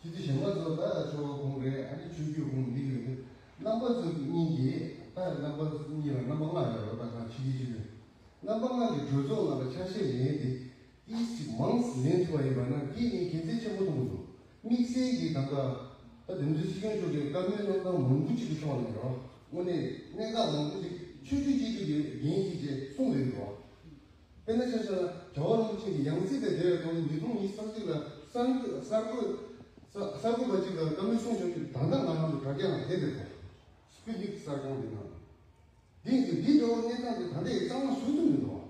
པ། སྤྱི་འཐུས་གཞན་པ་ཚོ་ད་ཆོལ་ཁ་གུང་རེད། ཨ་ནི་ཆོས་བརྒྱུད་གུང་འདི་ཡོད་དུས། རྣམ་པ་ཚོ་གཉིས་ཀྱིས་ད་རྣམ་པ་གཉིས་ལ་རྣམ་པ་ལྔ་ཡོད་རེད་པ། ད་ཆིག་སྒྲིལ་ཆིག་སྒྲིལ། རྣམ་པ་ལྔ་གི་གྲོས་ཚོགས་ནང་ལ་ཆ་ཤས་ལེན་ཏེ་ཏིས་ཅིག་མང་ཙམ་ལེན་ཐུབ་པ་ཡིན་པ་ན་དེ་ངས་དགེ་མཚན་ཆེན་པོ་མཐོང་གི་འདུག་དམིགས་བསལ་གྱིས་ད་ལྟ་ད་འདེམས་བསྐོ་སྲིད་སྐྱོང་མཆོག་གིས་བཀའ་མོལ་གནང་སྟངས་མང་པོ་ཅིག་གི་ཕྱོགས་ནས་རོགས། དངོས་གནས་གནད་འགག་མང་པོ་ཅིག་ཆོས་བརྒྱུད་སྤྱི་འཐུས་ཀྱི་འགན་ཞིག་ཅེས་གསུངས་ཡོད་རེད་རོགས། དཔེར་ན་ཆ་བཞག་ན་རྒྱལ་བ་རིན་པོ་ཆེ་གི་ཡང་སྲིད་དང་འབྲེལ་བའི་ཐོག་ནས་ཉིས་སྟོང་ཉི་ཤུ་རྩ་གཅིག་ལ་གསར་འགོད་གསར་འགོད་གསར་འགོད་པ་གཅིག་ལ་བཀའ་མོལ་གསུངས་བྱུང་དུས། ད་ལྟ་ང་རང་ཚོ་དྲ་རྒྱ་ནང་བསྡད་རེད་པ། སྤུ་ནིག་གསར་ཁང་འདི་ནང་། འདི་འདི་འདྲ་བོ་གནས་སྟངས་དེ་ད་ལྟའི་གཙང་མ་བཟོ་ཐུབ་མི་འདུག་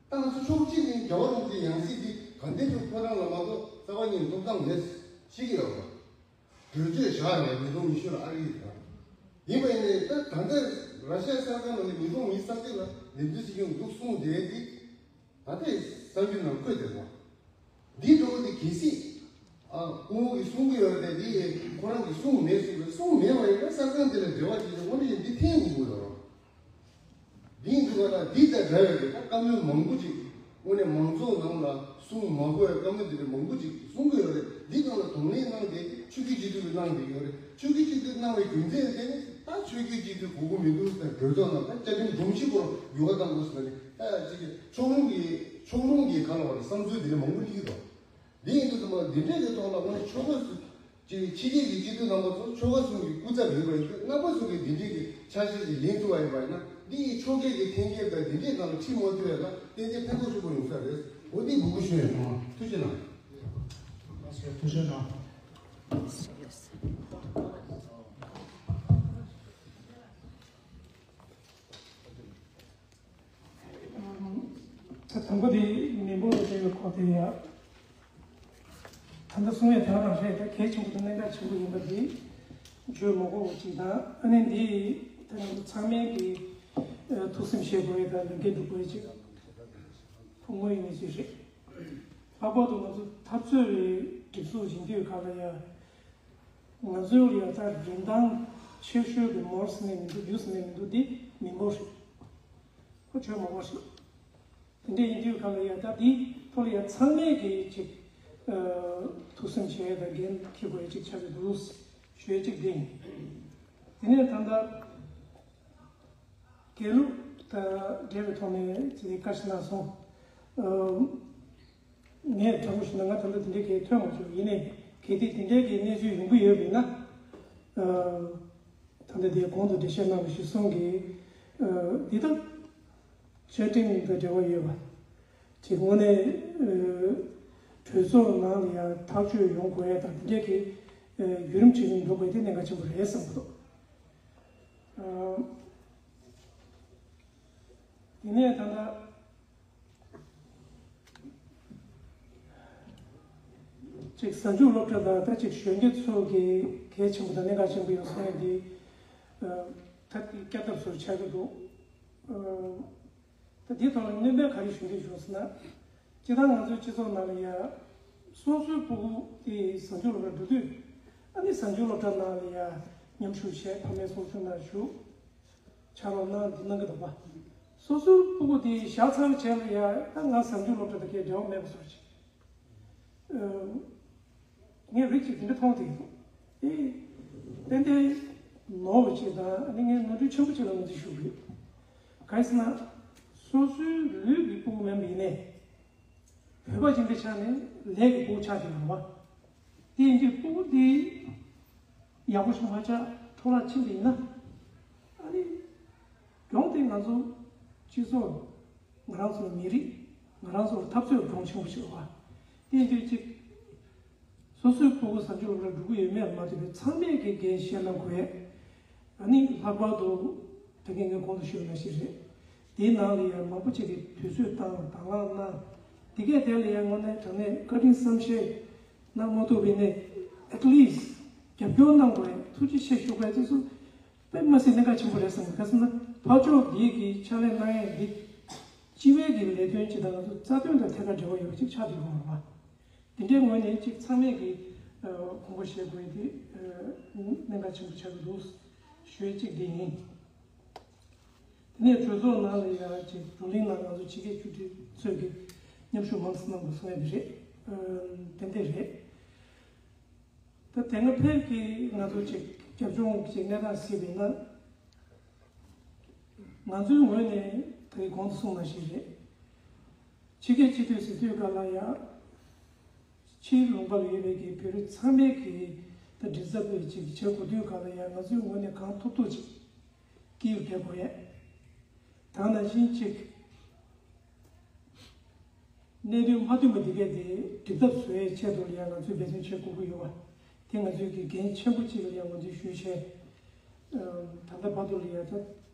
ད་ང་ཚོ་ཕྱོགས་གཅིག་ནས་རྒྱལ་བ་རིན་པོ་ཆེའི་ཡང་སྲིད་འདི་ག་འདྲ་ཐུབ་ཁོ་རང་ལ་མ་གཏོགས་རྩ་བ་ཉིད་ཐོབ་ཐང་མེད་ཤེས་ཀྱི་ཡོད་རེད། གྲོས་ཆོད་བཞག་ཡོད་རེད། ཉིས་སྟོང་ཉི་ཤུ་ལ་ཨ་རི་ཡིན་ད། ཡིན་པ་ཡིན་ནའི་ད་ད་ལྟ་ར་ཤ་ཡ་གསར་ཁང་ནང་ནས་ཉིས་སྟོང་ཉི་ཤུ་རྩ་གཅིག་ལ་འདེམས་བསྐོ་སྲིད་སྐྱོང་འདུག་གསུངས་བསྡད་དེ། ད་ལྟའི་གསར་འགྱུར་ནང་འཁོད་བསྡད་འདུག་འདི་འདྲ་བོ་དེ་གལ་སྲིད། ཨ། སྐུ་ངོ་གིས་གསུང་གི་ཡོད་རེད་དེ། ཁོ་རང་གིས་གསུངས་མེད་གསུངས་པས། གསུངས་མེད་པ་ཡིན་ན་གསར་ཁང་དེ་ལ་འབྲེལ་བ་བྱས་ཏེ་དངོས་གནས་ཀྱི་འདི་འཐེན་དགོས་ཀྱི་ཡོད་རེད། འདི་ཡིན་དུས་ང་ལ་འདི་དང་འདྲ་བའི་རེད། ད་བཀའ་མོལ་མང་པོ་ཅིག་དངོས་གནས་མང་ཚོགས་ནང་ལ་གསུང་མ་དགོས་པའི་བཀའ་མོལ་འདི་འདྲ་མང་པོ་ཅིག་གསུང་གི་ཡོད་རེད། འདི་སྒང་ལ་གདོང་ལེན་གནང་སྟེ་ ཆོས་བརྒྱུད་སྤྱི་འཐུས་ཀྱིས་གནང་བསྡད་ཡོད་རེད། ཆོས་བརྒྱུད་སྤྱི་འཐུས་གནང་བའི་རྒྱུ་མཚན་དེ་ནི་ད་ཆོས་བརྒྱུད་སྤྱི་འཐུས་དགོས་མཁོ་མི་འདུག་ཟེར། གྲོས་ཚོགས་ནང་ད་བཅའ་ཁྲིམས་སྒྲོམ་གཞི་སྐོར་འགྱུར་བ་གཏང་དགོས་ཟེར་ནས། ད་ཅིག་ཕྱོགས་ལྷུང་གི་ཕྱོགས་ལྷུང་གི་ག་ལ་བ་རེད། བསམ་ཚུལ་དེ་འདྲ་མང་པོ་སླེབས་ཀྱི་འདུག་འདི་ཡིན་དུས་ཙམ་པ་འདི་འདྲའི་གི་ཐོག་ལ་དངོས་གནས་ཆོལ་ཁ་གསུམ་གྱི་ཕྱི་རྒྱལ་གྱི་སྤྱི་འཐུས་རྣམ་པ་ཚོ་ཆོལ་ཁ་གསུམ་གྱི་སྐུ་ཚབ་ཡིན་པ་ཡིན་དུས། རྣམ་པ་ཚོ་གིས་འདི་འདྲའི་གི་ཆ་ཤས་ཤིག་ལེན་ཐུབ་པ་ཡིན་པ་ཡིན་ན། འདི་ཡི་ཕྱོགས་སྒྲིག་གི་འཐེན་འཁྱེར་དང་འདི་འདྲའི་སྒང་ལ་ཁྲིད་མ་ཐུབ་ཡ་ལ་ཏན་ཏན་ཕན་ཐོགས་ཆེན་པོ་ཡོང་ས་རེད། འོ་འདི་འབོད་སྐུལ་ཞུ་ཡ་ཡིན། ཐུགས་རྗེ་གནང་། ཐུགས་རྗེ་གནང་། ད་དང་པོ་དེ་མི་འབོར་ལ་འབྲེལ་བའི་སྐོར་དེ་ཡ། ད་ལྟ་གསུང་ཡ་དེ་རང་རེད། ད་གལ་ཆེན་པོ་དང་གནད་འགག་ཆེན་པོ་ཡིན་པ་དེ་བརྗོད་མ་དགོས་པ་ཅིག་དང་། ཨ་ནི་འདི་ད་ང་ཚོ་ཚང་མས་ཀྱི་ཐུགས་སེམས་བཞེས་དགོས་ཡ་དང་ལས་འགན་སྒྲུབ་དགོས་ཡ་ཅིག་ཁུངས་སྐྱེལ་ཡོད་ངེས་ཅིག་རེད། ལྷག་པར་དུ་ང་ཚོ་འཐབ་རྩོད་རེད། སྒྲིག་འཛུགས་ཡིན་དུས་ག་ལ་ཡ། ང་ཚོའི་ལ་ཡ་ད་རིན་ཐང་ཆེ་ཤོས་ཀྱི་མོལ་ཟེར་ནས་མི་འདུག་རྒྱུ་ཟེར་ནས་མི་འདུག་འདི་མི་འབོར་རེད། ཁོ་བརྗོད་མ་དགོས་ཤིག་དེ་འདྲ་ཡིན་དུས་ག་ལ་ཡ་ད་འདི་ཐོག་ལ་ཡ་ཚང་མས་ཀྱི་ཅིག་ཐུགས་སེམས་བྱས་དང་འགན་འཁྱེར་དགོས་ཡ་ཅིག་ཆགས་ཀྱི་འདུག་ཞུ་ཡ་ཅིག་འདི་ཡིན། དེ་ནས་ད་ལྟ་དགེ་ལུགས་དང་འབྲེལ་བའི་ཐོག་ནས་ཅིག་བཀའ་ཞིག་གནང་སོང་། ངས་དྲང་པོ་ཞུས་ན་ང་ད་ལྟ་དེ་འདྲའི་གི་ཐོན་མ་བྱུང་། ཡིན་ནའི་གལ་ཏེ་དེ་འདྲའི་གི་གནས་ཚུལ་ཡོང་གི་ཡོད་པ་ཡིན་ན། ད་ལྟ་དེའི་གོང་དུ་འགྲེལ་བཤད་གནང་བ་གཞིར་བཟུང་གིས། འདི་དག་བཅའ་ཁྲིམས་དང་འབྲེལ་བ་ཡོད་པ་ཅིག་དངོས་གནས་གྲོས་ཚོགས་ནང་ལ་ཡང་ཐག་གཅོད་ཡོང་དགོས་ཡ་དང་། དེ་འདྲའི་གི་བརྒྱུད་རིམ་ཅིག་འགྲོ་དགོས་དེ་གནད་འགག་ཆེན་པོ་རེད་བསམ་གྱི་འདུག་དེ་ནས་ད་ལྟ། གཅིག་གཟའ་མཇུག་སློབ་གྲྭ་དང་ད་གཅིག་གཞོན་སྐྱེས་ཚོ་གི་གལ་ཆེན་པོ་དང་གནད་འགག་ཆེན་པོ་ཡོད་སོང་ཡ་འདི། ད་ལྟའི་བསྐྱར་ལྡབ་སོགས་ཆགས་ཀྱི་འདུག་ད་འདི་ཐོག་ལ་སྣོན་པ་ག་རེ་ཞུ་འདོད་བྱུང་ཟེར་ན། སྤྱིར་བཏང་ང་ཚོའི་སྤྱི་ཚོགས་ནང་ལ་ཡ། སོ་སོའི་སྤུ་གུ་དེ་གཟའ་མཇུག་སློབ་གྲྭ་འགྲོ་དུས། ཨ་ནི་གཟའ་མཇུག་སློབ་གྲྭ་ནང་ལ་ཡ་མཉམ་ཞུགས་བྱས། ཕ་མའི་ཚོགས་ཆུང་ནང་ཞུགས། ཕྱག་ལོག་གནང་འདི་གནང་གི་འདུག་པ། སོ་སོའི་སྤུ་གུ་དེ་བཞག་ཚར་བའི་རྗེས་ལ་ཡ། ད་ང་གཟའ་མཇུག་སློབ་གྲྭ་དང་གའི་འབྲེལ་བ་མེད་པ་བཟོ་ཅིག་ངས་རིགས་གཅིག་དེ་འདྲ་མཐོང་བསྡད་ཀྱི་འདུག་ཨེ། ཏན་ཏན་ནོར་བ་ཅིག་དང་། ཨ་ནི་ངས་ནོར་འཁྲུལ་ཆེན་པོ་ཅིག་ལ་ངོས་འཛིན་ཞུ་གི་ཡོད། གང་ཡིན་ཟེར་ན། སོ་སོའི་ལུས་ཀྱི་སྤུ་གུ་མིན་པ་ཡིན་ནའི། བོད་པ་ཅིག་གི་ཆ་ནས་ལས་ཀྱི་སྤུ་གུ་ཆགས་བསྡད་ཡོད་པ། དེ་ཡིན་དུས་སྤུ་གུ་དེ་ཡག་པོ་ཞིག་མ་ཆགས་འཕྲོ་བརླག་ཕྱིན་པ་ཡིན་ན། ཨ་ནི་གྱོང་དེ་ང་ཚོ་སྤྱི་ཚོགས། ང་རང་ཚོ་མི་རིགས། ང་རང་ཚོར་འཐབ་རྩོད་གྱོང་ཆེན་པོ་ཞིག་རེད་པ། དེ་ཡིན་དུས་གཅིག་སོ་སོའི་སྤུ་གུ་གཟའ་མཇུག་སློབ་གྲྭར་འགྲོ་གི་ཡོད་མེད་ལ་མ་ལྟོས་པའི་ཚང་མས་ཀྱི་འགན་བཞེས་གནང་དགོས། ཨ་ནི་ལྷག་པར་དུ་ད་གིན་ངས་གོང་དུ་ཞུས་པ་ནང་བཞིན་རེད། དེའི་ནང་ལ་ཡང་མང་པོ་ཅིག་གིས་དུས་ཚོད་བཏང་དང་བླངས་གནང་། དེ་གས་དེ་ལ་ཡང་དངོས་གནས་དྲང་གནས་བཀའ་དྲིན་བསམ་ཤེས་གནང་མ་ཐུབ་པ་ཡིན་ནའི། at least རྒྱབ་སྐྱོར་གནང་དགོས། ཐུགས་རྗེ་ཆེ་ཞུ་དགོས། དེ་ཚོ་དཔེ་མ་སྲིད་གནད་འགག་ཆེན་པོ་རེད་བསམ་གྱི། ག་ཟེར་ན་ཕར་ཕྱོགས་འདི་གི་ཕྱག་ལས་གནང་ཡས་འདི་སྤྱི་པའི་གི་ལས་དོན་ཅིག་དང་ང་ཚོ་རྩ་དོན་དང་ཐད་ཀར་འབྲེལ་བ་ཡོད་པ་ཅིག་ཆགས་བསྡད་ཡོད་རེད་པ། དེ་འདྲའི་ངོས་ནས་ཅིག་ཚང་མས་ཀྱི་ཨ་དགོངས་པ་བཞེས་དགོས་དེ་ཨ་གནད་འགག་ཆེན་པོ་ཆགས་ཀྱི་འདུག་ཞུ་ཡས་གཅིག་དེ་ཡིན། དེ་ནས་གྲོས་ཚོགས་ནང་ལ་ཡང་ཅིག་བགྲོ་གླེང་ནང་ང་ཚོ་ཕྱི་རྒྱལ་བཅུ་ཁྲི་ཚོས་ཀྱི་མཉམ་ཞུགས་མང་ཙམ་གནང་དགོས་གསུང་ཡ་དེ་རེད། ཨ་ཏན་ཏན་རེད། ད་དེ་སྔ་ཕན་གྱི་ང་ཚོ་ཅིག་རྒྱབ་ལྗོངས་ཀྱི་གནས་སྟངས་གཟིགས་པ་ཡིན་ན། ང་ཚོའི་ངོས་ནས་ད་གིན་གོང་དུ་གསུངས་ནང་བཞིན་རེད། ཕྱི་རྒྱལ་སྤྱི་འཐུས་ཟེར་དུས་ག་ལ་ཡ། ཕྱིའི་ལུང་པ་ལ་ཡོད་པའི་གི་བོད་རིགས་ཚང་མས་ཀྱི་ད་མགྲིན་ཚབ་པའི་ཅིག་བྱེད་དགོས་དུས་ག་ལ་ཡ། ང་ཚོའི་ངོས་ནས་གང་ཐུབ་ཐུབ་ཅིག་སྐྱིད་རྒྱག་དགོས་ཡ། ད་ནང་བཞིན་ཅིག་གནད་དོན་མ་མཐུན་པ་འདི་གས་དེ་འགྲིག་ཐབས་བཟོ་ཡའི་ཆེད་དུ་ལ་ཡང་ང་ཚོས་འབད་བརྩོན་བྱེད་དགོས་ཀྱི་ཡོད་པ། དེ་ང་ཚོས་ཀྱི་འགན་ཆེན་པོ་གཅིག་ལ་ཡང་ངོས་འཛིན་ཞུས་བྱས། ད་ལྟ་བར་དུ་ལ་ཡང་ད་ཐུགས་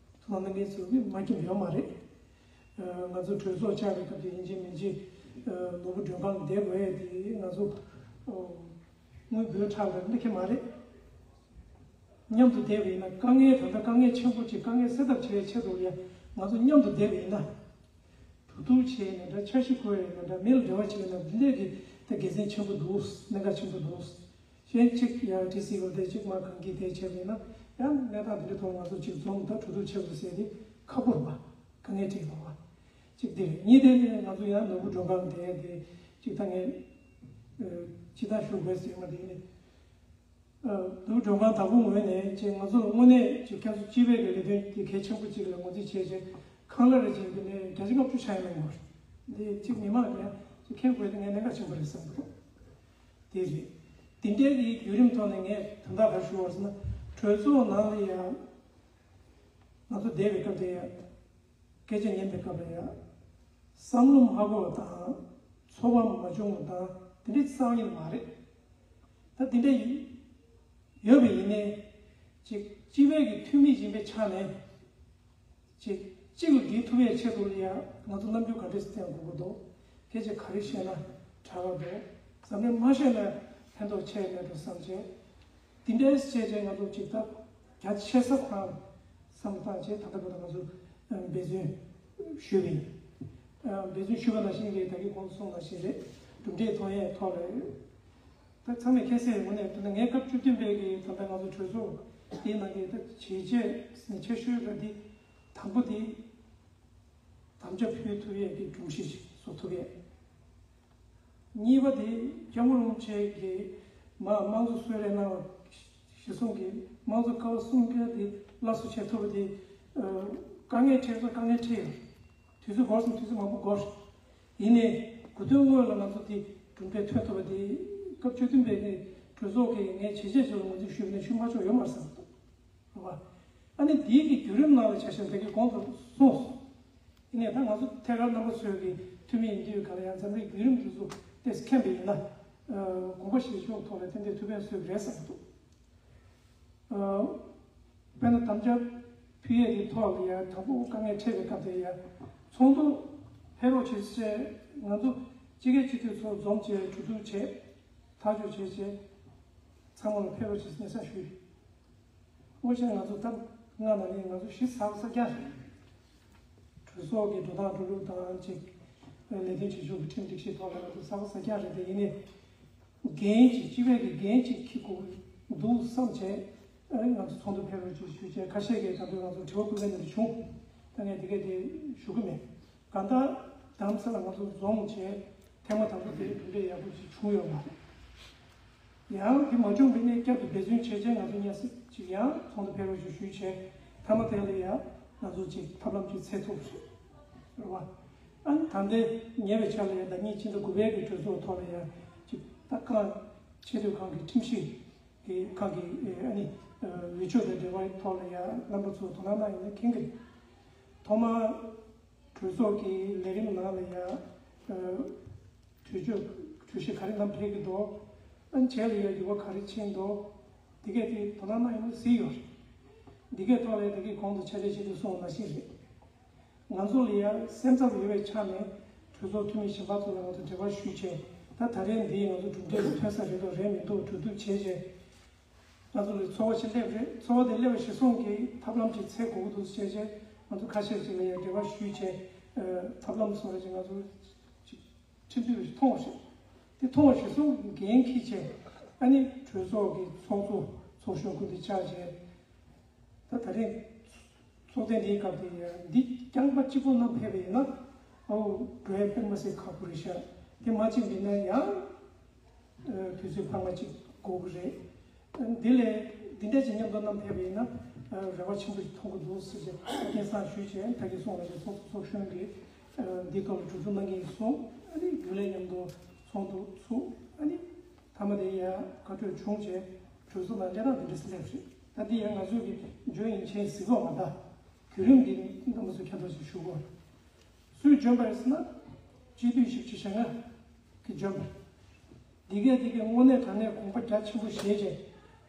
སྣང་གནང་མཁན་ཚོ་མི་མ་སྐྱིད་ཡོད་མ་རེད། ང་ཚོ་གྲོས་ཚོགས་བཅར་བའི་སྐབས་དེ་ཡིན་གཅིག་མིན་གཅིག་ནོར་བུ་མགྲོན་ཁང་བསྡད་དགོས་ཡས་དེ་ང་ཚོ་དངུལ་དགོས་དྲགས་པ་འདི་ཁེ་མ་རེད། མཉམ་དུ་བསྡད་པ་ཡིན་ན། དཀའ་ངལ་ད་ལྟ་དཀའ་ངལ་ཆེན་པོ་ཅིག་དཀའ་ངལ་སེལ་ཐབས་བྱེད་ཡའི་ཆེད་དུ་ལ་ཡང་ང་ཚོ་མཉམ་དུ་བསྡད་པ་ཡིན་ན། གྲོས་བསྡུར་བྱས་ནས་འདྲ། འཆར་གཞི་བཀོད་ཡས་ནས་འདྲ། མི་ལ་འབྲེལ་བ་བྱས་ནས་འདི་འདྲས་ཀྱི་ད་དགེ་མཚན་ཆེན་པོ་འདུག་གནད་འགག་ཆེན་པོ་འདུག་གཞན་གཅིག་ཡང་ཊི་སི་ཝི་དེ་གཅིག་མ་གང་གིས་དེ་བྱས་པ་ཡིན་ན། ཡང་གནས་སྟངས་འདི་འདྲའི་ཐོག་ང་ཚོ་གཅིག་འཛོམས་ད་གྲོས་བསྡུར་བྱེད་དགོས་ཟེར་དེ་ཁག་པོ་རེད་པ། དཀའ་ངལ་འཕྲད་ཀྱི་རེད་པ། གཅིག་དེ་རེད། གཉིས་དེ་ནི་ང་ཚོ་ཡང་ནོར་བུ་མགྲོན་ཁང་དེ་དེ་གཅིག་ད་ངས་ཨ་ཕྱི་ཐག་ཞུ་དགོས་ཟེར་ང་དེ་ནི། འདུག་མགྲོན་ཁང་དང་པོ་ངོས་ནས་ཅིག་ང་ཚོ་དངོས་གནས་ཅིག་ཁྱེད་ཚོ་སྤྱི་པའི་གི་ལས་དོན་དེ་གལ་ཆེན་པོ་ཅིག་ལ་ངོས་འཛིན་བྱས་ཅིག་ཁང་གླ་རེ་ཅིག་འདི་ནས་བརྒྱ་ཆ་ལྔ་བཅུ་ཆག་ཡོད་མ་རེད། འདི་ཅིག་མི་མང་ལ་ཡང་ཅིག་མཁྱེན་དགོས་དེ་ངས་གནད་འགག་ཆེན་པོ་རེད་བསམ་གི་འདུག་དེ་རེད། དེ་འདྲའི་གི་བརྒྱུད་རིམ་ཐོག་ནས་ངས་དོན་དག་ག་རེ་ཞུ་བ་ཟེར་ན། གྲོས་ཚོགས་ནང་ལ་ཡང་ང་ཚོ་བསྡད་པའི་སྐབས་དེ་ཡང་། སྐད་ཆ་ཉན་པའི་སྐབས་ལ་ཡང་། བསམ་བློ་མ་འཁོར་བ་དང་། ཚོར་བ་མ་བྱུང་བ་དང་དེ་འདྲའི་རྩ་བ་ཉིད་ནས་མ་རེད། ད་དེ་འདྲ་ཡོད་པ་ཡིན་ནའི། ཅིག་སྤྱི་པའི་གི་འཐུས་མི་ཡིན་པའི་ཆ་ནས། ཅིག་གཅིག་ལ་འགྲིག་ཐུབ་ཡའི་ཆེད་དུ་ལ་ཡང་ང་ཚོ་རྣམ་འགྱུར་ག་འདྲས་སེ་བསྟན་དགོས་ཀྱི་འདུག་སྐད་ཆ་ག་རེ་བཤད་ན་དྲག་ག་འདུག་འཛམ་གླིང་མ་བཤད་ན་ཕན་ཐོགས་ཆེ་མེད་འགྲོ་བསམ་བྱས། དེ་འདྲའི་བྱས་བྱས་ང་ཚོ་ཅིག་ད་རྒྱ་ཆེ་ས་ཁོ་རང་བསམ་བློ་བཏང་བྱས། ད་ལྟ་བར་དུ་ང་ཚོ་འབད་བརྩོན་ཞུས་པ་ཡིན། འབད་བརྩོན་ཞུས་པ་ནང་བཞིན་གྱི་ད་གིན་གོང་དུ་གསུངས་ནང་བཞིན་རེད། གྲུབ་འབྲས་ཐོན་ཡས་ཐོག་ལ། ད་ཚང་མས་མཁྱེན་གསལ་ཡིན་པ་ནས་ད་ལྟ་ངས་སྐབས་བཅུ་བདུན་པའི་གི་ད་ལྟ་ང་ཚོ་གྲོས་ཚོགས་དེའི་ནང་གི་ད་བྱས་རྗེས་ཆེ་ཤོས་ལ་འདི་དང་པོ་དེ། དམ་བཅའ་ཕུལ་ཐུབ་ཡས་ཀྱི་སྒྲོམ་གཞི་ཞིག་བཟོ་ཐུབ་ཡས། གཉིས་པ་དེ་སྐྱབས་མགོན་རིན་པོ་ཆེ་གིས་མ་དམངས་གཙོ་གསོལ་རས་གནང་བ་གཞིར་བཟུང་གིས་དམངས་གཙོ་ཀ་བ་གསུམ་ཀ་དེ་སླར་གསོ་བྱེད་ཐུབ་པ་དེ། དཀའ་ངལ་འཕྲད་ས་དཀའ་ངལ་འཕྲད་ཡོད། དུས་ཚོད་འགོར་སོང་། དུས་ཚོད་མང་པོ་འགོར། ཡིན་ནའི་དགུ་ཐོན་སྔོན་ལ་ང་ཚོ་དེ་གྲུབ་འབྲས་ཐོན་ཐུབ་པ་དེ་སྐབས་བཅུ་བདུན་པའི་གྲོས་ཚོགས་ཀྱིས་ངས་བྱས་རྗེས་ཆེ་ལ་ངོས་འཛིན་ཞུས་པ་ནས་ཞུ་མ་ཆོག་ཡོད་མ་རེད་བསམ་གྱི་འདུག་རེད་བ། ཨ་ནི་འདིའི་གི་བརྒྱུད་རིམ་ནང་ལ་ཆ་བཞག་ན་ད་གིན་གོང་དུ་གསུངས་སོང་། ཡིན་ནའི་ད་ང་ཚོ་ཐད་ཀར་རྣམ་པ་ཚོའི་གི་འཐུས་མི་ཡིན་དུས་ག་ལ་ཡང་འཛམ་གླིང་བརྒྱུད་རིམ་དེ་ཚོ་ཏོག་ཙམ་མཁྱེན་པ་ཡིན་ན། དགོངས་པ་བཞེས་ཕྱོགས་ཐོག་ལ་ཏན་ཏན་ཐུགས་ཕན་གསོས་ཀྱི་རེད་བསམ་གྱི་འདུག་དཔེར་ན་དམ་བཅའ་ཕུལ་ཡས་དེ་ཐོག་ལ་ཡང་དང་པོ་དཀའ་ངལ་འཕྲད་པའི་སྐབས་དེ་ཡང་ཚོགས་འདུ་ཕེབས་རོགས་བྱེད་ཅེས། ང་ཚོ་སྤྱི་སྒེར་སྤྱི་འཐུས་ཚོ་འཛོམས་བྱས་གྲོས་བསྡུར་བྱས། ཐག་གཅོད་བྱས་བྱས། ཚང་མ་ལ་ཕེབས་རོགས་བྱེད་ཟེར་སྙན་སེང་ཞུས། དངོས་གཞི་ང་ཚོ་ད་སྔ་མ་ནས་ང་ཚོ་གཞི་ས་ས་རྒྱ་རེད། གྲོས་ཚོགས་ཀྱི་འགྲོ་སྟངས་འགྲོ་ལུགས་དང་གཅིག་ལས་དོན་བྱེད་ཕྱོགས་ཀྱི་ཁྲིམས་སྒྲིག་གཞི་ཐོག་ལ་ང་ཚོ་ས་ས་རྒྱ་རེད་དེ། ཡིན་ནའི་འགན་ཅིག་སྤྱི་པའི་གི་འགན་ཅིག་འཁྱེར་དགོས་འདུག་བསམ་བྱས། ཨ་ནི་ང་ཚོ་ཚོགས་འདུ་ཕེབས་རོགས་ཅིག་ཞུས་བྱས། ཁ་ཤས་ཀྱིས་ད་དུང་ང་ཚོ་དྲི་བ་བཀོད་མཁན་དེ་འདྲ་བྱུང་། ད་ངས་དེ་གས་དེ་ཞུ་གི་མེད། གང་ལྟར་རྡ་རམ་ས་ལ་ང་ཚོ་འཛོམས་བྱས་ཐེངས་མ་དང་པོ་དེ་གྲུབ་འབྲས་ཡག་པོ་ཞིག་བྱུང་ཡོད་མ་རེད། ཡང་དེ་མ་བྱུང་བའི་གནས་བསྐྱར་དུ་འབད་བརྩོན་བྱས་བྱས་ང་ཚོ་སྙན་སེང་ཅིག་ཡང་ཚོགས་འདུ་ཕེབས་རོགས་ཞུ་ཞུས་བྱས། མཐའ་མ་དེ་ལ་ཡང་ང་ཚོ་ཅིག་ཐབས་ལམ་ཅིག་འཚོལ་ཐུབ་རེད། རེད་བ། ཨ་ནི་ད་ལྟའི་ཉེ་བའི་ཆར་ལ་ཡང་ཟླ་གཉིས་ཕྱི་ཟླ་དགུ་པའི་གི་གྲོས་ཚོགས་ཐོག་ལ་ཡང་ཅིག་ད་ཁག་ཆེ་མཐོའི་ཁང་གི་ཁྲིམས་ཞིབ་ཀྱི་ཁག་གི་ཨ་ནི་འོས་ཆོས་དང་འབྲེལ་བའི་ཐོག་ལ་ཡང་རྣམ་པ་ཚོ་དོ་སྣང་གནང་ཡོད་ན་མཁྱེན་གྱི་རེད། ཐོག་མར། གྲོས་ཚོགས་ཀྱི་ལས་རིམ་ནང་ལ་ཡང་། ཨ། གྲོས་ཆོད་གྲོས་གཞི་ག་རེ་བསྣམས་ཕེབས་ཀྱི་འདུག་ཨ་ནི་བྱས་ལ་ཡང་འགྱུར་བ་ག་རེ་ཕྱིན་འདུག་འདི་གས་དེ་དོ་སྣང་གནང་ཡོད་ན་གཟིགས་ཡོད་རེད། འདི་གས་ཐོག་ལ་ཡང་ད་གིན་གོང་དུ་ཕྱག་ལས་བྱེད་དུས་གསུངས་པ་ནང་བཞིན་རེད། ང་ཚོ་ལ་ཡང་སེམས་འཚབ་ཡོད་པའི་ཆ་ནས་གྲོས་ཚོགས་འཐུས་མི་གཞན་པ་ཚོ་ལ་ང་ཚོ་འབྲེལ་བ་ཞུས་བྱས། ད་ད་རེས་འདི་ང་ཚོ་གྲུབ་འབྲས་ཐོན་ས་རེད་འདུག་རེད་མི་འདུག་གྲོས་བསྡུར་བྱས་བྱས། ང་ཚོ་ལ་ཚོར་བ་ཞིག་སླེབས་རེད། ཚོར་བ་དེ་སླེབས་པ་གཞིར་བཟུང་གིས་ཐབས་ལམ་ཅིག་འཚོལ་དགོས་ཀྱི་འདུག་ཟེར་བྱས། ང་ཚོ་ཁ་ཤས་ཅིག་ལ་ཡང་འབྲེལ་བ་ཞུས་བྱས། ཨ། ཐབས་ལམ་བཟོ་ར་ཅིག་ང་ཚོ་ཅིག་ཁྲིམས་མཐུན་པ་ཞིག་མཐོང་བ་རེད། དེ་མཐོང་བ་གཞིར་བཟུང་གིས་འགན་འཁྱེར་བྱས། ཨ་ནི་གྲོས་ཚོགས་ཀྱི་ཚོགས་གཙོ་ཚོགས་གཞོན་སྐུ་མདུན་བཅར་བྱས། ད་ད་རེས་ཚོགས་ཐེངས་འདིའི་སྐབས་དེ་ཡང་འདི་རྐྱང་པ་གཅིག་པོ་བསྣམས་ཕེབས་པ་ཡིན་ན། ཨོ། འགྲོ་ཡ་དཔེ་མི་སྲིད་ཁག་པོ་རེད་ཤག་དེ་མ་ཕྱིན་པ་ཡིན་ན་ཡང་། ཨ། དུས་ཚོད་འཕར་མ་གཅིག་འགོར་གི་རེད། ཨ། འདི་ལས་འདི་འདྲ་ཅིག་མཉམ་དུ་བསྣམས་ཕེབས་པ་ཡིན་ན། ཨ། རེ་བ་ཆེན་པོ་ཞིག་མཐོང་གི་འདུག་ཟེར་བྱས་སྙན་སེང་ཞུས་བྱས། ད་གིན་སོང་བ་ཞིག་ཚོགས་གཙོ་ཚོགས་གཞོན་གྱིས། ཨ། འདི་ཐོག་ལ་གྲོས་བསྡུར་གནང་གི་ཡིན་གསུངས། ཨ་ནི་རྒྱུན་ལས་མཉམ་དུ་ཚོགས་འདུ་ཚུགས། ཨ་ནི་མཐའ་མ་དེ་ཡང་བཀའ་གྲོས་བྱུང་བྱས་གྲོས་ཚོགས་ནང་སླེབས་སྟངས་འདི་འདྲ་ཞིག་སླེབས་རེད། ད་འདི་ཡང་ང་ཚོས་ཀྱི་འཇོན་ཡིན་ཆེན་གཟིགས་རོགས་མ་ད། བརྒྱུད་རིམ་འདི་རྣམ་པ་ཚོས་མཁྱེན་རྟོགས་ཤིག་ཞུ་དགོས། སུས་འཇོན་པ་རེད་ཟེར་ན། སྤྱི་འཐུས་བཞི་བཅུ་ཞེ་ལྔ་གིས་འཇོན་པ་རེད། འདི་གས་འདི་གས་དངོས་གནས་དྲང་གནས་དགོངས་པ་རྒྱ་ཆེན་པོ་བཞེས་བྱས།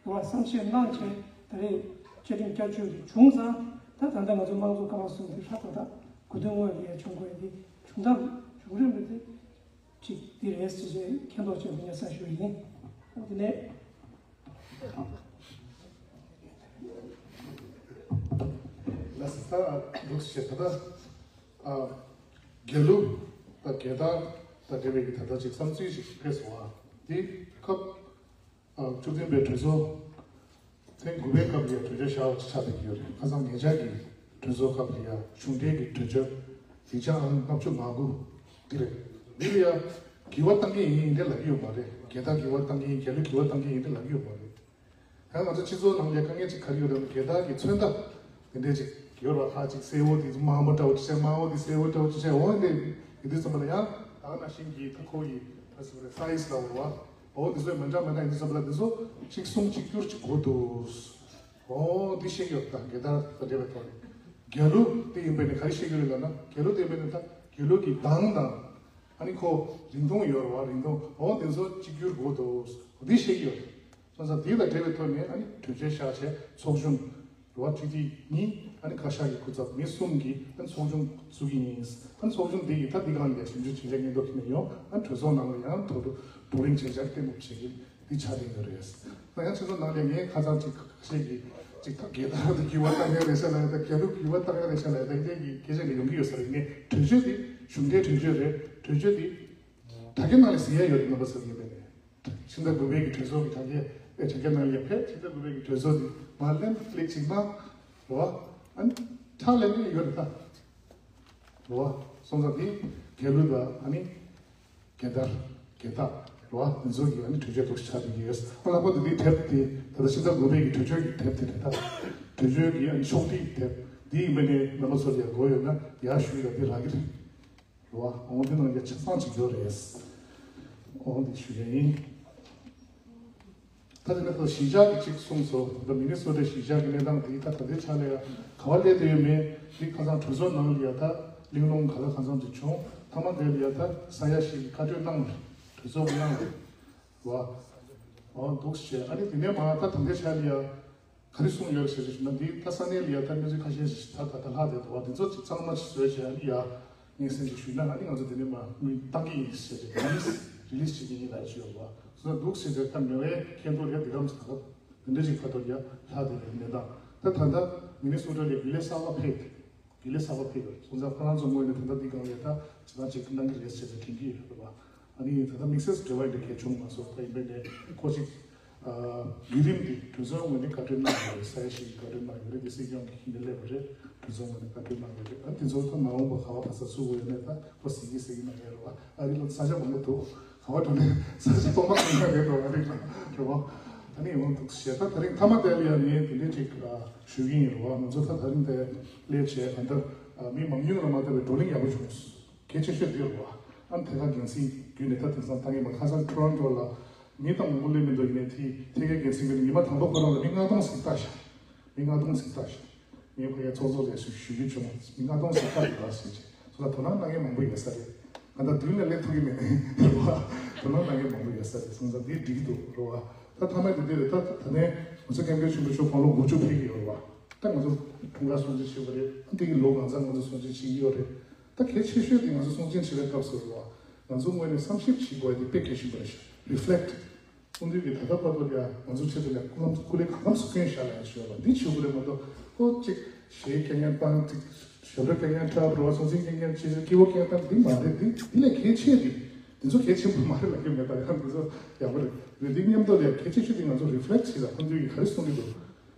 འོ། བསམ་ཤེས་གནང་བྱས། ད་རེས་བཅའ་ཁྲིམས་བསྐྱར་བཅོས་འདི་བྱུང་ཙང་། ད་ད་ལྟ་ང་ཚོ་དམངས་གཙོ་ཀ་བ་གསུམ་འདི་ཧྲ་ཏོག་ཏག་དགུ་ཐོན་སྔོན་ལ་ཡ་བྱུང་དགོས་ཡ་འདི་བྱུང་ཐབས་བྱུང་རིམ་རེད་དེ། ཅིག་འདི་རེད་ཟེར་བྱས་མཁྱེན་རྟོགས་ཅན་དུ་སྙན་སེང་ཞུ་ཡི་ཡིན། འོ། དེ་ནས། ལགས་སོ། ད་འདུག་སེ་ད་ལྟ། ཨ། རྒྱལ་གླུ་དང་རྒྱལ་དར་དང་འབྲེལ་བའི་གི་ད་ལྟ་ཅིག་བསམ་ཚུལ་ཞིག་ཕེབས་སོང་བ། འདི་སྐབས། ཨ། བཅུ་བདུན་པའི་གྲོས་ཚོགས་ཐེངས་དགུ་པའི་སྐབས་ལ་ཡང་གྲོས་འཆར་བཞག་པ་ཆགས་བསྡད་ཀྱི་ཡོད་རེད། ཁ་སང་ཉེ་ཆར་གྱི་གྲོས་ཚོགས་སྐབས་ལ་ཡང་གཞུང་འབྲེལ་གྱི་གྲོས་ཆོད་ཡིག་ཆ་ཨང་ལྔ་བཅུ་ང་དགུ་འདི་རེད། འདི་ལ་ཡང་འགྱུར་བ་གཏང་གི་ཡིན་འདི་ལབ་ཀྱི་ཡོད་མ་རེད། རྒྱལ་དར་འགྱུར་བ་གཏང་གི་ཡིན། རྒྱལ་གླུ་འགྱུར་བ་གཏང་གི་ཡིན་འདི་ལབ་ཀྱི་ཡོད་མ་རེད། ད་ང་ཚོ་སྤྱི་ཚོགས་ནང་ལ་དཀའ་ངལ་ཅིག་ག་རེ་ཡོད་རེད་ན། རྒྱལ་དར་གྱི་མཚོན་རྟགས་དེ་འདྲས་ཅིག་ཡོད་རེད་བ། ཁ་ཅིག་སེར་པོ་དེ་ཚོ་དམར་པོ་འདྲ་བོ་ཅིག་བྱས། དམར་པོ་དེ་སེར་པོ་འདྲ་བོ་ཅིག་བྱས། འོ་འདི་འདི་ཙམ་པ་ལ་ཡང་ད་ག་ནང་བཞིན་གྱི་ད་ཁོ་གི་ད་ཟེར་བ་རེད། སའི་ཟི་ལ་འོ་བ། འོ་འདི་ཚོ་མི་འདྲ་མི་འདྲ་ཡིན་དུས་ཙམ་པ་ལ་འདི་ཚོ་གཅིག་མཚུངས་གཅིག་གྱུར་ཅིག་དགོས་འདུག་འོ་འདི་བཤད་ཀྱི་ཡོད། ད་རྒྱལ་དར་དང་འབྲེལ་བའི་ཐོག་ནས་རྒྱལ་གླུ་དེ་ཡིན་པས་ནས་ག་རེ་བཤད་ཀྱི་ཡོད་ལབ་ན། རྒྱལ་གླུ་དེ་ཡིན་པས་ནས་ད་རྒྱལ་གླུ་གི་གདངས་དང་། ཨ་ནི་ཁོ་རིང་ཐུང་ཡོད་རེད་བ། རིང་ཐུང་འོ་དེ་ཚོ་གཅིག་གྱུར་དགོས་འདུག་འོ་འདི་བཤད་ཀྱི་ཡོད། སོང་ཙང་དེ་དང་འབྲེལ་བའི་ཐོག་ནས་ཨ་ནི་གྲོས་ཆོད་བཞག་བྱས་ཚོགས་ཆུང་རེད་བ། ཕྲུ་གུ་གཉིས་ཨ་ནི་བཀའ་ཤག་གི་སྐུ་ཚབ་མི་གསུམ་གྱིས་ཨ་ནི་ཚོགས་ཆུང་བཙུགས་ཀྱི་ཡིན། ཨ་ནི་ཚོགས་ཆུང་འདི་ཡིས་ད་འདི་གང་ལ་ཞིབ་འཇུག་བྱེད་ཆེད་སྙན་ཐོ་ཁྱེར་ནས་ཡོང་། ཨ་ནི་གྲོས་ཚོགས་ནང་ལ་ཡང་དོ་བགྲོ་གླེང་བྱེད་ཆེད་གཏན་འབེབས་བྱེད་ཀྱི་འདི་ཆགས་བསྡད་ཡོད་རེད། ད་ཡང་ཕྱི་ཚོགས་ནང་ལ་ངས་ཁ་སང་ཅིག་ཁ་ཤས་ཀྱིས་ཅིག་ད་རྒྱལ་དར་དུ་འགྱུར་བ་བཏང་ཡ་རེད་ཤག་ལབ་ཡ། ད་རྒྱལ་གླུ་འགྱུར་བ་བཏང་ཡ་རེད་ཤག་ལབ་ཡ། ད་ངས་སྐད་ཆ་ནས་ཡོང་གི་ཡོད་ས་རེད། ངས་གྲོས་ཆོད་དེ་གཞུང་འབྲེལ་གྲོས་ཆོད་རེད། གྲོས་ཆོད་དེ་དྲ་རྒྱ་ནང་ལ་གཟིགས་ཡ་ཡོད་རེད། རྣམ་པ་ཚོ་ཡིན་པས་ནས། ཕྱི་ཟླ་དགུ་པའི་གི་གྲོས་ཚོགས་ཀྱི་དྲ་རྒྱ་ཨེ་དྲ་རྒྱ་ནང་ལ་ཕེབས། ཕྱི་ཟླ་དགུ་པའི་གི་གྲོས་ཚོགས་དེ་མར་ལེན་ལེགས་ཅིག་གནང་། རེད་བ། ཨ་ནི་ཁྲག་ལེན་གྱི་ཡོད་རེད་ད། རེད་བ། སོང་ཙང་དེ་རྒྱལ་གླུ་དང་ཨ་ནི་རྒྱལ་དར་རྒྱལ་རྟགས་རེད་བ། དེ་ཚོ་གི་ཨ་ནི་གྲོས་ཆོད་འདུག་ཆགས་བསྡད་ཀྱི་ཡོད། ཨ་ལྷག་པར་དུ་དེའི་དེབ་དེ་ད་ལྟ་ཕྱི་ཟླ་དགུ་པའི་གི་གྲོས་ཆོད་ཀྱི་དེབ་དེ་རེད་ད། གྲོས་ཆོད་ཀྱི་ཨ་ནི་ཕྱོགས་སྒྲིག་དེབ་འདི་ཡིན་པ་ནས་རྣམ་པ་ཚོ་ལ་ཡ་དགོས་ཡོད་ན་ཡར་ཞུས་ལ་འདི་རག་གི་རེད། རེད་བ། འོང་དེ་ནང་རྒྱ་ཆ་ཚང་ཅིག་ཡོད་རེད། འོང་དེ་ཞུ་ཡ་ཡིན། ད་དེ་ནས་ད་གཞིས་ཆགས་ཀྱི་གཅིག་གསུངས་སོང་། ད་མི་ནི་སོ་ཊའི་གཞིས་ཆགས་ཀྱི་གནས་སྟངས་དེ་ད་ད་ལྟའི་ཆ་ལ་ཡ་ག་བ་སླེབས་བསྡད་ཡོད་མེད་དེ་ཁ་སང་གྲོས་ཚོགས་ནང་ལ་ཡ་ད་གླེང་སློང་ག་ལ་གང་འཚམ་ཅིག་བྱུང་། མཐའ་མ་དེ་ལ་ཡ་ད་ས་ཡ་བཞི་གིས་བཀའ་འཁྲོལ་གནང་རེད། གྲོས་ཚོགས་ཀྱིས་གནང་རེད། རེད་བ། འོ་འདུག་བྱས། ཨ་ནི་དེ་ནས་མ་ད་ད་ལྟའི་ཆ་ལ་ཡ། ག་རེ་གསུངས་ཡོད་ཟེར་ཞུ་ན། འདི་ད་ས་གནས་ལ་ཡ་ད་གནས་ཚུལ་ཁ་ཤས་ཤིག་ད་ད་ད་ལྷག་བསྡད་འདུག་བ། འདི་ཚོ་ཅིག་གཙང་མ་ཞིག་བཟོས་བྱས། ཨ་ནི་ཡ་སྙན་སེང་ཅིག་ཞུས་ན་ཨ་ནི་ང་ཚོ་འདི་ནས་མར་དངུལ་བཏང་གི་ཡིན་ཟེར་ཏེ་རི་ལིས་རི་ལིས་བྱེད་ཀྱི་ཡིན་ལབ་ཞུས་ཡོད་པ། སོ་འདུག་ཟེར་ཏེ་ད་མི་བའི་ཁྱེད་ཚོ་ལ་འདི་གམ་ཟེར་ད་འདི་འདྲ་ཅིག་ཕ་ཐོར་ཡ་ལྷག་བསྡད་པའི་གནས་སྟངས། ད་ད་ལྟ་མི་ནི་སོ་ཊ་ལ་རི་ལིས་གསར་པ་ཕེབས། དེ་ལས་གསར་པ་ཕེབས་ཡོད། སོང་ཙང་ཁོ་རང་ཚོ་ངོས་ནས་ད་ལྟ་འདི་སྒང་ལ་ད་ཇི་ལྟར་ཅིག་གནང་གི་རེད་ཟེར་ནས་དྲན་གྱི་ཡོད་རེད་པ། ཨ་ནི་ད་ལྟ་དམིགས་བསལ་འབྲེལ་བ་འདི་གལ་བྱུང་མ་སོང་། ད་ཡིན་པས་ནས་ཁོ་ཅིག་ཨ་བརྒྱུད་རིམ་འདི་གྲོས་ཚོགས་ངོས་ནས་བཀའ་འཁྲོལ་གནང་ཡོད་རེད། ས་ཡ་བཞི་གི་བཀའ་འཁྲོལ་གནང་ཡོད་རེད། འདི་སྲིད་སྐྱོང་གི་ཁྱིམ་ནས་སླེབས་པ་རེད། གྲོས་ཚོགས་ངོས་ནས་བཀའ་འཁྲོལ་གནང་ཡོད་རེད། ཨ་དེ་ཚོ་ད་མ་འོངས་པ་ག་བ་ག་ས་ཚུགས་དགོས་ཡོད་མེད་ད་ཁོ་གཟིགས་ཀྱི་གཟིགས་ཀྱི་མ་རེད་རེད་པ། ཨ་རི་ལ་ས་ཆ་མང་པོ་འདུག་ག་བ་འགྲོ་ནས་ས་ཆ་སྟོང་པ་གང་ག་རེད་འགྲོ། ཨ་རི་ལ་འགྲོ་བ། ཨ་ནི་ཡོང་འདུག་ཞེས། ད་ད་རིང་མཐའ་མ་དེ་ལ་ཡང་ངས་དེ་འདྲའི་ཅིག་ཞུ་གི་ཡིན་རེད་བ། ང་ཚོ་ད་ད་རིང་དེ་སླེབས་བྱས་གང་ལྟར་མི་མང་ཉུང་ལ་མ་ལྟོས་པའི་བགྲོ་གླེང་ཡག་པོ་བྱུང་སོང་། གལ་ཆེ་ཤོས་དེ་རེད་བ། ཨ་ནི་ཐད་ཀར་འགན་འཛིན་བརྒྱུད་ནས་ད་དེང་སང་ད་ངས་མ་ཁ་སང་ཊོ་རོན་ཊོ་ལ་མི་དང་མང་པོ་སླེབས་མི་འདུག་ཡིན་ནའི་དེ་ཐད་ཀའི་འགན་འཛིན་བརྒྱུད་ནས་ཉི་མ་དང་པོ་ཁོ་རང་ལ་མི་ལྔ་སྟོང་ཟིན་བཏང་ཤག་མི་ལྔ་སྟོང་ཟིན་བཏང་ཤག་ངས་ཁོ་ཡ་ཚོགས་གཙོ་ལས་སུ་ཞུ་རྒྱུ་བྱུང་། མི་ལྔ་སྟོང་ཟིན་བཏང་ཡོད་པ་ཟེར་བྱས་སོ་ལ་དོ་སྣང་གནང་མཁན་མང་པོ་ཡོད་ས་རེད། ང་ད་མདུན་ལ་སླེབས་ཐུབ་ཀྱི་མེད་ནའི་རེད་བ། དོ་སྣང་གནང་མཁན་མང་པོ་ཡོད་ས་རེད། སོང་ཙང་འདི་འགྲིག་གི་འདུག་རེད་བ། ད་མཐའ་མ་དེ་འདི་རེད། ད་ད་ནས་ང་ཚོ་སྐྱབས་མགོན་ཆེན་པོ་མཆོག་དགུང་ལོ་དགུ་བཅུ་ཕེབས་ཀྱི་ཡོད་རེད་བ། ད་ང་ཚོ་འཁྲུངས་སྐར་སྲུང་བརྩི་བྱེད་དགོས་རེད། འདི་གི་ལོ་གང་ཚང་ང་ཚོ་སྲུང་བརྩི་བྱེད་ཀྱི་ཡོད་རེད། ད་གལ་ཆེ་ཤོས་དེ་ང་ཚོ་སྲུང་བརྩི་བྱེད་པའི་སྐབས་སུ་རེད་བ། ང་ཚོ་ངོས་ནས་བསམ་ཞིབ་བྱེད་དགོས་ཡ་དེ་དཔེ་གལ་ཆེན་པོ་རེད་ཤག་རི་ཕི་ལེག་ཊི། སྐུ་མདུན་གྱིས་ད་ལྟ་བར་དུ་ཡང་ང་ཚོའི་ཆེད་དུ་ལ་སྐུ་ལམ་སྐུ་ལས་གང་ལམ་སུ་བསྐྱོན་བཞག་ལ་ཡང་ཞུ་བ་འདི་བྱེད་དགོས་རེད་མ་གཏོགས། ཁོ་གཅིག་གཞས་སྐད་ངན་བཏང་། གཅིག་ཞབས་བྲོ་སྐད་ངན་འཁྲབ། རེད་བ། སྲུང་བརྩི་སྐད་ངན་བྱེད། སྐྱིད་པོ་སྐད་བཏང་། འདི་མ་རེད། འདི་འདི་ལས་གལ་ཆེ། འདི་འདི་ཚོ་གལ་ཆེན་པོ་མ་རེད་ལབ་ཀྱི་མེད། ད་ཡང་འདི་ཚོ་ཡག་པོ་རེད། རེད། འདི་མཉམ་དུ་ལ་གལ་ཆེ་ཤོས་འདི་ང་ཚོ་རི་ཕི་ལེག་ཊི་བྱེད་ལ་སྐུ་མདུན་གྱིས་ག་རེ་གསུང་གི་འདུག་རེད་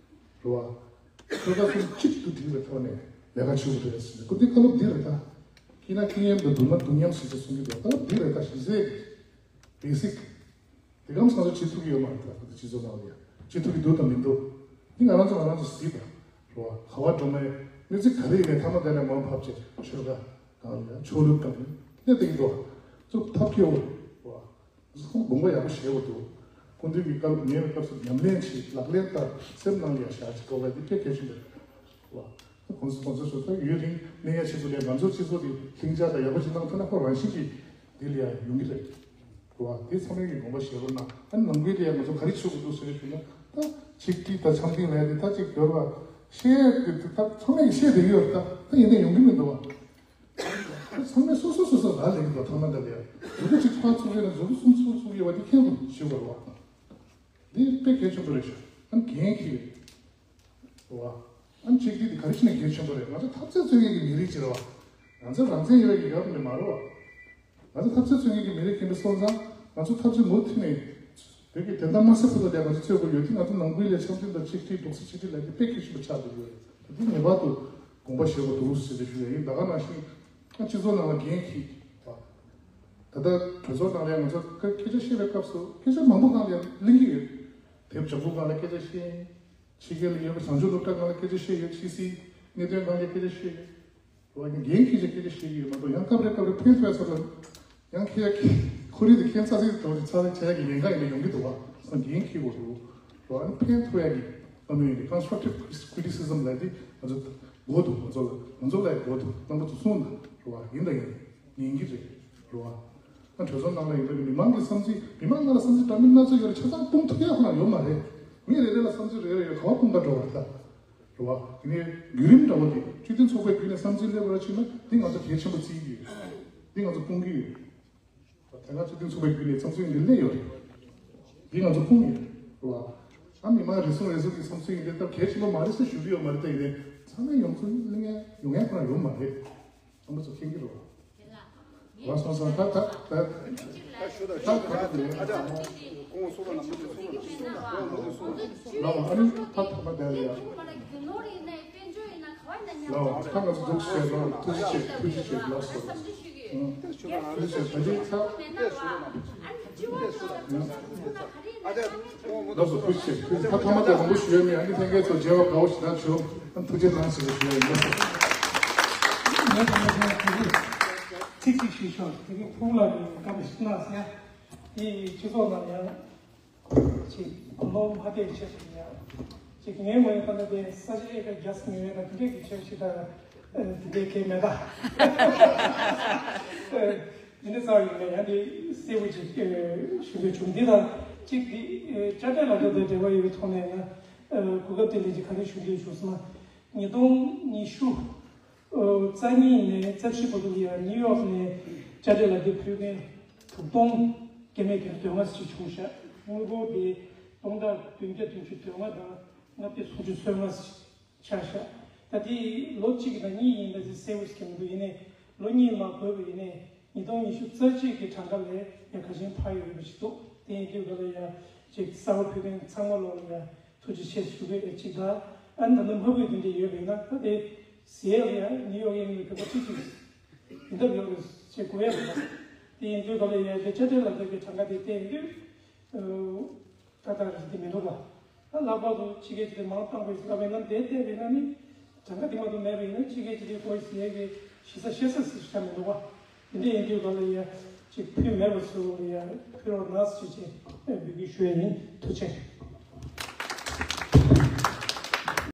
བ། ཆོལ་ཁ་གསུམ་གཅིག་ཏུ་སྒྲིལ་བའི་ཐོག་ནས་ལས་ཀ་བྱེད་དགོས་རེད་ཟེར། སྐུ་མདུན་བཀའ་སློབ་འདི་རེད་ད། སྐྱིད་ན་སྐྱིད་མཉམ་དང་སྡུག་ན་སྡུག་མཉམ་ཟེར་ཅིག་གསུང་གི་འདུག་བཀའ་སློབ་འདི་རེད་ད། གཞི་རྩའི་བེ་སིག་དེ་གམ་སང་ཚོ་བྱེད་ཐུབ་ཀྱི་ཡོད་མ་རེད་ད། ཁོ་ཚོ་སྤྱི་ཚོགས་ནང་ལ་ཡ་བྱེད་ཐུབ་ཀྱི་འདུག་དང་མི་འདུག་འདི་ང་རང་ཚོ་ང་རང་ཚོ་གཟིགས་དང་། རེད་བ། ག་བ་འགྲོ་མེད་གནས་ཚུལ་ག་རེ་ཡིན་ནའི་མཐའ་མ་དེ་ལ་མར་ཕབ་བྱས་ཆོལ་ཁ་གང་ལ་ཡ་ཆོས་ལུགས་གང་ལ་སླེབས་བསྡད་ཀྱི་འདུག་ཚོ་ཐབས་སྐྱོ་བོ་རེད་བ། ཁོང་དགོངས་པ་ཡག་པོ་བཞེས་པ་འདུག་སྐུ་མདུན་གྱི་བཀའ་སློབ་ཉན་པའི་སྐབས་སུ་ཉམས་ལེན་བྱེད། ལག་ལེན་བསྟར། སེམས་ནང་ལ་ཡང་བཞག་ཅིག་དགོས་པ་འདི་དཔེ་གལ་ཆེན་པོ་རེད་བ། ཁོང་ཚོ་ཁོང་ཚོ་ཚོ་ད་ཡུན་རིང་གནས་ཡ་ཆེད་དུ་ལས་ང་ཚོ་སྤྱི་ཚོགས་འདི་ལྷིང་འཇགས་དང་ཡག་པོ་ཅིག་གནང་ཐུབ་ན་ཁོ་རང་བཞིན་གྱིས་འདི་ལ་ཡང་ཡོང་གི་རེད་བ། དེ་ཚང་མས་ཀྱི་དགོངས་པ་བཞེས་རོགས་གནང་། ཨ་ནི་ནང་ཁུལ་ལ་ཡང་ང་ཚོ་ག་རེ་བྱེད་དགོས་འདུག་ཟེར་ཞུས་ན། ད་ཆིག་སྒྲིལ་དང་འཆམ་མཐུན་ལས་འདི་ད་ཅིག་ཡོད་ར་བཤད་དེ་ད་ཚང་མས་བཤད་བསྡད་ཀྱི་ཡོད་རེད། ད་ད་ཡིན་ནའི་ཡོང་གི་མི་འདུག་བ། ཚང་མས་སོ་སོ་སོ་སོ་ལ་ལེགས་འགྲོ་ཐང་མ་འདྲ་ལས། མཛུབ་གུ་གཅིག་ཕར་ཚུགས་རེད་ན་མཛུབ་གུ་གསུམ་ཚུགས་ཚུགས་ཡོད་པ་འདི་ཁྱེད་ཀྱིས་ཤེས་དགོས་རེད་བ། འདི་དཔེ་གལ་ཆེན་པོ་རེད་ཤག་ཨ་ནི་འགན་འཁྱེར་རེད་བ། ཨ་ནི་གཅིག་འདི་འདི་ག་རེ་བྱས་ནས་གལ་ཆེན་པོ་རེད། ང་ཚོ་འཐབ་རྩོད་རྩོད་མཁན་གྱི་མི་རིགས་ཅིག་རེད་བ། ང་ཚོ་རང་བཙན་ཡོད་པའི་རྒྱལ་ཁབ་ནས་མ་རེད་བ། ང་ཚོ་འཐབ་རྩོད་རྩོད་མཁན་གྱི་མི་རིགས་ཡིན་པ་སོང་ཙང་ང་ཚོ་འཐབ་རྩོད་མུ་མཐུད་ནས་བོད་ཀྱི་བདེན་མཐའ་མ་གསལ་བར་དུ་ལས་ང་ཚོ་རྩོད་དགོས་ཡོད་དུས། ང་ཚོ་ནང་ཁུལ་ལས་འཆམ་མཐུན་དང་གཅིག་སྒྲིལ་རྡོག་རྩ་གཅིག་སྒྲིལ་ལབ་ཀྱི་དཔེ་གལ་ཆེན་པོ་ཆགས་བསྡད་ཡོད་རེད། འདི་ངེས་པར་དུ་དགོངས་པ་བཞེས་དགོས་འདུག་ཟེར་ཏེ་ཞུ་ཡ་ཡིན། ད་ག་ནང་བཞིན་སྤྱི་ཚོགས་ནང་ལ་འགན་འཁྱེར་བ། ད་ལྟ་གྲོས་ཚོགས་ནང་ལ་ང་ཚོ་སྐད་ཆ་བཤད་པའི་སྐབས་སུ་སྐད་ཆ་མང་པོ་སྒང་ལ་གླེང་གི་ཡོད། དེབ་ལྗང་ཁུ་སྒང་ལ་སྐད་ཆ་བཤད། ཕྱི་རྒྱལ་ལ་ཡོད་པའི་བྱང་ཆུབ་སློབ་གྲྭ་སྒང་ལ་སྐད་ཆ་བཤད་ཡོད། ཕྱི་སྲིད་གནད་དོན་སྒང་ལ་སྐད་ཆ་བཤད་ཡོད། རེད་བ། འགན་འཁྱེར་བྱས་སྐད་ཆ་བཤད་ཀྱི་ཡོད་མ་གཏོགས། ཡང་སྐབས་རེ་སྐབས་རེ་ཕན་ཐོགས་ཡ་ཚོ་ལ། ཡང་ཁྱེད་ཀྱི་ཁོར་ཡུག་དེ་ཁྱད་མཚར་ཅིག་འདུག་ཚ་ཚ་བྱས་ཀྱི་ཉེན་ཁ་ཡིན་ན་ཡོང་གི་འདུག་བ། སང་འགན་འཁྱེར་དགོས་འདུག་རེད་བ། ཨ་ནི་ཕན་ཐོགས་ཡ་གི་བསམ་བློ་ཡིན་ཏེ། constructive criticism ལབ་དེ་ང་ཚོ་དགོས་འདུག་ང་ཚོ་ལ། ང་ཚོ་ལ་དགོས་འདུག་རྣམ་པ་ཚོ་གསུངས་དང་། རེད་བ། ཡིན་དང་ཡིན། ཉན་གྱི་རེད། རེད་བ། ཨ་གྲོས་ཚོགས་ནང་ལ་ཡིན་པའི་མི་མང་གི་བསམ་ཚུལ། མི་མང་ནང་ལ་བསམ་ཚུལ་འདྲ་མིན་སྣ་ཚོགས་ཡོད་རེད། ཆ་ཚང་སྤུངས་ཐུབ་ཡ་ཁོ་ན་ཡོད་མ་རེད། མི་རེ་རེ་ལ་བསམ་ཚུལ་རེ་རེ་ཡོད། ག་བ་སྤུངས་ག་འགྲོ་བ་རེད་ད། རེད་བ། དེ་ནས་བརྒྱུད་རིམ་འདྲ་བོ་དེ་སྤྱི་མཐུན་ཚོགས་པའི་བརྒྱུད་ནས་བསམ་ཚུལ་སླེབས་པ་ཕྱིན་ན། འདི་ང་ཚོ་གལ་ཆེན་པོ་བརྩི་གི་ཡོད། འདི་ང་ཚོ་སྤུངས་ཀྱི་ཡོད། དེ་སྔ་སྤྱི་མཐུན་ཚོགས་པའི་བརྒྱུད་ནས་བསམ་ཚུལ་འདི་སླེབས་ཡོད་རེད། འདི་ང་ཚོ་སྤུངས་ཡོད་རེད་བ། ཨ་མི་མང་རེ་ཟུང་རེ་ཟུང་གི་བསམ་ཚུལ་ཡིན་དེ་ད་གལ་ཆེན་པོ་མ་རེད་ཟེར་ཞུ་གི་ཡོད་མ་རེད། ད་ཡིན་ནའི་ཚང་མས་ཡོང་ཚུལ་གླེང་ཡ་ཡོང་ཡ་ཁོ་རང་ཡོད་མ་རེད། རྣམ་པ་ཚོ་མཁྱེན་གྱི་རེད་བ། ང་སོང་ཙང་ད་ད་ད་ད་ད་ད་ད་ད་ད་ཁོང་སོ་ལ་ནམ་རྒྱུན་སོ་ལ་ནམ་རྒྱུན་སོ་ལ་ལའོ། ཨ་ནི་ད་ཐོག་མ་དེ་ལ་ཡ་ལའོ། ད་ང་ཚོ་འདུག་བྱས་ལ་ཐུགས་རྗེ་ཆེ། ཐུགས་རྗེ་ཆེ། ལགས་སོ། ཐུགས་རྗེ་ཆེ། ད་ཅི་ཚ། ལགས་སོ། ཐུགས་རྗེ་ཆེ། ཐུགས་རྗེ། ད་ཐོག་མ་དེ་མང་པོ་ཞུ་ཡ་མེད། ཨ་ནི་ལྷན་རྒྱས་ཚོ་མཇལ་བ་དགའ་བོ་ཞེ་དྲག་བྱུང་། ཨ་ཐུགས་རྗེ་གནང་ཟེར་བ་ཞུ་ཡ་ཡིན། ལགས་སོ། ཚིག་གཅིག་ཞུས་ཆོག་དེ་གི་ཕུག་ལ་བཀའ་མོལ་ཞིག་གནང་ཟེར་ཡ། དེ་སྤྱི་ཚོགས་ནང་ཡང་ཅིག་ལོ་མ་བསྡད་ཆེད་དུ་ཡང་ཅིག་ངའི་ངོས་ནས་ད་ལྟ་དེ་ས་ཆ་ཨེ་ཀ་བརྒྱ་ཙམ་ཡོད་ན་དེ་འདྲས་ཀྱི་ཆེད་ཞིག་ད་དེ་འདྲས་གལ་མེད་ད། དེ་འདྲས་ཙང་ཡིན་ན་ཡང་དེ་གསལ་པོ་ཅིག་ཞུ་འདོད་བྱུང་། འདི་དང་གཅིག་དེ་དཔྱ་ཁྲལ་ལག་བསྟར་དང་འབྲེལ་བ་ཡོད་པའི་ཐོག་ནས་ཡང་གོ་སྐབས་དེ་ལ་ཅིག་ག་རེ་ཞུ་འདོད་བྱུང་ཟེར་ན། ཉིས་སྟོང་ཉི་ཤུ་རྩ་གཉིས་ནས་རྩ་བཞི་བར་དུ་ལ་ཡང་ནིའུ་ཡོག་ནས་དཔྱ་ཁྲལ་ལག་དེབ་ཕུལ་མཁན་དྲུག་སྟོང་བརྒྱ་མེད་བརྒྱ་དོན་ལྔ་ཞིག་བྱུང་ཤག་དངུལ་སྒོར་དེ་སྟོང་ཕྲག་བདུན་བརྒྱ་བདུན་ཅུ་དོན་ལྔ་དང་ལྔ་བརྒྱ་སུམ་ཅུ་སོ་ལྔ་ཞིག་ཆགས་ཤག་ད་དེ་ལོ་གཅིག་དང་གཉིས་ཡིན་ད་ཅི་གསལ་པོ་ཞིག་མི་འདུག་ཡིན་ནའི་ལོ་གཉིས་མ་འགོར་བ་ཡིན་ནའི་ཉིས་སྟོང་ཉི་ཤུ་རྩ་གཅིག་གི་གྲངས་ཀ་ལས་ཡང་ག་ཞིག་འཕར་ཡོད་པ་ཞིག་འདུག་དེ་ཡིན་དུས་ག་ལ་ཡང་ཅིག་གསར་པ་ཕུལ་མཁན་ཚང་མ་ལོག་ལ་ཡང་། ཐུགས་རྗེ་ཆེ་ཞུ་གི་ཡོད་གཅིག་དང་། ཨ་ནི་ད་ནི་མ་བུ་དེ་འདྲ་ཡོད་པ་ཡིན་ན་ད་དེ་ཟེར་ཡ་ལ་ཡ་ནིའུ་ཡོག་ཡན་གྱི་བོད་པ་ཁྲི་གཅིག་ཡིན་ཐབས་ཡོད་རེད་ཅེས་གོ་ཡ་མེད་པ། དེ་ཡིན་དུས་ག་ལ་ཡ་དེ་དཔྱ་ཁྲལ་ལག་དེབ་ཀྱི་གྲངས་ཀ་དེ་བལྟས་དུས་ད་ལྟ་རེད་དེ་མི་འདུག་པ། ད་ལྷག་པར་དུ་ཕྱི་རྒྱལ་གྱི་དེ་མང་བཏང་བའི་སྐབས་ཡིན་ན་དེ་བལྟས་པ་ཡིན་ན་ནི་གྲངས་ཀ་དེ་མ་གཏོགས་མེད་པ་ཡིན་ན་ཕྱི་རྒྱལ་གྱི་དེ་ཀོ་ཡི་ཟེར་ཡ་གི་ཞེ་ས་ཞེ་ས་ཟེར་ས་མི་འདུག་པ། དེ་འདྲ་ཡིན་དུས་ག་ལ་ཡ་ཅིག་ཕུལ་མེད་པ་ཚོ་ལ་ཡ་ཕུལ་རོགས་གནང་ཟེར་བྱས་འབོད་སྐུལ་ཞུ་ཡ་ཡིན། ཐུགས་རྗེ་ཆེ།